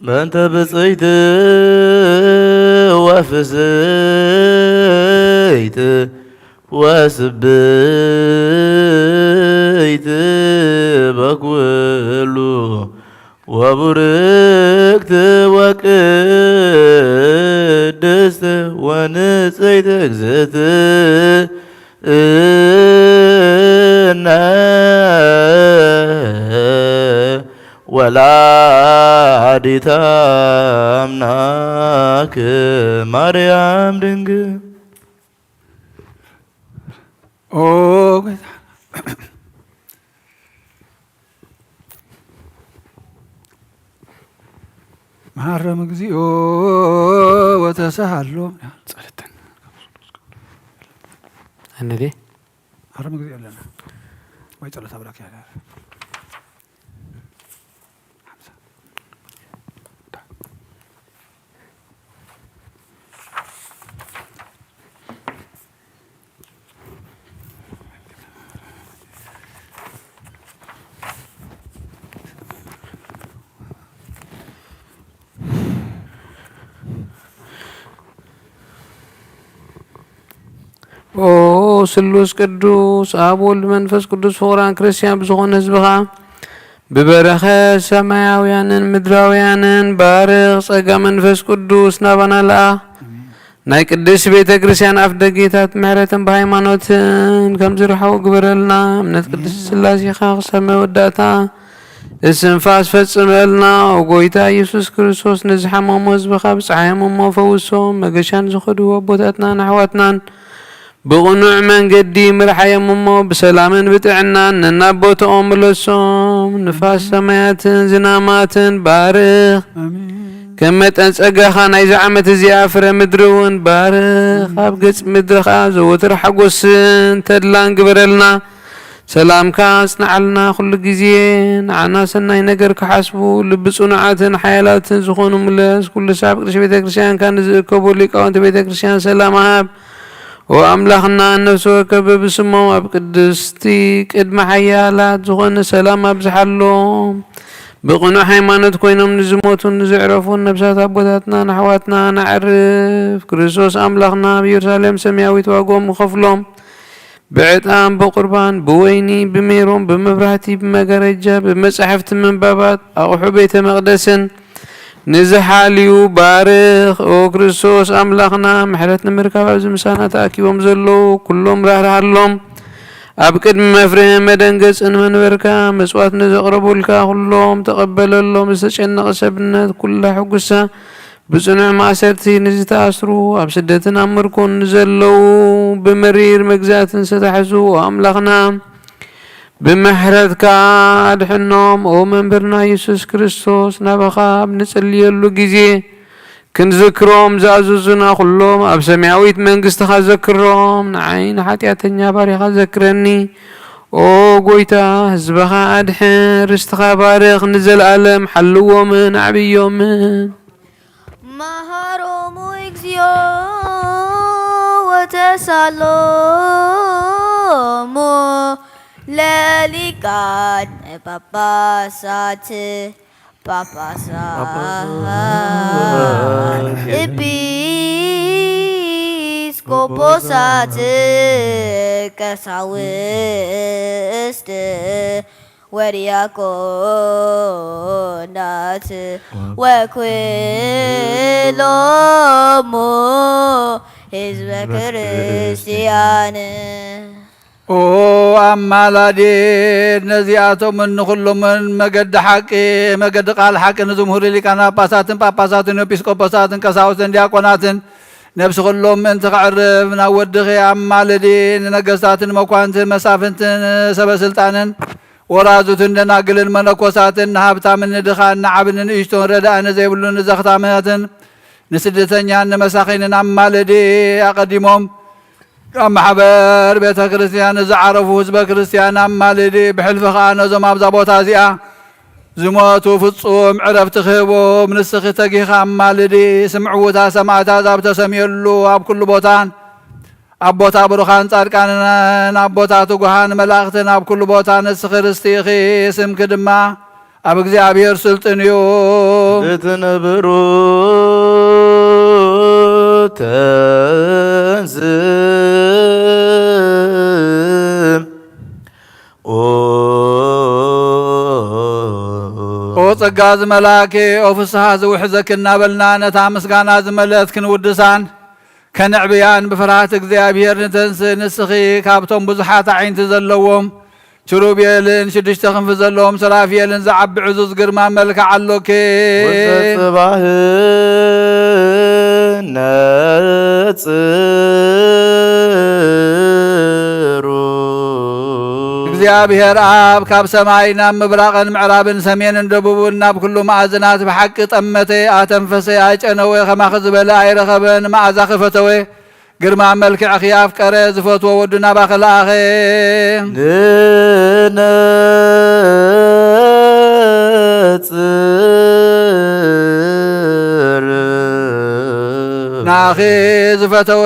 በእንተ ብፅይቲ ወፍስይቲ ወስብይቲ በኩሉ ወቡርክት ወቅድስት ወንጽሕት እግዝእትነ ወላዲተ አምላክ ማርያም ድንግል። ኦ ጌታ፣ መሐረም እግዚኦ ወተሳሃሎ። ጸሎተን። እንዴ? መሐረም እግዚኦ ኣለና ወይ? ጸሎት ኣምላክ ያለ። ኦ ስሉስ ቅዱስ፣ ኣብ ወልድ መንፈስ ቅዱስ ፍቑራን ክርስቲያን ብዝኾነ ህዝብኻ፣ ብበረኸት ሰማያውያንን ምድራውያንን ባርኽ። ጸጋ መንፈስ ቅዱስ ናባና ለኣኽ። ናይ ቅድስት ቤተ ክርስቲያን ኣፍ ደጌታት ምሕረትን ብሃይማኖትን ከም ዝርሓቑ ግበረልና። እምነት ቅድስት ስላሴኻ ክሳብ መወዳእታ እስትንፋስ ፈጽመልና። ኦ ጎይታ ኢየሱስ ክርስቶስ፣ ንዝሓመሙ ህዝብኻ ብፀሓዮም እሞ ፈውሶም። መገሻ ንዝኸዱ ኣቦታትናን ኣሕዋትናን ብቕኑዕ መንገዲ ምርሓዮም እሞ ብሰላምን ብጥዕናን ነናብ ቦትኦም ምለሶም። ንፋስ ሰማያትን ዝናማትን ባርኽ። ኣሜን። ከም መጠን ጸጋኻ ናይዚ ዓመት እዚኣ ፍረ ምድሪ እውን ባርኽ። ኣብ ገጽ ምድሪ ኸኣ ዘወትር ሓጎስን ተድላን ግበረልና። ሰላምካ ኣጽንዓልና። ኩሉ ግዜ ንዓና ሰናይ ነገር ክሓስቡ፣ ልቢ ጽኑዓትን ሓያላትን ዝኾኑ ምለስ። ኩሉ ሳብ ቅድስት ቤተ ክርስቲያንካ ንዝእከቡ ሊቃውንቲ ቤተ ክርስቲያን ሰላም ሃብ። ኦ ኣምላኽና፣ ነፍሲ ወከፍ በብስሞም ኣብ ቅድስቲ ቅድሚ ሓያላት ዝኾነ ሰላም ኣብዝሓሎም። ብቕኑዕ ሃይማኖት ኮይኖም ንዝሞቱን ንዘዕረፉን ነፍሳት ኣቦታትናን ኣሕዋትናን ኣዕርፍ። ክርስቶስ ኣምላኽና ኣብ ኢየሩሳሌም ሰማያዊት ዋግኦም ክኸፍሎም ብዕጣን፣ ብቁርባን፣ ብወይኒ፣ ብሜሮን፣ ብመብራህቲ፣ ብመጋረጃ፣ ብመጻሕፍቲ ምንባባት፣ ኣቑሑ ቤተ መቕደስን ንዝሓልዩ ባርኽ። ኦ ክርስቶስ ኣምላኽና፣ ምሕረት ንምርካብ ኣብዚ ምሳና ተኣኪቦም ዘለዉ ኩሎም ራህርሃሎም። ኣብ ቅድሚ መፍርህን መደንገጽን መንበርካ፣ መጽዋት ንዘቕረቡልካ ኩሎም ተቐበለሎም። ዝተጨነቐ ሰብነት ኩላ ሕጉሳ። ብጽኑዕ ማእሰርቲ ንዝተኣስሩ፣ ኣብ ስደትን ኣብ ምርኮን ንዘለዉ፣ ብመሪር መግዛእትን ዝተታሕዙ፣ ኦ ኣምላኽና፣ ብምሕረትካ ኣድሕኖም። ኦ መምህርና የሱስ ክርስቶስ፣ ናባኻ ኣብ ንጽልየሉ ግዜ፣ ክንዝክሮም ዝኣዘዙና ኩሎም ኣብ ሰማያዊት መንግስትኻ ዘክሮም። ንዓይ ንሓጢኣተኛ ባሪኻ ዘክረኒ። ኦ ጎይታ፣ ህዝብኻ ኣድሕን፣ ርስትኻ ባርኽ፣ ንዘለኣለም ሓልዎምን ኣዕብዮምን። መሃሮሙ እግዚኣብ ወተሳሎሙ ለሊቃነ ጳጳሳት፣ ጳጳሳት፣ ኤጲስቆጶሳት፣ ቀሳውስት ወዲያቆናት ወኩሎሙ ህዝበ ክርስቲያን። ኦ ኣማላዴት ነዚኣቶምን ንኹሎምን መገዲ ሓቂ፣ መገዲ ቃል ሓቂ ንዝምህሩ ሊቃነ ጳጳሳትን ጳጳሳትን ኤጲስቆጶሳትን ቀሳውስትን ዲያቆናትን ነብሲ ኩሎም ምእንቲ ከዕርፍ ናብ ወድኺ ኣማልዲ። ንነገስታትን መኳንትን መሳፍንትን ሰበ ስልጣንን ወራዙትን ደናግልን መነኮሳትን ንሃብታምን ንድኻን ንዓብን ንእሽቶን ረዳኢ ንዘይብሉን ንዘኽታማትን ንስደተኛን ንመሳኺንን ኣማልዲ። ኣቐዲሞም ካብ ማሕበር ቤተ ክርስቲያን ንዝዓረፉ ህዝበ ክርስቲያን ኣማልዲ። ብሕልፊ ኸኣ ነዞም ኣብዛ ቦታ እዚኣ ዝሞቱ ፍጹም ዕረፍቲ ክህቦም ንስኺ ተጊኻ ኣማልዲ። ስምዕውታ ሰማዕታት ኣብ ተሰምየሉ ኣብ ኩሉ ቦታን ኣብ ቦታ ብሩኻን ጻድቃንን ኣብ ቦታ ትጉሃን መላእኽትን ኣብ ኩሉ ቦታ ንስኺ ርስቲ ኢኺ። ስምኪ ድማ ኣብ እግዚኣብሔር ስልጥን እዩ። ብትንብሩ ተንስእ። ኦ ጸጋ ዝመላኬ፣ ኦ ፍስሓ ዝውሕዘኪ እናበልና ነታ ምስጋና ዝመለትኪ ንውድሳን ከነዕብያን ብፍርሃት እግዚኣብሔር ንተንስእ። ንስኺ ካብቶም ብዙሓት ኣዒንቲ ዘለዎም ኪሩቤልን ሽዱሽተ ክንፊ ዘለዎም ሰራፊኤልን ዝዓቢ ዕዙዝ ግርማ መልክዕ ኣሎኪ። ወዘጽባህ ነጽሩ። እግዚኣብሔር ኣብ ካብ ሰማይ ናብ ምብራቕን ምዕራብን ሰሜንን ደቡብን ናብ ኩሉ መኣዝናት ብሓቂ ጠመተ፣ ኣተንፈሰ፣ ኣጨነወ፣ ከማኺ ዝበለ ኣይረኸበን። መኣዛኺ ፈተወ፣ ግርማ መልክዕኺ ኣፍቀረ፣ ዝፈትዎ ወዱ ናባኺ ለኣኸ። ንነጽር። ናኺ ዝፈተወ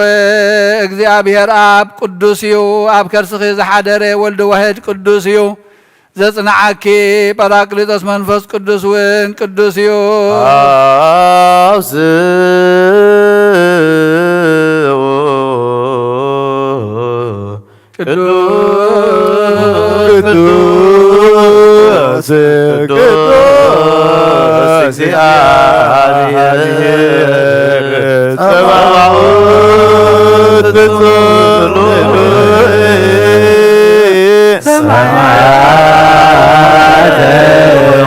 እግዚኣብሔር ኣብ ቅዱስ እዩ፣ ኣብ ከርስኺ ዝሓደረ ወልድ ዋሕድ ቅዱስ እዩ። ዘጽንዓኪ ጳራቅሊጦስ መንፈስ ቅዱስ እውን ቅዱስ እዩ። አውስኡ ቅዱስ ቅዱስ ቅዱስ እግዚአብሔር ጸባኦት ፍጹም ሰማያተ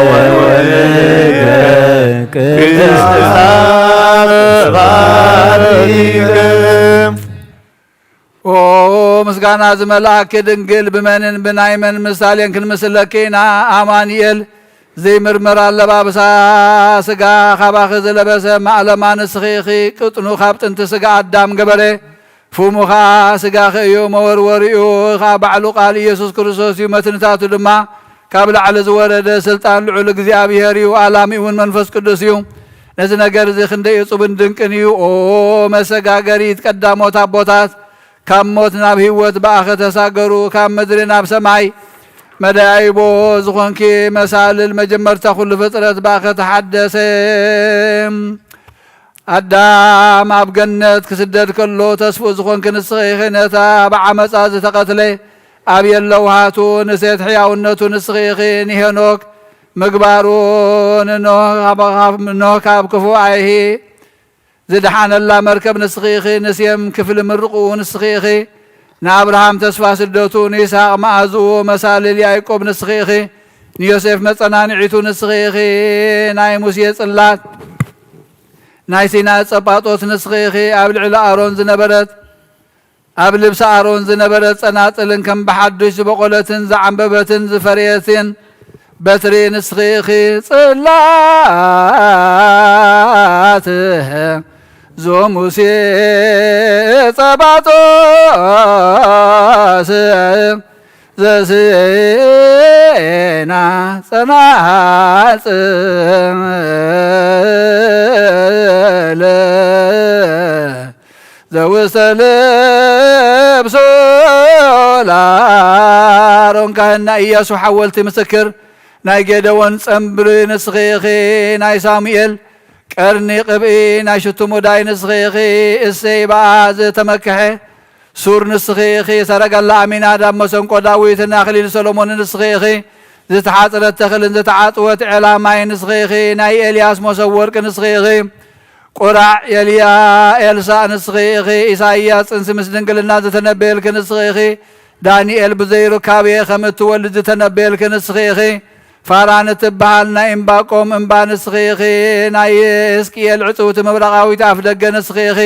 ወምድረ ቅድስተ ስብሐትከ። ኦ ምስጋና ዝመልኣኪ ድንግል፣ ብመንን ብናይ መን ምሳሌን ክንምስለኪ ኢና? ኣማኑኤል ዘይምርመር ኣለባብሳ ስጋ ካባኺ ዝለበሰ ማእለማ ንስኺ ኢኺ። ቅጥኑ ካብ ጥንቲ ስጋ ኣዳም ገበረ፣ ፍሙ ኸዓ ስጋኺ እዩ። መወርወሪኡ ኸዓ ባዕሉ ቃል ኢየሱስ ክርስቶስ እዩ። መትንታቱ ድማ ካብ ላዕሊ ዝወረደ ስልጣን ልዑል እግዚኣብሔር እዩ። ኣላሚኡ እውን መንፈስ ቅዱስ እዩ። ነዚ ነገር እዚ ክንደይ እጹብን ድንቅን እዩ። ኦ መሰጋገሪት ቀዳሞት ኣቦታት፣ ካብ ሞት ናብ ህይወት ብኣኸ ተሳገሩ፣ ካብ ምድሪ ናብ ሰማይ መደያይቦ ዝኾንኪ መሳልል መጀመርታ ኩሉ ፍጥረት ብኣኸ ተሓደሰ። ኣዳም ኣብ ገነት ክስደድ ከሎ ተስፍኡ ዝኾንኪ ንስኺ ኢኺ። ነታ ብዓመጻ ዝተቐትለ ኣብ የለውሃቱ ንሴት ሕያውነቱ ንስኺ ኢኺ። ንሄኖክ ምግባሩ ንኖህ ካብ፣ ኖህ ካብ ክፉእ ኣይሂ ዝደሓነላ መርከብ ንስኺ ኢኺ። ንሴም ክፍሊ ምርቕኡ ንስኺ ኢኺ። ንኣብርሃም ተስፋ ስደቱ፣ ንይስሃቅ መኣዝኡ፣ መሳልል ያዕቆብ ንስኺ ኢኺ። ንዮሴፍ መጸናንዒቱ ንስኺ ኢኺ። ናይ ሙሴ ጽላት ናይ ሲና ጸጳጦት ንስኺ ኢኺ። ኣብ ልዕሊ ኣሮን ዝነበረት ኣብ ልብሲ ኣሮን ዝነበረት ጸናጽልን ከም ብሓድሽ ዝበቖለትን ዝዓምበበትን ዝፈረየትን በትሪ ንስኺ ኢኺ። ጽላት ዘሙሴ ጸባጦስ ዘሲና ጸናጽል ዘውስተ ልብሱ ለአሮን ካህን ናይ ኢያሱ ሓወልቲ ምስክር ናይ ጌደዎን ጸምብሪ ንስኺ ኢኺ። ናይ ሳሙኤል ቀርኒ ቅብኢ ናይ ሽቱ ሙዳይ ንስኺ ኢኺ። እሴይ ብኣ ዝተመክሐ ሱር ንስኺ ኢኺ። ሰረገላ ኣሚናዳብ መሰንቆ ዳዊትን ኣኽሊል ሰሎሞንን ንስኺ ኢኺ። ዝተሓጽረት ተኽልን ዝተዓጽወት ዔላ ማይ ንስኺ ኢኺ። ናይ ኤልያስ መሶብ ወርቂ ንስኺ ኢኺ። ቁራዕ ኤልያ ኤልሳእ ንስኺ ኢኺ። ኢሳይያስ ጽንሲ ምስ ድንግልና ዝተነበየልኪ ንስኺ ኢኺ። ዳንኤል ብዘይ ሩካቤ ከም እትወልድ ዝተነበየልኪ ንስኺ ኢኺ። ፋራን እትበሃል ናይ እምባቆም እምባ ንስኺ ኢኺ። ናይ ሕዝቅኤል ዕጽውቲ ምብራቓዊት ኣፍ ደገ ንስኺ ኢኺ።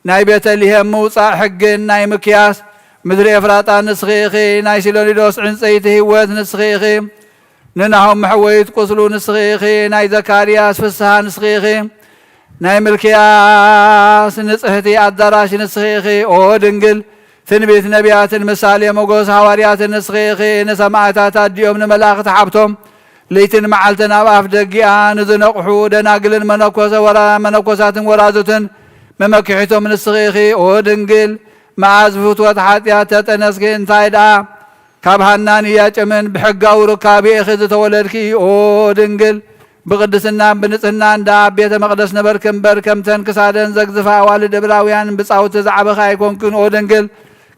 ናይ ቤተልሔም ምውጻእ ሕግን ናይ ምክያስ ምድሪ ኤፍራጣ ንስኺ ኢኺ። ናይ ሲሎኒዶስ ዕንጸይቲ ህይወት ንስኺ ኢኺ። ንናሆም መሕወይት ቁስሉ ንስኺ ኢኺ። ናይ ዘካርያስ ፍስሃ ንስኺ ኢኺ። ናይ ምልክያስ ንጽሕቲ ኣዳራሽ ንስኺ ኢኺ። ኦ ድንግል፣ ትንቢት ነቢያትን ምሳሌ ሞገስ ሃዋርያትን ንስኺ ኢኺ። ንሰማዕታት ኣዲኦም ንመላእኽቲ ሓብቶም ለይትን መዓልትን ኣብ ኣፍ ደጊኣ ንዝነቕሑ ደናግልን መነኮሰ ወራ-፣ መነኮሳትን ወራዙትን መመክሒቶም ንስኺ ኢኺ። ኦ ድንግል፣ መኣዝ ፍትወት ሓጢኣት ተጠነስኪ፣ እንታይ ደኣ ካብ ሃናን ኢያቄምን ብሕጋዊ ሩካቤ ኢኺ ዝተወለድኪ። ኦ ድንግል፣ ብቅድስናን ብንጽህናን ደኣ ኣብ ቤተ መቕደስ ነበርኪ እምበር፣ ከምተን ክሳደን ዘግዝፋ ኣዋልድ እብራውያን ብጻውቲ ዝዓበኺ ኣይኮንክን። ኦ ድንግል፣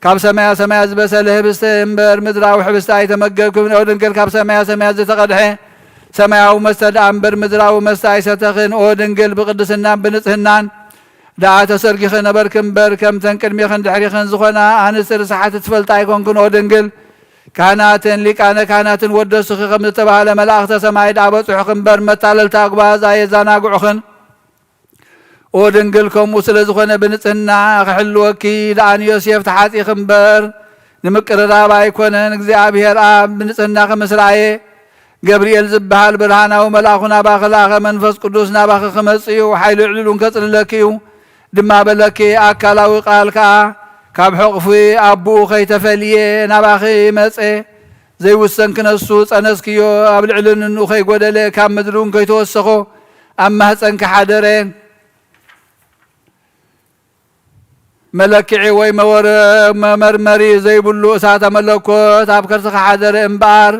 ካብ ሰማያ ሰማያት ዝበሰለ ህብስቲ እምበር ምድራዊ ህብስቲ ኣይተመገብክን። ኦ ድንግል፣ ካብ ሰማያ ሰማያት ዝተቐድሐ ሰማያዊ መስተ ደኣ እምበር ምድራዊ መስተ ኣይሰተኽን። ኦ ድንግል፣ ብቅድስናን ብንጽህናን ደኣ ተሰርጊኺ ነበርኪ እምበር፣ ከምተን ቅድሜኽን ድሕሪኽን ዝኾና ኣንስቲ ርሳሓት ትፈልጣ ኣይኮንክን። ኦ ድንግል፣ ካህናትን ሊቃነ ካህናትን ወደሱኺ ከም ዝተባህለ መላእኽተ ሰማይ ደኣ በጽሑኺ እምበር፣ መታለልቲ ኣጉባዝ ኣየዛናግዑኽን። ኦ ድንግል፣ ከምኡ ስለ ዝኾነ ብንጽህና ክሕልወኪ ደኣ ንዮሴፍ ተሓጺኺ እምበር፣ ንምቅርራብ ኣይኮነን። እግዚኣብሔር ኣብ ብንጽህናኺ ምስ ረኣየ፣ ገብርኤል ዝበሃል ብርሃናዊ መልኣኹ ናባኺ ለኣኸ፣ መንፈስ ቅዱስ ናባኺ ክመጽእ እዩ፣ ሓይሊ ልዑል እውን ከጽልለኪ እዩ ድማ በለኪ። ኣካላዊ ቃል ከኣ ካብ ሕቑፊ ኣቦኡ ከይተፈልየ ናባኺ መጸ። ዘይውሰን ክነሱ ጸነስክዮ፣ ኣብ ልዕሊ ንንኡ ከይጎደለ፣ ካብ ምድሪ እውን ከይተወሰኾ ኣብ ማህጸንኪ ሓደረ። መለክዒ ወይ መወረ-፣ መመርመሪ ዘይብሉ እሳተ መለኮት ኣብ ከርስኻ ሓደረ እምበኣር፣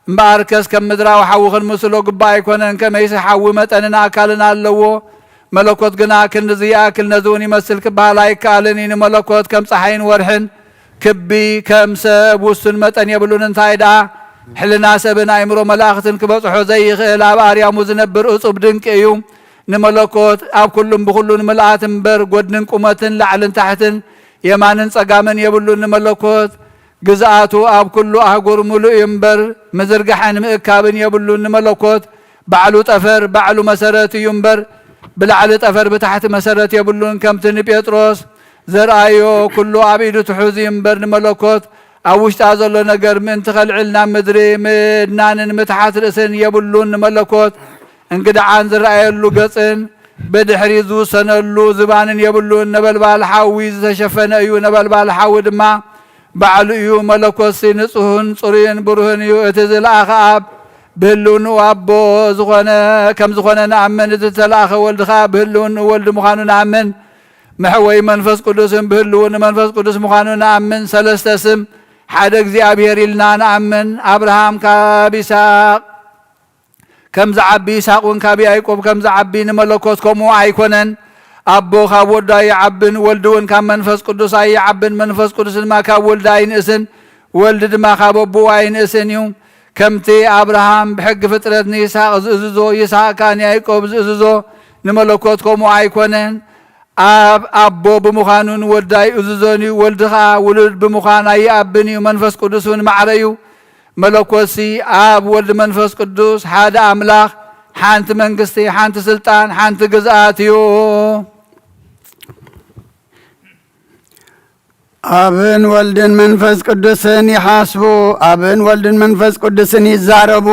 እምበኣርከስ ከም ምድራዊ ሓዊ ክንምስሎ ግቡእ ኣይኮነን። ከመይሲ ሓዊ መጠንን ኣካልን ኣለዎ። መለኮት ግና ክንድዚ ይኣክል ነዚ እውን ይመስል ክበሃል ኣይከኣልን እዩ። ንመለኮት ከም ጸሓይን ወርሕን ክቢ ከም ሰብ ውሱን መጠን የብሉን። እንታይ ደኣ ሕልና ሰብን ኣእምሮ መላእኽትን ክበጽሖ ዘይኽእል ኣብ ኣርያሙ ዝነብር እጹብ ድንቂ እዩ። ንመለኮት ኣብ ኩሉን ብኹሉን ምልኣት እምበር፣ ጎድንን ቁመትን ላዕልን ታሕትን የማንን ጸጋምን የብሉን። ንመለኮት ግዝኣቱ ኣብ ኩሉ ኣህጉር ምሉእ እዩ እምበር፣ ምዝርጋሕን ምእካብን የብሉን። ንመለኮት ባዕሉ ጠፈር፣ ባዕሉ መሰረት እዩ እምበር፣ ብላዕሊ ጠፈር ብታሕቲ መሰረት የብሉን። ከምቲ ንጴጥሮስ ዘርኣዮ፣ ኩሉ ኣብ ኢዱ ትሑዝ እዩ እምበር፣ ንመለኮት ኣብ ውሽጣ ዘሎ ነገር ምእንቲ ከልዕል ናብ ምድሪ ምድናንን ምትሓት ርእስን የብሉን። ንመለኮት እንግድዓን ዝረኣየሉ ገጽን ብድሕሪ ዝውሰነሉ ዝባንን የብሉን። ነበልባል ሓዊ ዝተሸፈነ እዩ። ነበልባል ሓዊ ድማ ባዕሉ እዩ። መለኮትሲ ንጹህን ጽሩይን ብሩህን እዩ። እቲ ዝለኣኸ ኣብ ብህልውንኡ ኣቦ ዝኾነ፣ ከም ዝኾነ ንኣምን። እቲ ዝተለኣኸ ወልድ ኸኣ ብህልውንኡ ወልድ ምዃኑ ንኣምን። መሕወይ መንፈስ ቅዱስን ብህልውንኡ መንፈስ ቅዱስ ምዃኑ ንኣምን። ሰለስተ ስም ሓደ እግዚኣብሔር ኢልና ንኣምን። ኣብርሃም ካብ ይስሐቅ ከም ዝዓቢ፣ ይስሐቅ እውን ካብ ያዕቆብ ከም ዝዓቢ፣ ንመለኮት ከምኡ ኣይኮነን። ኣቦ ካብ ወዱ ኣይዓብን፣ ወልድ እውን ካብ መንፈስ ቅዱስ ኣይዓብን፣ መንፈስ ቅዱስ ድማ ካብ ወልድ ኣይንእስን፣ ወልድ ድማ ካብ ኣቦኡ ኣይንእስን እዩ። ከምቲ ኣብርሃም ብሕጊ ፍጥረት ንይስሐቅ ዝእዝዞ፣ ይስሐቅ ከኣ ንያዕቆብ ዝእዝዞ፣ ንመለኮት ከምኡ ኣይኮነን። ኣብ ኣቦ ብምዃኑ ንወዱ ኣይእዝዞን እዩ። ወልድ ኸኣ ውሉድ ብምዃን ኣይኣብን እዩ። መንፈስ ቅዱስ እውን ማዕረ እዩ። መለኮትሲ ኣብ ወልድ መንፈስ ቅዱስ ሓደ ኣምላኽ፣ ሓንቲ መንግስቲ፣ ሓንቲ ስልጣን፣ ሓንቲ ግዝኣት እዩ። ኣብን ወልድን መንፈስ ቅዱስን ይሓስቡ፣ ኣብን ወልድን መንፈስ ቅዱስን ይዛረቡ፣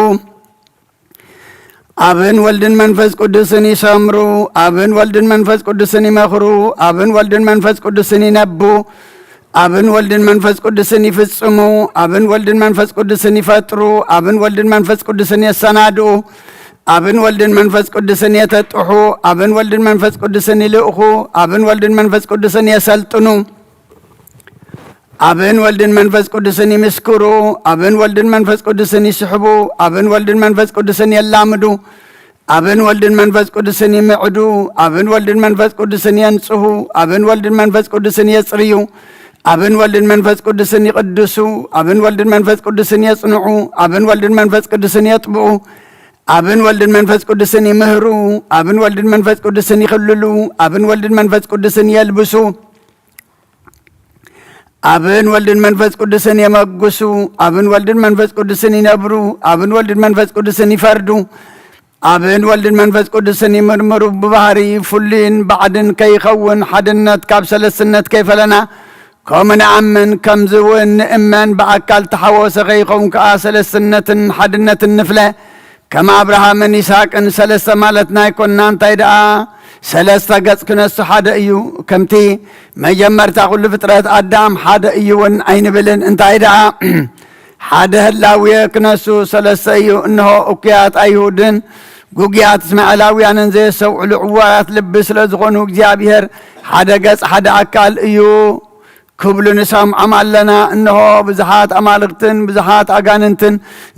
ኣብን ወልድን መንፈስ ቅዱስን ይሰምሩ፣ ኣብን ወልድን መንፈስ ቅዱስን ይመኽሩ፣ ኣብን ወልድን መንፈስ ቅዱስን ይነቡ፣ ኣብን ወልድን መንፈስ ቅዱስን ይፍጽሙ፣ ኣብን ወልድን መንፈስ ቅዱስን ይፈጥሩ፣ ኣብን ወልድን መንፈስ ቅዱስን የሰናድኡ፣ ኣብን ወልድን መንፈስ ቅዱስን የተጥሑ፣ ኣብን ወልድን መንፈስ ቅዱስን ይልእኹ፣ ኣብን ወልድን መንፈስ ቅዱስን የሰልጥኑ። ኣብን ወልድን መንፈስ ቅዱስን ይምስክሩ፣ ኣብን ወልድን መንፈስ ቅዱስን ይስሕቡ፣ ኣብን ወልድን መንፈስ ቅዱስን የላምዱ፣ ኣብን ወልድን መንፈስ ቅዱስን ይምዕዱ፣ ኣብን ወልድን መንፈስ ቅዱስን የንጽሁ፣ ኣብን ወልድን መንፈስ ቅዱስን የጽርዩ፣ ኣብን ወልድን መንፈስ ቅዱስን ይቕድሱ፣ ኣብን ወልድን መንፈስ ቅዱስን የጽንዑ፣ ኣብን ወልድን መንፈስ ቅዱስን የጥብኡ፣ ኣብን ወልድን መንፈስ ቅዱስን ይምህሩ፣ ኣብን ወልድን መንፈስ ቅዱስን ይኽልሉ፣ ኣብን ወልድን መንፈስ ቅዱስን የልብሱ። ኣብን ወልድን መንፈስ ቅዱስን የመጉሱ፣ ኣብን ወልድን መንፈስ ቅዱስን ይነብሩ፣ ኣብን ወልድን መንፈስ ቅዱስን ይፈርዱ፣ ኣብን ወልድን መንፈስ ቅዱስን ይምርምሩ። ብባህሪ ፍሉይን ባዕድን ከይኸውን፣ ሓድነት ካብ ሰለስትነት ከይፈለና፣ ከምኡ ንኣምን። ከምዚ እውን ንእመን፣ ብኣካል ተሓወሰ ከይኸውን ከኣ ሰለስትነትን ሓድነትን ንፍለ። ከም ኣብርሃምን ይስሐቅን ሰለስተ ማለትና ኣይኮንና፣ እንታይ ደኣ ሰለስተ ገጽ ክነሱ ሓደ እዩ። ከምቲ መጀመርታ ኩሉ ፍጥረት ኣዳም ሓደ እዩ እውን ኣይንብልን፣ እንታይ ደኣ ሓደ ህላዌ ክነሱ ሰለስተ እዩ። እንሆ፣ እኩያት ኣይሁድን ግጉያት እስማኤላውያንን ዘየስተውዕሉ ዕዋራት ልቢ ስለ ዝኾኑ፣ እግዚኣብሔር ሓደ ገጽ ሓደ ኣካል እዩ ክብሉ ንሰምዖም ኣለና። እንሆ፣ ብዙሓት ኣማልኽትን ብዙሓት ኣጋንንትን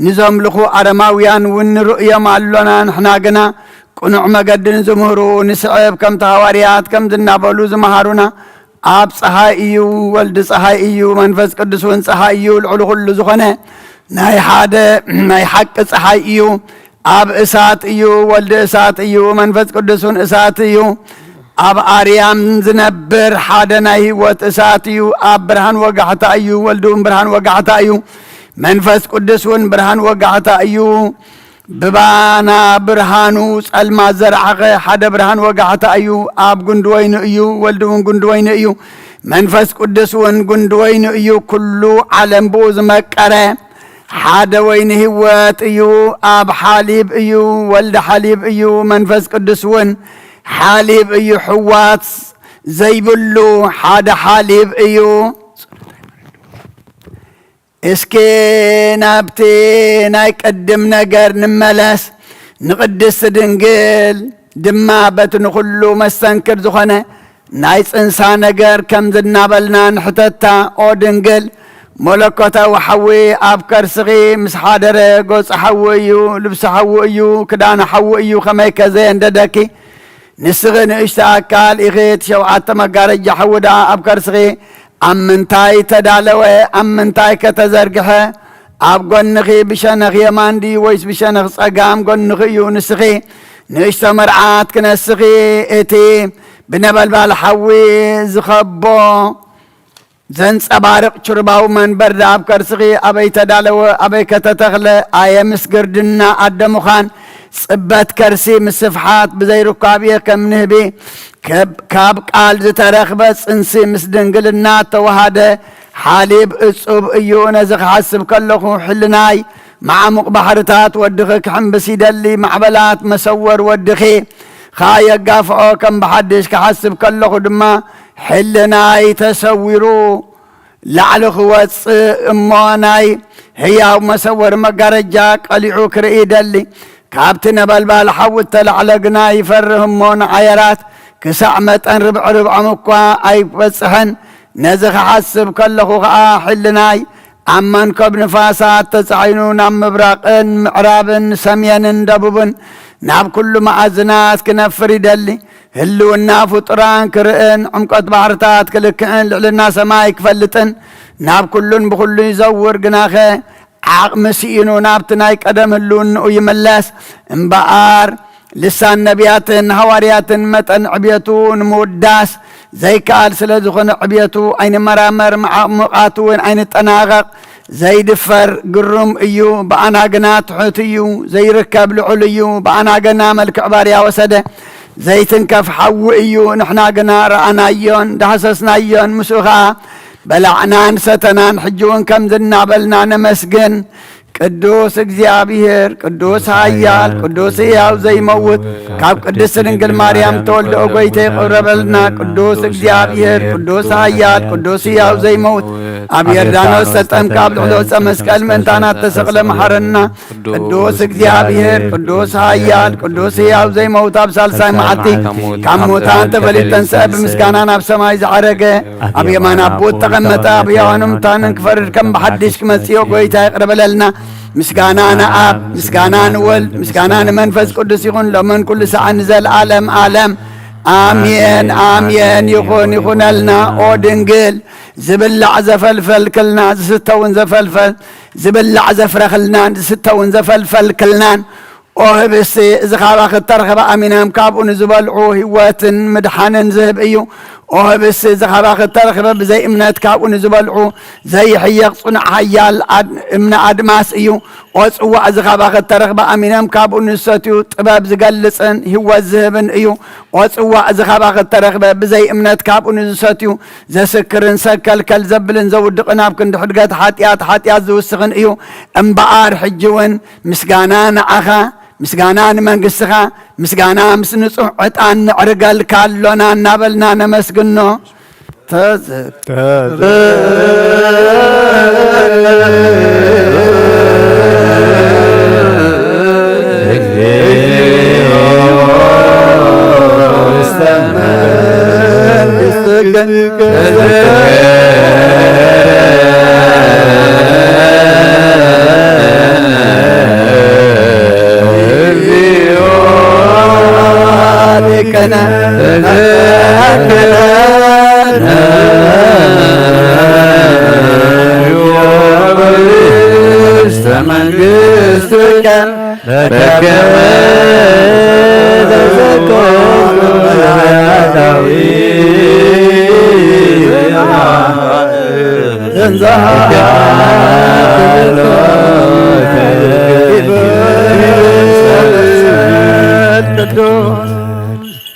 ንዘምልኹ ኣረማውያን እውን ንርእዮም ኣሎና። ንሕና ግና ቅኑዕ መገዲ ንዝምህሩ ንስዕብ፣ ከምቲ ሃዋርያት ከምዚ እናበሉ ዝመሃሩና፣ ኣብ ጸሓይ እዩ፣ ወልዲ ጸሓይ እዩ፣ መንፈስ ቅዱስ እውን ጸሓይ እዩ፣ ልዕሊ ኩሉ ዝኾነ ናይ ሓደ ናይ ሓቂ ጸሓይ እዩ። ኣብ እሳት እዩ፣ ወልዲ እሳት እዩ፣ መንፈስ ቅዱስ እውን እሳት እዩ። ኣብ ኣርያም ዝነብር ሓደ ናይ ህይወት እሳት እዩ። ኣብ ብርሃን ወጋሕታ እዩ፣ ወልዲ እውን ብርሃን ወጋሕታ እዩ፣ መንፈስ ቅዱስ እውን ብርሃን ወጋሕታ እዩ። ብባና ብርሃኑ ጸልማት ዘርሓቐ ሓደ ብርሃን ወጋሕታ እዩ። ኣብ ጉንዲ ወይኑ እዩ፣ ወልዲ እውን ጉንዲ ወይኑ እዩ፣ መንፈስ ቅዱስ እውን ጉንዲ ወይኑ እዩ። ኩሉ ዓለም ብኡ ዝመቀረ ሓደ ወይኒ ህይወት እዩ። ኣብ ሓሊብ እዩ፣ ወልዲ ሓሊብ እዩ፣ መንፈስ ቅዱስ እውን ሓሊብ እዩ። ሕዋት ዘይብሉ ሓደ ሓሊብ እዩ። እስኪ ናብቲ ናይ ቅድም ነገር ንመለስ። ንቅድስቲ ድንግል ድማ በቲ ንኹሉ መስተንክር ዝኾነ ናይ ጽንሳ ነገር ከምዚ እናበልና ንሕተታ። ኦ ድንግል፣ መለኮታዊ ሓዊ ኣብ ከርስኺ ምስ ሓደረ፣ ገጹ ሓዊ እዩ፣ ልብሱ ሓዊ እዩ፣ ክዳኑ ሓዊ እዩ፣ ከመይከ ዘየንደደኪ? ንስኺ ንእሽቶ ኣካል ኢኺ፣ እቲ ሸውዓተ መጋረጃ ሓዊ ደኣ ኣብ ከርስኺ ኣብ ምንታይ ተዳለወ? ኣብ ምንታይ ከተዘርግሐ? ኣብ ጎንኺ ብሸነኽ የማን ድዩ ወይስ ብሸነኽ ጸጋም ጎንኺ እዩ? ንስኺ ንእሽቶ መርዓት ክነስኺ፣ እቲ ብነበልባል ሓዊ ዝኸቦ ዘንጸባርቕ ችርባዊ መንበር ደኣ ኣብ ከርስኺ ኣበይ ተዳለወ? ኣበይ ከተተኽለ? ኣየ ምስ ግርድና ኣደ ምዃን፣ ጽበት ከርሲ ምስፍሓት፣ ብዘይርኳብየ ከም ንህቢ ከብ-፣ ካብ ቃል ዝተረኽበ ጽንሲ ምስ ድንግልና ተዋሃደ ሓሊብ እጹብ እዩ። ነዚ ክሓስብ ከለኹ ሕልናይ መዓሙቕ ባሕርታት ወድኺ ክሕምብስ ይደሊ። ማዕበላት መሰወር ወድኺ ኸኣ የጋፍዖ። ከም ብሓድሽ ክሓስብ ከለኹ ድማ ሕልናይ ተሰዊሩ ላዕሊ ክወጽእ እሞ ናይ ህያው መሰወር መጋረጃ ቀሊዑ ክርኢ ይደሊ። ካብቲ ነበልባል ሓዊ እተላዕለ ግና ይፈርህ እሞ ንዓየራት ክሳዕ መጠን ርብዒ ርብዖም እኳ ኣይበጽሕን። ነዚ ክሓስብ ከለኹ ኸኣ ሕልናይ ኣብ መንከብ ንፋሳት ተጻዒኑ ናብ ምብራቕን ምዕራብን ሰሜንን ደቡብን ናብ ኩሉ መኣዝናት ክነፍር ይደሊ። ህልውና ፍጡራን ክርእን፣ ዕምቆት ባሕርታት ክልክዕን፣ ልዕልና ሰማይ ክፈልጥን፣ ናብ ኩሉን ብኹሉን ይዘውር። ግናኸ ዓቕሚ ስኢኑ ናብቲ ናይ ቀደም ህልውንኡ ይምለስ። እምበኣር ልሳን ነቢያትን ሃዋርያትን መጠን ዕብየቱ ንምውዳስ ዘይከኣል ስለ ዝኾነ፣ ዕብየቱ ኣይንመራመር፣ መዓሙቓቱ እውን ኣይንጠናቐቕ። ዘይድፈር ግሩም እዩ፣ ብኣና ግና ትሑት እዩ። ዘይርከብ ልዑል እዩ፣ ብኣና ግና መልክዕ ባርያ ወሰደ። ዘይትንከፍ ሓዊ እዩ፣ ንሕና ግና ረኣናዮን ዳህሰስናዮን፣ ምስኡ ኸኣ በላዕናን ሰተናን። ሕጂ እውን ከምዚ እናበልና ነመስግን። ቅዱስ እግዚኣብሔር፣ ቅዱስ ኃያል፣ ቅዱስ ሕያው ዘይመውት፣ ካብ ቅድስት ድንግል ማርያም ተወልደ፣ ኦ ጐይተ፣ ይቕረበልና። ቅዱስ እግዚኣብሔር፣ ቅዱስ ኃያል፣ ቅዱስ ሕያው ዘይመውት፣ ኣብ ዮርዳኖስ ተጠምቀ፣ ኣብ ልዕሊ ዕፀ መስቀል ምእንታና ተሰቕለ፣ መሓረና። ቅዱስ እግዚኣብሔር፣ ቅዱስ ኃያል፣ ቅዱስ ሕያው ዘይመውት፣ ኣብ ሳልሳይ መዓልቲ ካብ ሙታን ተፈልዩ ተንሥአ፣ ብምስጋና ናብ ሰማይ ዝዓረገ፣ ኣብ የማን ኣቦ ተቐመጠ፣ ኣብ ሕያዋንን ሙታንን ክፈርድ ከም ብሓድሽ ክመጽእ፣ ኦ ጐይታ፣ ይቕረ በለልና። ምስጋና ንኣብ፣ ምስጋና ንወልድ፣ ምስጋና ንመንፈስ ቅዱስ ይኹን፣ ሎምን ኩሉ ሰዓት ንዘለዓለም ዓለም። ኣሜን፣ ኣሜን። ይኹን፣ ይኹነልና። ኦ ድንግል፣ ዝብላዕ ዘፈልፈልክልና፣ ዝስተ እውን ዘፈልፈል፣ ዝብላዕ ዘፍረኽልናን ዝስተ እውን ዘፈልፈልክልናን፣ ኦ ህብስቲ፣ እዚ ካባኺ እተረኽበ ኣሚኖም ካብኡ ንዝበልዑ ህይወትን ምድሓንን ዝህብ እዩ። ኦ ህብስቲ፣ እዚ ካባኺ እተረኽበ ብዘይ እምነት ካብኡ ንዝበልዑ ዘይሕየቕ ጽኑዕ ሓያል ኣድ-፣ እምነ ኣድማስ እዩ። ኦ ጽዋእ፣ እዚ ካባኺ እተረኽበ ኣሚኖም ካብኡ ንዝሰትዩ ጥበብ ዝገልጽን ህይወት ዝህብን እዩ። ኦ ጽዋእ፣ እዚ ካባኺ እተረኽበ ብዘይ እምነት ካብኡ ንዝሰትዩ ዘስክርን ሰከልከል ዘብልን ዘውድቕን ኣብ ክንዲ ሕድገት ሓጢኣት፣ ሓጢኣት ዝውስኽን እዩ። እምበኣር ሕጂ እውን ምስጋና ንዓኻ፣ ምስጋና ንመንግስትኻ፣ ምስጋና ምስ ንጹሕ ዕጣን ነዕርገልካ ኣሎና እናበልና ነመስግኖ። ተዘ-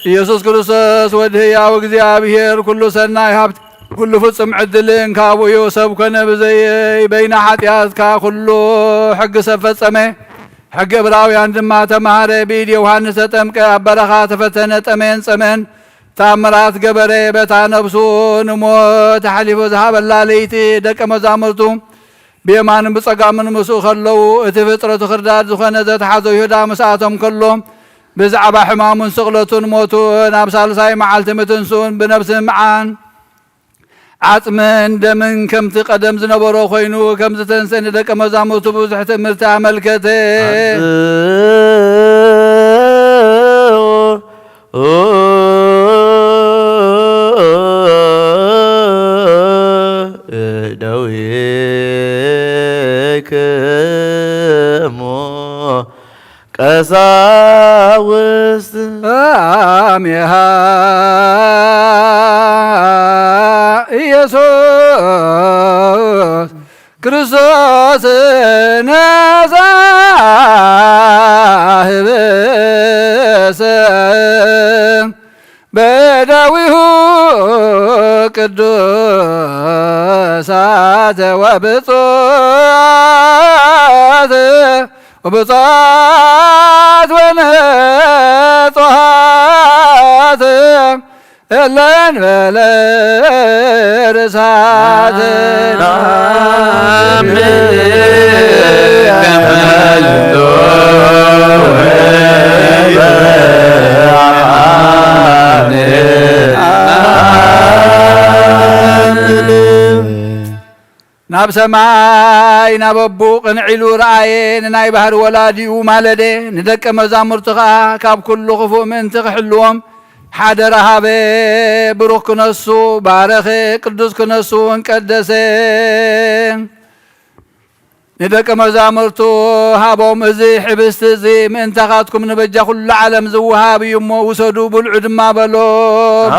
ኢየሱስ ክርስቶስ ወዲ ህያው እግዚኣብሔር ኩሉ ሰናይ ሃብቲ ኩሉ ፍጹም ዕድልን ካብኡ እዩ። ሰብ ኮነ ብዘይ በይና ሓጢኣትካ ኩሉ ሕጊ ሰብ ፈጸመ። ሕጊ ዕብራውያን ድማ ተማሃረ። ብኢድ ዮሃንስ ተጠምቀ፣ ኣብ በረኻ ተፈተነ፣ ጠመየን ጸመን ተኣምራት ገበረ። በታ ነብሱ ንሞት ኣሕሊፉ ዝሃበላ ለይቲ ደቀ መዛሙርቱ ብየማንን ብጸጋምን ምስኡ ከለዉ፣ እቲ ፍጥረቱ ክርዳድ ዝኾነ ዘተሓዞ ይሁዳ ምስኣቶም ከሎ፣ ብዛዕባ ሕማሙን ስቕለቱን ሞቱን ኣብ ሳልሳይ መዓልቲ ምትንስኡን ብነብሲ ምዓን ዓጽምን ደምን ከምቲ ቀደም ዝነበሮ ኮይኑ ከም ዝተንስአ ንደቀ መዛሙርቱ ብዙሕ ትእምርቲ ኣመልከተ። ደዊክሙ ቀሳውስት አሜሃ ኢየሱስ ክርስቶስ ነሳ ህብስ በደዊሁ ቅዱሳት ወብፁዓት ወብፁዓት ወንጹሃት እለን በለ ርሳት ናብ ሰማይ ናብ ኣቦኡ ቅንዕ ኢሉ ረኣየ። ንናይ ባህሪ ወላዲኡ ማለደ። ንደቀ መዛሙርቱ ኸኣ ካብ ኩሉ ክፉእ ምእንቲ ክሕልዎም ሓደራ ሃበ። ብሩኽ ክነሱ ባረኸ፣ ቅዱስ ክነሱ እውን ቀደሰ። ንደቀ መዛሙርቱ ሃቦም፣ እዚ ሕብስቲ እዚ ምእንታኻትኩም ንበጃ ኩሉ ዓለም ዝወሃብ እዩ እሞ ውሰዱ፣ ብልዑ ድማ በሎም።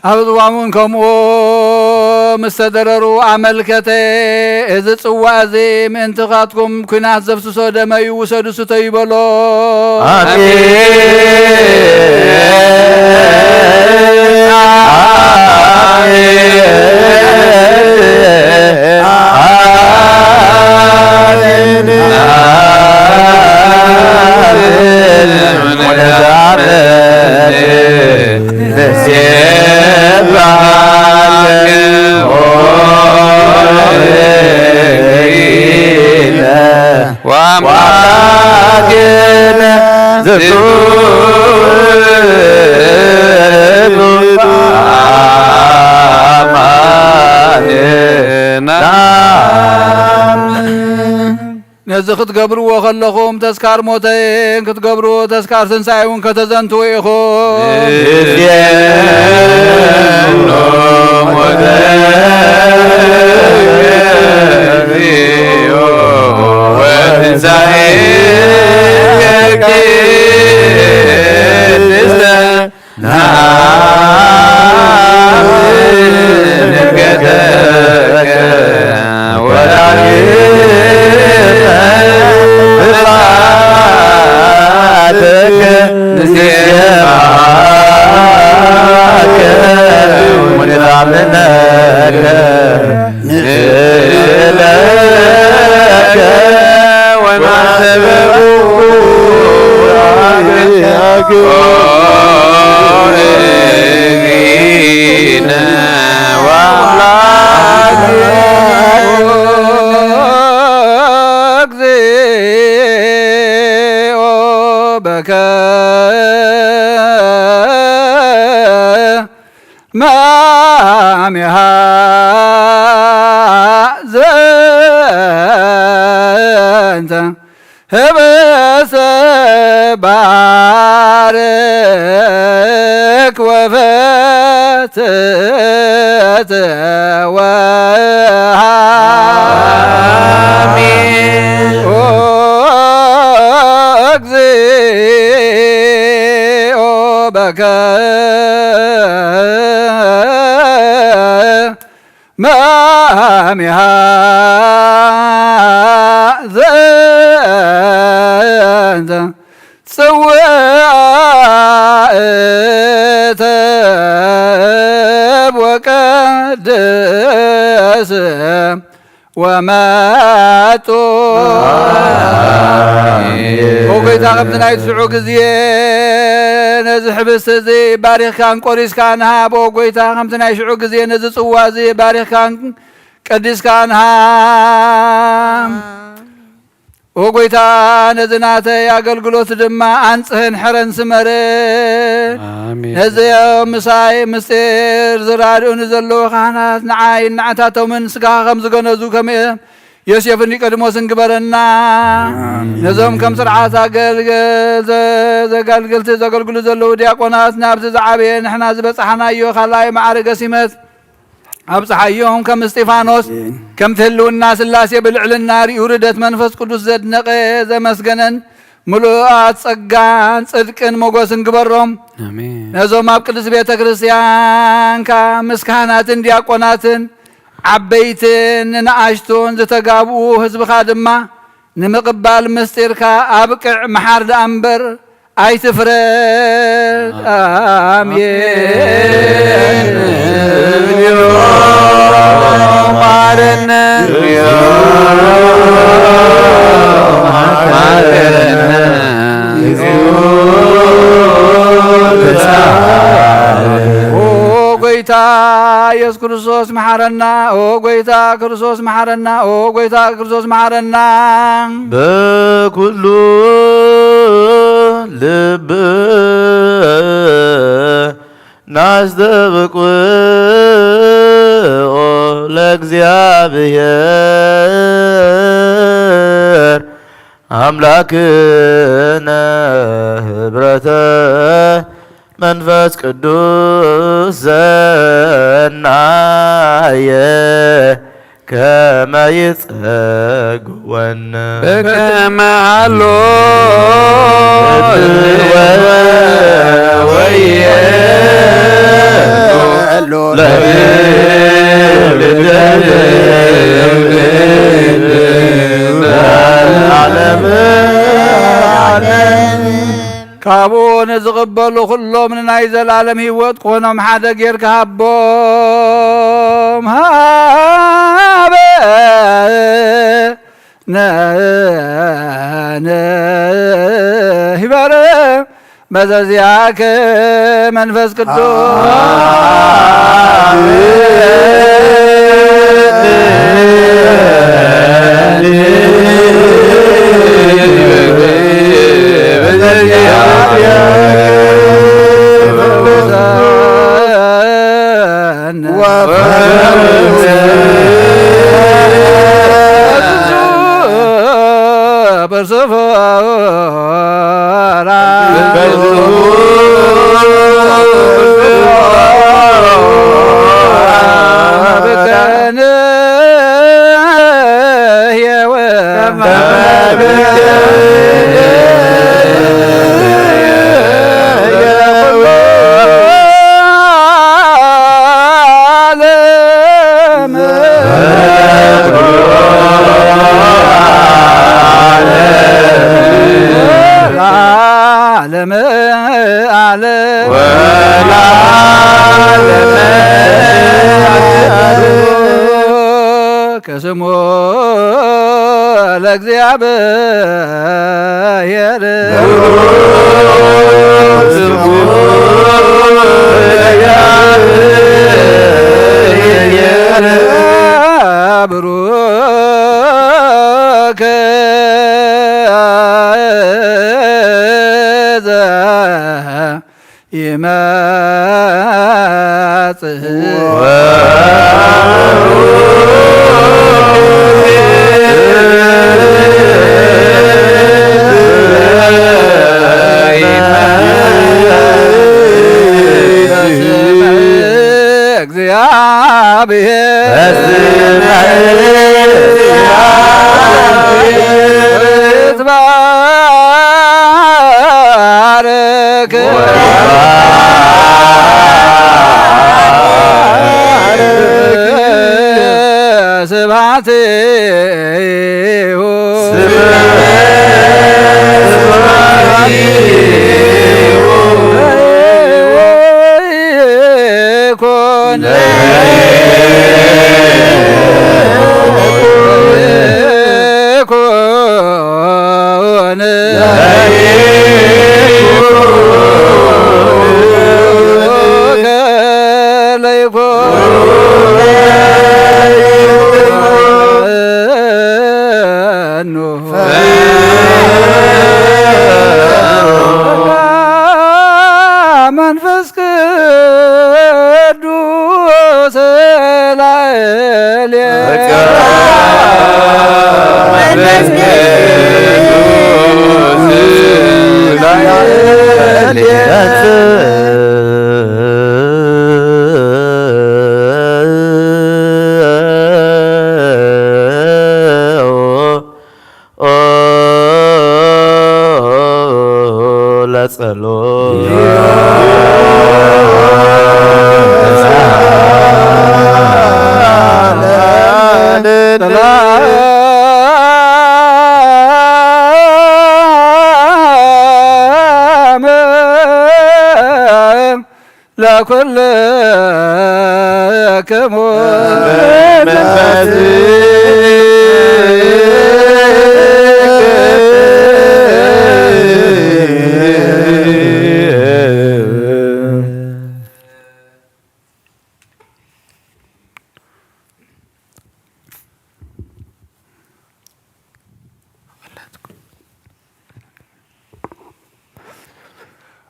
ኣብ ዝዋሙን ከምኡ ምስ ተደረሩ ኣመልከተ። እዚ ጽዋ እዚ ምእንትኻትኩም ኲናት ዘፍስሶ ደመ እዩ፣ ውሰዱ ስተዩ በሎ። ነዚ ክትገብርዎ ከለኹም ተስካር ሞተይን ክትገብሩ ተስካር ትንሳኤውን ከተዘንትዉ ኢኹም። ዘንተ ህበሰ ባርክ ወፈትት ወሃብ። አሜን። ኦ እግዚኦ በከ መሚሃ ዘንተ ጽዋዕተ ወቀድስ ወመጡ። አሜን። ኦ ጎይታ፣ ከምቲ ናይ ሽዑ ግዜ ነዚ ሕብስቲ እዚ ባሪኽካን ቆሪስካን ሃብ። ኦ ጎይታ፣ ከምቲ ናይ ሽዑ ግዜ ነዚ ጽዋ እዚ ባሪኽካን ቀዲስካን ሃብ። ኦ ጎይታ፣ ነዚ ናተይ ኣገልግሎት ድማ ኣንጽህን ሕረን ስመርን። ኣሜን። ነዚኦም ምሳይ ምስጢር ዝራድኡኒ ዘለዉ ካህናት ንዓይ ንዓታቶምን ስጋኻ ከም ዝገነዙ ከም ዮሴፍ ኒቆዲሞስን ግበረና። ኣሜን። ነዞም ከም ስርዓት ኣገልግል ዘ-፣ ዘጋልግልቲ ዘገልግሉ ዘለዉ ዲያቆናት ናብዚ ዝዓበየ ንሕና ዝበጻሕናዮ ካልኣይ ማዕርገ ሲመት ኣብጽሓዮም። ከም እስጢፋኖስ ኣሜን። ከምቲ ህልውና ስላሴ ብልዕልና ርእዩ ርደት መንፈስ ቅዱስ ዘድነቐ ዘመስገነን ምሉኣት ጸጋን ጽድቅን ሞገስን ግበሮም። ኣሜን። ነዞም ኣብ ቅድስት ቤተ ክርስቲያንካ ምስ ካህናትን ዲያቆናትን ዓበይትን ንንኣሽቱን ዝተጋብኡ ህዝብኻ ድማ ንምቕባል ምስጢርካ ኣብቅዕ፣ መሓር ደኣ እምበር ኣይትፍረድ። ኣሜን። እግዚኦ መሓረነ። እግዚኦ መሓረነ። ኦ ጎይታ ኢየሱስ ክርስቶስ መሓረና። ኦ ጎይታ ክርስቶስ መሓረና። ኦ ጎይታ ክርስቶስ መሓረና። በኩሉ ልብ ናስተብቅኦ ለእግዚኣብሔር ኣምላክነ ህብረተ መንፈስ ቅዱስ ዘናየ ከመ ይጸግወነ። በከመ ሃሎ ወወየ ለዓለመ ዓለም። ካብኡ ንዝቕበሉ ኩሎም ንናይ ዘለኣለም ህይወት ክኾኖም ሓደ ጌርካ ሃቦም። ሃበ ነ-፣ ነ-፣ ሂበረ መዘዚያከ መንፈስ ቅዱስ። ዓለም ዓለም ወለዓለመ ዓለም። ከስሙ ለእግዚኣብሔር። ስሙ ለእግዚኣብሔር። ብሩክ ዘ ይመጽእ። ስብሐት ይኩን። መንፈስ ቅዱስ ላዕሌነ። ኦ ለጸሎት ለኩልክሙ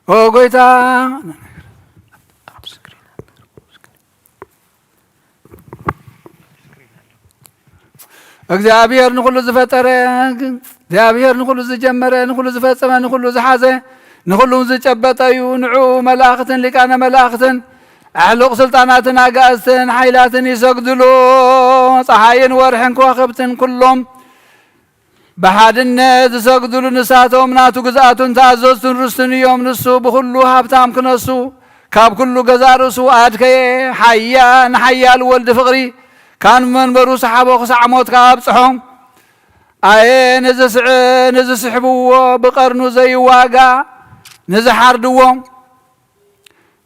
ኦ ጎይታ፣ እግዚኣብሔር ንኹሉ ዝፈጠረ፣ እግዚኣብሔር ንኹሉ ዝጀመረ፣ ንኹሉ ዝፈጸመ፣ ንኹሉ ዝሓዘ፣ ንኹሉ ዝጨበጠ እዩ። ንዑ መላእኽትን ሊቃነ መላእኽትን ኣሕሉቕ ስልጣናትን ኣጋእዝትን ሓይላትን ይሰግድሉ። ጸሓይን ወርሕን ከዋኽብትን ኩሎም ብሓድነት ዝሰግድሉ፣ ንሳቶም ናቱ ግዝኣቱን ተኣዘዝቱን ርስቱን እዮም። ንሱ ብኹሉ ሃብታም ክነሱ፣ ካብ ኩሉ ገዛ ርእሱ ኣድከየ። ሓያ-፣ ንሓያል ወልድ ፍቕሪ፣ ካብ መንበሩ ሰሓቦ፣ ክሳዕ ሞት ከኣ ኣብጽሖ። ኣየ ንዝስዕ-፣ ንዝስሕብዎ ብቐርኑ ዘይዋጋእ፣ ንዝሓርድዎ፣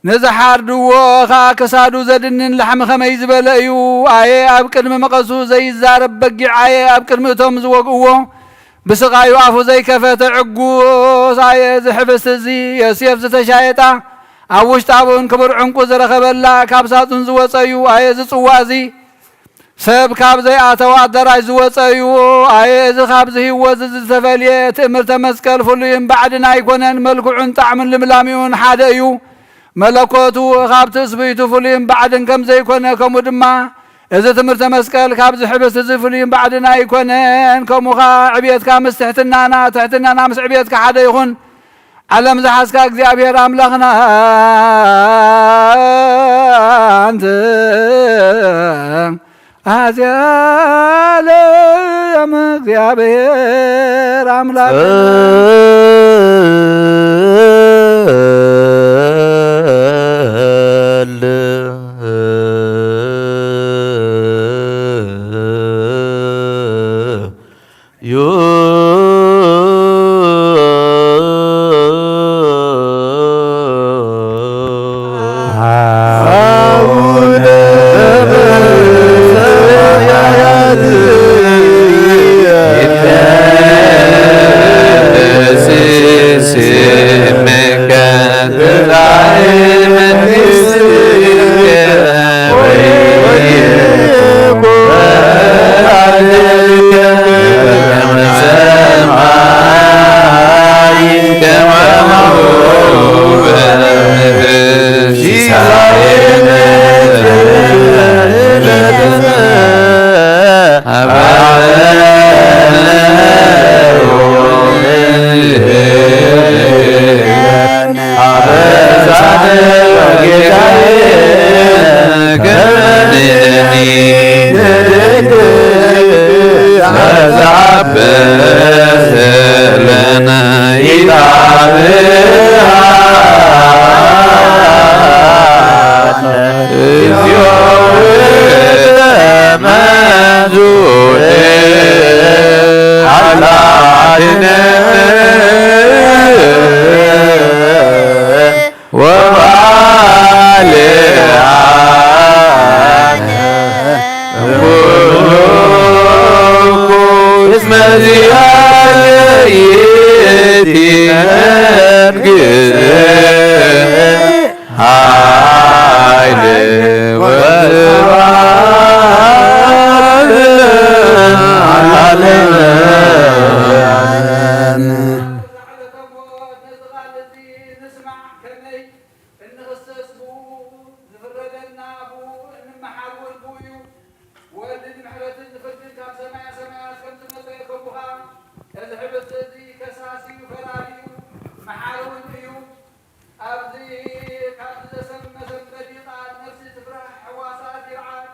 ንዝሓርድዎ ኸኣ ክሳዱ ዘድንን ላሕሚ ኸመይ ዝበለ እዩ። ኣየ ኣብ ቅድሚ መቐሱ ዘይዛረብ በጊዕ፣ ኣየ ኣብ ቅድሚ እቶም ዝወግእዎ ብስቓዩ ኣፉ ዘይከፈተ ዕጉስ። ኣየ እዚ ሕብስቲ እዚ ዮሴፍ ዝተሻየጣ፣ ኣብ ውሽጣ እውን ክቡር ዕንቁ ዝረኸበላ፣ ካብ ሳጹን ዝወጸ እዩ። ኣየ እዚ ጽዋ እዚ ሰብ ካብ ዘይኣተወ ኣዳራሽ ዝወጸ እዩ። ኣየ እዚ ካብዚ ህይወት እዚ ዝተፈልየ ትእምርተ መስቀል ፍሉይን ባዕድን ኣይኮነን። መልክዑን ጣዕሙን ልምላሜኡን ሓደ እዩ። መለኮቱ ካብ ትስብእቱ ፍሉይን ባዕድን ከም ዘይኮነ፣ ከምኡ ድማ እዚ ትምህርተ መስቀል ካብዚ ሕብስቲ እዚ ፍሉይን ባዕድን ኣይኮነን። ከምኡ ኸኣ ዕብየትካ ምስ ትሕትናና፣ ትሕትናና ምስ ዕብየትካ ሓደ ይኹን። ዓለም ዝሓዝካ እግዚኣብሔር ኣምላኽና ኣንተ ኣዝያ ዓለም እግዚኣብሔር ኣምላኽ ጸል መዚኣየይቲ መንግስት ኃይል ወስብሐት ለዓለመ ዓለም። እንኽሰስ ብኡ፣ ዝፍረደና ብኡ፣ እንመሓር እውን ብኡ እዩ። ወልድ ንምሕረትን ንፍርድን ካብ ሰማያ ሰማያት ከም ዝመጸ፣ ከምኡ ኸኣ እዚ ሕብስቲ እዚ ከሳሲ እዩ፣ ፈራዲ እዩ፣ መሓሪ እውን እዩ። ኣብዚ ካብዚ ዘሰመ ሰንበዲ ቃል ነፍሲ ትፍራሕ፣ ሕዋሳት ይርዓድ፣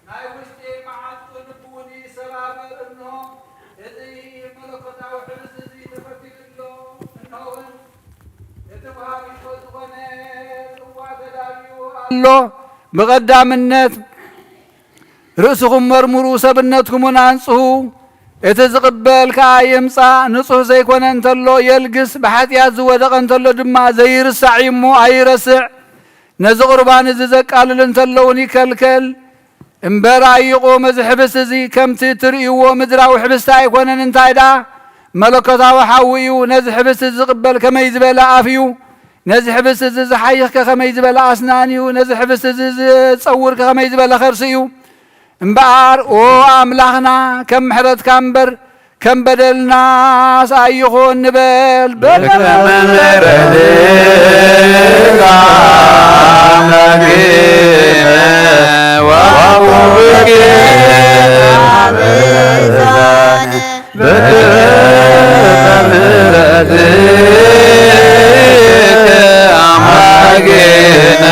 ናይ ውሽጢ መዓንጡ ልቢ እውን ይሰባበር። እንሆ፣ እዚ መለኮታዊ ሕብስቲ እዚ ተፈቲሉ ኣሎ። እንሆ እውን፣ እቲ ወሃቢቶ ዝኾነ ጽዋ ተዳልዩ ኣሎ። ብቐዳምነት ርእስኹም መርምሩ፣ ሰብነትኩምን ኣንጽሁ። እቲ ዝቕበል ከኣ ይምጻእ፣ ንጹሕ ዘይኮነ እንተሎ የልግስ፣ ብሓጢኣት ዝወደቐ እንተሎ ድማ ዘይርሳዕ እዩ እሞ ኣይረስዕ። ነዚ ቁርባን እዚ ዘቃልል እንተሎ እውን ይከልከል። እምበር ኣይቑም፣ እዚ ሕብስቲ እዚ ከምቲ እትርእይዎ ምድራዊ ሕብስቲ ኣይኮነን። እንታይ ደኣ መለኮታዊ ሓዊ እዩ። ነዚ ሕብስቲ እዚ ዝቕበል ከመይ ዝበለ ኣፍ እዩ። ነዚ ሕብስቲ እዚ ዝሓይኽከ ከመይ ዝበለ ኣስናን እዩ። ነዚ ሕብስቲ እዚ ዝጸውርከ ከመይ ዝበለ ከርሲ እዩ። እምበኣር ኦ ኣምላኽና፣ ከም ምሕረትካ እምበር ከም በደልናስ ኣይኹን ንበል። በከመ ምሕረትከ ኣምላክነ ወቁብኪ አበሳነ። በከመ ምሕረትከ አምላክነ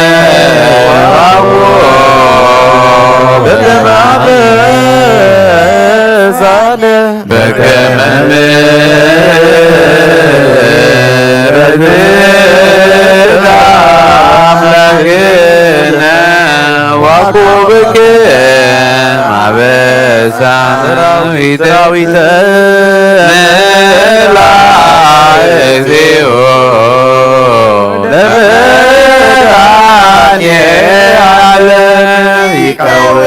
ወቁብኪ አበሳነ። በከመ ምሕረትከ አምላክነ ወቁብኪ አበሳነ። ሰራዊተ መላእክት እግዚኦ ለመድኃኔ ዓለም ይቀውሙ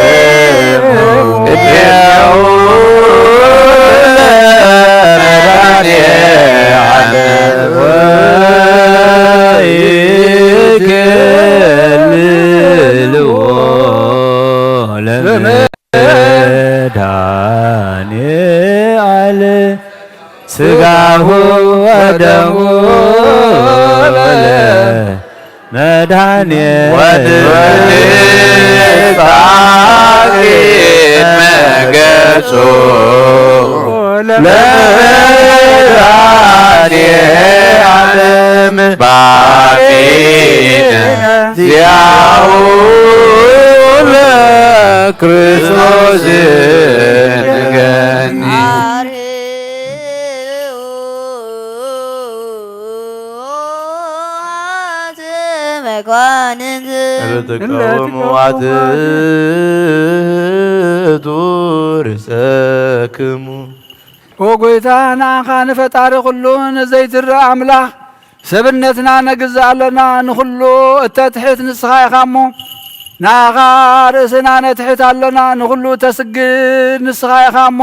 ቅድሜሁ ለመድኃኔ ዓለም ወይኬልልዎ ለመ መድኃኔ ዓለም ሥጋሁ ወደሙ ለመድኃኔ ወድሳቂ መገጹ ለመድኃኔ ዓለም ባሚነ ዚአሁ ለክርስቶስ ንገኒ። መኳንንት እለ ትቀውሙ አትቱ ርእሰክሙ። ኦ ጐይታ፣ ንኣኻ ንፈጣሪ ኵሉ ንዘይትረእ ኣምላኽ ሰብነትና ነግዝእ ኣሎና። ንኹሉ እተትሕት ንስኻ ኢኻ እሞ፣ ንኣኻ ርእስና ነትሕት ኣሎና። ንኹሉ እተስግድ ንስኻ ኢኻ እሞ፣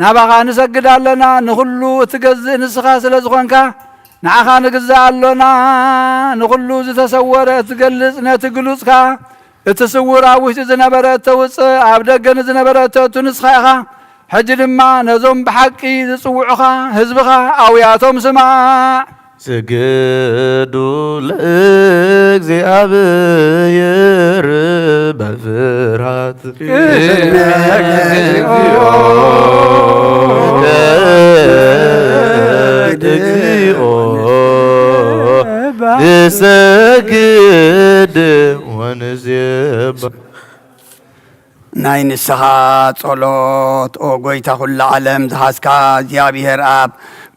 ናባኻ ንሰግድ ኣሎና። ንኹሉ እትገዝእ ንስኻ ስለ ዝኾንካ፣ ንዓኻ ንግዛእ ኣሎና። ንኹሉ ዝተሰወረ እትገልጽ፣ ነቲ ግሉጽ ከኣ እቲ ስዉር ኣብ ውሽጢ ዝነበረ እተውጽእ፣ ኣብ ደገ ንዝነበረ እተእቱ ንስኻ ኢኻ። ሕጂ ድማ ነዞም ብሓቂ ዝጽውዑኻ ህዝብኻ ኣውያቶም ስማዕ። ስግዱ ለእግዚኣብሔር በፍርሃት። ቅድመ እግዚኦ። ቅድመ እግዚኦ። ንሰግድ ወንዜባ። ናይ ንስኻ ጸሎት። ኦ ጐይታ ኵሉ ዓለም ዝሓዝካ እግዚኣብሔር ኣብ፣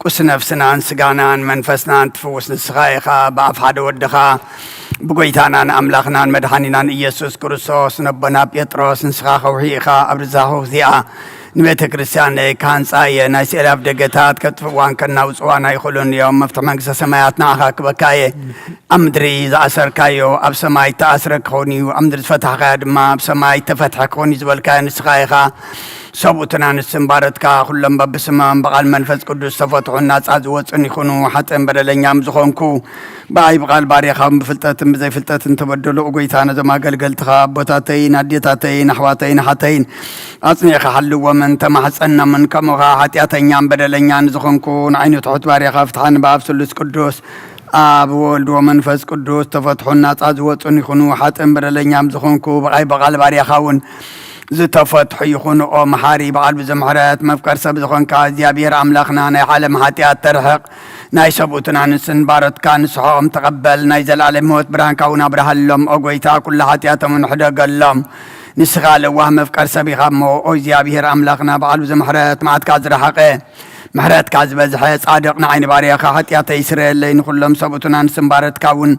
ቁስ ነፍስናን ስጋናን መንፈስናን ትፍውስ ንስኻ ኢኻ። ብኣፍ ሓደ ወድኻ ብጐይታናን ኣምላኽናን መድሓኒናን ኢየሱስ ክርስቶስ፣ ነቦና ጴጥሮስ፣ ንስኻ ከውሒ ኢኻ። ኣብ ርዛ ከውሒ እዚኣ ንቤተ ክርስቲያን ክሃንጻ እየ። ናይ ስእሊ ኣፍ ደገታት ከጥፍእዋን ከናውጽዋን ኣይኽእሉን እዮም። መፍትሒ መንግስተ ሰማያት ንዓኻ ክበካ እየ። ኣብ ምድሪ ዝኣሰርካዮ ኣብ ሰማይ እተኣስረ ክኸውን እዩ፣ ኣብ ምድሪ ዝፈታሕካዮ ድማ ኣብ ሰማይ እተፈትሐ ክኸውን እዩ ዝበልካዮ ንስኻ ኢኻ። ሰብኡትን ኣንስትን ባረትካ፣ ኩሎም በብስሞም ብቓል መንፈስ ቅዱስ ዝተፈትሑን ናጻ ዝወጹን ይኹኑ። ሓጥእን በደለኛም ዝኾንኩ፣ ብኣይ ብቓል ባርያኻውን ብፍልጠትን ብዘይፍልጠትን ተበደሉ። ኦ ጐይታ፣ ነዞም ኣገልገልትኻ ኣቦታተይን ኣዴታተይን ኣሕዋተይን ኣሓተይን ኣጽኒዕካ ሓልዎምን ተማሕጸኖምን። ከምኡ ኸኣ ሓጢኣተኛን በደለኛን ዝኾንኩ ንዓይኒ ትሑት ባርያኻ ፍትሓኒ ብኣብ ስሉስ ቅዱስ ኣብ ወልድ ወመንፈስ ቅዱስ ተፈትሑን ናጻ ዝወጹን ይኹኑ። ሓጥእን በደለኛም ዝኾንኩ ብኣይ ብቓል ባርያኻ እውን ዝተፈትሑ ይኹኑ። ኦ መሓሪ በዓል ብዙሕ ምሕረት መፍቀር ሰብ ዝኾንካ እግዚኣብሔር ኣምላኽና ናይ ዓለም ሓጢኣት ተርሕቕ፣ ናይ ሰብኡትን ኣንስትን ባሮትካ ንስሖኦም ተቐበል፣ ናይ ዘለኣለም ህይወት ብርሃንካ እውን ኣብርሃሎም። ኦ ጐይታ ኩሉ ሓጢኣቶም ንሕደገሎም። ንስኻ ለዋህ መፍቀር ሰብ ኢኻ እሞ ኦ እግዚኣብሔር ኣምላኽና በዓል ብዙሕ ምሕረት መዓትካ ዝረሓቐ ምሕረትካ ዝበዝሐ ጻድቕ ንዓይኒ ባርያኻ ሓጢኣተይ ስረየለይ፣ ንኹሎም ሰብኡትን ኣንስትን ባረትካ እውን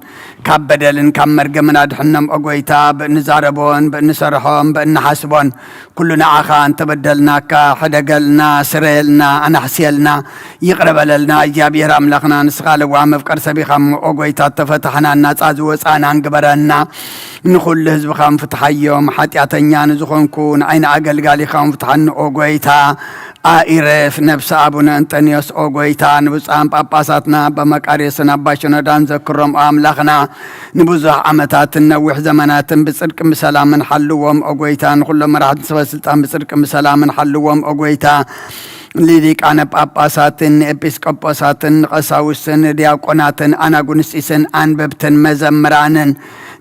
ካብ በደልን ካብ መርገምን ኣድሕኖም። ኦ ጐይታ፣ ብእንዛረቦን ብእንሰርሖን ብእንሓስቦን ኩሉ ንዓኻ እንተበደልናካ፣ ሕደገልና፣ ስረየልና፣ ኣናሕስየልና፣ ይቕረ በለልና። እግዚኣብሔር ኣምላኽና ንስኻ ለዋህ መፍቀር ሰብ ኢኻ እሞ፣ ኦ ጐይታ፣ እተፈታሕናን ናጻ ዝወጻእናን ግበረና። ንኹሉ ህዝብኻ እውን ፍትሓዮም። ሓጢኣተኛ ንዝኾንኩ ንዓይኒ ኣገልጋሊኻ እውን ፍትሓኒ ኦ ጐይታ። ኣኢረፍ ነብሲ ኣቡነ እንጠንዮስ ኦ ጐይታ፣ ንብፁዓን ጳጳሳትና ኣባ መቃርዮስን ኣባ ሽኖዳን ዘክሮም ኦ ኣምላኽና። ንብዙሕ ዓመታትን ነዊሕ ዘመናትን ብጽድቅን ብሰላምን ሓልዎም ኦ ጐይታ። ንኹሎም መራሕትን ሰበ ስልጣን ብጽድቅን ብሰላምን ሓልዎም ኦ ጐይታ። ንሊቃነ ጳጳሳትን ንኤጲስቆጶሳትን ንቐሳውስትን ንዲያቆናትን ኣናጉንስጢስን ኣንበብትን መዘምራንን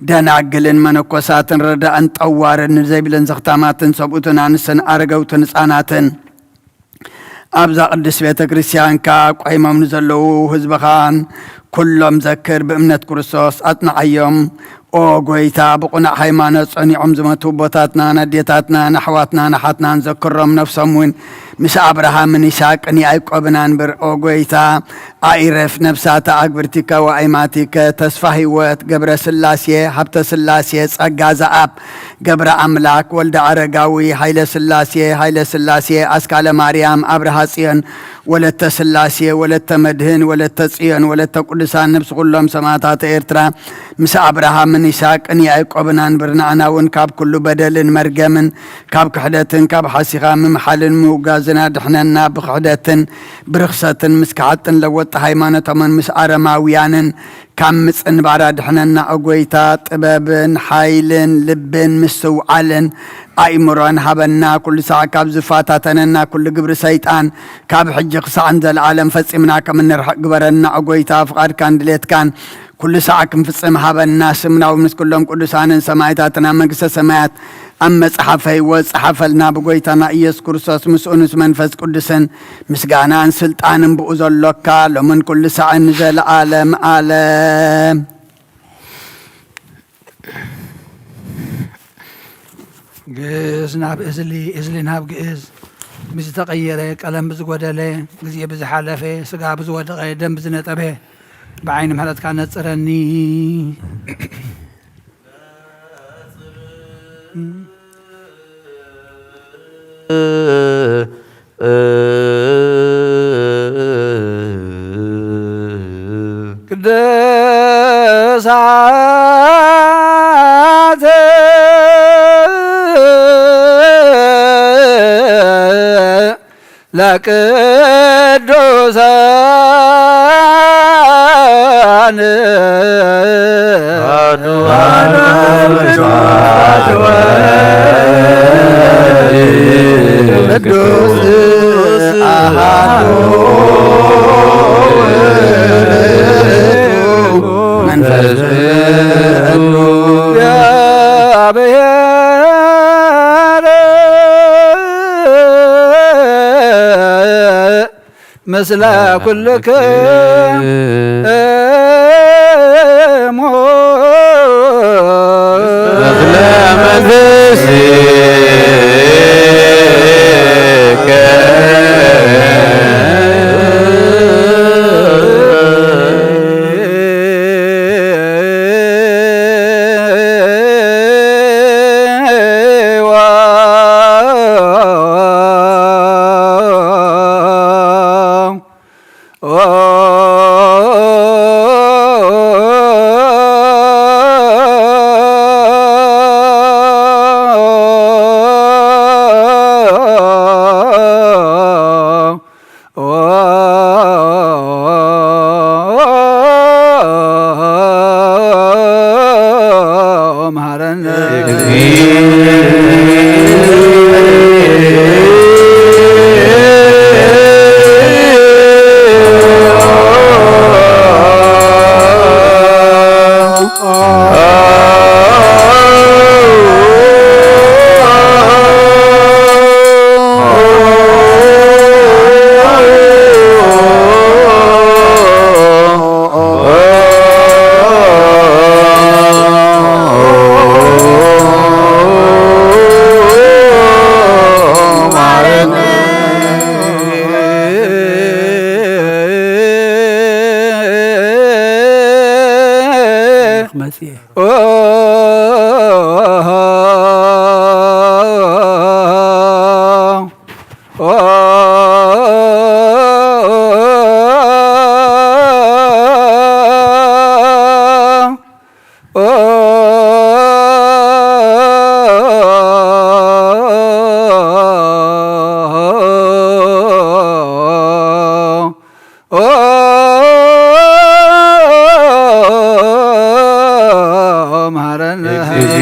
ደናግልን መነኮሳትን ረዳእን ጠዋርን ንዘይብለን ዘኽታማትን ሰብኡትን ኣንስትን ኣረገውትን ህጻናትን ኣብዛ ቅድስት ቤተ ክርስቲያንካ ቆይሞም ንዘለዉ ህዝብኻን ኩሎም ዘክር፣ ብእምነት ክርስቶስ ኣጽንዓዮም። ኦ ጐይታ፣ ብቕኑዕ ሃይማኖት ጸኒዖም ዝመቱ ኣቦታትናን ኣዴታትናን ኣሕዋትናን ኣሓትናን ዘክሮም፣ ነፍሶም እውን ምስ ኣብርሃምን ይስሐቅን ያዕቆብን ኣንብር። ኦ ጐይታ፣ ኣኢረፍ ነፍሳተ ኣግብርቲከ ወኣይማቲከ ተስፋ ህይወት ገብረ ስላሴ ሃብተ ስላሴ ጸጋ ዘኣብ ገብረ ኣምላክ ወልደ ኣረጋዊ ሃይለ ስላሴ ሃይለ ስላሴ ኣስካለ ማርያም ኣብርሃ ጽዮን ወለተ ስላሴ ወለተ መድህን ወለተ ጽዮን ወለተ ቅዱሳን ነፍሲ ኩሎም ሰማዕታተ ኤርትራ ምስ ኣብርሃምን ይስሐቅን ያዕቆብን ኣንብር። ንዓና እውን ካብ ኩሉ በደልን መርገምን ካብ ክሕደትን ካብ ሓሲኻ ምምሓልን ምውጋዝን ኣድሕነና። ብክሕደትን ብርኽሰትን ምስ ከሓጥን ለወጥቲ ሃይማኖቶምን ምስ ኣረማውያንን ካብ ምጽንባር ኣድሕነና። ኦ ጐይታ፣ ጥበብን ሓይልን ልብን ምስትውዓልን ኣእምሮን ሃበና። ኩሉ ሳዕ ካብ ዝፈታተነና ኩሉ ግብሪ ሰይጣን ካብ ሕጂ ክሳዕ ንዘለኣለም ፈጺምና ከም እንርሕቕ ግበረና። ኦ ጐይታ፣ ፍቓድካን ድሌትካን ኩሉ ሳዕ ክንፍጽም ሃበና። ስምና እውን ምስ ኩሎም ቅዱሳንን ሰማዕታትን ኣብ መንግስተ ሰማያት ኣብ መጽሓፈ ህይወት ጸሓፈልና። ብጐይታና ኢየሱስ ክርስቶስ ምስኡን ምስ መንፈስ ቅዱስን ምስጋናን ስልጣንን ብኡ ዘሎካ ሎምን ኩሉ ሳዕን ንዘለኣለም ኣለም። ግእዝ ናብ እዝሊ፣ እዝሊ ናብ ግእዝ ብዝተቐየረ፣ ቀለም ብዝጎደለ፣ ግዜ ብዝሓለፈ፣ ስጋ ብዝወደቐ፣ ደም ብዝነጠበ፣ ብዓይኒ ምሕረትካ ነጽረኒ። ቅዱሳት ለቅዱሳን ቅዱስ አሐዱ መንፈስ ቅዱስ ምስለ ኩልክሙ ምስለ መንፈስከ ኦ፣ ኦ፣ ኦ፣ ኦ፣ መሐረነ። ኦ፣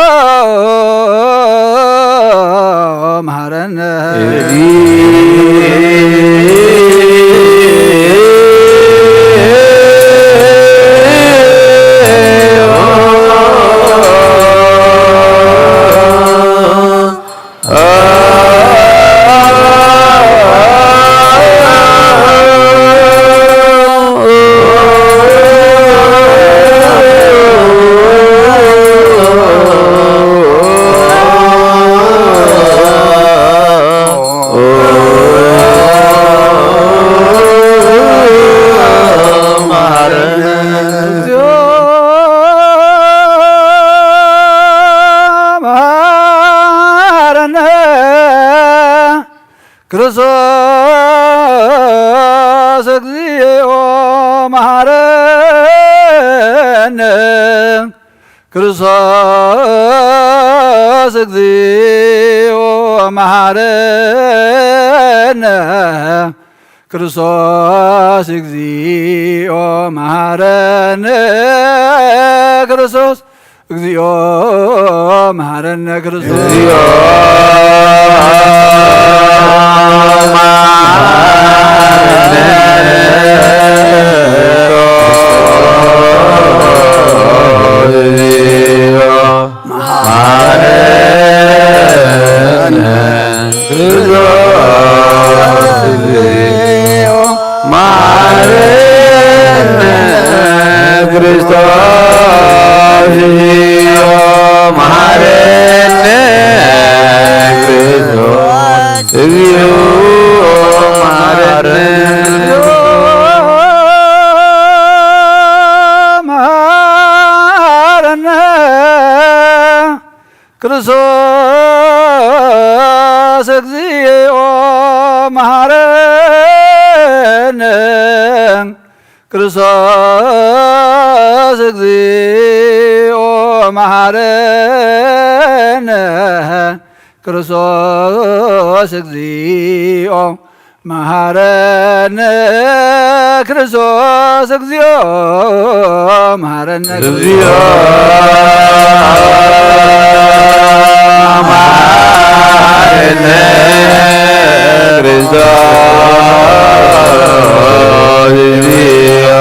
መሐረነ። መሐረነ። ክርስቶስ እግዚኦ መሐረነ። ክርስቶስ እግዚኦ መሐረነ። ክርስቶስ እግዚኦ መሐረነ። ክርስቶስ እግዚኦ መሐረነ። ክርስቶስ እግዚኦ መሐረነ። መሐረነ። ክርስቶስ እግዚኦ መሐረነ። ክርስቶስ እግዚኦ መሐረነ። ክርስቶስ እግዚኦ መሐረነ። መሐረነ። ክርስቶስ እግዚኦ መሐረነ። ክርስቶስ እግዚኦ መሐረነ። ክርስቶስ እግዚኦ መሐረነ። ክርስቶስ እግዚኦ መሐረነ። እግዚኦ መሐረነ። ክርስቶስ እግዚኦ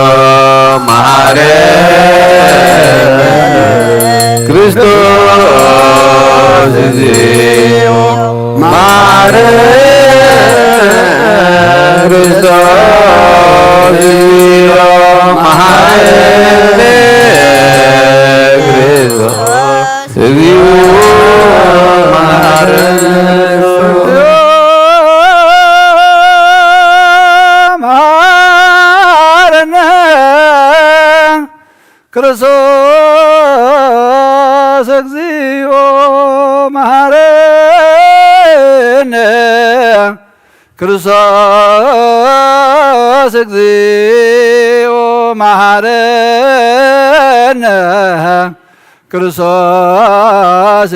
መሐረነ። ክርስቶስ እግዚኦ መሐረነ። ክርስቶስ እግዚኦ መሐረነ። ክርስቶስ እግዚኦ መሐረነ። መሐረነ። ክርስቶስ እግዚኦ መሐረነ። ክርስቶስ እግዚኦ መሐረነ፣ ክርስቶስ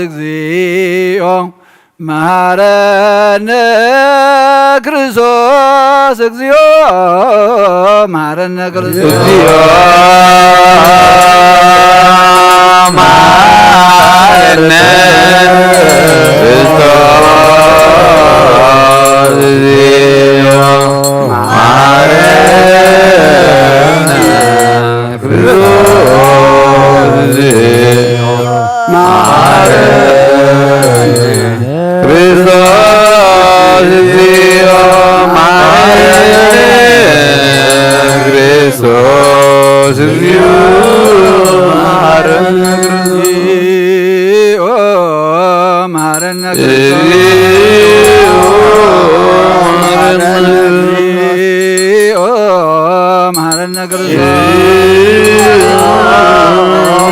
እግዚኦ መሐረነ፣ ክርስቶስ እግዚኦ መሐረነ፣ ክርስቶስ እግዚኦ መሐረነ፣ ክርስቶስ እግዚኦ መሐረነ፣ ክርስቶስ እግዚኦ መሐረነ፣ ክርስቶስ እግዚኦ መሐረነ፣ ክርስቶስ እግዚኦ መሐረነ፣ እግዚኦ መሐረነ፣ ክርስቶስ እግዚኦ መሐረነ፣ እግዚኦ መሐረነ፣ ክርስቶስ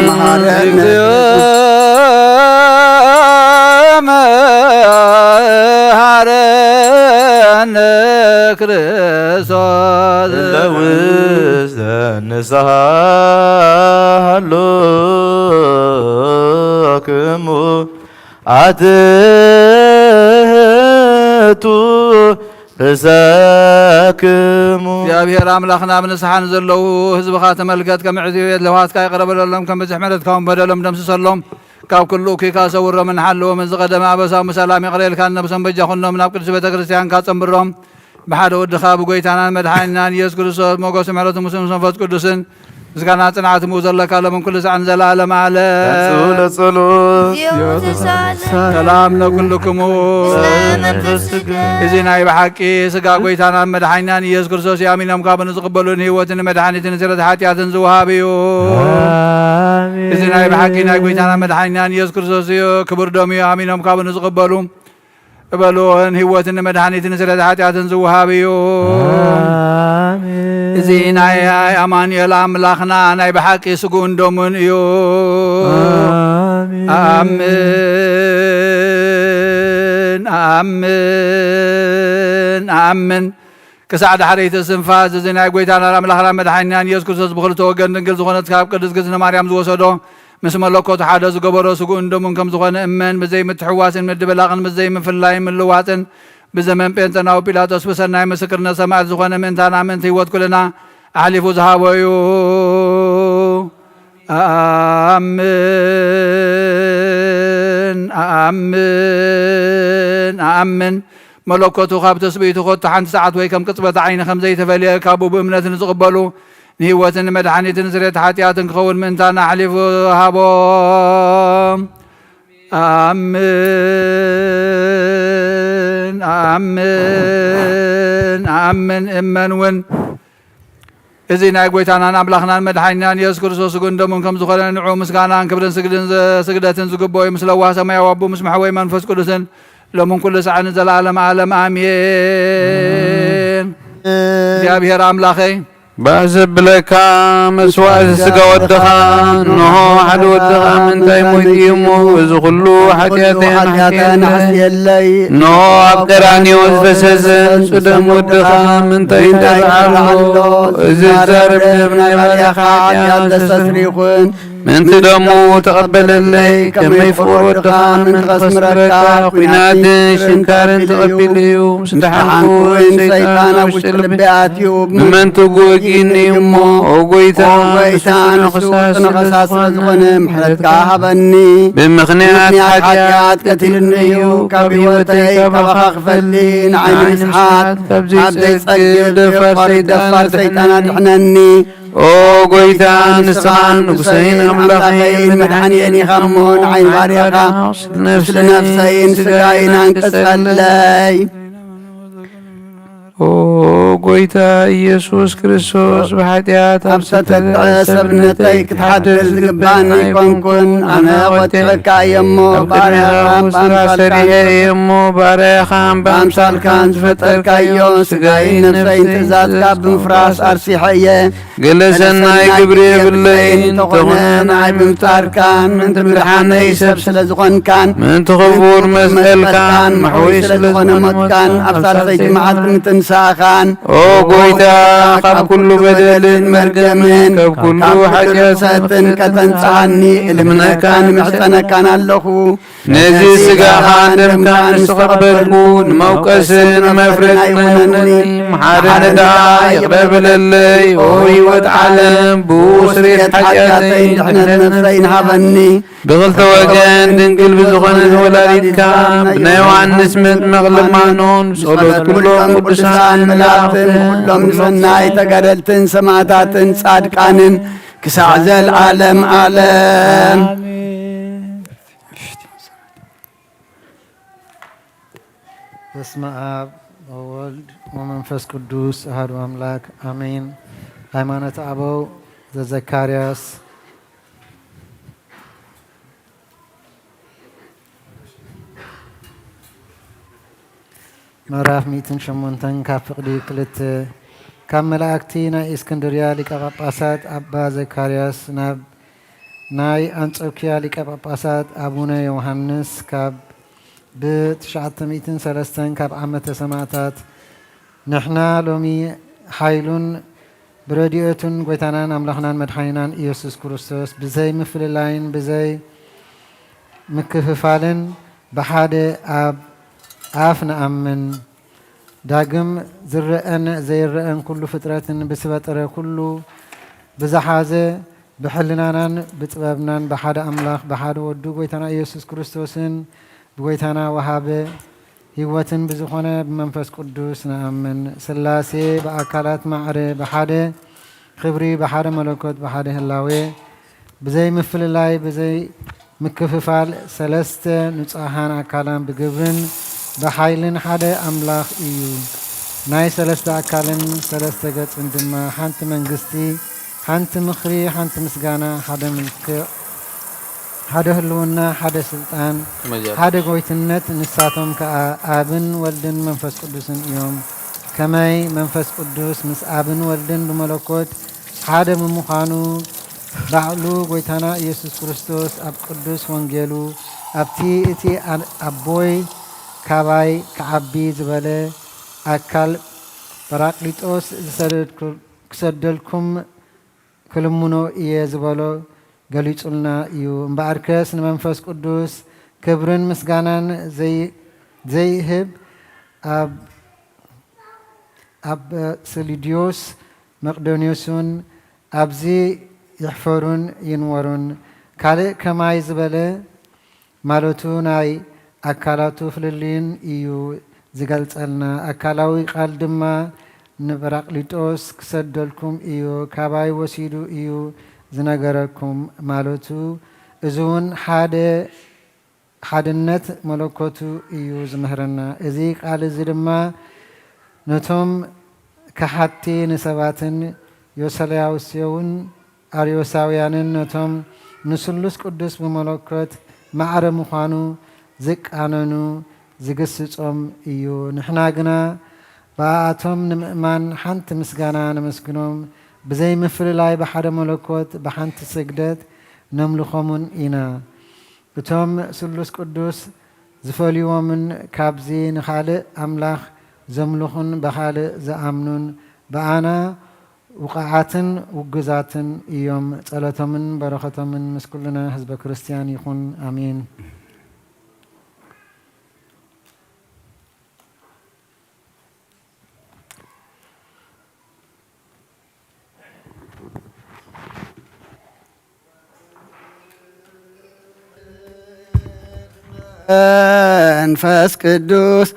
መሐረነ፣ መሐረነ፣ ክርስቶስ እንተ ውስተ ንስሓ ሃሎክሙ ኣትሕቱ ርእሰክሙ። እግዚኣብሔር ኣምላኽና፣ ኣብ ንስሓ ንዘለዉ ህዝብኻ ተመልከት፣ ከም ዕዝዩ ቤት ለውሃትካ ይቕረ በለሎም፣ ከም ብዝሒ ምሕረትካ እውን በደሎም ደምስሰሎም። ካብ ኩሉ እኩይካ ሰውሮምን ሓልዎም። እዚ ቀደመ ኣበሳዎም ብሰላም ይቕረ ኢልካ፣ ነብሶም በጃ ኩኖም፣ ናብ ቅድስት ቤተ ክርስቲያንካ ጸንብሮም። ብሓደ ወድኻ ብጎይታናን መድሓኒናን ኢየሱስ ክርስቶስ ሞገስ ምሕረቱ ምስ መንፈስ ቅዱስን ምስጋና ጽንዓት ምኡ ዘለካ ሎምን ኩሉ ሳዕን ዘለዓለም ዓለም። ተንሥኡ ለጸሎት። እግዚኦ ተሳለ። ሰላም ለኩልክሙ። ምስለ መንፈስከ። እዚ ናይ ብሓቂ ስጋ ጎይታናን መድሓኒናን ኢየሱስ ክርስቶስ እዩ። ኣሚኖም ካብኡ ንዝቕበሉ ንህይወትን ንመድሓኒትን ስርየት ሓጢኣትን ዝወሃብ እዩ። ኣሜን። እዚ ናይ ብሓቂ ናይ ጎይታናን መድሓኒናን ኢየሱስ ክርስቶስ እዩ። ክቡር ደሙ እዩ። ኣሚኖም ካብኡ ንዝቕበሉ እበሉ፣ ንህይወትን ንመድሓኒትን ስርየት ሓጢኣትን ዝወሃብ እዩ። ኣሜን። እዚ ናይ ኣማኑኤል ኣምላኽና ናይ ብሓቂ ስግኡን ደሙን እዩ። ኣሜን። ኣኣምን፣ ኣኣምን፣ ኣኣምን። ክሳዕ ዳሕረይቲ እስትንፋስ፣ እዚ ናይ ጎይታናን ኣምላኽናን መድሓኒናን ኢየሱስ ክርስቶስ ብኽልተ ወገን ድንግል ዝኾነት ካብ ቅድስት ግዝእቲ ማርያም ዝወሰዶ፣ ምስ መለኮቱ ሓደ ዝገበሮ ስግኡን ደሙን ከም ዝኾነ እመን። ብዘይ ምትሕዋስን ምድብላቕን፣ ብዘይ ምፍላይን ምልዋጥን፣ ብዘመን ጴንጠናዊ ጲላጦስ ብሰናይ ምስክርነት ሰማዕት ዝኾነ ምእንታና ምእንቲ ህይወት ኩልና ኣሕሊፉ ዝሃቦ እዩ። ኣኣምን፣ ኣኣምን፣ ኣኣምን። መለኮቱ ካብ ትስብእቱ ኸቶ ሓንቲ ሰዓት ወይ ከም ቅጽበት ዓይኒ ከም ዘይተፈልየ፣ ካብኡ ብእምነት ንዝቕበሉ ንህይወትን ንመድሓኒትን ስርየት ሓጢኣትን ክኸውን ምእንታና ኣሕሊፉ ሃቦ። ኣምን፣ ኣምን፣ ኣምን፣ እመን እውን። እዚ ናይ ጎይታናን ኣምላኽናን መድሓኒናን ኢየሱስ ክርስቶስ ስግኡን ደሙን ከም ዝኾነ፣ ንዑ ምስጋናን ክብርን ስግድን ዘ-፣ ስግደትን ዝግብኦ እዩ። ምስ ለዋህ ሰማያዊ ኣቦ፣ ምስ መሕወይ መንፈስ ቅዱስን ሎምን ኩሉ ሰዓትን ዘለዓለም ዓለም ኣሜን። እግዚኣብሔር ኣምላኸይ፣ ባህ ዘብለካ መስዋዕቲ ስጋ ወድኻ፣ እንሆ ሓደ ወድኻ ምእንታይ ሞይቱ እዩ እሞ፣ እዚ ኩሉ ሓጢኣተይ ሓጢኣተይ ኣሕስየለይ። ሓስየለይ። እንሆ ኣብ ቀራንዮ ዝፈሰሰ ንጹህ ደም ወድኻ ምእንታይ ይተብዓሎ፣ እዚ ዛረብ ደም ናይ ባርያኻ ሓጢኣት ዘስተስሪ ይኹን። ምእንቲ ደሙ ተቐበለለይ፣ ከመይ ፍቑር ወድኻ ምእንቲ ከስምረካ፣ ኲናትን ሽንካርን ተቐቢሉ እዩ። ምስ ደሓንኩ እውን ሰይጣን ኣብ ውሽጢ ልበይ ኣትዩ፣ ብመንትጉ ወጊእኒ እዩ እሞ፣ ኦ ጎይታ፣ ኦ ጎይታ፣ ንሱ ንሱ ቅኑዕ ቅኑዕ ከሳስ ስለ ዝኾነ ምሕረትካ ሃበኒ። ብምኽንያት ብምኽንያት ሓጢኣት ሓጢኣት ቀቲሉኒ እዩ፣ ካብ ህይወተይ ካባኻ ክፈሊ፣ ንዓይ ንምስሓት ካብ ዘይጸግብ ደፋር ሰይጣን ኣድሕነኒ። ኦ ጎይታ፣ ንስኻ ንጉሰይን ኣምላኸይን መድሓኒየይን ኢኻ እሞ፣ ንዓይ ባርያኻ ስለ ነፍሰይን ስጋይን ኣንቅጸለይ። ኦ ጎይታ ኢየሱስ ክርስቶስ፣ ብሓጢኣት ኣብ ዝተጠቕዐ ሰብነተይ ክትሓድር ዝግባኒ ኣይኮንኩን። ኣነ ቆጢዐካ እየ እሞ፣ ባርያኻ ብኣምሳልካን ሰሪሐ እየ እሞ፣ ባርያኻን ብኣምሳልካን ዝፈጠርካዮ ስጋይን ነፍሰይን ትእዛዝካ ብምፍራስ ኣርሲሐ እየ። ገለ ሰናይ ግብሪ የብለይን፣ እንተኾነ ንዓይ ብምፍጣርካን ምእንቲ ምድሓነይ ሰብ ስለ ዝኾንካን ምእንቲ ክቡር መስቀልካን መሕወይ ስለ ዝኾነ ሞትካን ኣብ ሳልሰይቲ መዓልቲ ምትንሳእኻን፣ ኦ ጎይታ፣ ካብ ኩሉ በደልን መርገምን ካብ ኩሉ ሓጢኣትን ከተንጽሃኒ እልምነካን እምሕጸነካን ኣለኹ። ነዚ ስጋኻን ደምካን ምስ ተቐበልኩ፣ ንመውቀስን ንመፍረድን ኣይኮነኒ። ሓደ ንድኣ ይቕረ በለለይ። ኦ ህይወት ዓለም፣ ብስርየት ሓጢኣተይን ድሕነት ነፍሰይን ሃበኒ። ብኽልተ ወገን ድንግል ብዝኾነት ወላዲትካ፣ ብናይ ዮሃንስ መጥምቕ ልማኖን ጸሎት ኩሎም ቅዱሳን መላእኽትን ኩሎም ንሰናይ ተጋደልትን ሰማዕታትን ጻድቃንን ክሳዕ ዘልዓለም ዓለም። በስመ አብ ወወልድ ወመንፈስ ቅዱስ አሐዱ አምላክ አሜን። ሃይማኖተ አበው ዘዘካርያስ ምዕራፍ ሚእትን ሸሞንተን ካብ ፍቕዲ ክልተ። ካብ መላእክቲ ናይ እስክንድርያ ሊቀ ጳጳሳት ኣባ ዘካርያስ ናብ ናይ ኣንጾኪያ ሊቀ ጳጳሳት ኣቡነ ዮሃንስ ካብ ብ ትሽዓተ ሚእትን ሰለስተን ካብ ዓመተ ሰማዕታት። ንሕና ሎሚ ሓይሉን ብረድኤቱን ጎይታናን ኣምላኽናን መድሓኒናን ኢየሱስ ክርስቶስ ብዘይ ምፍልላይን ብዘይ ምክፍፋልን ብሓደ ኣብ ኣፍ ንኣምን። ዳግም ዝረአን ዘይረአን ኩሉ ፍጥረትን ብዝፈጠረ ኩሉ ብዝሓዘ ብሕልናናን ብጥበብናን ብሓደ ኣምላኽ ብሓደ ወዱ ጎይታና ኢየሱስ ክርስቶስን ብጎይታና ወሃበ ህይወትን ብዝኾነ ብመንፈስ ቅዱስ ንኣምን። ሥላሴ ብኣካላት ማዕረ ብሓደ ክብሪ ብሓደ መለኮት ብሓደ ህላዌ ብዘይ ምፍልላይ ብዘይ ምክፍፋል ሰለስተ ንጹሃን ኣካላን ብግብርን ብሓይልን ሓደ ኣምላኽ እዩ። ናይ ሰለስተ ኣካልን ሰለስተ ገጽን ድማ ሓንቲ መንግስቲ፣ ሓንቲ ምኽሪ፣ ሓንቲ ምስጋና፣ ሓደ ምልክዕ፣ ሓደ ህልውና፣ ሓደ ስልጣን፣ ሓደ ጎይትነት፣ ንሳቶም ከኣ ኣብን ወልድን መንፈስ ቅዱስን እዮም። ከመይ መንፈስ ቅዱስ ምስ ኣብን ወልድን ብመለኮት ሓደ ብምዃኑ ባዕሉ ጎይታና ኢየሱስ ክርስቶስ ኣብ ቅዱስ ወንጌሉ ኣብቲ እቲ ኣቦይ ካባይ ክዓቢ ዝበለ ኣካል ጳራቅሊጦስ ዝሰደድኩ ክሰደልኩም ክልምኖ እየ ዝበሎ ገሊጹልና እዩ። እምበኣርከስ ንመንፈስ ቅዱስ ክብርን ምስጋናን ዘይ-፣ ዘይህብ ኣብ፣ ኣብ ስሊድዮስ መቅዶንዮስን ኣብዚ ይሕፈሩን ይንወሩን። ካልእ ከማይ ዝበለ ማለቱ ናይ ኣካላቱ ፍልልይን እዩ ዝገልጸልና። ኣካላዊ ቃል ድማ ንጳራቅሊጦስ ክሰደልኩም እዩ፣ ካባይ ወሲዱ እዩ ዝነገረኩም ማለቱ፣ እዚ እውን ሓደ ሓድነት መለኮቱ እዩ ዝምህረና። እዚ ቃል እዚ ድማ ነቶም ከሓድቲ ንሰባትን ዮሰልያውስዮውን ኣርዮሳውያንን ነቶም ንስሉስ ቅዱስ ብመለኮት ማዕረ ምዃኑ ዝቃነኑ ዝግስጾም እዩ። ንሕና ግና ብኣኣቶም ንምእማን ሓንቲ ምስጋና ነመስግኖም፣ ብዘይ ምፍልላይ ብሓደ መለኮት ብሓንቲ ስግደት ነምልኾምን ኢና። እቶም ስሉስ ቅዱስ ዝፈልይዎምን ካብዚ ንኻልእ ኣምላኽ ዘምልኹን ብኻልእ ዝኣምኑን ብኣና ውቑዓትን ውጉዛትን እዮም። ጸሎቶምን በረኸቶምን ምስ ኩልና ህዝበ ክርስቲያን ይኹን። ኣሜን። መንፈስ ቅዱስ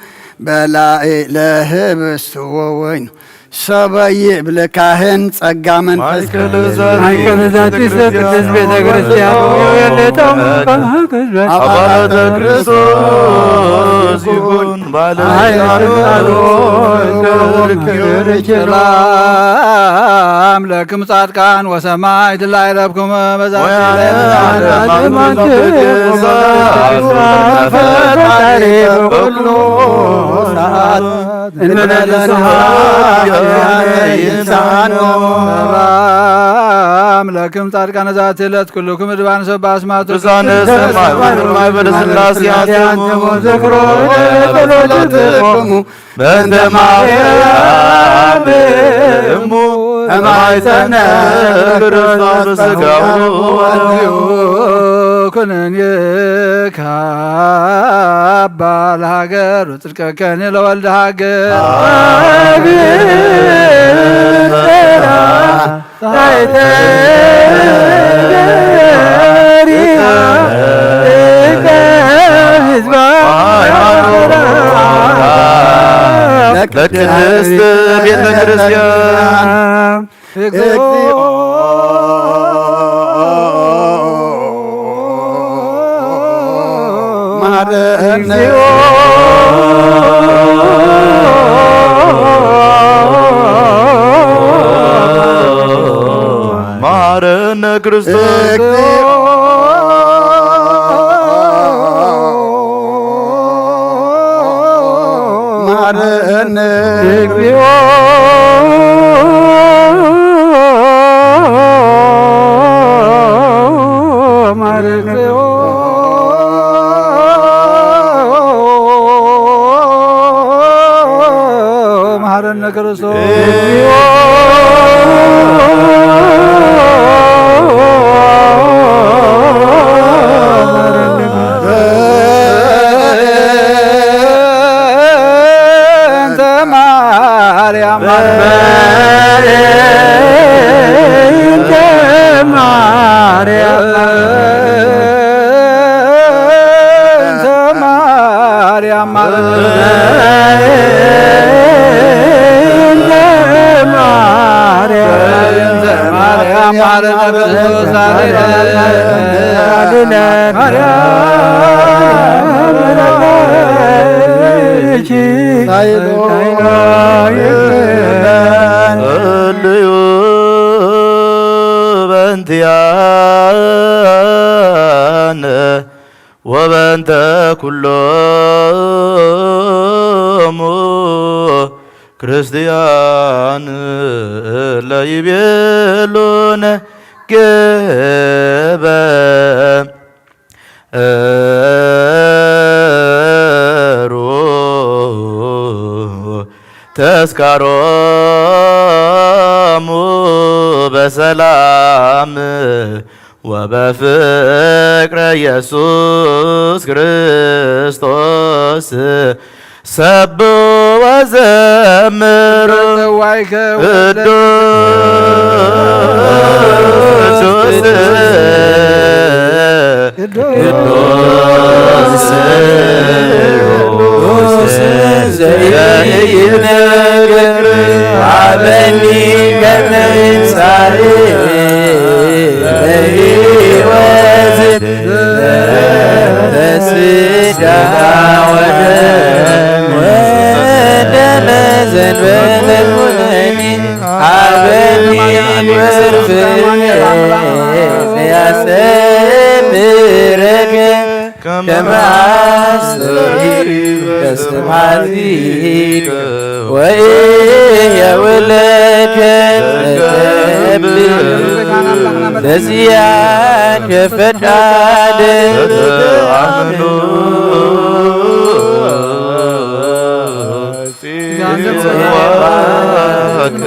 በላዒ ለህብስት ወወይኑ ሰበ ይብል ካህን ጸጋ መንፈስ ማእከል ዛቲ ቅድስት ቤተ ክርስቲያን የሌቶም አባላተ ክርስቶስ ይኹን ባለ ሰላም ለክም ጻድቃን ወሰማዕት ላዕለ ኩሉ ሰዓት እንበለ ንስሓ ይንሳሕኖ። ሰላም ለክም ጻድቃነ ዛቲ ዕለት ኩልኩም እድባን ሰብ ኣስማቱ ብዛነ ሰማይ ወማይ በደ ስላሴ ዝክሮ ጸሎትክሙ በእንተ ማርያም እሙ እማይጸነ ክርስቶስ በስጋሁ ኩነኔ ካባ ለሃገር ወጽድቀከኒ ለወልድ ሃገር። ለቅድስት ቤተ ክርስቲያን። እግዚኦ መሐረነ። መሐረነ ክርስቶስ። መሐረነ። እግዚኦ መሐረነ። መሐረነ ክርስቶስ። በእንተ ማርያም፣ በእንተ ማርያም፣ በእንተ ማርያም፣ በእንተ ማርያም፣ በእንተ ማርያም፣ በእንተ ማርያም፣ ጸልዩ በእንቲአነ ወበእንተ ኩሎሙ ክርስቲያን ለይቤሉነ ግበ ሩ ተስካሮሙ በሰላም ወበፍቅረ ኢየሱስ ክርስቶስ ሰብሑ ወዘምሩ ቅዱስ ቅዱስ ዘይትነግር አበኒ ከመ ይንሳእ በሕይወት በስጋ ወደም ወደመ ዘንበለ ኩነኒ አበኒ ወርፍሬ ያስተምረከ ከመ አስተውል በስማዚከ ወኢየውለከ ተገብር በዚያከ ፈቃድ ተአምኑ ጽዋከ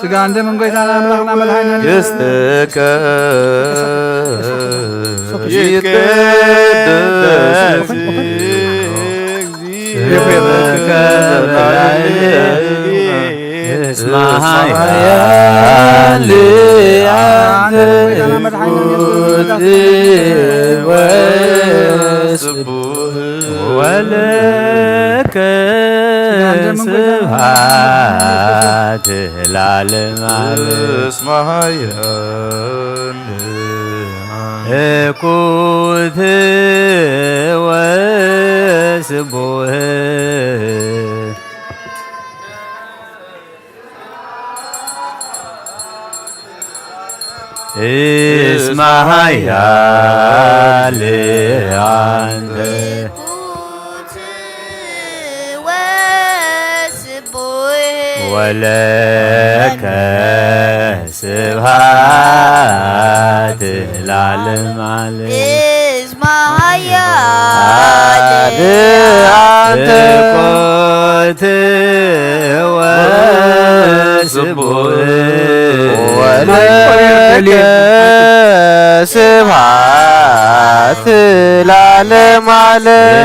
ስጋን ደምን ጎይታና ኣምላኽና መድኃኒና የስተከ ይትቀደስ ስምከ በላዕሌነ እስመ ኃያል አንተ ትኩት ወስቡሕ ወለከ ስብሐት ለዓለመ ዓለም። እስመ ኃያል ትኩት ወስቡሕ እስመ ኃያል አንተ ትኩት ወስቡሕ ወለከ ስብሐት ለዓለመ ዓለም። እስመ ኃያል አንተ ትኩት ወስቡሕ ወለከ ስብሐት ለዓለመ ዓለም።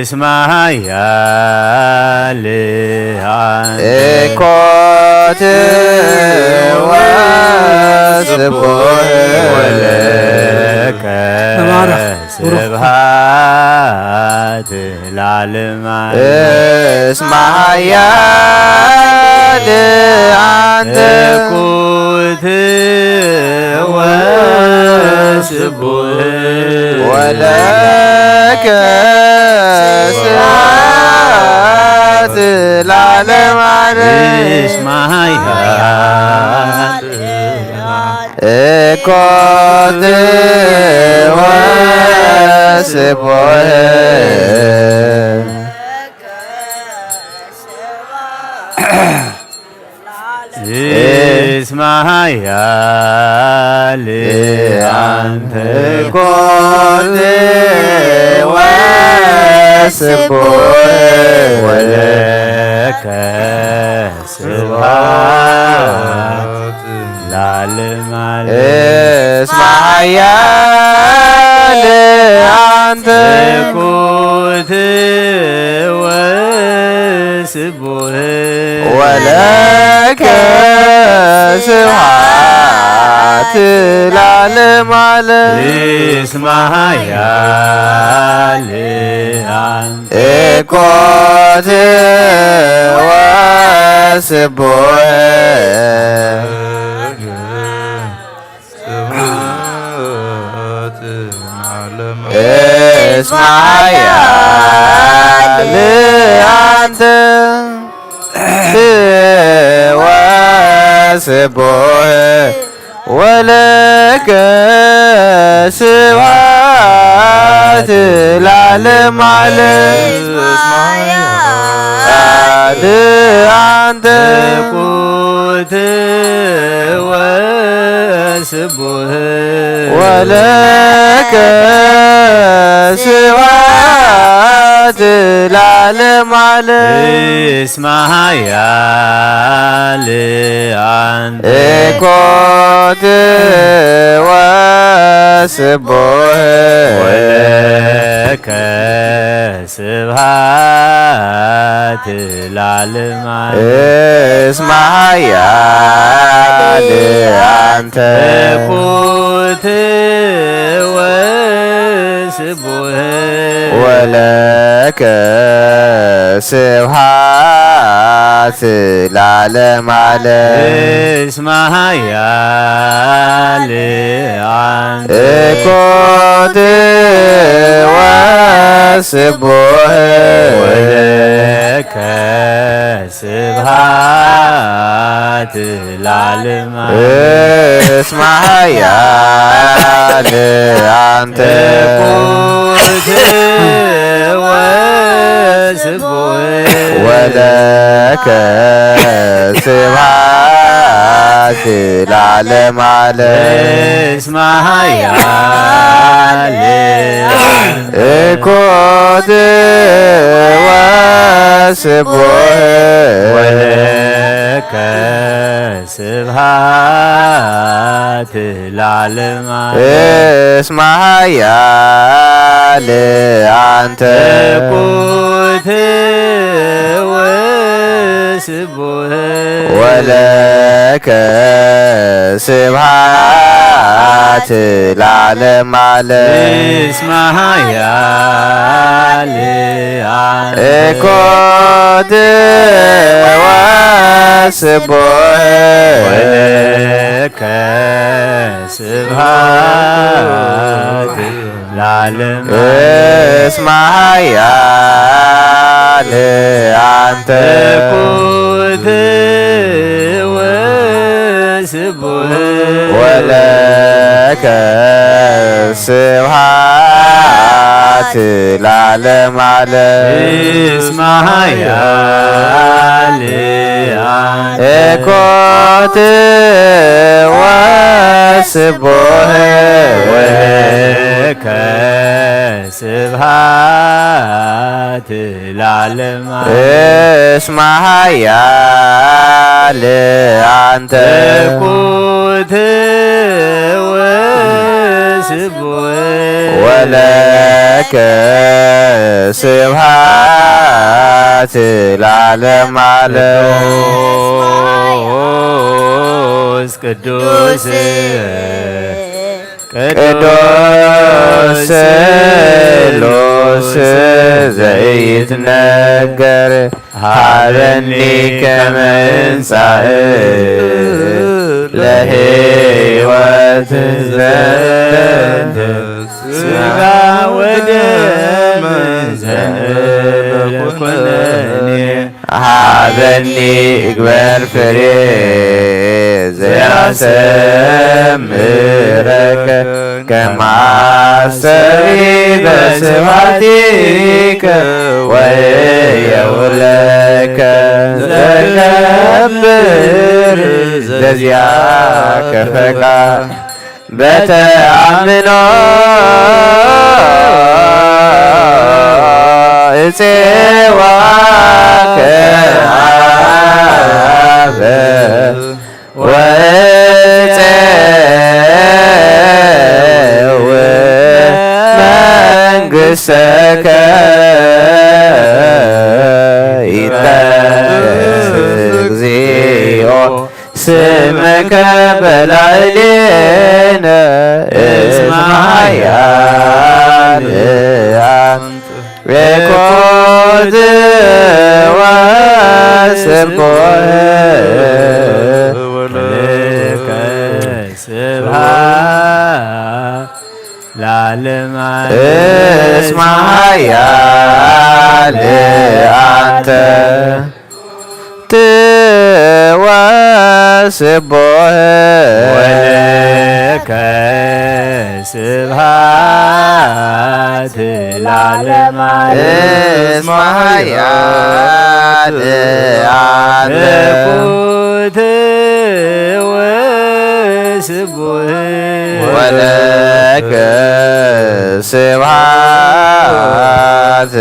እስመ ኃያል አንተ ትኩት ወስቡሕ ወለከ ተባረክ። ስብሐት ለዓለመ ዓለም። እስመ ኃያል አንተ ትኩት ወስቡሕ ወለከ ስብሐት ለዓለመ ዓለም። እስመ ኃያል ትኩት ወስቡሕ እስመ ኃያል አንተ ትኩት ወስቡሕ ወለከ ስብሐት ለዓለመ ዓለም። እስመ ኃያል አንተ ትኩት ወስቡሕ ወለከ ስብሐት ለዓለመ ዓለም። እስመ ኃያል አንተ ትኩት ወስቡሕ ስብሐት ለዓለመ እስመ ኃያል አንተ ወስቡሕ ወለከ ስብሐት ለዓለመ ዓለም። እስመ ኃያል አንተ ትኩት ወስቡሕ ወለከ ስብሐት ለዓለመ ዓለም። እስመ ኃያል አንተ ትኩት ወስቡሕ ወለከ ስብሐት ለዓለመ ዓለም። እስመ ኃያል አንተ ትኩት ወስቡሕ ወለከ ስብሐት ለዓለመ ዓለም። እስመ ኃያል አንተ ትኩት ወስቡሕ ወለከ ስብሐት ለዓለመ ዓለም። እስመ ኃያል አንተ ትኩት ወስቡሕ ወለከ ስብሐት ለዓለመ ዓለም። እስመ ኃያል ትኩት ወስቡሕ ወለከ ስብሐት ለዓለመ ዓለም። እስመ ኃያል አንተ ትኩት ወስቡሕ ለከ ስብሐት ለዓለመ ዓለም። እስመ ኃያል አንተ እኮት ወስቡሕ ወለከ ስብሐት ለዓለም እስመ ኃያል አንተ እኩት ወስቡሕ ወለከ ስብሐት ለዓለመ ዓለም። እስመ ኃያል አንተ እኮት ወስቡሕ ወለከ ስብሐት ለዓለመ ዓለም። እስመ ኃያል አንተ እኩት ወስቡሕ ወለከ ስብሐት ለዓለመ ዓለም። ቅዱስ ቅዱስ ቅዱስ ስሉስ ዘይትነገር ሀበኒ ከመ እንሳእ ለሕይወት ዘንተ ስጋ ወደም ዘእኩነኔ ሀበኒ እግበር ፍሬ ዘያሰምረከ ከማስተሪ በስብሐቲከ ወየውለከ ዘገብር ዘዚአከ ፈቃድ በተአምኖ እጼዋከ ሀበ ወእጼው መንግሥተከ ይትቀደስ እግዚኦ ስምከ በላዕሌነ እስመ ኃያል አንተ እኮት ወስቡሕ ወለከ ስብሐት ለዓለመ ዓለም። እስመ ኃያል አንተ ወስቡሕ ወለከ ስብሐት ለዓለመ ዓለም። እስመ ኃያል አንተ እኩት ወስቡሕ ወለከ ስብሐት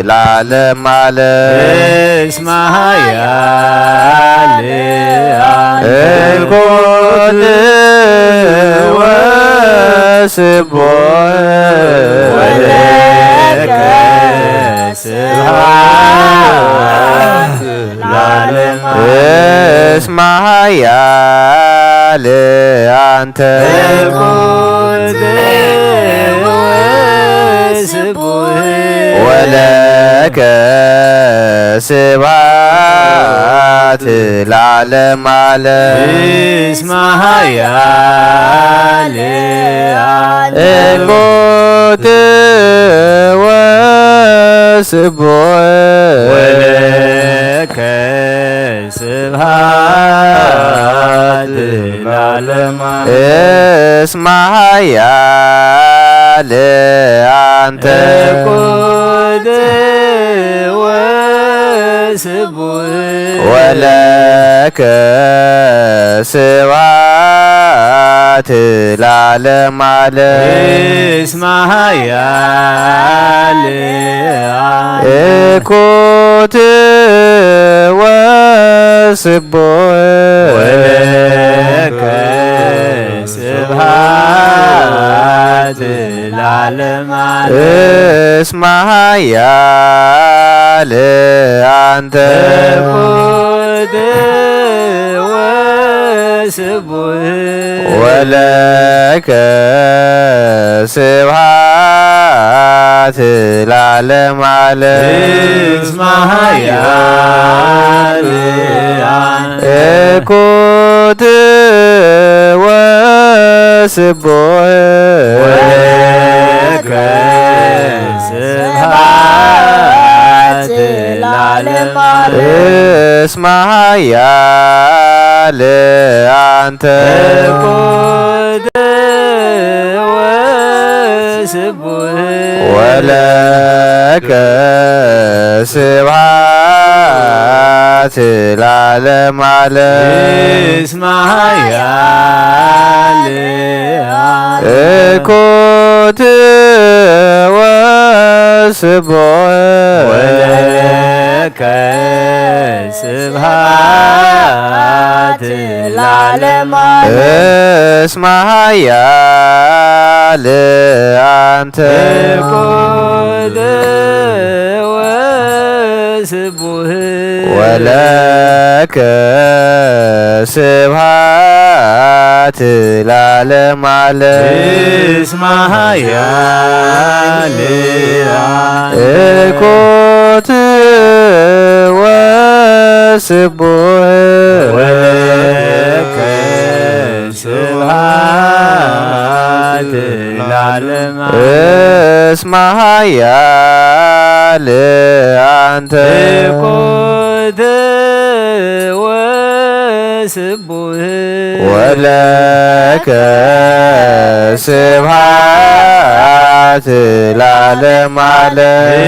ለዓለመ ዓለም። እስመ ኃያል አንተ እኩት ወስቡሕ ወለከ ስብሐት ለዓለመ ዓለም። እስመ ኃያል አንተ እኩት ወስቡሕ ወለከ ስብሐት ለዓለመ ዓለም። እስመ ኃያል አንተ እኩት ወስቡሕ ወለከ ስብሐት ለዓለመ ዓለም። እስመ ኃያል አንተ እኩት ወስቡሕ ወለከ ስብሐት ለዓለመ ዓለም። እስመ ኃያል አንተ እኩት ወስቡሕ ወለከ ስብሐት ለዓለመ ዓለም። እስመ ኃያል አንተ እኩት ስቡህ ወለከ ስብሐት ለዓለመ ዓለም። እስመ ኃያል እኩት ወስቡህ ወለከ ስብሐት ለዓለመ ዓለም። እስመ ኃያል አንተ እኩት ወስቡህ ወለከ ስብሐት ለዓለመ ዓለም። እስመ ኃያል እኩት ወስቡህ ወለከ ስብሐት ለዓለመ ዓለም። እስመ ኃያል አንተ እኩት ወስቡህ ወለከ ስብሐት ለዓለመ ዓለም። እስመ ኃያል እኩት ወስቡህ ወለከ ስብሐት ለዓለመ ዓለም። እስመ ኃያል አንተ እኩት ወስቡህ ወለከ ስብሐት ለዓለመ ዓለም።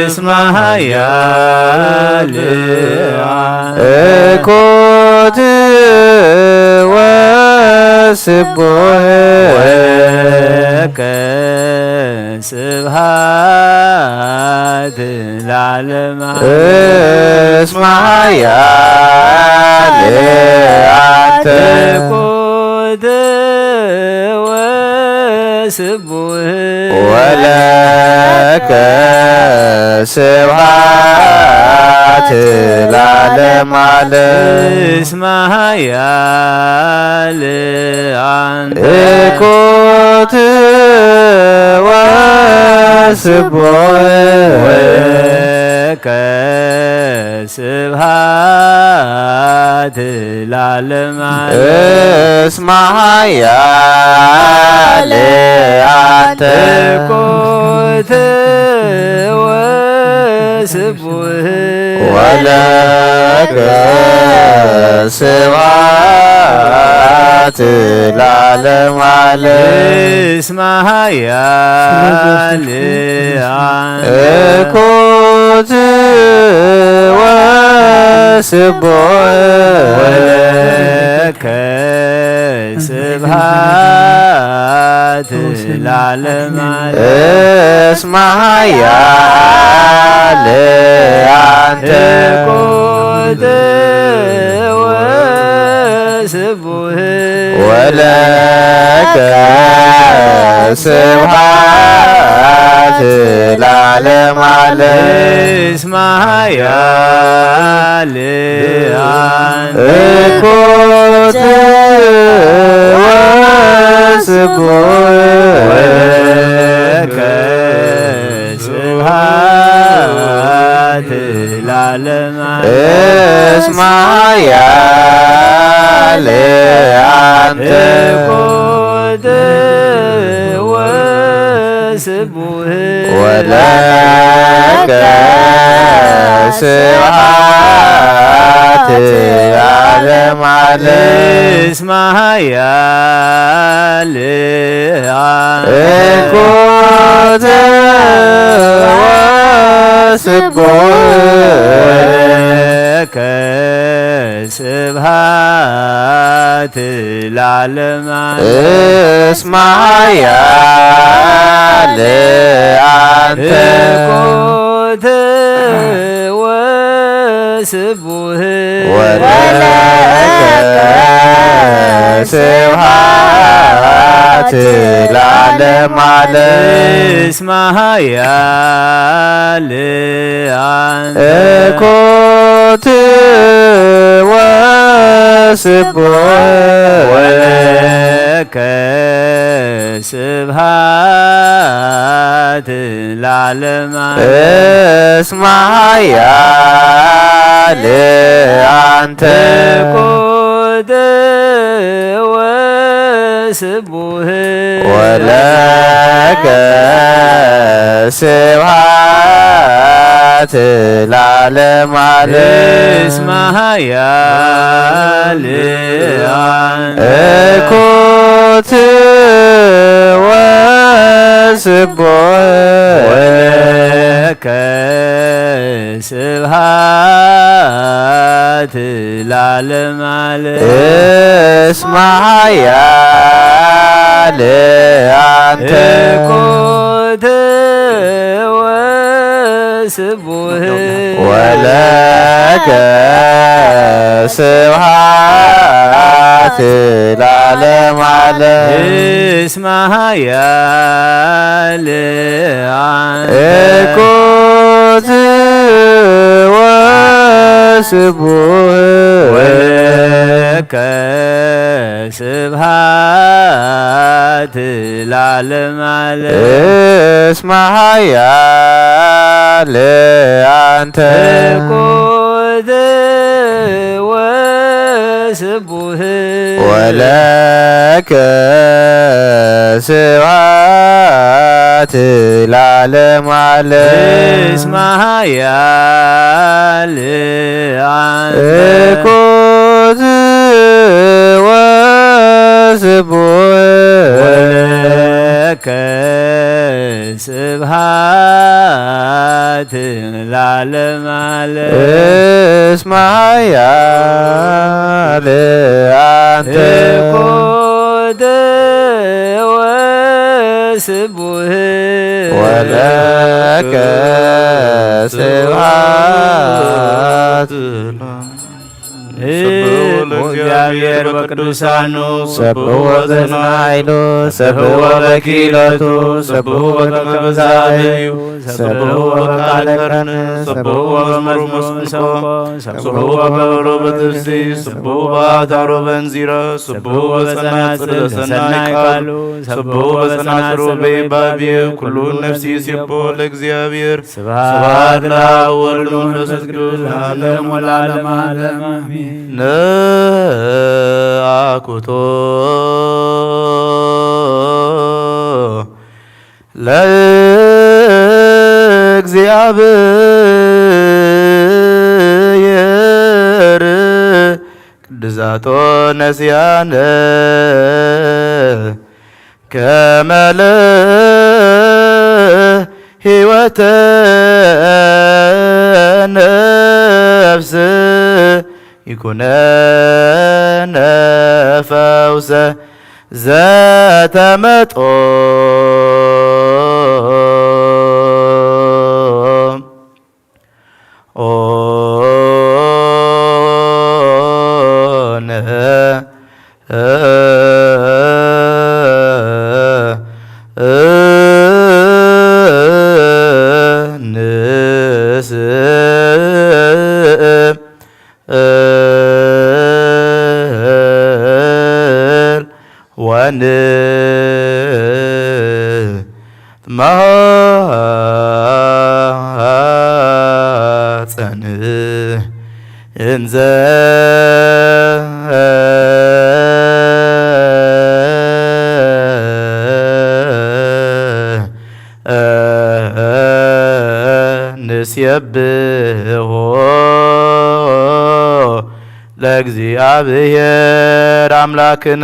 እስመ ኃያል እኩት ወስቡህ ወለከ ስብሐት ለዓለመ ዓለም። እስመ ኃያል አንተ እኩት ወስቡህ ወለከ ስብሐት ለዓለመ ዓለም። እስመ ኃያል አንተ እኩት ወስቡህ ወለከ ስብሐት ለዓለመ ዓለም። እስመ ኃያል አንተ እኩት ወስቡህ ወለከ ስብሐት ለዓለመ ዓለም። እስመ ኃያል እኩት ወስቡህ ወለከ ስብሐት ለዓለመ ዓለም። እስመ ኃያል አንተ እኩት ወስቡህ ወለከ ስብሐት ለዓለመ ዓለም። እስመ ኃያል እኩት ወስቡህ ወለከ ስብሐት ለዓለመ እስመ ኃያል አንተ እኩት ወስቡህ ወለከ ስብሐት ለዓለመ ዓለም። እስመ ኃያል እኩት ወስቡህ ወለከ ስብሐት ለዓለመ እስመ ኃያል አንተ እኩት ወስቡህ ወለከ ስብሐት ለዓለመ ዓለም። እስመ ኃያል እኩት ወስ ስቡሕ ወለከ ስብሐት ለዓለመ ዓለም። እስመ ኃያል አንተ። ትኩት ወስቡሕ ወለከ ስብሐት ለዓለመ ዓለም። እስመ ኃያል አንተ። ትኩት ወስቡሕ ወለከ ስብሐት ለዓለመ ዓለም። እስመ ኃያል አንተ። ትኩት ወስቡሕ ወለከ ስብሐት ለዓለመ ዓለም። እስመ ኃያል አንተ። ትኩት ወስቡሕ ወለከ ስብሐት ለዓለመ ዓለም። እስመ ኃያል አንተ። ትኩት ወስቡሕ ወለከ ስብሐት ለዓለመ ዓለም። እስመ ኃያል አንተ። ትኩት ወስቡሕ ወለከ ስብሐት ለዓለመ ዓለም። እስመ ኃያል አንተ። ትኩት ወስቡሕ ወለከ ስብሐት። ስብሑ ለእግዚአብሔር በቅዱሳኑ፣ ስብሑ በዝነ ኃይሉ፣ ስብሑ በኪለቱ፣ ስብሑ በከመ ብዝሃ እበዩ፣ ስብሑ በቃለ ከርነ፣ ስብሑ በመዝሙር መስንቆ፣ ስብሑ በከበሮ በትፍሲ፣ ስብሑ በአታሮ በእንዚራ፣ ስብሑ በጸናጽል በሰናይ ቃሉ፣ ስብሑ በጸናጽል በይባቤ፣ ኩሉ ነፍሲ ይሴብሖ ለእግዚአብሔር። ስብሐት ለአብ ወወልድ ወመንፈስ ቅዱስ ለዓለሙ ለዓለመ ዓለም አሜን። ነአኩቶ ለእግዚአብሔር ቅዱሳቶ ነሲያነ ከመ ለህይወተ ነፍስ ይኩነነ ፈውሰ ዘተመጦ ኦነ ንስእም እል ወንትማጸን እንዘ ንሴብሖ ለእግዚኣብሔር ኣምላክነ።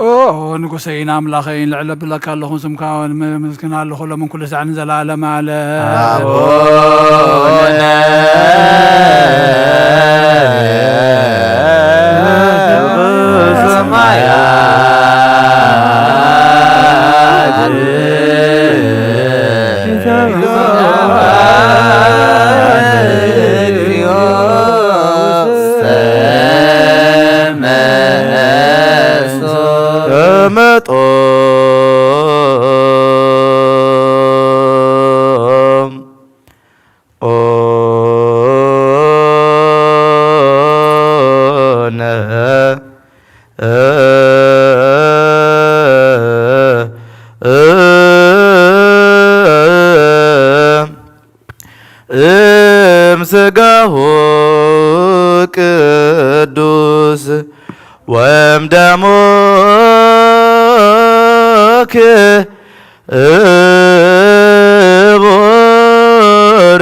ኦ ንጉሰይን ኣምላኸይን፣ ልዕል ኣብለካ ኣለኹ፣ ስምካ መመስግን ኣለኹ፣ ሎምን ኩሉ ሳዕ ንዘለዓለም ኣለ። ኣቦነ ስጋሁ ቅዱስ ወም ደሙ ክቡር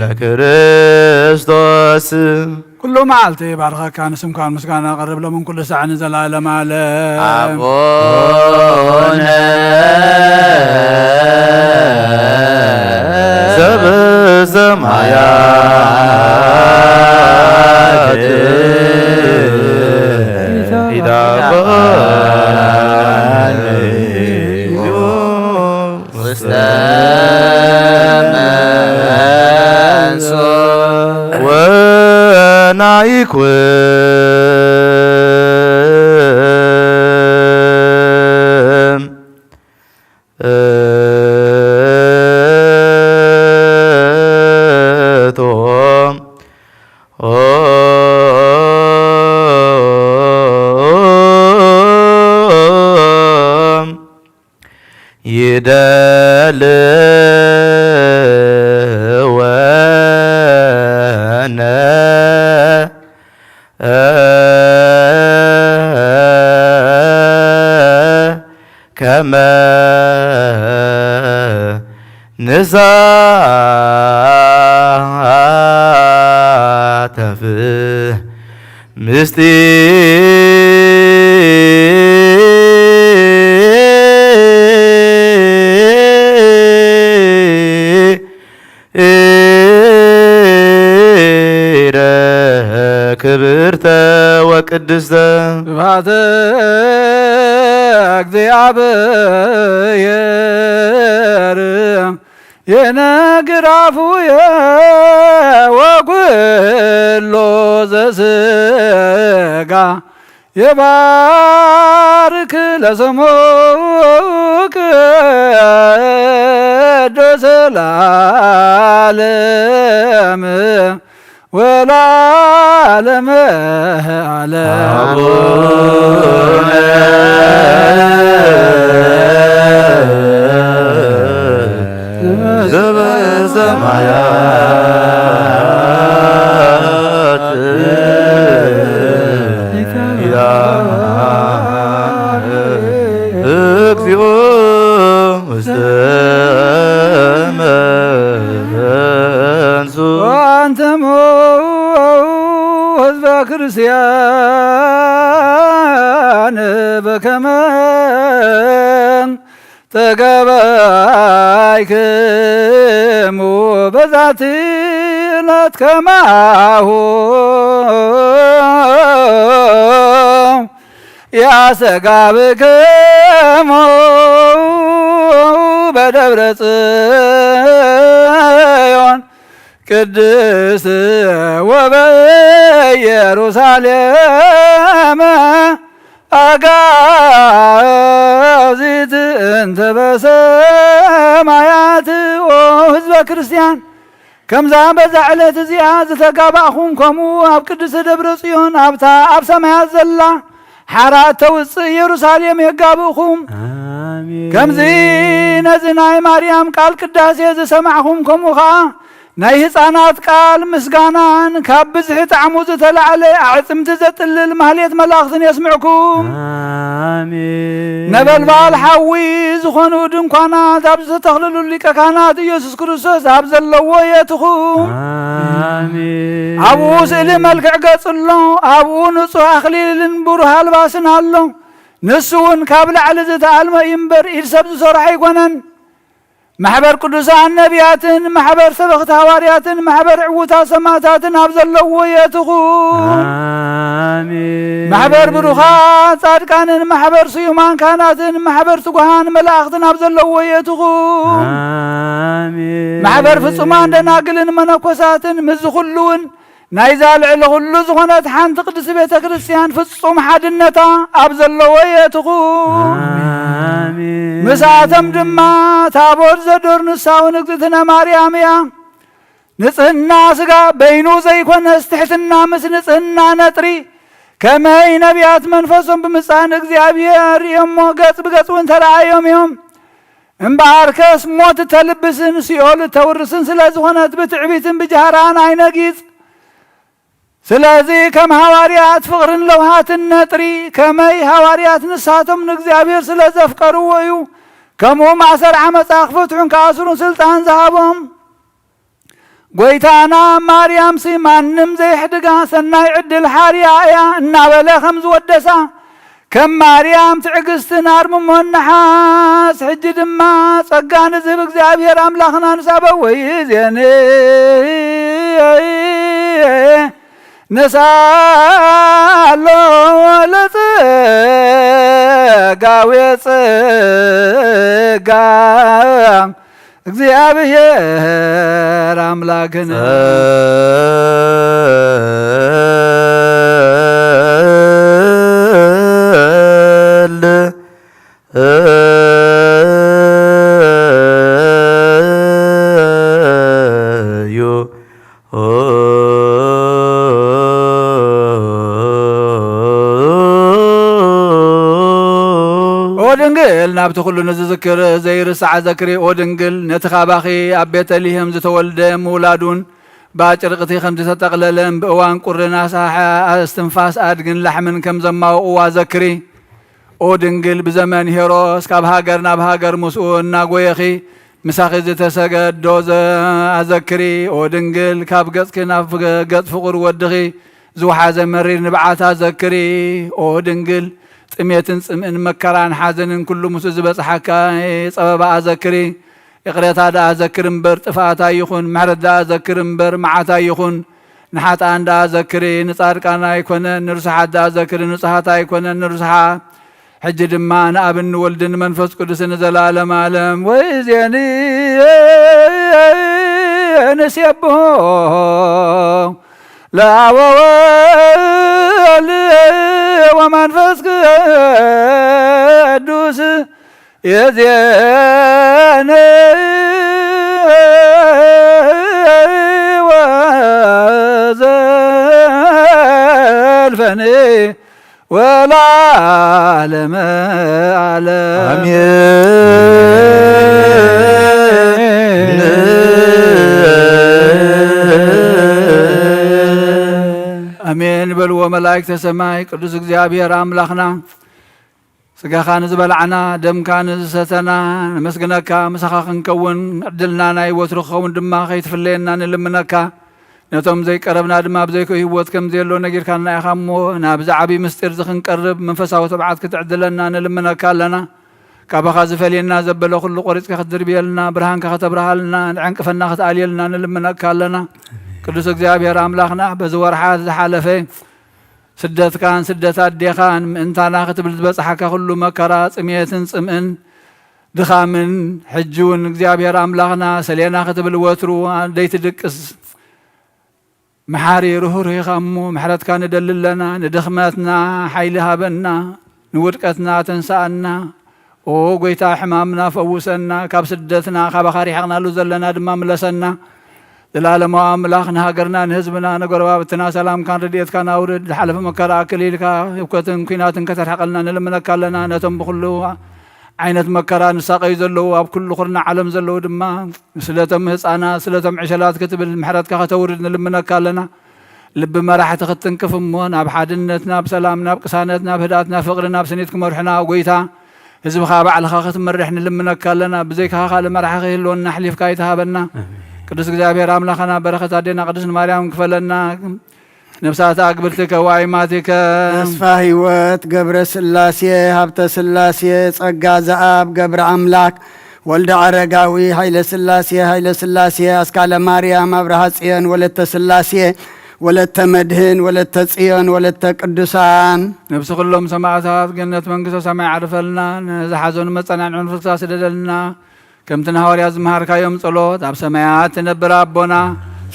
ለክርስቶስ። ኩሉ መዓልቲ ባርኸካ፣ ንስምካ ምስጋና ቀርብ፣ ሎምን ኩሉ ሳዕ ንዘላለም ዓለም። ኣቦነ ዘበሰማያት ይትባረክ ስምከ ውስተ መንሱ ወናይኩን እቶ ይደልወነ ከመ ንሳተፍ ምስጢረ ክብርተ ወቅድስተ። ስብሐተ እግዚአብሔር የነግር አፉየ ወኩሎ ዘስጋ የባርክ ለስሙ ቅዱስ ለዓለም ወለዓለመ ዓለም። አቡነ ዘበሰማያት እግዚኦ ውስተ መንሱ። ወአንትሙ ህዝበ ክርስቲያን በከመ ተጋባይክሙ በዛቲ ዕለት ከማሁ ያሰጋብክሙ በደብረ ጽዮን ቅድስት ወበኢየሩሳሌም አጋዚት እንተ በሰማያት። ኦ ህዝበ ክርስቲያን፣ ከምዛ በዛ ዕለት እዚኣ ዝተጋባእኹም፣ ከምኡ ኣብ ቅድስቲ ደብረ ጽዮን ኣብታ ኣብ ሰማያት ዘላ ሓራ እተውጽእ ኢየሩሳሌም የጋብእኹም። ኣሜን። ከምዚ ነዚ ናይ ማርያም ቃል ቅዳሴ ዝሰማዕኹም፣ ከምኡ ኸኣ ናይ ህፃናት ቃል ምስጋናን ካብ ብዝሒ ጣዕሙ ዝተላዕለ ኣዕፅምቲ ዘጥልል ማህሌት መላእኽትን የስምዕኩም። ኣሜን። ነበልባል ሓዊ ዝኾኑ ድንኳናት ኣብ ዝተተኽልሉ ሊቀ ካህናት ኢየሱስ ክርስቶስ ኣብ ዘለዎ የእትኹም። ኣሜን። ኣብኡ ስእሊ መልክዕ ገጽ ኣሎ፣ ኣብኡ ንጹሕ ኣኽሊልን ብሩህ ኣልባስን ኣሎ። ንሱ እውን ካብ ላዕሊ ዝተኣልመ እዩ እምበር፣ ኢድ ሰብ ዝሰርሖ ኣይኮነን። ማሕበር ቅዱሳን ነቢያትን፣ ማሕበር ሰበኽቲ ሃዋርያትን፣ ማሕበር ዕዉታት ሰማዕታትን ኣብ ዘለዎ የእትኹም። ኣሜን። ማሕበር ብሩኻት ጻድቃንን፣ ማሕበር ስዩማን ካህናትን፣ ማሕበር ትጉሃን መላእኽትን ኣብ ዘለዎ የእትኹም። ኣሜን። ማሕበር ፍጹማን ደናግልን መነኮሳትን፣ ምስዚ ኩሉ እውን ናይዛ ልዕሊ ኩሉ ዝኾነት ሓንቲ ቅድስቲ ቤተ ክርስቲያን ፍጹም ሓድነታ ኣብ ዘለዎ የእትኹም። ኣሜን። ምስኣቶም ድማ ታቦት ዘዶር ንሳ እውን እግዝእትነ ማርያም እያ። ንጽህና ስጋ በይኑ ዘይኮነስ ትሕትና ምስ ንጽህና ነጥሪ፣ ከመይ ነቢያት መንፈሶም ብምጻን እግዚኣብሔር ርእዮሞ ገጽ ብገጽ እውን ተረኣዮም እዮም። እምበኣርከስ ሞት እተልብስን ሲኦል እተውርስን ስለ ዝኾነት ብትዕቢትን ብጃህራን ኣይነጊጽ። ስለዚ ከም ሃዋርያት ፍቕርን ለውሃትን ነጥሪ። ከመይ ሃዋርያት ንሳቶም ንእግዚኣብሔር ስለ ዘፍቀርዎ እዩ ከምኡ ማእሰር ዓመጻ ክፈትሑን ክኣስሩን ስልጣን ዝሃቦም። ጎይታና ማርያምሲ ማንም ዘይሕድጋ ሰናይ ዕድል ሓርያ እያ እናበለ ከም ዝወደሳ ከም ማርያም ትዕግስትን ኣርምሞን ነሓስ። ሕጂ ድማ ጸጋ ንዝህብ እግዚኣብሔር ኣምላኽና ንሳበ ወይ ዜን ንሳሎ ለጸጋዊ ጸጋ እግዚኣብሔር ኣምላክን ጸል እዩ። ኦ ድንግል፣ ናብቲ ኩሉ ንዝዝክር ዘይርሳዕ ዘክሪ። ኦ ድንግል፣ ነቲ ካባኺ ኣብ ቤተልሔም ዝተወልደ ምውላዱን ብኣጭርቕቲ ከም ዝተጠቕለለን ብእዋን ቁሪ ናሳሐ ኣስትንፋስ ኣድግን ላሕምን ከም ዘማውእዋ ዘክሪ። ኦ ድንግል፣ ብዘመን ሄሮስ ካብ ሃገር ናብ ሃገር ምስኡ እናጎየኺ ምሳኺ ዝተሰገዶ ዘ-፣ ኣዘክሪ። ኦ ድንግል፣ ካብ ገጽኪ ናብ ገጽ ፍቑር ወድኺ ዝወሓዘ መሪር ንብዓት ኣዘክሪ። ኦ ድንግል፣ ጥሜትን ጽምእን መከራን ሓዘንን ኩሉ ምስኡ ዝበጽሓካ ጸበባ ኣዘክሪ። ይቕሬታ ደኣ ዘክር እምበር ጥፍኣት ኣይኹን፣ ምሕረት ደኣ ዘክር እምበር መዓት ኣይኹን። ንሓጥኣን ደኣ ዘክሪ፣ ንጻድቃን ኣይኮነን ንርሱሓት ደኣ ዘክሪ፣ ንጹሃት ኣይኮነን ንርሱሓት። ሕጂ ድማ ንኣብን ንወልድን ንመንፈስ ቅዱስን ንዘለዓለም ዓለም። ወይዜኒ ንሴብሖ ለአብ ወወልድ ወመንፈስ ቅዱስ። የዜነ ወዘልፈኒ ወለዓለመ ዓለም። ኣሜን። ኣሜን በልዎ መላእክተ ሰማይ። ቅዱስ እግዚኣብሔር ኣምላኽና፣ ስጋኻ ንዝበላዕና፣ ደምካ ንዝሰተና፣ ነመስግነካ። ምሳኻ ክንከውን ዕድልና ናይ ወትሩ ክኸውን ድማ ከይትፍለየና ንልምነካ። ነቶም ዘይቀረብና ድማ ብዘይኮ ህይወት ከም ዘየሎ ነጊርካና ኢኻ እሞ፣ ናብዚ ዓብዪ ምስጢር እዚ ክንቀርብ መንፈሳዊ ትብዓት ክትዕድለና ንልምነካ ኣለና። ካባኻ ዝፈልየና ዘበለ ኩሉ ቆሪጽካ ክትድርብየልና፣ ብርሃንካ ከተብርሃልና፣ ንዕንቅፈና ክትኣልየልና ንልምነካ ኣለና። ቅዱስ እግዚኣብሔር ኣምላኽና፣ በዚ ወርሓት ዝሓለፈ ስደትካን ስደት ኣዴኻን ምእንታና ክትብል ዝበጽሓካ ኩሉ መከራ፣ ጽሜትን ጽምእን ድኻምን፣ ሕጂ እውን እግዚኣብሔር ኣምላኽና ሰሌና ክትብል ወትሩ ደይትድቅስ መሓሪ ርህሩህ ኢኻ እሞ፣ ምሕረትካ ንደሊ ኣለና። ንድኽመትና ሓይሊ ሃበና፣ ንውድቀትና ተንስኣና። ኦ ጎይታ፣ ሕማምና ፈውሰና፣ ካብ ስደትና፣ ካባኻ ርሒቕናሉ ዘለና ድማ ምለሰና። ዘላለማዊ ኣምላኽ፣ ንሃገርና፣ ንህዝብና፣ ንጎረባብትና ሰላምካን ረድኤትካን ኣውርድ። ዝሓለፈ መከራ ኣክሊልካ ህውከትን ኲናትን ከተርሕቐልና ንልምነካ ኣለና። ነቶም ብኹሉ ዓይነት መከራ ንሳቐዩ ዘለዉ፣ ኣብ ኩሉ ኩርናዕ ዓለም ዘለዉ ድማ፣ ስለቶም ህፃናት፣ ስለቶም ዕሸላት ክትብል ምሕረትካ ከተውርድ ንልምነካ ኣለና። ልቢ መራሕቲ ክትትንክፍ እሞ፣ ናብ ሓድነት፣ ናብ ሰላም፣ ናብ ቅሳነት፣ ናብ ህድኣት፣ ናብ ፍቕሪ፣ ናብ ስኒት ክመርሑና፣ ጎይታ፣ ህዝብኻ ባዕልኻ ክትመርሕ ንልምነካ ኣለና። ብዘይካኻ ካልእ መራሒ ከይህልወና ኣሕሊፍካ ኣይትሃበና። ኣሜን። ቅዱስ እግዚኣብሔር ኣምላኽና፣ በረኸት ኣዴና ቅድስት ማርያም ክፈለና። ነፍሳት ኣግብርቲከ ወኣይማቲከ። ተስፋ ህይወት ገብረ ስላሴ፣ ሃብተ ስላሴ፣ ጸጋ ዘኣብ ገብረ ኣምላክ፣ ወልደ ኣረጋዊ፣ ሃይለ ስላሴ፣ ሃይለ ስላሴ፣ ኣስካለ ማርያም፣ ኣብርሃ ጽዮን፣ ወለተ ስላሴ፣ ወለተ መድህን፣ ወለተ ጽዮን፣ ወለተ ቅዱሳን። ነፍሲ ኩሎም ሰማዕታት ገነት መንግስተ ሰማይ ዓርፈልና፣ ንዝሓዘኑ መጸናንዒ መንፈስካ ስደደልና። ከምቲ ንሃዋርያት ዝመሃርካዮም ጸሎት፣ ኣብ ሰማያት ትነብር ኣቦና፣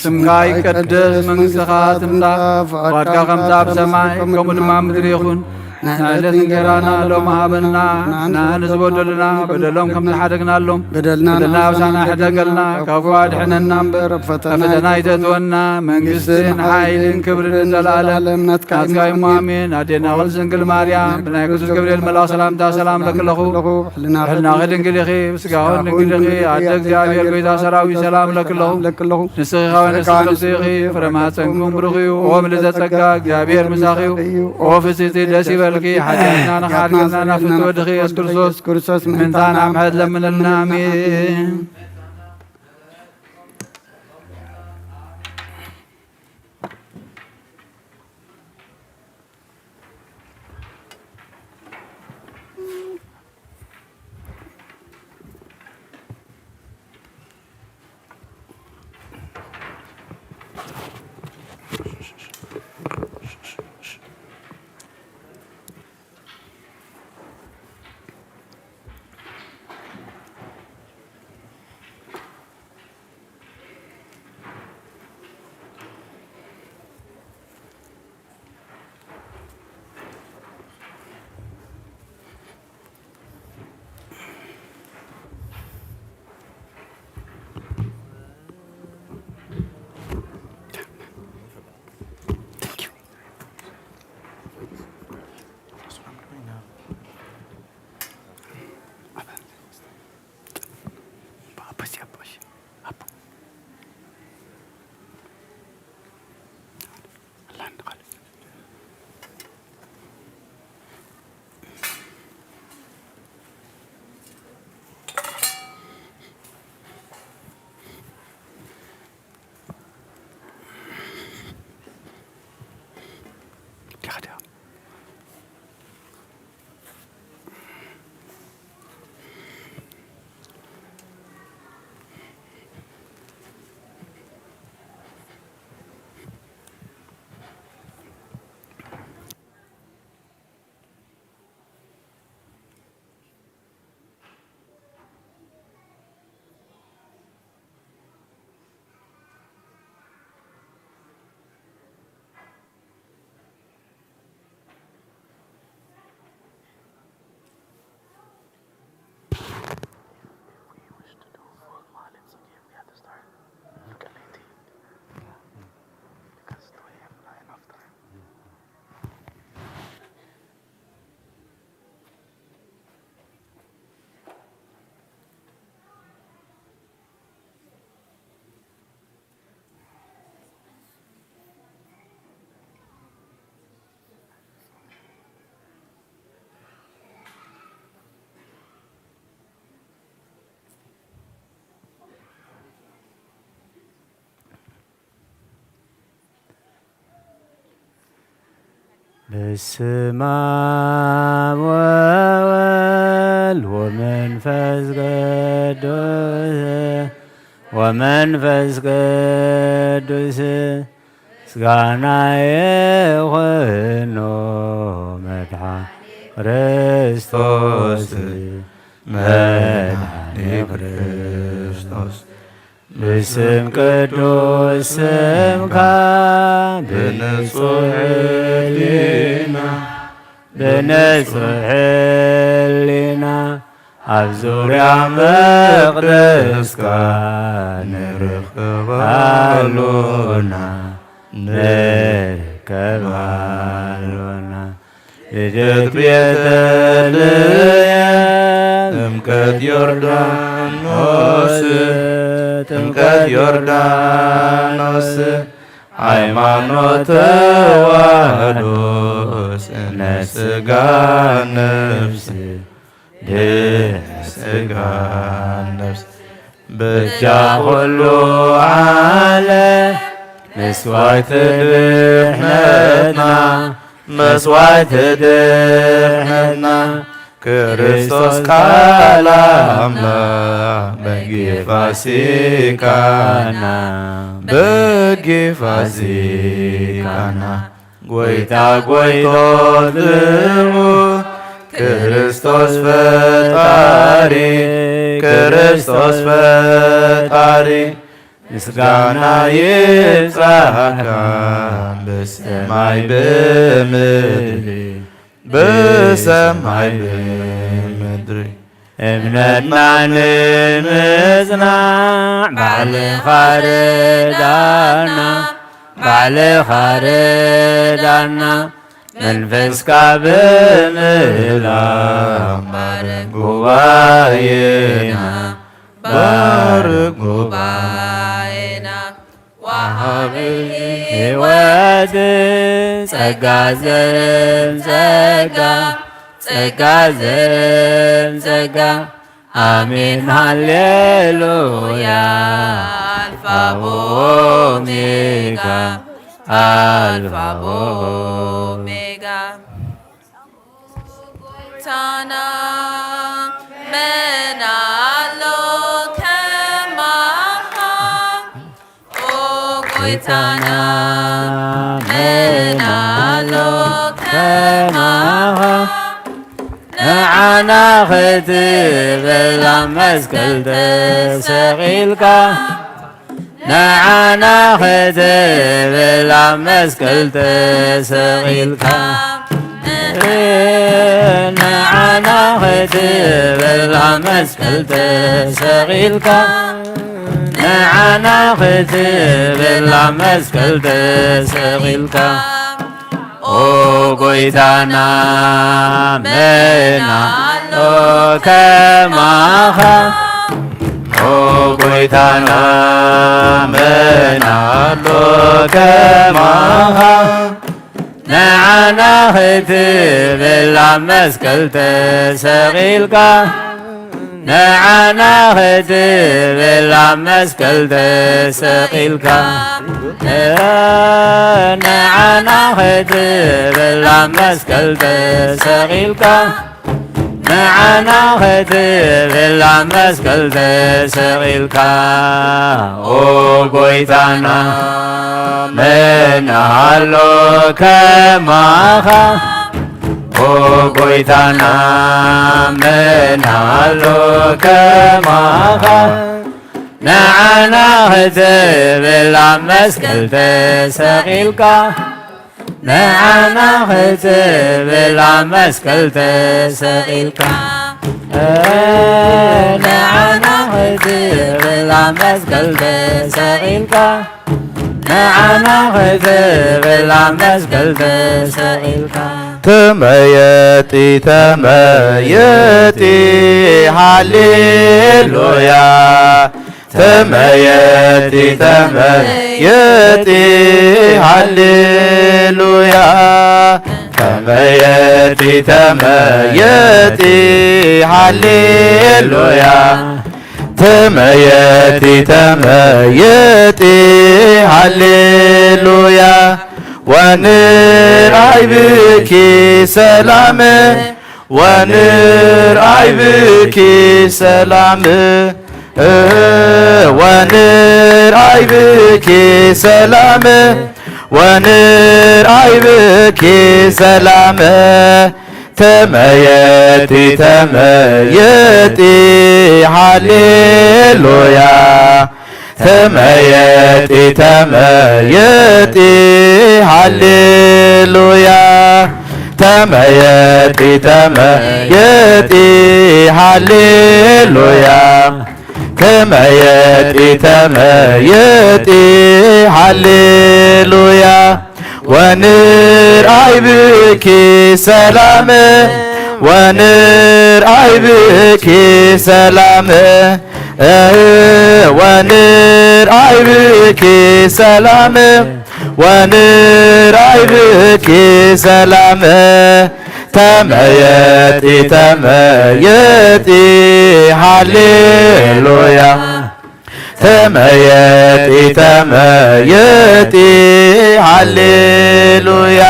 ስምካ ይቀደስ፣ መንግስትኻ ትምጻእ፣ ፍቓድካ ከምቲ ኣብ ሰማይ፣ ከምኡ ድማ ኣብ ምድሪ ይኹን። ናይ ዕለት እንጀራና ሎሚ ሃበና። ንዓና ንዝበደሉና በደሎም ከም ዝሓደግናሎም በደልና በደልና ኣውሳና ሕደገልና፣ ካብ ክፉእ ኣድሕነና እምበር፣ ኣብ ፈተና ኣይተእትወና። መንግስትን ሓይልን ክብርን ንዘለኣለም ናትካ እዩ። ኣሜን። ኣዴና ቅድስት ድንግል ማርያም፣ ብናይ ቅዱስ ገብርኤል መልኣኽ ሰላምታ ሰላም ለክለኹ። ሕልናኺ ድንግል ኢኺ፣ ብስጋኹን ድንግል ኢኺ። ኣደ እግዚኣብሔር፣ ጎይታ ሰራዊት፣ ሰላም ለክለኹ። ንስኺ ከወ ንስኺ ኢኺ፣ ፍረ ማህፀንኩም ብሩኽ እዩ። ኦ ምልዕተ ጸጋ፣ እግዚኣብሔር ምሳኺ እዩ። ኦ ፍስሕቲ፣ ደስ ይበልኪ፣ ሓጢኣትና ንኽሓድገልና ናብ ፍትወ ወድኺ ኢየሱስ ክርስቶስ ምእንታና ምሕረት ለምንልና። ኣሜን። በስመ አብ ወወልድ ወመንፈስ ቅዱስ፣ ወመንፈስ ቅዱስ ምስጋና ይኹኖ መድኃኒ ክርስቶስ፣ መድኃኒ ክርስቶስ። ብስም ቅዱስ ስምካ ብንጹሕ ሕሊና፣ ብንጹሕ ሕሊና ኣብ ዙርያ መቕደስካ ንርከብ ኣሎና፣ ንርከብ ኣሎና። ልደት ቤተልሔም፣ ጥምቀት ዮርዳኖስ፣ ጥምቀት ዮርዳኖስ፣ ሃይማኖት ተዋህዶ፣ ስነ ስጋ ነፍስ፣ ድነ ስጋ ነፍስ፣ በጃ ኩሉ ዓለም መስዋዕቲ ድሕነትና፣ መስዋዕቲ ድሕነትና፣ ክርስቶስ ቃል ኣምላኽ በጊ ፋሲካና፣ በጊ ፋሲካና። ጎይታ ጎይቶት ልዑል ክርስቶስ ፈጣሪ፣ ክርስቶስ ፈጣሪ፣ ምስጋና ይብጻሕካ ብሰማይ ብምድሪ፣ ብሰማይ ብምድሪ እምነትና ንምጽናዕ ባዕልኻ ርዳና፣ ባዕልኻ ርዳና። መንፈስካ ብምህላው ባርክ ጉባኤና፣ ባርክ ጉባኤና። ወሃቢ ሕይወት ጸጋ ዘርም ጸጋ፣ ጸጋ ዘርም ጸጋ። ኣሜን ሃሌሉያ። ኣልፋ ኦሜጋ፣ ኣልፋ ኦሜጋ። ጎይታና መን ኣሎ ከማኻ? ኦ ጎይታና መን ኣሎ ከማኻ? ንዓና ክትብል ኣብ መስቀል ተሰቒልካ፣ ንዓና ክትብል ኣብ መስቀል ተሰቒልካ፣ ንዓና ክትብል ኣብ መስቀል ተሰቒልካ፣ ንዓና ክትብል ኣብ መስቀል ተሰቒልካ። ኦ ጎይታና መን ኣሎ ከማኻ? ኦ ጎይታና መን ኣሎ ከማኻ? ንዓና ክትብል ኣብ መስቀል ተሰቒልካ፣ ንዓና ክትብል ኣብ መስቀል ተሰቒልካ፣ ንዓና ክትብል ኣብ መስቀል ተሰቒልካ፣ ንዓና ክትብል ኣብ መስቀል ተሰቒልካ። ኦ ጎይታና መን ኣሎ ከማኻ? ኦ ጎይታና መን ኣሎ ከማኻ? ንዓና ክትብል ኣብ መስቀል ተሰቒልካ፣ ንዓና ክትብል ኣብ መስቀል ተሰቒልካ፣ ንዓና ክትብል ኣብ መስቀል ተሰቒልካ፣ ንዓና ክትብል ኣብ መስቀል ተሰቒልካ። ተመየጢ ተመየጢ ሃሌሉያ። ተመየጢ ተመየጢ ሃሌሉያ። ተመየጢ ተመየጢ ሃሌሉያ። ተመየጢ ተመየጢ ሃሌሉያ። ወንርኣይ ብኪ ሰላም፣ ወንርኣይ ብኪ ሰላም፣ ወንርኣይ ብኪ ሰላም፣ ወንርኣይ ብኪ ሰላም። ተመየጢ ተመየጢ ሃሌሉያ። ተመየጢ ተመየጢ ሃሌሉያ። ተመየጢ ተመየጢ ሃሌሉያ። ተመየጢ ተመየጢ ሃሌሉያ። ወንርኣይ ብኪ ሰላም፣ ወንርኣይ ብኪ ሰላም፣ ወንርኣይ ብኪ ሰላም፣ ወንርኣይ ብኪ ሰላም። ተመየጢ ተመየጢ ሃሌሉያ። ተመየጢ ተመየጢ ሃሌሉያ።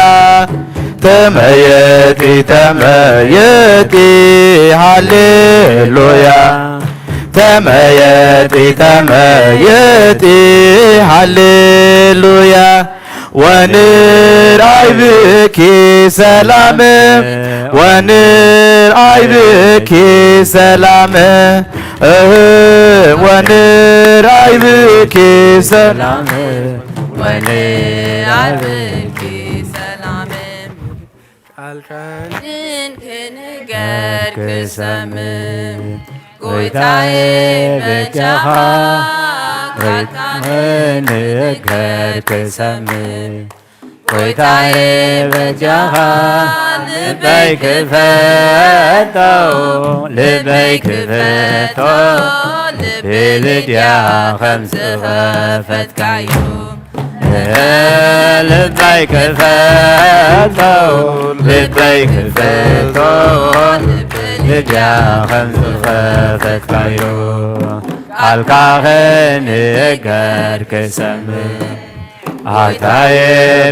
ተመየጢ ተመየጢ ሃሌሉያ። ተመየጢ ተመየጢ ሃሌሉያ። ወንርኣይ ብኪ ሰላም፣ ወንርኣይ ብኪ ሰላም፣ እህ፣ ወንርኣይ ብኪ ሰላም። ሰላም፣ ወንርኣይ ብኪ ሰላም። ቃልካን ክንገር ክሰምዕ ጎይታዬ በጃኻ ቃልካን ክንገር ክሰምዕ ጎይታዬ በጃኻ ልበይ ክፈቶ ልበይ ክፈቶ ልበይ ልድያ ከም ዝኸፈትካዮ ልበይ ክፈቶ ልበይ ክፈቶ ልድያ ከም ዝኸፈትካዮ ቃልካ ክንገር ክሰምዕ ጎይታዬ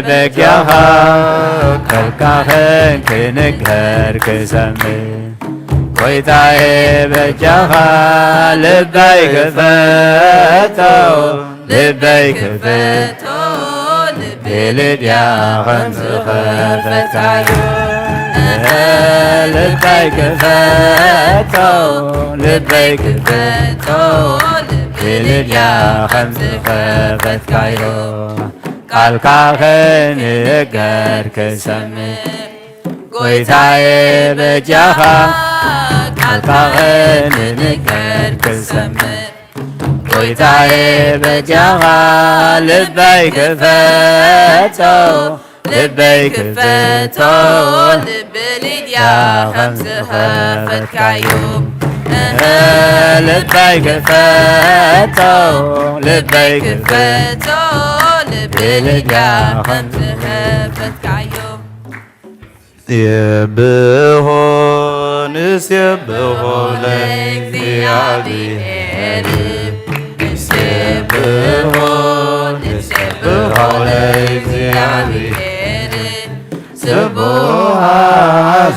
በጃኻ ቃልካ ክንገር ክሰምዕ ጎይታዬ በጃኻ ልበይ ክፈቶ ልበይ ክፈቶ ልበይ ልድያ ከም ዝኸፈትካዮ ልበይ ክፈቶ ልበይ ክፈቶ ልበይ ልድያ ከም ዝኸፈትካዮ ቃልካ ክንገር ክሰምዕ ጎይታዬ በጃኻ ቃልካ ክንገር ክሰምዕ ጎይታዬ በጃኻ ልበይ ክፈቶ ልበይ ክፈቶ ልበይ ልድያ ከም ዝኸፈትካዮ ልበይ ክፈቶ ልበይ ክፈቶ ልበይ ልድያ ከም ዝኸፈትካዮ ንሴብሖ ንሴብሖ ለእግዚኣብሔር ንሴብሖ ንሴብሖ ለእግዚኣብሔር ስቡሃ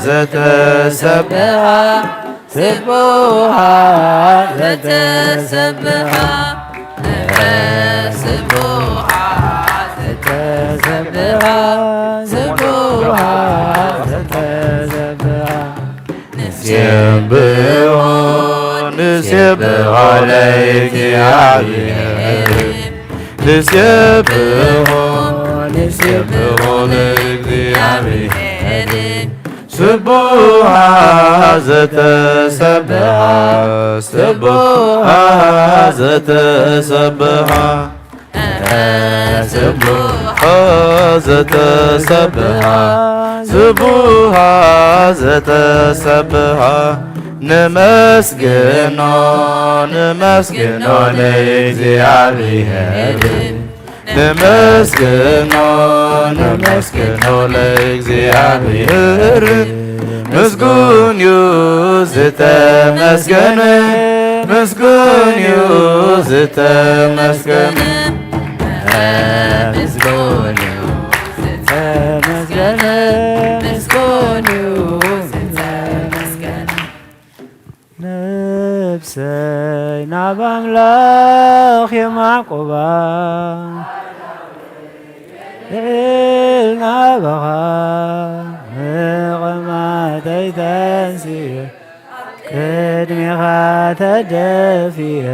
ዘተሰብሃ ስቡሃ ዘተሰብሃ ስቡሃ ዘተሰብሃ ስቡሃ ዘተሰብሃ ንሴብሖ ንሴብሖ ለእግዚኣብሔር ንሴብሖ ንሴብሖ ለእግዚኣብሔር ስቡሃ ዘተሰብሃ ስቡሃ ዘተሰብሃ ስቡሃ ዘተሰብሃ ስቡሃ ዘተሰብሃ ንመስግኖ ንመስግኖ ለእግዚኣብሔር ንመስግኖ ንመስግኖ ለእግዚኣብሔር ምስጉን ዩ ዝተመስገነ ምስጉን ዩ ዝተመስገነ ምስጉን ዩ ዝተመስገነ ምስጉን ዩ ዝተመስገነ ነፍሰይ ናብ ኣምላኽ የማዕቁባ ልዕል ናባኻ መቐማተይ ተንስየ ቅድሜኻ ተደፍየ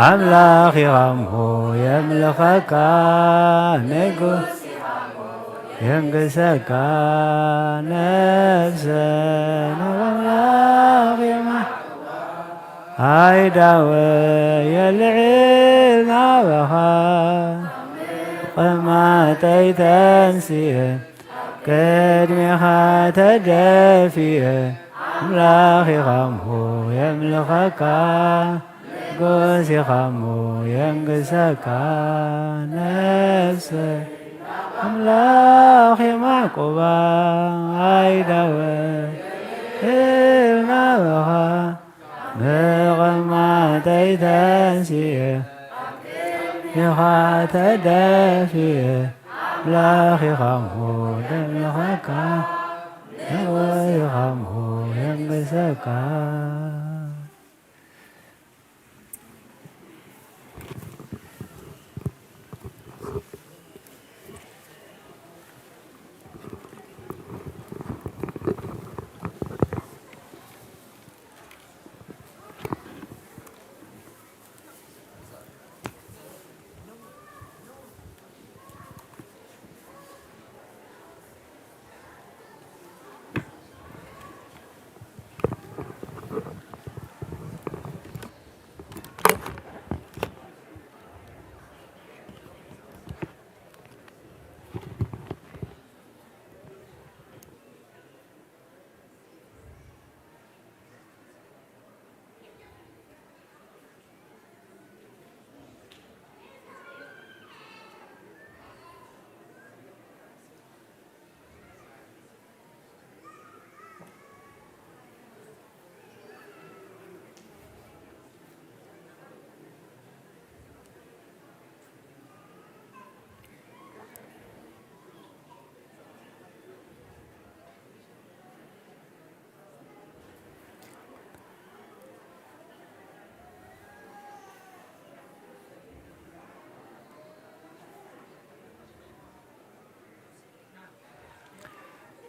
ኣምላኽ ኢኻ እሞ የምልኸካ ንጉስ የንግሰካ ነፍሰ ናብ ኣምላኽ የማ ኣይዳወ የልዕል ናባኻ ቀማጠይ ተንስየ ቅድሜኻ ተደፍየ ኣምላኽ ኢኻ እሞ የምልኸካ ንጉስ ኢኻ እሞ የንግሰካ ነፍሰ ኣምላኽ የማዕቆባ ኣይዳወ ናባኻ መቐማጠይ ተንስየ ኢኻ ተደፍየ ኣምላኽ ኢኻ እሞ ደምልኸካ ንጉስ ኢኻ እሞ የንግሰካ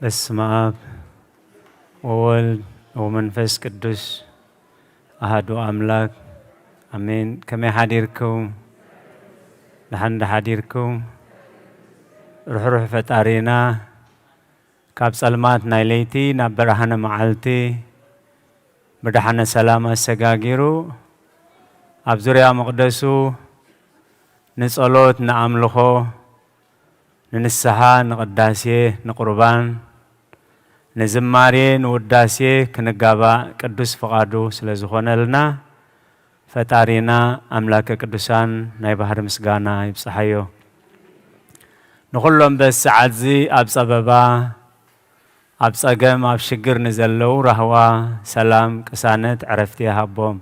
በስመ አብ ወወልድ ወመንፈስ ቅዱስ አሐዱ አምላክ አሜን። ከመይ ሓዲርኩም? ደሓን ዶ ሓዲርኩም? ርሕሩሕ ፈጣሪና ካብ ጸልማት ናይ ለይቲ ናብ ብርሃነ መዓልቲ ብደሓነ ሰላም ኣሰጋጊሩ ኣብ ዙርያ መቕደሱ ንጸሎት፣ ንኣምልኾ፣ ንንስሓ፣ ንቕዳሴ፣ ንቁርባን፣ ንዝማሬ፣ ንውዳሴ ክንጋባእ ቅዱስ ፍቓዱ ስለ ዝኾነልና ፈጣሪና ኣምላከ ቅዱሳን ናይ ባህሪ ምስጋና ይብጽሓዮ። ንኹሎም በዚ ሰዓትዚ ኣብ ጸበባ፣ ኣብ ጸገም፣ ኣብ ሽግር ንዘለዉ ራህዋ፣ ሰላም፣ ቅሳነት፣ ዕረፍቲ ይሃቦም።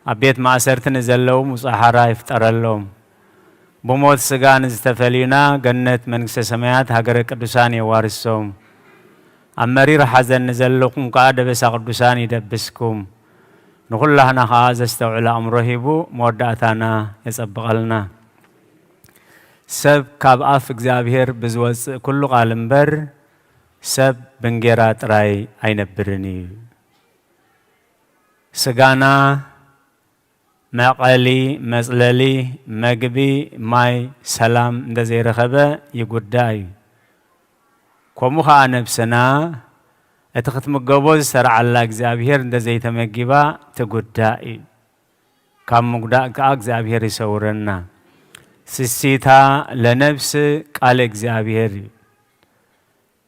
ኣብ ቤት ማእሰርቲ ንዘለዉ ሙጻ ሓራ ይፍጠረሎም። ብሞት ስጋ ንዝተፈልዩና ገነት መንግስተ ሰማያት ሃገረ ቅዱሳን የዋርሶም። ኣብ መሪር ሓዘን ንዘለኹም ከኣ ደበሳ ቅዱሳን ይደብስኩም። ንኹላህና ከኣ ዘስተውዕል ኣእምሮ ሂቡ መወዳእታና የጸብቐልና። ሰብ ካብ ኣፍ እግዚኣብሔር ብዝወጽእ ኩሉ ቃል እምበር፣ ሰብ ብእንጌራ ጥራይ ኣይነብርን እዩ። ስጋና መዕቐሊ፣ መጽለሊ፣ መግቢ፣ ማይ፣ ሰላም እንተዘይረኸበ ይጉዳእ እዩ። ከምኡ ኸኣ ነብስና እቲ ክትምገቦ ዝሰርዓላ እግዚኣብሔር እንተዘይተመጊባ ትጉዳእ እዩ። ካብ ምጉዳእ ከኣ እግዚኣብሔር ይሰውረና። ስሲታ ለነብስ ቃል እግዚኣብሔር እዩ።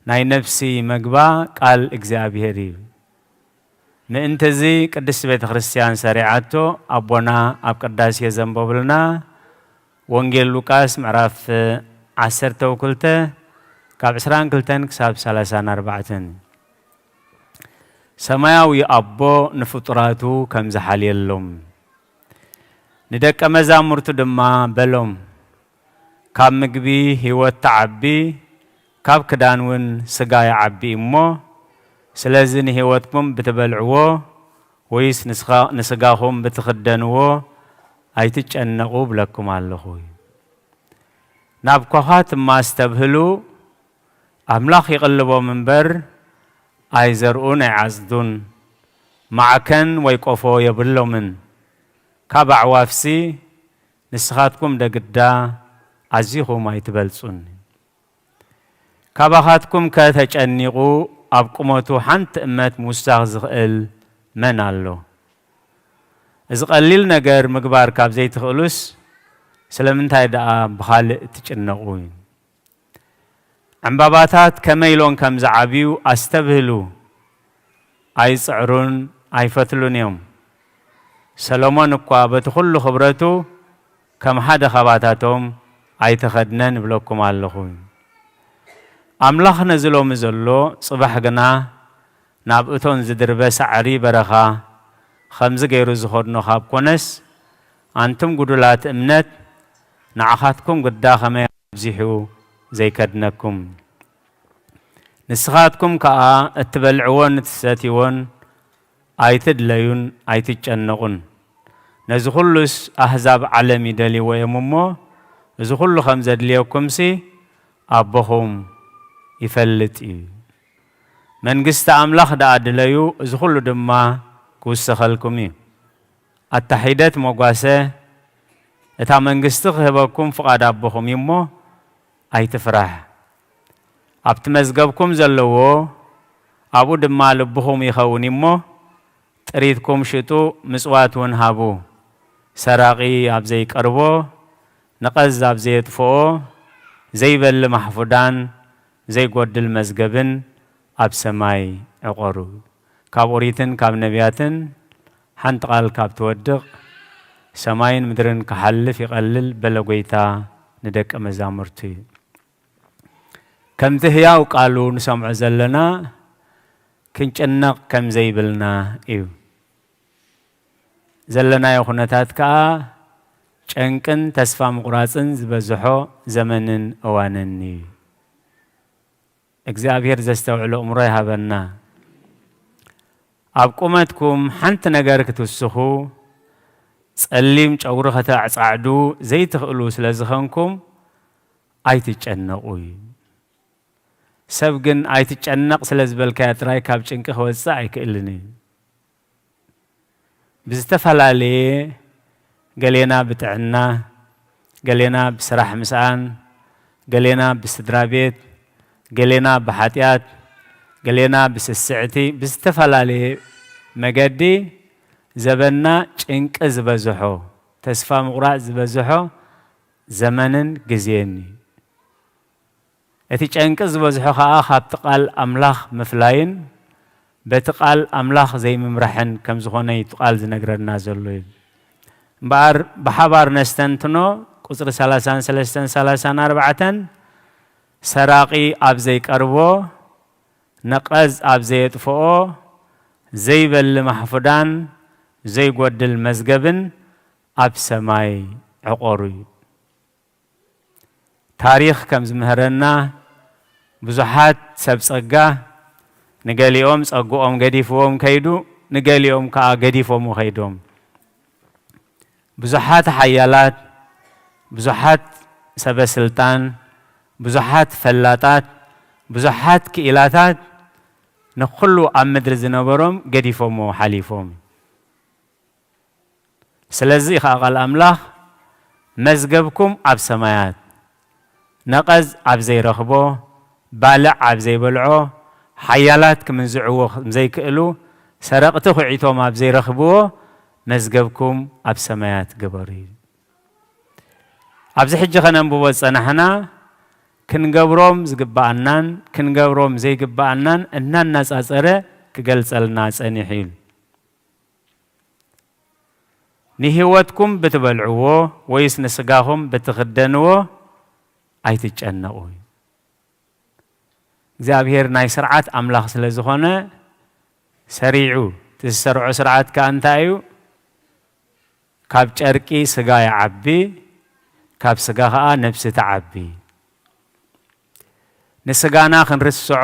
ናይ ነፍሲ መግባ ቃል እግዚኣብሔር እዩ። ምእንትዚ ቅድስቲ ቤተ ክርስቲያን ሰሪዓቶ ኣቦና ኣብ ቅዳሴ ዘንበቡልና ወንጌል ሉቃስ ምዕራፍ ዓሰርተ ወክልተ ካብ ዕስራን ክልተን ክሳብ ሰላሳን ኣርባዕተን። ሰማያዊ ኣቦ ንፍጡራቱ ከም ዝሓልየሎም ንደቀ መዛሙርቱ ድማ በሎም፣ ካብ ምግቢ ህይወት ትዓቢ፣ ካብ ክዳን እውን ስጋ ይዓቢ እሞ፣ ስለዚ ንህይወትኩም ብትበልዕዎ ወይስ ንስኻ-፣ ንስጋኹም ብትኽደንዎ ኣይትጨነቑ እብለኩም ኣለኹ። ናብ ኮኻትማ ኣስተብህሉ፣ ኣምላኽ ይቕልቦም እምበር ኣይዘርኡን ኣይዓጽዱን፣ ማዕከን ወይ ቆፎ የብሎምን። ካብ ኣዕዋፍሲ ንስኻትኩም ደግዳ ኣዚኹም ኣይትበልጹን። ካባኻትኩም ከ ተጨኒቑ ኣብ ቁመቱ ሓንቲ እመት ምውሳኽ ዝኽእል መን ኣሎ? እዚ ቀሊል ነገር ምግባር ካብ ዘይትኽእሉስ ስለምንታይ ደኣ ብኻልእ ትጭነቑ? ዕምባባታት ከመይ ኢሎም ከም ዝዓብዩ ኣስተብህሉ። ኣይጽዕሩን ኣይፈትሉን እዮም። ሰሎሞን እኳ በቲ ኹሉ ኽብረቱ ከም ሓደ ኻባታቶም ኣይተኸድነን እብለኩም ኣለኹ። ኣምላኽ ነዚ ሎሚ ዘሎ ጽባሕ ግና ናብ እቶን ዝድርበ ሳዕሪ በረኻ ኸምዚ ገይሩ ዝኸድኖ ካብ ኮነስ፣ ኣንቱም ጉዱላት እምነት፣ ንዓኻትኩም ግዳ ኸመይ ኣብዚሑ ዘይከድነኩም። ንስኻትኩም ከኣ እትበልዕዎን እትሰትይዎን ኣይትድለዩን ኣይትጨነቑን። ነዚ ኹሉስ ኣህዛብ ዓለም ይደልይዎ እዮም እሞ፣ እዚ ኹሉ ኸም ዘድልየኩምሲ ኣቦኹም ይፈልጥ እዩ። መንግስቲ ኣምላኽ ደኣ ድለዩ፣ እዚ ኹሉ ድማ ክውሰኸልኩም እዩ። ኣታ ሒደት መጓሰ፣ እታ መንግስቲ ክህበኩም ፍቓድ ኣቦኹም እዩ እሞ፣ ኣይትፍራሕ። ኣብቲ መዝገብኩም ዘለዎ፣ ኣብኡ ድማ ልብኹም ይኸውን እዩ እሞ፣ ጥሪትኩም ሽጡ፣ ምጽዋት እውን ሃቡ። ሰራቒ ኣብ ዘይቀርቦ፣ ነቐዝ ኣብ ዘየጥፍኦ፣ ዘይበሊ ማሕፉዳን ዘይጎድል መዝገብን ኣብ ሰማይ ዕቆሩ። ካብ ኦሪትን ካብ ነቢያትን ሓንቲ ቃል ካብ ትወድቕ፣ ሰማይን ምድርን ክሓልፍ ይቐልል በለ ጐይታ ንደቀ መዛሙርቱ። ከምቲ ህያው ቃሉ ንሰምዖ ዘለና፣ ክንጭነቕ ከም ዘይብልና እዩ። ዘለናዮ ኩነታት ከኣ ጨንቅን ተስፋ ምቑራጽን ዝበዝሖ ዘመንን እዋንን እዩ። እግዚኣብሔር ዘስተውዕሎ እምሮ ይሃበና። ኣብ ቁመትኩም ሓንቲ ነገር ክትውስኹ፣ ጸሊም ጨጉሪ ከተዕጻዕዱ ዘይትኽእሉ ስለ ዝኾንኩም ኣይትጨነቑ እዩ። ሰብ ግን ኣይትጨነቕ ስለ ዝበልካዮ ጥራይ ካብ ጭንቂ ክወጽእ ኣይክእልን እዩ። ብዝተፈላለየ፣ ገሌና ብጥዕና፣ ገሌና ብስራሕ ምስኣን፣ ገሌና ብስድራ ቤት፣ ገሌና ብሓጢኣት፣ ገሌና ብስስዕቲ፣ ብዝተፈላለየ መገዲ ዘበንና ጭንቂ ዝበዝሖ፣ ተስፋ ምቑራጽ ዝበዝሖ ዘመንን ግዜን እዩ። እቲ ጨንቂ ዝበዝሖ ኸኣ ካብቲ ቃል ኣምላኽ ምፍላይን በቲ ቃል ኣምላኽ ዘይምምራሕን ከም ዝኾነ እዩ እቲ ቃል ዝነግረና ዘሎ እዩ። እምበኣር ብሓባር ነስተንትኖ፣ ቁጽሪ ሰላሳን ሰለስተን ሰላሳን ኣርባዕተን፣ ሰራቒ ኣብ ዘይቀርቦ፣ ነቐዝ ኣብ ዘየጥፍኦ፣ ዘይበሊ ማሕፉዳን ዘይጎድል መዝገብን ኣብ ሰማይ ዕቖሩ እዩ። ታሪኽ ከም ዝምህረና፣ ብዙሓት ሰብ ጸጋ፣ ንገሊኦም ጸግኦም ገዲፍዎም ከይዱ፣ ንገሊኦም ከኣ ገዲፎምዎ ከይዶም። ብዙሓት ሓያላት፣ ብዙሓት ሰበ ስልጣን፣ ብዙሓት ፈላጣት፣ ብዙሓት ክኢላታት ንኹሉ ኣብ ምድሪ ዝነበሮም ገዲፎምዎ ሓሊፎም። ስለዚ ኸኣ ቃል ኣምላኽ፣ "መዝገብኩም ኣብ ሰማያት፣ ነቐዝ ኣብ ዘይረኽቦ፣ ባልዕ ኣብ ዘይበልዖ፣ ሓያላት ክምንዝዕዎ ከም ዘይክእሉ፣ ሰረቕቲ ኹዒቶም ኣብ ዘይረኽብዎ፣ መዝገብኩም ኣብ ሰማያት ግበሩ" እዩ። ኣብዚ ሕጂ ኸነንብቦ ዝጸናሕና፣ ክንገብሮም ዝግብኣናን ክንገብሮም ዘይግብኣናን እናናጻጸረ ክገልጸልና ጸኒሑ እዩ። "ንህይወትኩም ብትበልዕዎ ወይስ ንስጋኹም ብትኽደንዎ ኣይትጨነቑ" እዩ። እግዚኣብሔር ናይ ስርዓት ኣምላኽ ስለ ዝኾነ፣ ሰሪዑ፣ እቲ ዝሰርዖ ስርዓት ከኣ እንታይ እዩ? ካብ ጨርቂ ስጋ ይዓቢ፣ ካብ ስጋ ኸኣ ነፍሲ ትዓቢ። ንስጋና ክንርስዖ፣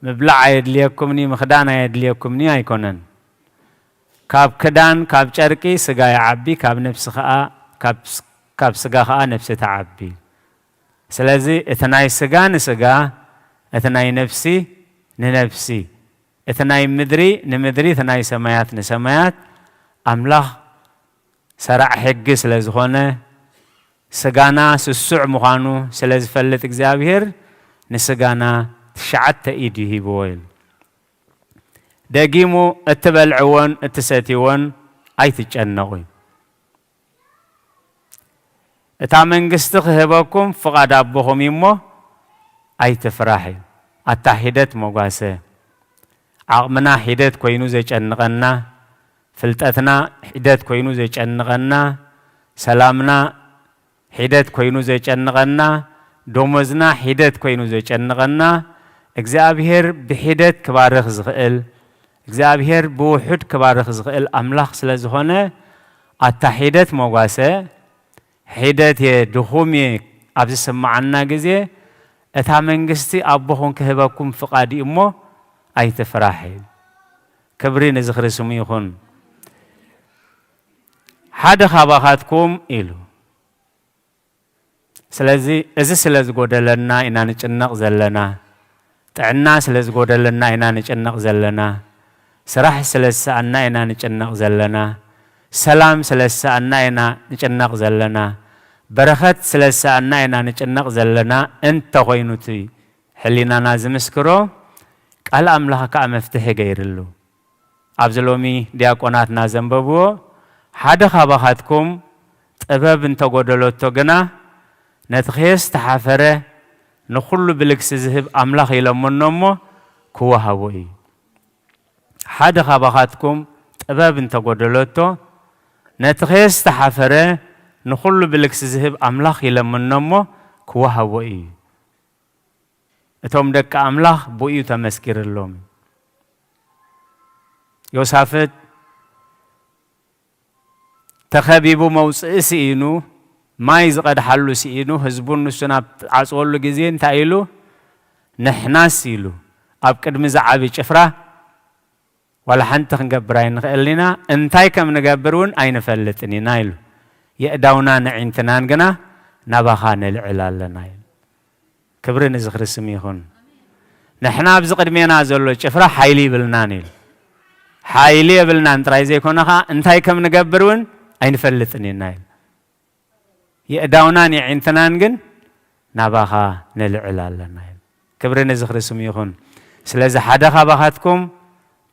ምብላዕ ኣየድልየኩምኒ፣ ምኽዳን ኣየድልየኩምኒ ኣይኮነን። ካብ ክዳን፣ ካብ ጨርቂ ስጋ ይዓቢ፣ ካብ ነፍሲ ኸኣ፣ ካብ ስ-፣ ካብ ስጋ ኸኣ ነፍሲ ትዓቢ። ስለዚ እቲ ናይ ስጋ ንስጋ፣ እቲ ናይ ነፍሲ ንነፍሲ፣ እቲ ናይ ምድሪ ንምድሪ፣ እቲ ናይ ሰማያት ንሰማያት፣ ኣምላኽ ሰራዕ ሕጊ ስለ ዝኾነ፣ ስጋና ስሱዕ ምዃኑ ስለ ዝፈልጥ እግዚኣብሔር፣ ንስጋና ትሽዓተ ኢድ እዩ ሂብዎ ኢሉ። ደጊሙ፣ "እትበልዕዎን እትሰትይዎን ኣይትጨነቑ እዩ። እታ መንግስቲ ክህበኩም ፍቓድ ኣቦኹም እዩ እሞ፣ ኣይትፍራሕ" እዩ። ኣታ ሒደት መጓሰ። ዓቕምና ሒደት ኮይኑ ዘጨንቐና፣ ፍልጠትና ሒደት ኮይኑ ዘጨንቐና፣ ሰላምና ሒደት ኮይኑ ዘጨንቐና፣ ደሞዝና ሒደት ኮይኑ ዘጨንቐና፣ እግዚኣብሔር ብሒደት ክባርኽ ዝኽእል፣ እግዚኣብሔር ብውሑድ ክባርኽ ዝኽእል ኣምላኽ ስለ ዝኾነ፣ ኣታ ሒደት መጓሰ፣ ሒደት እየ፣ ድኹም እየ ኣብ ዝስምዓና ግዜ፣ እታ መንግስቲ ኣቦኹም ክህበኩም ፍቓድ እዩ እሞ፣ ኣይትፍራሕ እዩ። ክብሪ ንዝኽሪ ስሙ ይኹን። "ሓደ ካባኻትኩም" ኢሉ። ስለዚ እዚ ስለ ዝጎደለና ኢና ንጭነቕ ዘለና። ጥዕና ስለ ዝጎደለና ኢና ንጭነቕ ዘለና። ስራሕ ስለ ዝሰኣና ኢና ንጭነቕ ዘለና። ሰላም ስለ ዝሰኣና ኢና ንጭነቕ ዘለና። በረኸት ስለ ዝሰኣና ኢና ንጭነቕ ዘለና። እንተኾይኑ እቲ ሕሊናና ዝምስክሮ፣ ቃል ኣምላኽ ከኣ መፍትሒ ገይርሉ። ኣብዚ ሎሚ ዲያቆናትና ዘንበብዎ፣ "ሓደ ካባኻትኩም ጥበብ እንተጎደለቶ ግና፣ ነቲ ከየስተሓፈረ ንኹሉ ብልግሲ ዝህብ ኣምላኽ ይለምኖ እሞ ክወሃቦ እዩ።" ሓደ ካባኻትኩም ጥበብ እንተጎደለቶ፣ ነቲ ከየስተሓፈረ ንኹሉ ብልግሲ ዝህብ ኣምላኽ ይለምኖ እሞ ክወሃቦ እዩ። እቶም ደቂ ኣምላኽ ብኡ ተመስኪርሎም። ዮሳፍጥ ተኸቢቡ መውጽኢ ስኢኑ፣ ማይ ዝቐድሓሉ ስኢኑ፣ ህዝቡን ንሱን ኣብ ዝዓጽወሉ ግዜ እንታይ ኢሉ? "ንሕናስ" ኢሉ፣ "ኣብ ቅድሚ ዝዓቢ ጭፍራ ዋላ ሓንቲ ክንገብር ኣይንኽእልን ኢና፣ እንታይ ከም ንገብር እውን ኣይንፈልጥን ኢና" ኢሉ። "የእዳውናን ኣዒንትናን ግና ናባኻ ነልዕል ኣለና" ኢሉ። ክብሪ ንዝኽሪ ስም ይኹን። ንሕና ኣብዚ ቅድሜና ዘሎ ጭፍራ ሓይሊ ይብልናን ኢሉ። ሓይሊ የብልናን ጥራይ ዘይኮነ ኸዓ እንታይ ከም ንገብር እውን ኣይንፈልጥን ኢና ኢሉ። የእዳውናን የዒንትናን ግን ናባኻ ነልዕል ኣለና ኢሉ። ክብሪ ንዝኽሪ ስም ይኹን። ስለዚ ሓደ ካባኻትኩም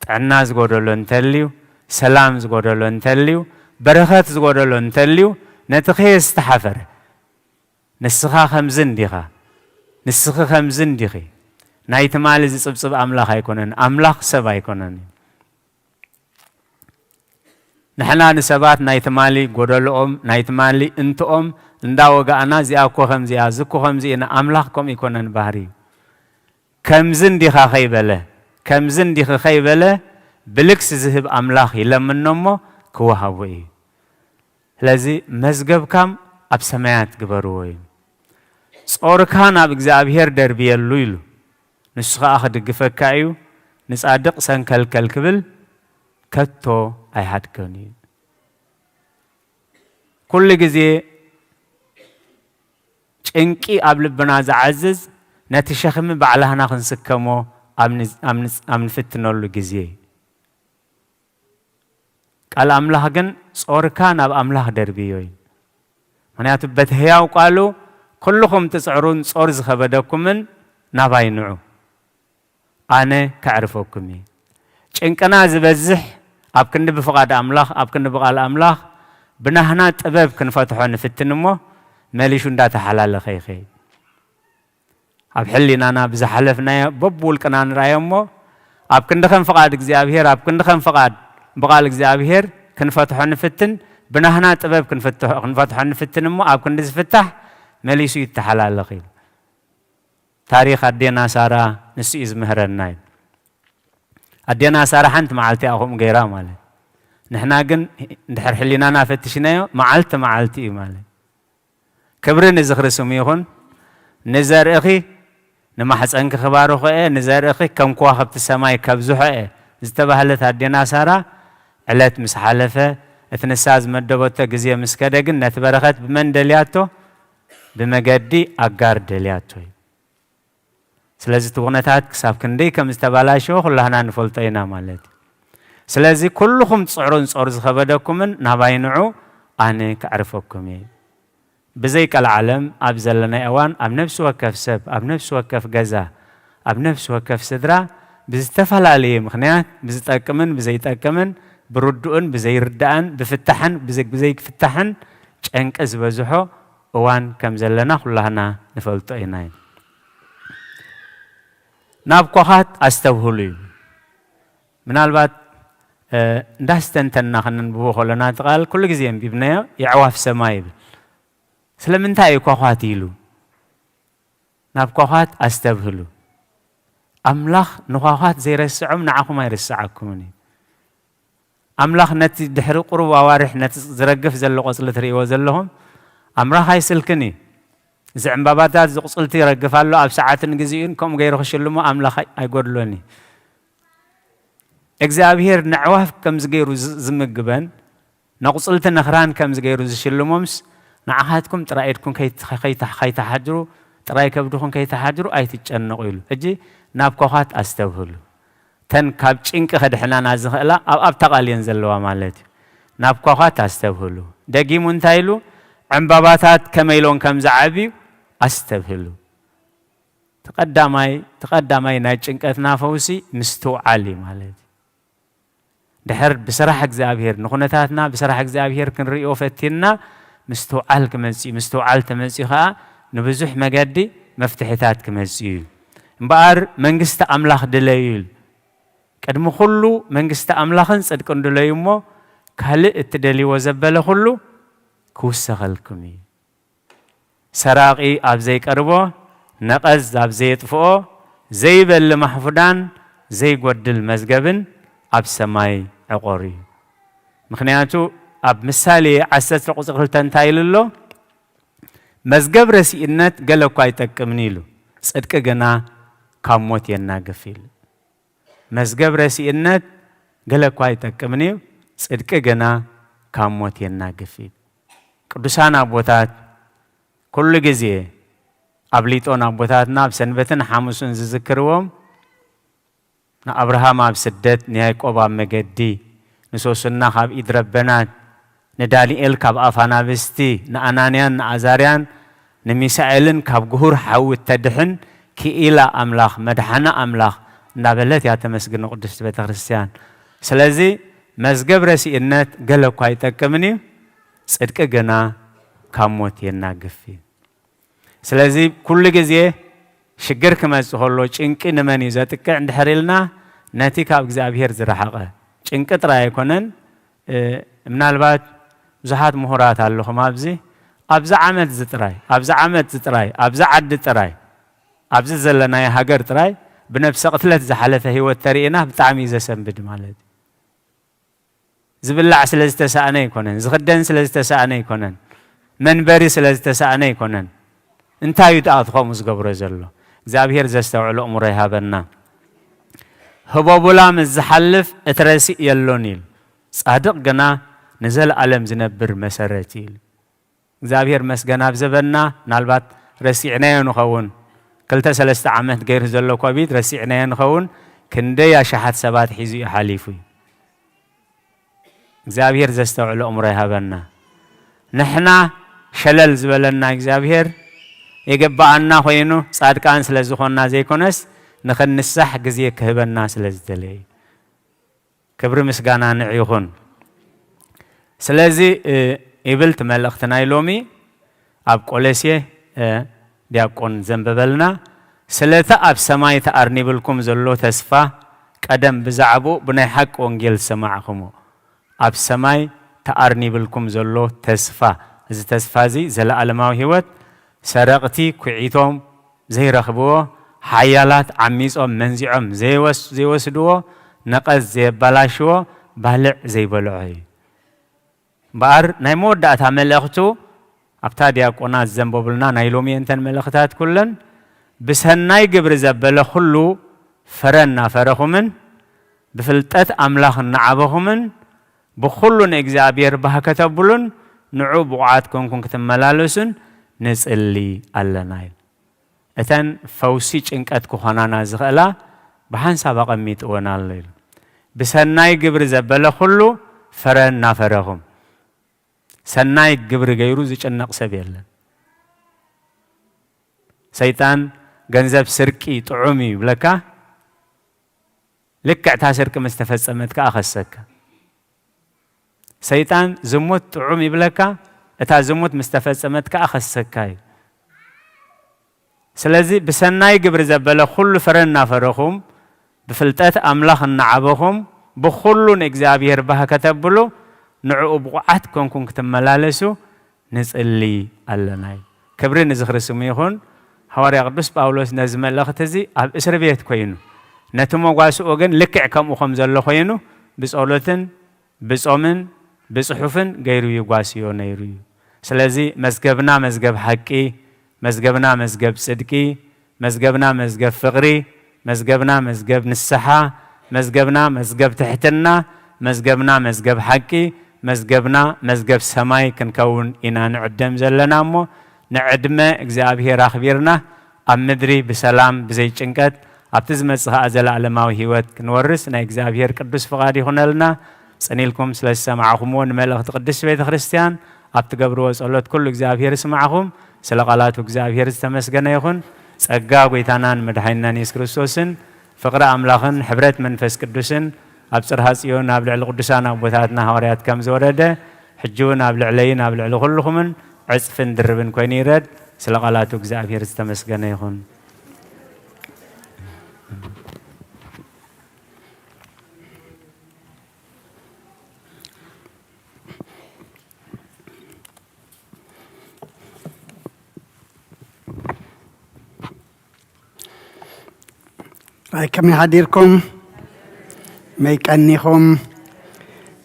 ጥዕና ዝጎደሎ እንተልዩ፣ ሰላም ዝጎደሎ እንተልዩ፣ በረኸት ዝጎደሎ እንተልዩ፣ ነቲ ከየ ዝተሓፈረ፣ ንስኻ ከምዚ እንዲኻ፣ ንስኺ ከምዚ እንዲኺ፣ ናይ ትማሊ ዝጽብጽብ ኣምላኽ ኣይኮነን፣ ኣምላኽ ሰብ ኣይኮነን። ንሕና ንሰባት ናይ ትማሊ ጎደሎኦም፣ ናይ ትማሊ እንትኦም እንዳወጋእና፣ እዚኣ እኮ ከምዚኣ፣ እዚ እኮ ከምዚ ኢና፣ ኣምላኽ ከምኡ ኣይኮነን ባህሪኡ። ከምዚ እንዲኻ ከይበለ፣ ከምዚ እንዲኺ ከይበለ፣ ብልግሲ ዝህብ ኣምላኽ ይለምኖ እሞ ክወሃቦ እዩ። ስለዚ መዝገብካም ኣብ ሰማያት ግበርዎ እዩ። ጾርካ ናብ እግዚኣብሔር ደርብየሉ ኢሉ። ንሱ ኸኣ ክድግፈካ እዩ፣ ንጻድቕ ሰንከልከል ክብል ከቶ ኣይሃድገን እዩ። ኩሉ ግዜ ጭንቂ ኣብ ልብና ዝዓዝዝ ነቲ ሸኽሚ ባዕላህና ክንስከሞ ኣብ ን-፣ ኣብ ንጽ-፣ ኣብ ንፍትነሉ ግዜ እዩ። ቃል ኣምላኽ ግን ጾርካ ናብ ኣምላኽ ደርብዮ እዩ። ምኽንያቱ በቲ ህያው ቃሉ ኩልኹም ትጽዕሩን ጾር ዝኸበደኩምን ናባይ ንዑ፣ ኣነ ከዕርፈኩም እየ። ጭንቅና ዝበዝሕ ኣብ ክንዲ ብፍቓድ ኣምላኽ፣ ኣብ ክንዲ ብቓል ኣምላኽ ብናህና ጥበብ ክንፈትሖ ንፍትን እሞ መሊሹ እንዳተሓላለኸ ይኸይድ። ኣብ ሕሊናና ብዝሓለፍናዮ በብውልቅና ንርኣዮ እሞ ኣብ ክንዲ ከም ፍቓድ እግዚኣብሔር፣ ኣብ ክንዲ ከም ፍቓድ ብቓል እግዚኣብሔር ክንፈትሖ ንፍትን፣ ብናህና ጥበብ ክንፍትሖ፣ ክንፈትሖ ንፍትን እሞ ኣብ ክንዲ ዝፍታሕ መሊሱ ይተሓላለኽ እዩ። ታሪኽ ኣዴና ሳራ ንሱ እዩ ዝምህረና እዩ። ኣዴና ሳራ ሓንቲ መዓልቲ እያ ከምኡ ገይራ ማለት። ንሕና ግን እንድሕር ሕሊናና ፈትሽናዮ መዓልቲ መዓልቲ እዩ ማለት። ክብሪ ንዝኽሪ ስሙ ይኹን። ንዘርእኺ ንማሕፀንኪ ክባርኾ እየ፣ ንዘርእኺ ከም ከዋኽብቲ ሰማይ ከብዝሖ እየ ዝተባህለት ኣዴና ሳራ ዕለት ምስ ሓለፈ፣ እቲ ንሳ ዝመደበቶ ግዜ ምስ ከደ ግን ነቲ በረኸት ብመን ደልያቶ? ብመገዲ ኣጋር ደልያቶ እዩ። ስለዚ እቲ ኩነታት ክሳብ ክንደይ ከም ዝተባላሸወ ኩላህና ንፈልጦ ኢና ማለት እዩ። ስለዚ ኩልኹም ትጽዕሩን ጾር ዝኸበደኩምን ናባይ ንዑ፣ ኣነ ከዕርፈኩም እየ። ብዘይ ቀልዓለም ኣብ ዘለናይ እዋን ኣብ ነፍሲ ወከፍ ሰብ፣ ኣብ ነፍሲ ወከፍ ገዛ፣ ኣብ ነፍሲ ወከፍ ስድራ ብዝተፈላለየ ምኽንያት ብዝጠቅምን ብዘይጠቅምን፣ ብርዱእን ብዘይርዳእን፣ ብፍታሕን ብዘይ-፣ ብዘይፍታሕን ጨንቂ ዝበዝሖ እዋን ከም ዘለና ኩላህና ንፈልጦ ኢና እዩ። ናብ ኮኻት ኣስተብህሉ እዩ። ምናልባት፣ እ፣ እንዳስተንተንና ከነንብቦ ከለና እቲ ቃል ኩሉ ግዜ ኣንቢብናዮ፣ የዕዋፍ ሰማይ ይብል። ስለምንታይ እዩ ኮኻት ኢሉ? ናብ ኮኻት ኣስተብህሉ። ኣምላኽ ንኮኻት ዘይረስዖም ንዓኹም ኣይርስዓኩምን እዩ። ኣምላኽ ነቲ ድሕሪ ቁሩብ ኣዋርሕ ነቲ ዝረግፍ ዘሎ ቆጽሊ ትርእይዎ ዘለኹም፣ ኣምላኽ ኣይስልክን እዩ። እዚ ዕምባባታት እዚ ቁጽልቲ ይረግፍ ኣሎ፣ ኣብ ሰዓትን ግዜኡን ከምኡ ገይሩ ክሽልሞ ኣምላኽ ኣይ-፣ ኣይጎድሎን እዩ። እግዚኣብሔር ነዕዋፍ ከምዚ ገይሩ ዝ-፣ ዝምግበን፣ ነቁጽልቲ ነኽራን ከምዚ ገይሩ ዝሽልሞምስ፣ ንዓኻትኩም ጥራይ ኢድኩም ከይት-፣ ከይት-፣ ከይትሓድሩ፣ ጥራይ ከብድኹም ከይትሓድሩ ኣይትጨነቑ ኢሉ። ሕጂ ናብ ኮኻት ኣስተብህሉ። ተን ካብ ጭንቂ ከድሕናና ዝኽእላ ኣብ ኣብታ ቃል እየን ዘለዋ ማለት እዩ። ናብ ኮኻት ኣስተብህሉ። ደጊሙ እንታይ ኢሉ? ዕምባባታት ከመይ ኢሎም ከም ዝዓብዩ ኣስተብህሉ። እቲ ቀዳማይ፣ እቲ ቀዳማይ ናይ ጭንቀትና ፈውሲ ምስትውዓል እዩ ማለት እዩ። ድሕር ብስራሕ እግዚኣብሔር፣ ንኹነታትና ብስራሕ እግዚኣብሔር ክንርእዮ ፈቲንና፣ ምስትውዓል ክመጽእ እዩ። ምስትውዓል ተመጺኡ ኸኣ ንብዙሕ መገዲ መፍትሕታት ክመጽእ እዩ። እምበኣር መንግስቲ ኣምላኽ ድለዩ ኢሉ። ቅድሚ ኩሉ መንግስቲ ኣምላኽን ጽድቅን ድለዩ እሞ፣ ካልእ እትደልይዎ ዘበለ ኩሉ ክውሰኸልኩም እዩ። ሰራቒ ኣብ ዘይቀርቦ፣ ነቐዝ ኣብ ዘየጥፍኦ፣ ዘይበሊ ማሕፉዳን ዘይጎድል መዝገብን ኣብ ሰማይ ዕቖር እዩ። ምኽንያቱ ኣብ ምሳሌ ዓሰርተ ቁጽሪ ክልተ እንታይ ኢሉ ኣሎ? መዝገብ ረሲእነት ገለ እኳ ኣይጠቅምን ኢሉ፣ ጽድቂ ግና ካብ ሞት የናግፍ ኢሉ። መዝገብ ረሲእነት ገለ እኳ ኣይጠቅምን እዩ፣ ጽድቂ ግና ካብ ሞት የናግፍ እዩ። ቅዱሳን ኣቦታት ኩሉ ግዜ ኣብ ሊጦን ኣቦታትና ኣብ ሰንበትን ሓሙስን ዝዝክርዎም፣ ንኣብርሃም ኣብ ስደት፣ ንያዕቆብ ኣብ መገዲ፣ ንሶስና ካብ ኢድ ረበናት፣ ንዳንኤል ካብ ኣፍ ኣናብስቲ፣ ንኣናንያን ንኣዛርያን ንሚሳኤልን ካብ ግሁር ሓዊ እተድሕን ክኢላ ኣምላኽ፣ መድሓና ኣምላኽ እንዳበለት እያ ተመስግኖ ቅድስቲ ቤተ ክርስቲያን። ስለዚ መዝገብ ረሲእነት ገለ እኳ ኣይጠቅምን እዩ፣ ጽድቂ ግና ካብ ሞት የናግፍ እዩ። ስለዚ ኩሉ ግዜ ሽግር ክመጽእ ከሎ ጭንቂ ንመን እዩ ዘጥቅዕ እንድሕር ኢልና፣ ነቲ ካብ እግዚኣብሔር ዝረሓቐ ጭንቂ ጥራይ ኣይኮነን። እ፣ ምናልባት ብዙሓት ምሁራት ኣለኹም ኣብዚ፣ ኣብዚ ዓመት እዚ ጥራይ፣ ኣብዚ ዓመት እዚ ጥራይ፣ ኣብዚ ዓዲ ጥራይ፣ ኣብዚ ዘለናዮ ሃገር ጥራይ ብነብሰ ቅትለት ዝሓለፈ ህይወት ተርእና ብጣዕሚ እዩ ዘሰንብድ ማለት እዩ። ዝብላዕ ስለ ዝተሳእነ ኣይኮነን፣ ዝኽደን ስለ ዝተሳእነ ኣይኮነን፣ መንበሪ ስለ ዝተሳእነ ኣይኮነን። እንታይ እዩ ደኣ እቲ ከምኡ ዝገብሮ ዘሎ? እግዚኣብሔር ዘስተውዕሎ እምሮ ይሃበና። ህቦቡላ ምስ ዝሓልፍ እቲ ረሲእ የሎን ኢሉ፣ ጻድቕ ግና ንዘለኣለም ዝነብር መሰረት እዩ ኢሉ። እግዚኣብሔር መስገን ኣብ ዘበንና ምናልባት ረሲዕናዮ ንኸውን። ክልተ ሰለስተ ዓመት ገይሩ ዘሎ ኮቪድ ረሲዕናዮ ንኸውን። ክንደይ ኣሽሓት ሰባት ሒዙ እዩ ሓሊፉ እዩ። እግዚኣብሔር ዘስተውዕሎ እምሮ ይሃበና። ንሕና ሸለል ዝበለና እግዚኣብሔር የገባኣና ኮይኑ ጻድቃን ስለ ዝኾንና ዘይኮነስ ንኽንሳሕ ግዜ ክህበና ስለ ዝደለየ እዩ። ክብሪ ምስጋና ንዕ ይኹን። ስለዚ፣ እ፣ ይብል እቲ መልእኽቲ ናይ ሎሚ ኣብ ቆለሴ፣ እ፣ ዲያቆን ዘንበበልና፣ ስለቲ ኣብ ሰማይ ተኣርኒብልኩም ዘሎ ተስፋ ቀደም ብዛዕባኡ ብናይ ሓቂ ወንጌል ዝሰማዕኹሞ፣ ኣብ ሰማይ ተኣርኒብልኩም ዘሎ ተስፋ፣ እዚ ተስፋ እዚ ዘለኣለማዊ ህይወት፣ ሰረቕቲ ኩዒቶም ዘይረኽብዎ፣ ሓያላት ዓሚጾም መንዚዖም ዘይወስ-፣ ዘይወስድዎ፣ ነቐዝ ዘየባላሽዎ፣ ባልዕ ዘይበልዖ እዩ። እምበኣር ናይ መወዳእታ መልእኽቱ ኣብታ ዲያቆናት ዘንበቡልና ናይ ሎሚ እተን መልእኽታት ኩለን፣ ብሰናይ ግብሪ ዘበለ ኩሉ ፍረ እናፈረኹምን ብፍልጠት ኣምላኽ እናዓበኹምን ብኹሉ ንእግዚኣብሔር ባህ ከተብሉን ንዑ ብቑዓት ኮንኩም ክትመላለሱን ንጽሊ ኣለና ኢሉ። እተን ፈውሲ ጭንቀት ክኾናና ዝኽእላ ብሓንሳብ ኣቐሚጥወን ኣሎ ኢሉ። ብሰናይ ግብሪ ዘበለ ኩሉ ፍረ እናፈረኹም። ሰናይ ግብሪ ገይሩ ዝጭነቕ ሰብ የለን። ሰይጣን ገንዘብ ስርቂ ጥዑም እዩ ይብለካ። ልክዕ እታ ስርቂ ምስ ተፈጸመት ከኣ ከሰካ። ሰይጣን ዝሙት ጥዑም ይብለካ፣ እታ ዝሙት ምስ ተፈጸመት ከኣ ከሰካ እዩ። ስለዚ ብሰናይ ግብሪ ዘበለ ኩሉ ፍረ እናፈረኹም፣ ብፍልጠት ኣምላኽ እናዓበኹም፣ ብኹሉ ንእግዚኣብሔር ባህ ከተብሉ፣ ንዕኡ ብቑዓት ኮንኩም ክትመላለሱ ንጽሊ ኣለና እዩ። ክብሪ ንዝኽሪ ስሙ ይኹን። ሃዋርያ ቅዱስ ጳውሎስ ነዚ መልእኽቲ እዚ ኣብ እስሪ ቤት ኮይኑ፣ ነቲ መጓስኡ ግን ልክዕ ከምኡ ከም ዘሎ ኮይኑ፣ ብጸሎትን ብጾምን ብጽሑፍን ገይሩ ይጓስዮ ነይሩ እዩ። ስለዚ መዝገብና መዝገብ ሓቂ፣ መዝገብና መዝገብ ጽድቂ፣ መዝገብና መዝገብ ፍቕሪ፣ መዝገብና መዝገብ ንስሓ፣ መዝገብና መዝገብ ትሕትና፣ መዝገብና መዝገብ ሓቂ፣ መዝገብና መዝገብ ሰማይ ክንከውን ኢና ንዕደም ዘለና እሞ፣ ንዕድመ እግዚኣብሔር ኣኽቢርና ኣብ ምድሪ ብሰላም ብዘይ ጭንቀት ኣብቲ ዝመጽእ ኸኣ ዘለኣለማዊ ህይወት ክንወርስ ናይ እግዚኣብሔር ቅዱስ ፍቓድ ይኹነልና። ጽን ኢልኩም ስለ ዝሰማዕኹምዎ ንመልእኽቲ ቅድስቲ ቤተ ክርስቲያን ኣብ ትገብርዎ ጸሎት ኩሉ እግዚኣብሔር ይስማዕኹም። ስለ ቃላቱ እግዚኣብሔር ዝተመስገነ ይኹን። ጸጋ ጐይታናን መድሓኒናን የሱስ ክርስቶስን ፍቕሪ ኣምላኽን ሕብረት መንፈስ ቅዱስን ኣብ ጽርሃ ጽዮን ኣብ ልዕሊ ቅዱሳን ኣቦታትና ሃዋርያት ከም ዝወረደ፣ ሕጂ እውን ኣብ ልዕለይን ኣብ ልዕሊ ኩልኹምን ዕጽፍን ድርብን ኮይኑ ይረድ። ስለ ቃላቱ እግዚኣብሔር ዝተመስገነ ይኹን። ኣይ፣ ከመይ ሓዲርኩም? መይ ቀኒኹም?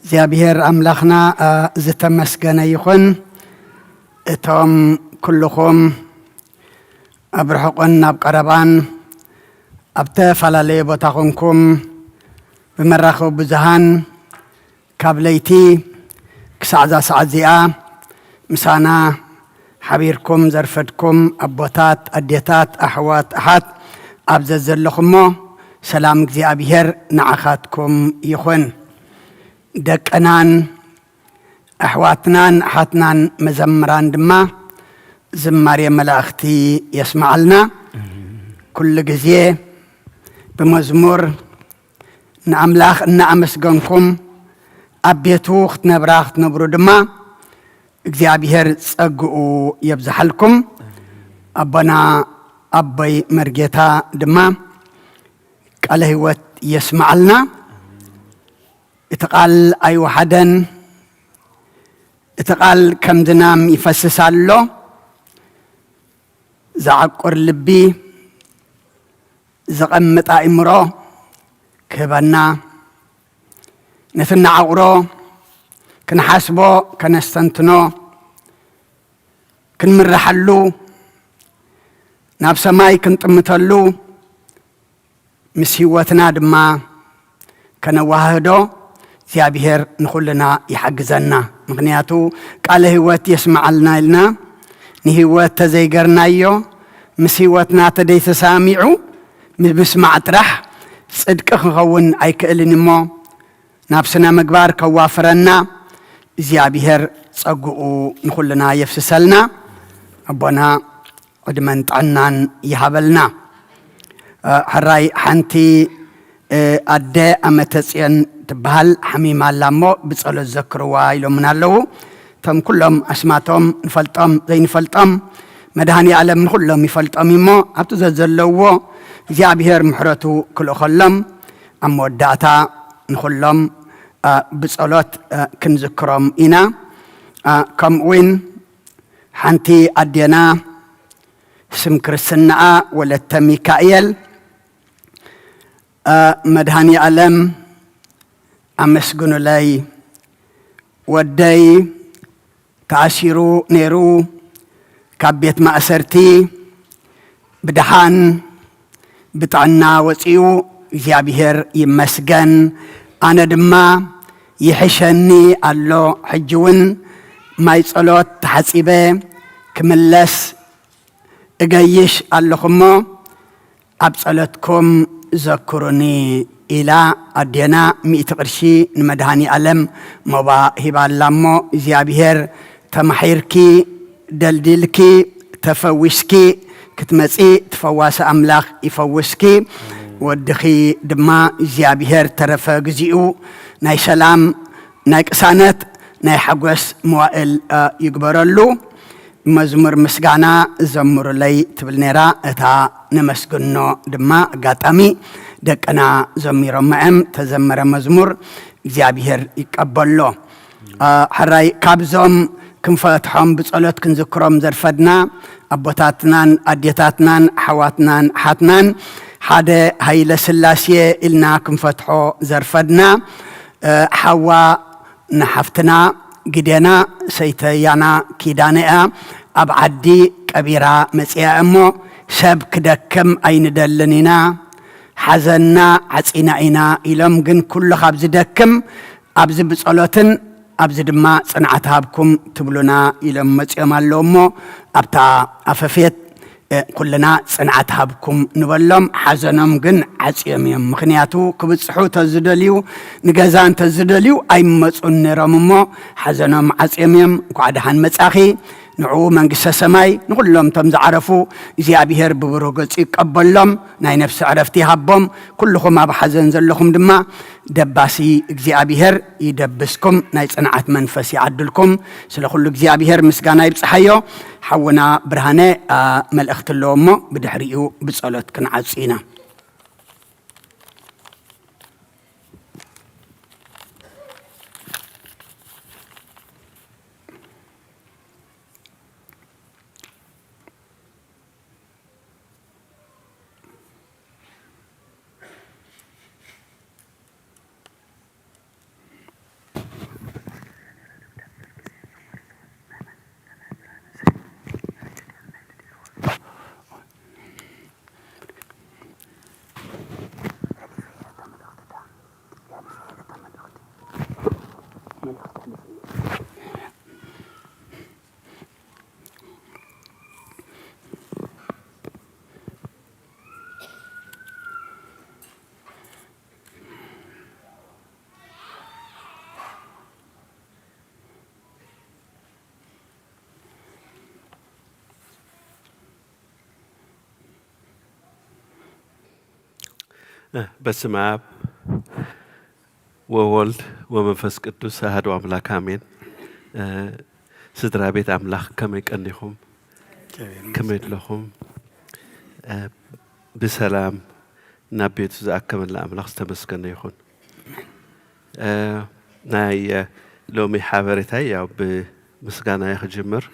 እግዚኣብሔር ኣምላኽና፣ እ፣ ዝተመስገነ ይኹን። እቶም ኩልኹም ኣብ ርሑቕን ኣብ ቀረባን ኣብ ተፈላለየ ቦታ ኾንኩም ብመራኸቢ ብዙሃን ካብ ለይቲ ክሳዕ እዛ ሰዓት እዚኣ ምሳና ሓቢርኩም ዘርፈድኩም ኣቦታት፣ ኣዴታት፣ ኣሕዋት፣ ኣሓት ኣብ ዘዘለኹሞ ሰላም እግዚኣብሔር ንዓኻትኩም ይኹን። ደቅናን ኣሕዋትናን ኣሓትናን መዘምራን ድማ ዝማሬ መላእኽቲ የስምዓልና። ኩሉ ግዜ ብመዝሙር ንኣምላኽ እናኣመስገንኩም ኣብ ቤቱ ክትነብራ ክትነብሩ ድማ እግዚኣብሔር ጸግኡ የብዝሓልኩም። ኣቦና ኣቦይ መርጌታ ድማ ቃለ ህይወት የስምዓልና። እቲ ቃል ኣይወሓደን፣ እቲ ቃል ከም ዝናም ይፈስስ ኣሎ። ዝዓቁር ልቢ፣ ዘቐምጥ ኣእምሮ ክህበና፣ ነቲ እናዓቑሮ ክንሓስቦ፣ ከነስተንትኖ፣ ክንምርሓሉ፣ ናብ ሰማይ ክንጥምተሉ፣ ምስ ህይወትና ድማ ከነወሃህዶ እግዚኣብሔር ንኹልና ይሓግዘና። ምኽንያቱ ቃለ ህይወት የስምዓልና ኢልና ንህይወት ተዘይገርናዮ፣ ምስ ህይወትና ተደይተሳሚዑ ምስማዕ ጥራሕ ጽድቂ ክኸውን ኣይክእልን እሞ፣ ናብ ስነ ምግባር ከዋፍረና እግዚኣብሔር ጸግኡ ንኹልና የፍስሰልና። ኣቦና ዕድመን ጥዕናን ይሃበልና። እ፣ ሕራይ ሓንቲ፣ እ፣ ኣደ ኣመተ ጽዮን ትበሃል ሓሚማ ኣላ እሞ ብጸሎት ዘክርዋ ኢሎምና ኣለዉ። እቶም ኩሎም ኣስማቶም ንፈልጦም ዘይንፈልጦም መድኃኔ ዓለም ንኹሎም ይፈልጦም እሞ ኣብቲ ዘዘለውዎ እግዚኣብሔር ምሕረቱ ክልእኸሎም ኣብ መወዳእታ ንኹሎም፣ እ፣ ብጸሎት፣ እ፣ ክንዝክሮም ኢና። እ፣ ከምኡውን ሓንቲ ኣዴና ስም ክርስትናኣ ወለተ ሚካኤል፣ እ፣ መድኃኔ ዓለም ኣመስግኑለይ፣ ወደይ ተኣሲሩ ነይሩ፣ ካብ ቤት ማእሰርቲ ብደሓን ብጥዕና ወጺኡ፣ እግዚኣብሔር ይመስገን። ኣነ ድማ ይሕሸኒ ኣሎ። ሕጂ እውን ማይ ጸሎት ተሓጺበ ክምለስ እገይሽ ኣለኹ እሞ፣ ኣብ ጸሎትኩም ዘክሩኒ ኢላ ኣዴና ሚእቲ ቅርሺ ንመድኃኔ ዓለም ሞባ ሂባ ኣላ እሞ፣ እግዚኣብሔር ተማሒርኪ፣ ደልዲልኪ፣ ተፈዊስኪ ክትመጺ፣ እቲ ፈዋሲ ኣምላኽ ይፈውስኪ። ወድኺ ድማ እግዚኣብሔር ተረፈ ግዚኡ ናይ ሰላም፣ ናይ ቅሳነት፣ ናይ ሓጎስ መዋእል፣ እ፣ ይግበረሉ። መዝሙር ምስጋና ዘምሩለይ ትብል ነይራ። እታ ነመስግኖ ድማ ኣጋጣሚ ደቅና ዘሚሮማ እዮም። ተዘመረ መዝሙር እግዚኣብሔር ይቀበሎ። እ፣ ሕራይ ካብዞም ክንፈትሖም ብጸሎት ክንዝክሮም ዘርፈድና ኣቦታትናን ኣዴታትናን ኣሕዋትናን ኣሓትናን ሓደ ሃይለ ስላሴ ኢልና ክንፈትሖ ዘርፈድና፣ እ፣ ሓዋ ንሓፍትና ግዴና ሰይተ ያና ኪዳነ እያ ኣብ ዓዲ ቀቢራ መጺኣ እሞ፣ ሰብ ክደክም ኣይንደልን ኢና፣ ሓዘንና ዓጺና ኢና ኢሎም፣ ግን ኩሉ ካብ ዝደክም ኣብዚ ብጸሎትን ኣብዚ ድማ ጽንዓት ሃብኩም ትብሉና ኢሎም መጺኦም ኣለዉ እሞ፣ ኣብታ ኣፈፌት እ፣ ኩልና ጽንዓት ሃብኩም ንበሎም። ሓዘኖም ግን ዓጽዮም እዮም። ምኽንያቱ ክብጽሑ ተዝደልዩ፣ ንገዛ እንተዝደልዩ ኣይመጹን ነይሮም እሞ፣ ሓዘኖም ዓጽዮም እዮም። እንኳዕ ደሓን መጻኺ። ንዕኡ መንግስተ ሰማይ፣ ንኹሎም እቶም ዝዓረፉ እግዚኣብሔር ብብሩህ ገጹ ይቀበሎም፣ ናይ ነፍሲ ዕረፍቲ ይሃቦም። ኩልኹም ኣብ ሓዘን ዘለኹም ድማ ደባሲ እግዚኣብሔር ይደብስኩም፣ ናይ ጽንዓት መንፈስ ይዓድልኩም። ስለ ኩሉ እግዚኣብሔር ምስጋና ይብጽሓዮ። ሓውና ብርሃነ፣ ኣ፣ መልእኽቲ ኣለዎ እሞ ብድሕሪኡ ብጸሎት ክንዓጹ ኢና። በስመ አብ ወወልድ ወመንፈስ ቅዱስ አሐዱ አምላክ አሜን። ስድራ ቤት አምላኽ ከመይ ቀኒኹም? ከመይ ኣለኹም? ብሰላም ናብ ቤቱ ዝኣከመና ኣምላኽ ዝተመስገነ ይኹን። ናይ ሎሚ ሓበሬታይ ያው ብምስጋና እየ ክጅምር።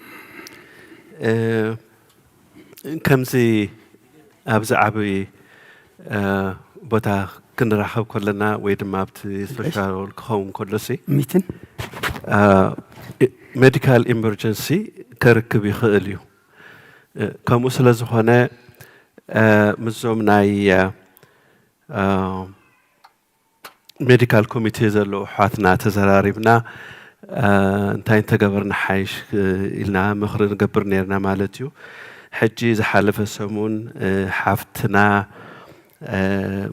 ከምዚ ኣብዚ ዓብዪ ቦታ ክንራኸብ ከለና ወይ ድማ ኣብቲ ሶሻል ክኸውን ከሎሲ ሚትን ሜዲካል ኢመርጀንሲ ከርክብ ይኽእል እዩ። ከምኡ ስለ ዝኾነ ምስዞም ናይ ሜዲካል ኮሚቴ ዘለዉ ኣሕዋትና ተዘራሪብና እንታይ እንተገበርና ሓይሽ ኢልና ምኽሪ ንገብር ነርና ማለት እዩ። ሕጂ ዝሓለፈ ሰሙን ሓፍትና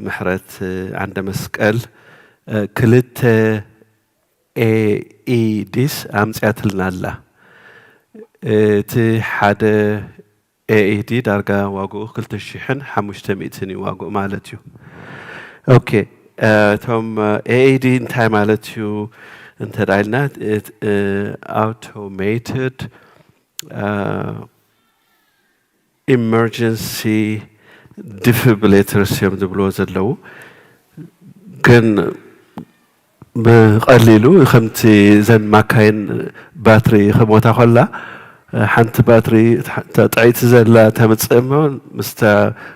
ምሕረት ዓንደ መስቀል ክልተ ኤኢዲስ ኣምፅያትልና ኣላ። እቲ ሓደ ኤኢዲ ዳርጋ ዋግኡ ክልተ ሽሕን ሓሙሽተ ሚእትን እዩ ዋግኡ ማለት እዩ። ኦኬ፣ እቶም ኤኢዲ እንታይ ማለት እዩ እንተ ኢልና፣ ኣውቶሜትድ ኢመርጀንሲ ዲፊብሪሌተርስ እዮም ዝብልዎ ዘለዉ። ግን ብቐሊሉ ከምቲ ዘን ማካይን ባትሪ ክሞታ ከላ ሓንቲ ባትሪ ጥዕይቲ ዘላ ተምፅእ እሞ ምስታ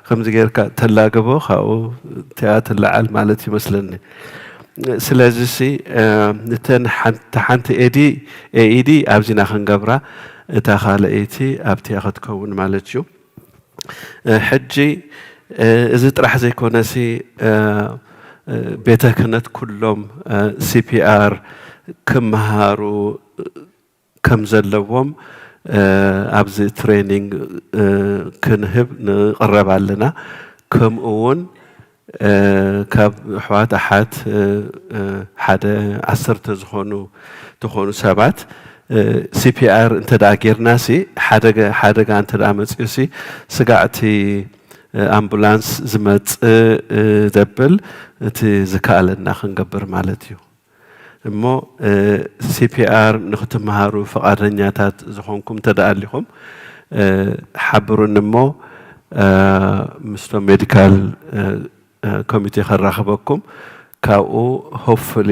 ከምዚ ጌርካ ተላግቦ ካብኡ እቲኣ ትለዓል ማለት ይመስለኒ። ስለዚ ሲ እተን ሓንቲ ኤዲ ኤኢዲ ኣብዚና ክንገብራ እታ ካልኣይቲ ኣብቲኣ ክትከውን ማለት እዩ። ሕጂ እዚ ጥራሕ ዘይኮነሲ ቤተ ክህነት ኩሎም ሲፒኣር ክመሃሩ ከም ዘለዎም ኣብዚ ትሬኒንግ ክንህብ ንቕረብ ኣለና። ከምኡ እውን ካብ ኣሕዋት ኣሓት ሓደ ዓሰርተ ዝኾኑ ዝኾኑ ሰባት ሲፒኣር እንተ ደኣ ጌርና ሲ ሓደጋ ሓደጋ እንተ ደኣ መፅኡ ሲ ስጋዕቲ ኣምቡላንስ ዝመፅእ ዘብል እቲ ዝከኣለና ክንገብር ማለት እዩ። እሞ ሲፒኣር ንክትመሃሩ ፈቓደኛታት ዝኾንኩም እንተ ደኣ ኣሊኹም ሓብሩኒ እሞ ምስቶም ሜዲካል ኮሚቴ ከራኽበኩም ካብኡ ሆፕፉሊ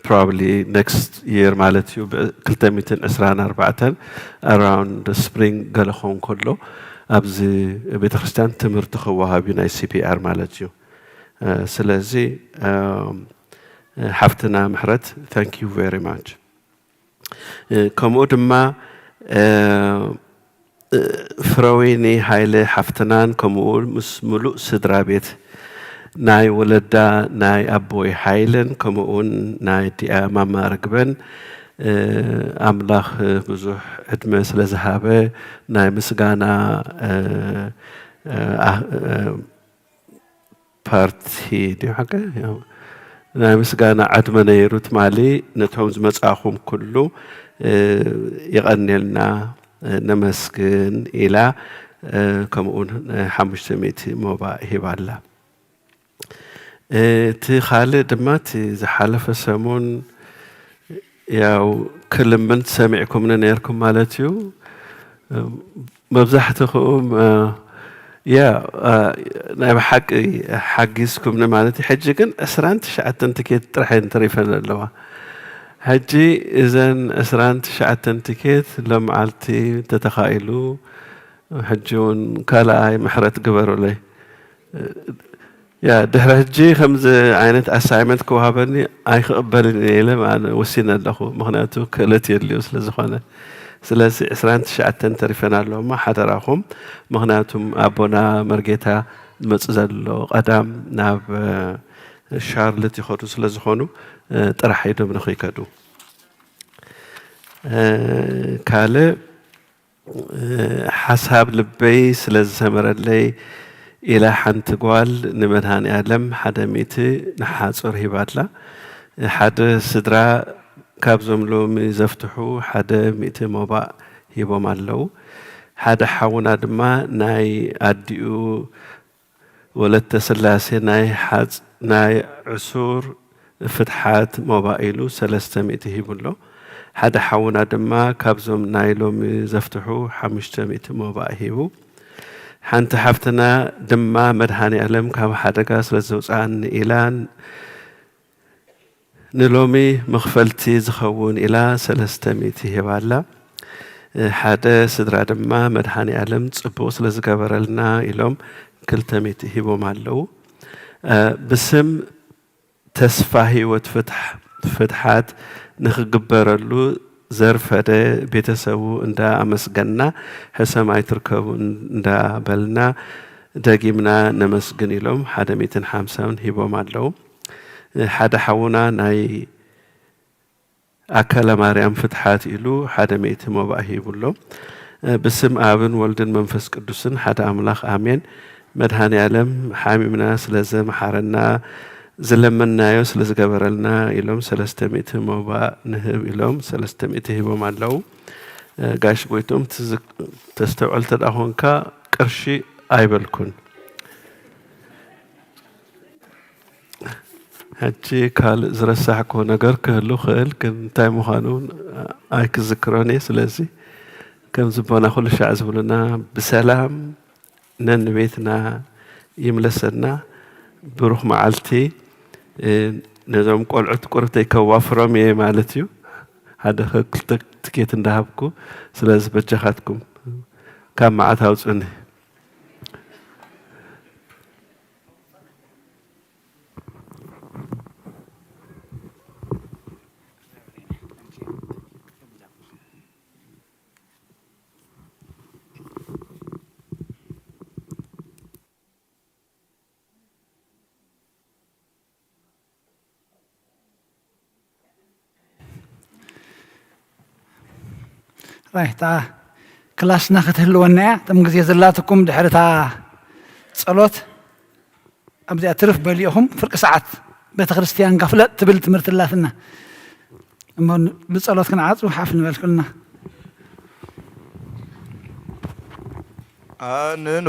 ፕሮባብሊ ኔክስት ይር ማለት እዩ ብ ክልተ ሚእትን ዕስራን ኣርባዕተን ኣራውንድ ስፕሪንግ ገለ ክኸውን ከሎ ኣብዚ ቤተክርስትያን ትምህርቲ ክወሃብ እዩ ናይ ሲፒኣር ማለት እዩ። ስለዚ ሓፍትና ምሕረት thank you very much። ከምኡ ድማ ፍረወይኒ ሃይለ ሓፍትናን ከምኡ ምስ ምሉእ ስድራ ቤት ናይ ወለዳ ናይ ኣቦይ ሃይለን ከምኡ እውን ናይ ኣዲኣ ማማ ርግበን ኣምላኽ ብዙሕ ዕድመ ስለ ዝሃበ ናይ ምስጋና ፓርቲ ድዩ ሓቀ ናይ ምስጋና ዕድመ ነይሩ ትማሊ ነቶም ዝመጻኹም ኩሉ ይቐንየልና ነመስግን ኢላ ከምኡ ሓሙሽተ ሚእቲ ሞባእ ሂባ ኣላ። እቲ ካልእ ድማ እቲ ዝሓለፈ ሰሙን ያው ክልምን ሰሚዕኩምኒ ነርኩም ማለት እዩ። መብዛሕትኹም ያ ናይ ብሓቂ ሓጊዝኩምኒ ማለት እዩ። ሕጂ ግን ዕስራን ትሽዓተን ትኬት ጥራሕ እየን ተሪፈን ኣለዋ። ሕጂ እዘን ዕስራን ትሽዓተን ትኬት ሎምዓልቲ እንተተኻኢሉ ሕጂ እውን ካልኣይ ምሕረት ግበሩለይ። ያ ድሕሪ ሕጂ ከምዚ ዓይነት ኣሳይመንት ክወሃበኒ ኣይክቕበልን እየ ኢለ ወሲነ ኣለኹ። ምኽንያቱ ክእለት የድልዮ ስለ ዝኾነ። ስለዚ ዕስራን ትሽዓተን ተሪፈን ኣለዎ እሞ ሓደራኹም። ምኽንያቱም ኣቦና መርጌታ ዝመጽእ ዘሎ ቀዳም ናብ ሻርልት ይኸዱ ስለ ዝኾኑ ጥራሕ ኢዶም ንኽይከዱ። ካልእ ሓሳብ ልበይ ስለ ዝሰመረለይ ኢላ ሓንቲ ጓል ንመድሃኔ ኣለም ሓደ ሚእቲ ንሓጹር ሂባትላ። ሓደ ስድራ ካብዞም ሎሚ ዘፍትሑ ሓደ ሚእቲ ሞባእ ሂቦም ኣለዉ። ሓደ ሓውና ድማ ናይ ኣዲኡ ወለተ ስላሴ ናይ ሓጽ ናይ ዕሱር ፍትሓት ሞባእ ኢሉ ሰለስተ ሚእቲ ሂቡ ኣሎ። ሓደ ሓውና ድማ ካብዞም ናይ ሎሚ ዘፍትሑ ሓሙሽተ ሚእቲ ሞባእ ሂቡ። ሓንቲ ሓፍትና ድማ መድሃኔ ኣለም ካብ ሓደጋ ስለ ዘውጽኣኒ ኢላ ንሎሚ መኽፈልቲ ዝኸውን ኢላ ሰለስተ ሚእቲ ሂባ ኣላ። ሓደ ስድራ ድማ መድሃኔ ኣለም ጽቡቕ ስለ ዝገበረልና ኢሎም ክልተ ሚእቲ ሂቦም ኣለዉ። ብስም ተስፋ ህይወት ፍትሕ-፣ ፍትሓት ንኽግበረሉ ዘርፈደ ቤተሰቡ እንዳ ኣመስገንና ሕሰም ኣይትርከቡ እንዳ በልና ደጊምና ነመስግን ኢሎም ሓደ ሚእትን ሓምሳን ሂቦም ኣለዉ። ሓደ ሓውና ናይ ኣካለ ማርያም ፍትሓት ኢሉ ሓደ ሚእቲ ሞባእ ሂቡ ኣሎ። ብስም ኣብን ወልድን መንፈስ ቅዱስን ሓደ ኣምላኽ ኣሜን። መድሃኔ ኣለም ሓሚምና ስለ ዘምሓረና ዝለመንናዮ ስለ ዝገበረልና ኢሎም ሰለስተ ሚእቲ ሞባእ ንህብ ኢሎም ሰለስተ ሚእቲ ሂቦም ኣለዉ። ጋሽ ጎይቶም ትዝ-፣ ተስተውዕል ተደኣ ኾንካ ቅርሺ ኣይበልኩን። ሕጂ ካልእ ዝረሳሕክዎ ነገር ክህሉ ክእል፣ ግን እንታይ ምዃኑ ኣይክዝክሮን እየ። ስለዚ ከምዚ ኣቦና ኩሉ ሻዕ ዝብሉና ብሰላም ነንቤትና ይምለሰና። ብሩኽ መዓልቲ። እ፣ ነዞም ቆልዑት ቁሩብ ከዋፍሮም እየ ማለት እዩ። ሓደ ክልተ ትኬት እንዳሃብኩ፣ ስለዚ በጃኻትኩም ካብ መዓት ኣውጹኒ። ራይታ ክላስና ክትህልወና እያ። እቶም ግዜ ዘላትኩም ድሕርታ ጸሎት ኣብዚኣ ትርፍ በሊኹም ፍርቂ ሰዓት ቤተ ክርስቲያን ጋፍለጥ ትብል ትምህርቲ ኣላትና። እሞ ብጸሎት ክንዓጹ ሓፍ ንበል ኩልና። ኣንኑ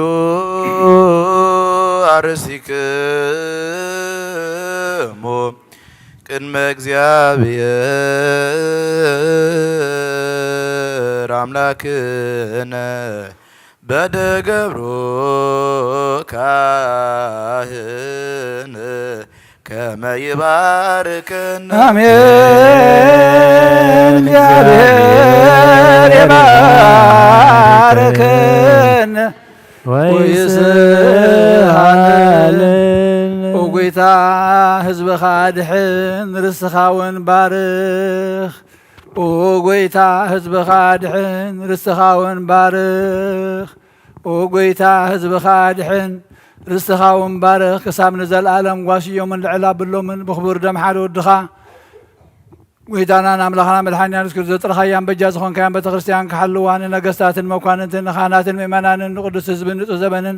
ኣርሲክሙ ቅድመ እግዚኣብሔር ኣምላክነ በደገብሩ ካህን ከመ ይባርከነ። ኣሜን። እግዚአብሔር ይባርከነ ወይስሃልን። ኦ ጎይታ፣ ህዝብኻ ድሕን፣ ርስትኻ እውን ባርኽ። ኦ ጎይታ፣ ህዝብኻ ድሕን፣ ርስትኻ እውን ባርኽ። ኦ ጎይታ፣ ህዝብኻ ድሕን፣ ርስትኻ እውን ባርኽ። ክሳብ ንዘለኣለም ጓስዮምን ልዕል ኣብሎምን ብኽቡር ደም ሓደ ወድኻ ጎይታናን ኣምላኽና መድሓኒና የሱስ ክርስቶስ ዘጥረኻያን በጃ ዝኾንካያን ቤተ ክርስቲያን ክሓልዋ፣ ንነገስታትን መኳንንትን ንኻህናትን ምእመናንን ንቅዱስ ህዝብን ንጹህ ዘበንን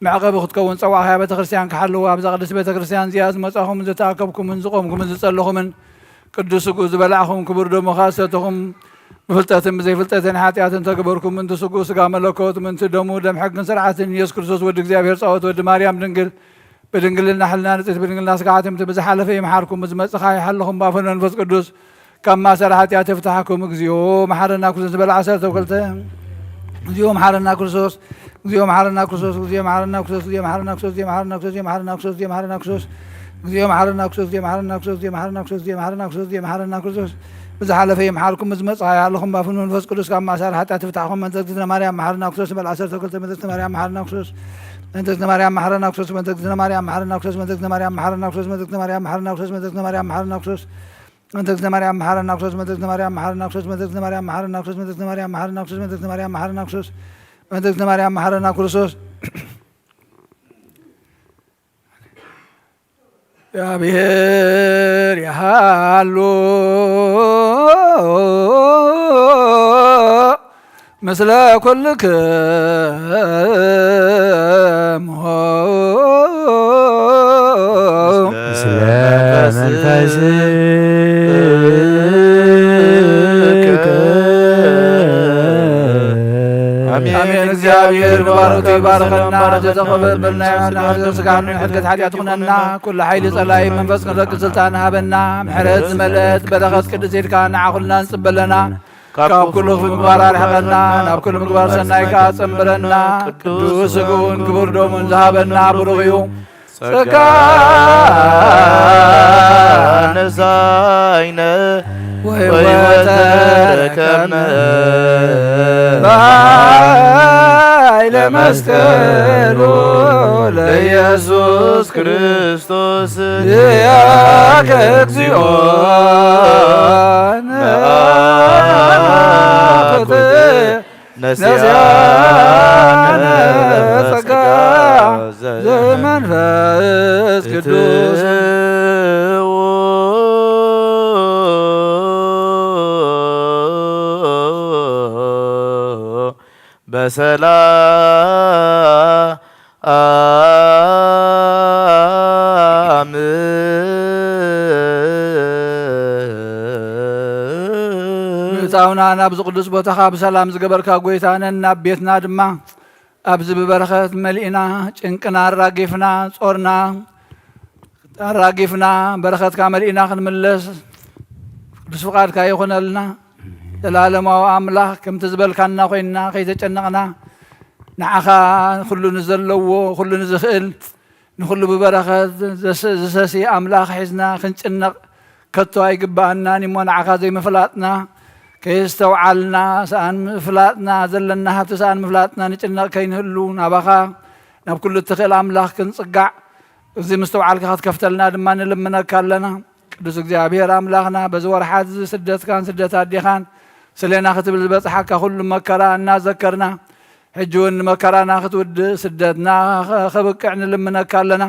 መዕቐቢ ክትከውን ጸዋዕኻያ ቤተ ክርስቲያን ክሓልዋ። ኣብዛ ቅድስት ቤተ ክርስቲያን እዚኣ ዝመጻኹምን ዝተኣከብኩምን ዝቆምኩምን ዝጸለኹምን ቅዱስ ስግኡ ዝበላዕኹም ክቡር ደሙ ከኣ ዝሰተኹም ብፍልጠትን ብዘይፍልጠትን ሓጢኣትን ተግበርኩም፣ ምእንቲ ስግኡ ስጋ መለኮት፣ ምእንቲ ደሙ ደም ሕግን ስርዓትን፣ ኢየሱስ ክርስቶስ ወዲ እግዚኣብሔር ጻወት ወዲ ማርያም ድንግል፣ ብድንግልና ሕልና ንጽሕት ብድንግልና ስጋ ሓትምቲ ብዝሓለፈ ይምሓርኩም፣ ብዝመጽእ ኸኣ ይሓልኹም፣ ብኣፈን መንፈስ ቅዱስ ካብ ማእሰር ሓጢኣት ይፍታሕኩም። እግዚኦ መሓረና ክርስቶስ ዝበል ዓሰርተ ክልተ። እግዚኦ መሓረና ክርስቶስ፣ እግዚኦ መሓረና ክርስቶስ፣ እግዚኦ መሓረና ክርስቶስ፣ ብዝሓለፈ ይምሓርኩም፣ ብዝመጽእ ኸኣ ይሓልኹም፣ ብኣፈን መንፈስ ቅዱስ ካብ ማእሰር ሓጢኣት ይፍታሕኩም። በእንተ እግዝእትነ ማርያም መሓረና ክርስቶስ ዝበል ዓሰርተ ክልተ። በእንተ እግዝእትነ ማርያም መሓረና ክርስቶስ፣ በእንተ እግዝእትነ ማርያም መሓረና ክርስቶስ፣ በእንተ እግዝእትነ ማርያም መሓረና ክርስቶስ፣ በእንተ እግዝእትነ ማርያም መሓረና ክርስቶስ፣ በእንተ እግዝእትነ ማርያም መሓረና ክርስቶስ፣ በእንተ እግዝእትነ ማርያም መሓረና ክርስቶስ፣ በእንተ እግዝእትነ ማርያም መሓረና ክርስቶስ፣ በእንተ እግዝእትነ ማርያም መሓረና ክርስቶስ፣ በእንተ እግዝእትነ ማርያም መሓረና ክርስቶስ፣ በእንተ እግዝእትነ ማርያም መሓረና ክርስቶስ። እግዚኣብሔር ይሃሉ ምስለ ኩልክሙ። ምስለ መንፈስከ። አሜን። አሜን። እግዚኣብሔር ንባሮቱ ይባርኸና፣ ዘተቐበል በልና ይባርኸና፣ ስጋኑ ሕድገት ሓጢኣት ይኹነና፣ ኩሉ ሓይሊ ጸላኢ መንፈስ ክንረክብ ስልጣን ሃበና፣ ምሕረት ዝመልአት በረኸት ቅድስት ኢድካ ንዓ ኩልና ንጽበለና፣ ካብ ኩሉ ክፉእ ምግባር ኣርሕቐና፣ ናብ ኩሉ ምግባር ሰናይ ከኣ ጸንብረና፣ ቅዱስ ስግኡን ክቡር ደሙን ዝሃበና ብሩኽ እዩ። ጸጋ ነሳይነ ወሕይወተ ረከብነ በኃይለ መስቀሉ ለኢየሱስ ክርስቶስ ያከ እግዚኦ ነአኩት ነሲያነ ጸጋ ዘመንፈስ ቅዱስ በሰላም ምእታውና ናብዚ ቅዱስ ቦታኻ ብሰላም ዝገበርካ ጎይታ ነን ናብ ቤትና ድማ ኣብዚ ብበረኸት መሊእና ጭንቅና ኣራጊፍና ጾርና ኣራጊፍና በረኸትካ መሊእና ክንምለስ ቅዱስ ፍቓድካ ይኹነልና። ዘላለማዊ ኣምላኽ ከምቲ ዝበልካና ኮይንና ከይተጨነቕና ንዓኻ ኩሉ ንዘለዎ ኩሉ ንዝኽእል ንኹሉ ብበረኸት ዘስ- ዝሰሲ ኣምላኽ ሒዝና ክንጭነቕ ከቶ ኣይግብኣናን እሞ ንዓኻ ዘይምፍላጥና ከየስተውዓልና ሰኣን ምፍላጥና ዘለና ሃብቲ ሰኣን ምፍላጥና ንጭነቕ ከይንህሉ ናባኻ ናብ ኩሉ እትኽእል ኣምላኽ ክንጽጋዕ እዚ ምስትውዓልካ ክትከፍተልና ድማ ንልምነካ ኣለና። ቅዱስ እግዚኣብሔር ኣምላኽና በዚ ወርሓት እዚ ስደትካን ስደት ኣዴኻን ስሌና ክትብል ዝበጽሓካ ኩሉ መከራ እናዘከርና ሕጂ እውን ንመከራና ክትውድእ ስደትና ከብቅዕ ንልምነካ ኣለና።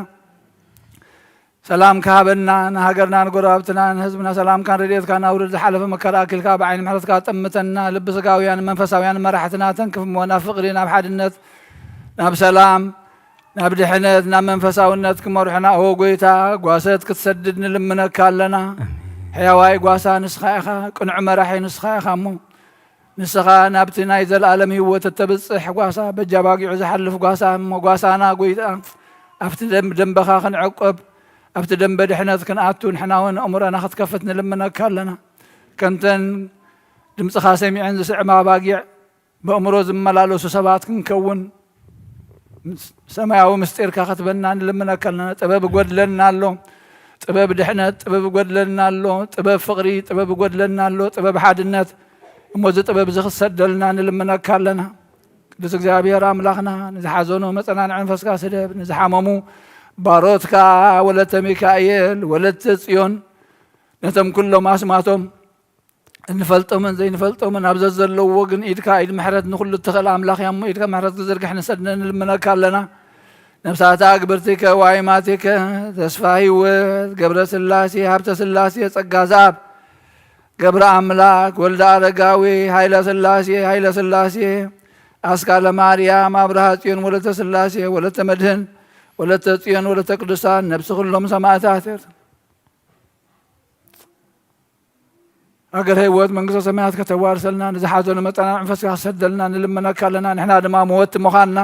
ሰላም ክሃበና ንሃገርና ንጎረባብትና ንህዝብና ሰላምካን ረድኤትካን ኣውርድ። ዝሓለፈ መከራ ኣኪልካ ብዓይኒ ምሕረትካ ጠምተና። ልቢ ስጋውያን መንፈሳውያን መራሕትና ተንክፍ እሞ ናብ ፍቕሪ ናብ ሓድነት ናብ ሰላም ናብ ድሕነት ናብ መንፈሳውነት ክመርሑና ኦ ጎይታ ጓሰት ክትሰድድ ንልምነካ ኣለና። ሕያዋይ ጓሳ ንስኻ ኢኻ፣ ቅኑዕ መራሒ ንስኻ ኢኻ እሞ ንስኻ ናብቲ ናይ ዘለኣለም ህይወት እተብጽሕ ጓሳ በጃ ባጊዑ ዝሓልፍ ጓሳ እሞ ጓሳና ጎይታ ኣብቲ ደም- ደንበኻ ክንዕቆብ ኣብቲ ደንበ ድሕነት ክንኣቱ ንሕና እውን ኣእምሮና ክትከፍት ንልምነካ ኣለና። ከምተን ድምፅኻ ሰሚዐን ዝስዕማ ባጊዕ ብእምሮ ዝመላለሱ ሰባት ክንከውን ሰማያዊ ምስጢርካ ክትበና ንልምነካ ኣለና። ጥበብ ይጎድለና ኣሎ፣ ጥበብ ድሕነት ጥበብ ይጎድለና ኣሎ፣ ጥበብ ፍቕሪ ጥበብ ይጎድለና ኣሎ፣ ጥበብ ሓድነት እሞ እዚ ጥበብ እዚ ክትሰደልና ንልምነካ ኣለና። ቅዱስ እግዚኣብሔር ኣምላኽና ንዝሓዘኑ መጸናንዒ መንፈስካ ስደብ፣ ንዝሓመሙ ባሮትካ ወለተ ሚካኤል ወለተ ጽዮን ነቶም ኩሎም ኣስማቶም እንፈልጦምን ዘይንፈልጦምን ኣብ ዘዘለዎ ግን ኢድካ ኢድ ምሕረት ንኹሉ እትኽእል ኣምላኽ እያ እሞ ኢድካ ምሕረት ክዝርግሕ ንሰድነ ንልምነካ ኣለና። ነፍሳት ኣግብርቲከ ዋይማቲከ ተስፋ ህይወት ገብረ ስላሴ ሃብተ ስላሴ ጸጋ ዘኣብ ገብረ ኣምላክ ወልደ ኣረጋዊ ሃይለ ስላሴ ሃይለ ስላሴ ኣስካለ ማርያም ኣብርሃ ጽዮን ወለተ ስላሴ ወለተ መድህን ወለተ ጽዮን ወለተ ቅዱሳን ነብሲ ኩሎም ሰማእታት ሃገር ህይወት መንግስተ ሰማያት ከተዋርሰልና ንዝሓዘኑ መጠና መንፈስካ ክሰደልና ንልምነካ ኣለና። ንሕና ድማ መወቲ ምዃንና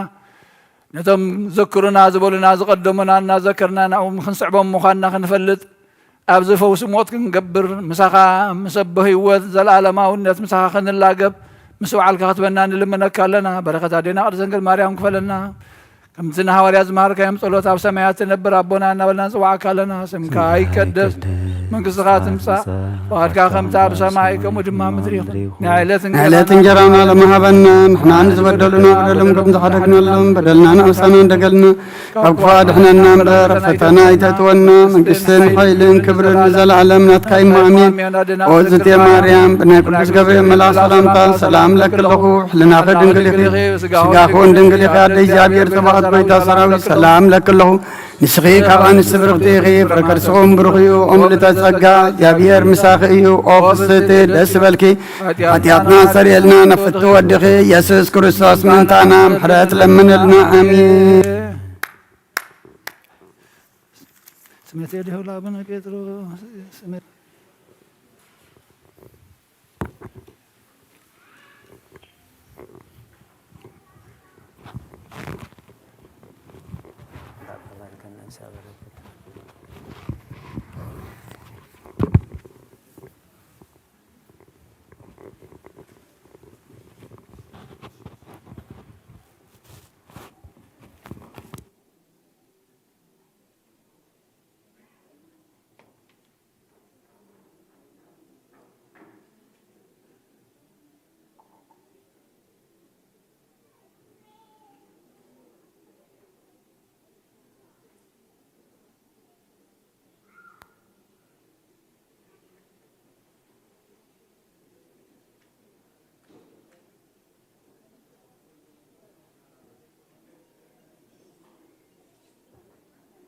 ነቶም ዘክሩና ዝበሉና ዝቐደሙና እናዘከርና ናብኦም ክንስዕቦም ምዃንና ክንፈልጥ ኣብዚ ፈውሲ ሞት ክንገብር ምሳኻ ምስ ኣቦ ህይወት ዘለኣለማውነት ምሳኻ ክንላገብ ምስ በዓልካ ክትበና ንልምነካ ኣለና። በረኸት ኣዴና ቅድስት ድንግል ማርያም ክፈለና። ከምቲ ንሃዋርያት ዝመሃርካዮም ጸሎት ኣብ ሰማያት ትነብር ኣቦና እናበልና ንጽዋዓካ ኣለና። ስምካ ይቀደስ፣ መንግስትኻ ትምጻእ፣ ፍቓድካ ከምታ ኣብ ሰማይ ከምኡ ድማ ምድሪ ይኹን። ናይ ዕለት ናይ ዕለት እንጀራና እንጀራና ሎሚ ሃበና፣ ንሕና ንዝበደሉና በደሎም ከም ዝሓደግናሎም በደልና ንኣምሳና እንደገልና ካብ ክፉእ ኣድሕነና እምበር ኣብ ፈተና ኣይተእትወና። መንግስትን ሓይልን ክብርን ንዘለኣለም ናትካ እዩ። ኣሜን። ኦ ዝቴ ማርያም፣ ብናይ ቅዱስ ገብርኤል መልኣኽ ሰላምታ ሰላም ለኪ ኣለኹ። ሕልናኺ ድንግል ኢኺ፣ ስጋኺ እውን ድንግል ኢኺ። ኣደ እግዚኣብሔር፣ ጸባኦት፣ ጎይታ ሰራዊት፣ ሰላም ለኪ ኣለኹ። ንስኺ ካብ ኣንስቲ ብርኽቲ ኢኺ፣ ፍረ ከርስኺ እውን ብሩኽ እዩ። ኦ ምልዕተ ጸጋ፣ እግዚኣብሔር ምሳኺ እዩ። ኦ ፍስሕቲ፣ ደስ ይበልኪ፣ ሓጢኣትና ኣስተሰርየልና፣ ናብ ፍትሒ ወድኺ ኢየሱስ ክርስቶስ ምእንታና ምሕረት ለምንልና። ኣሜን። ስሜት የድህብ ለአቡነ ጴጥሮስ። ስሜት ክሳብ በረከት።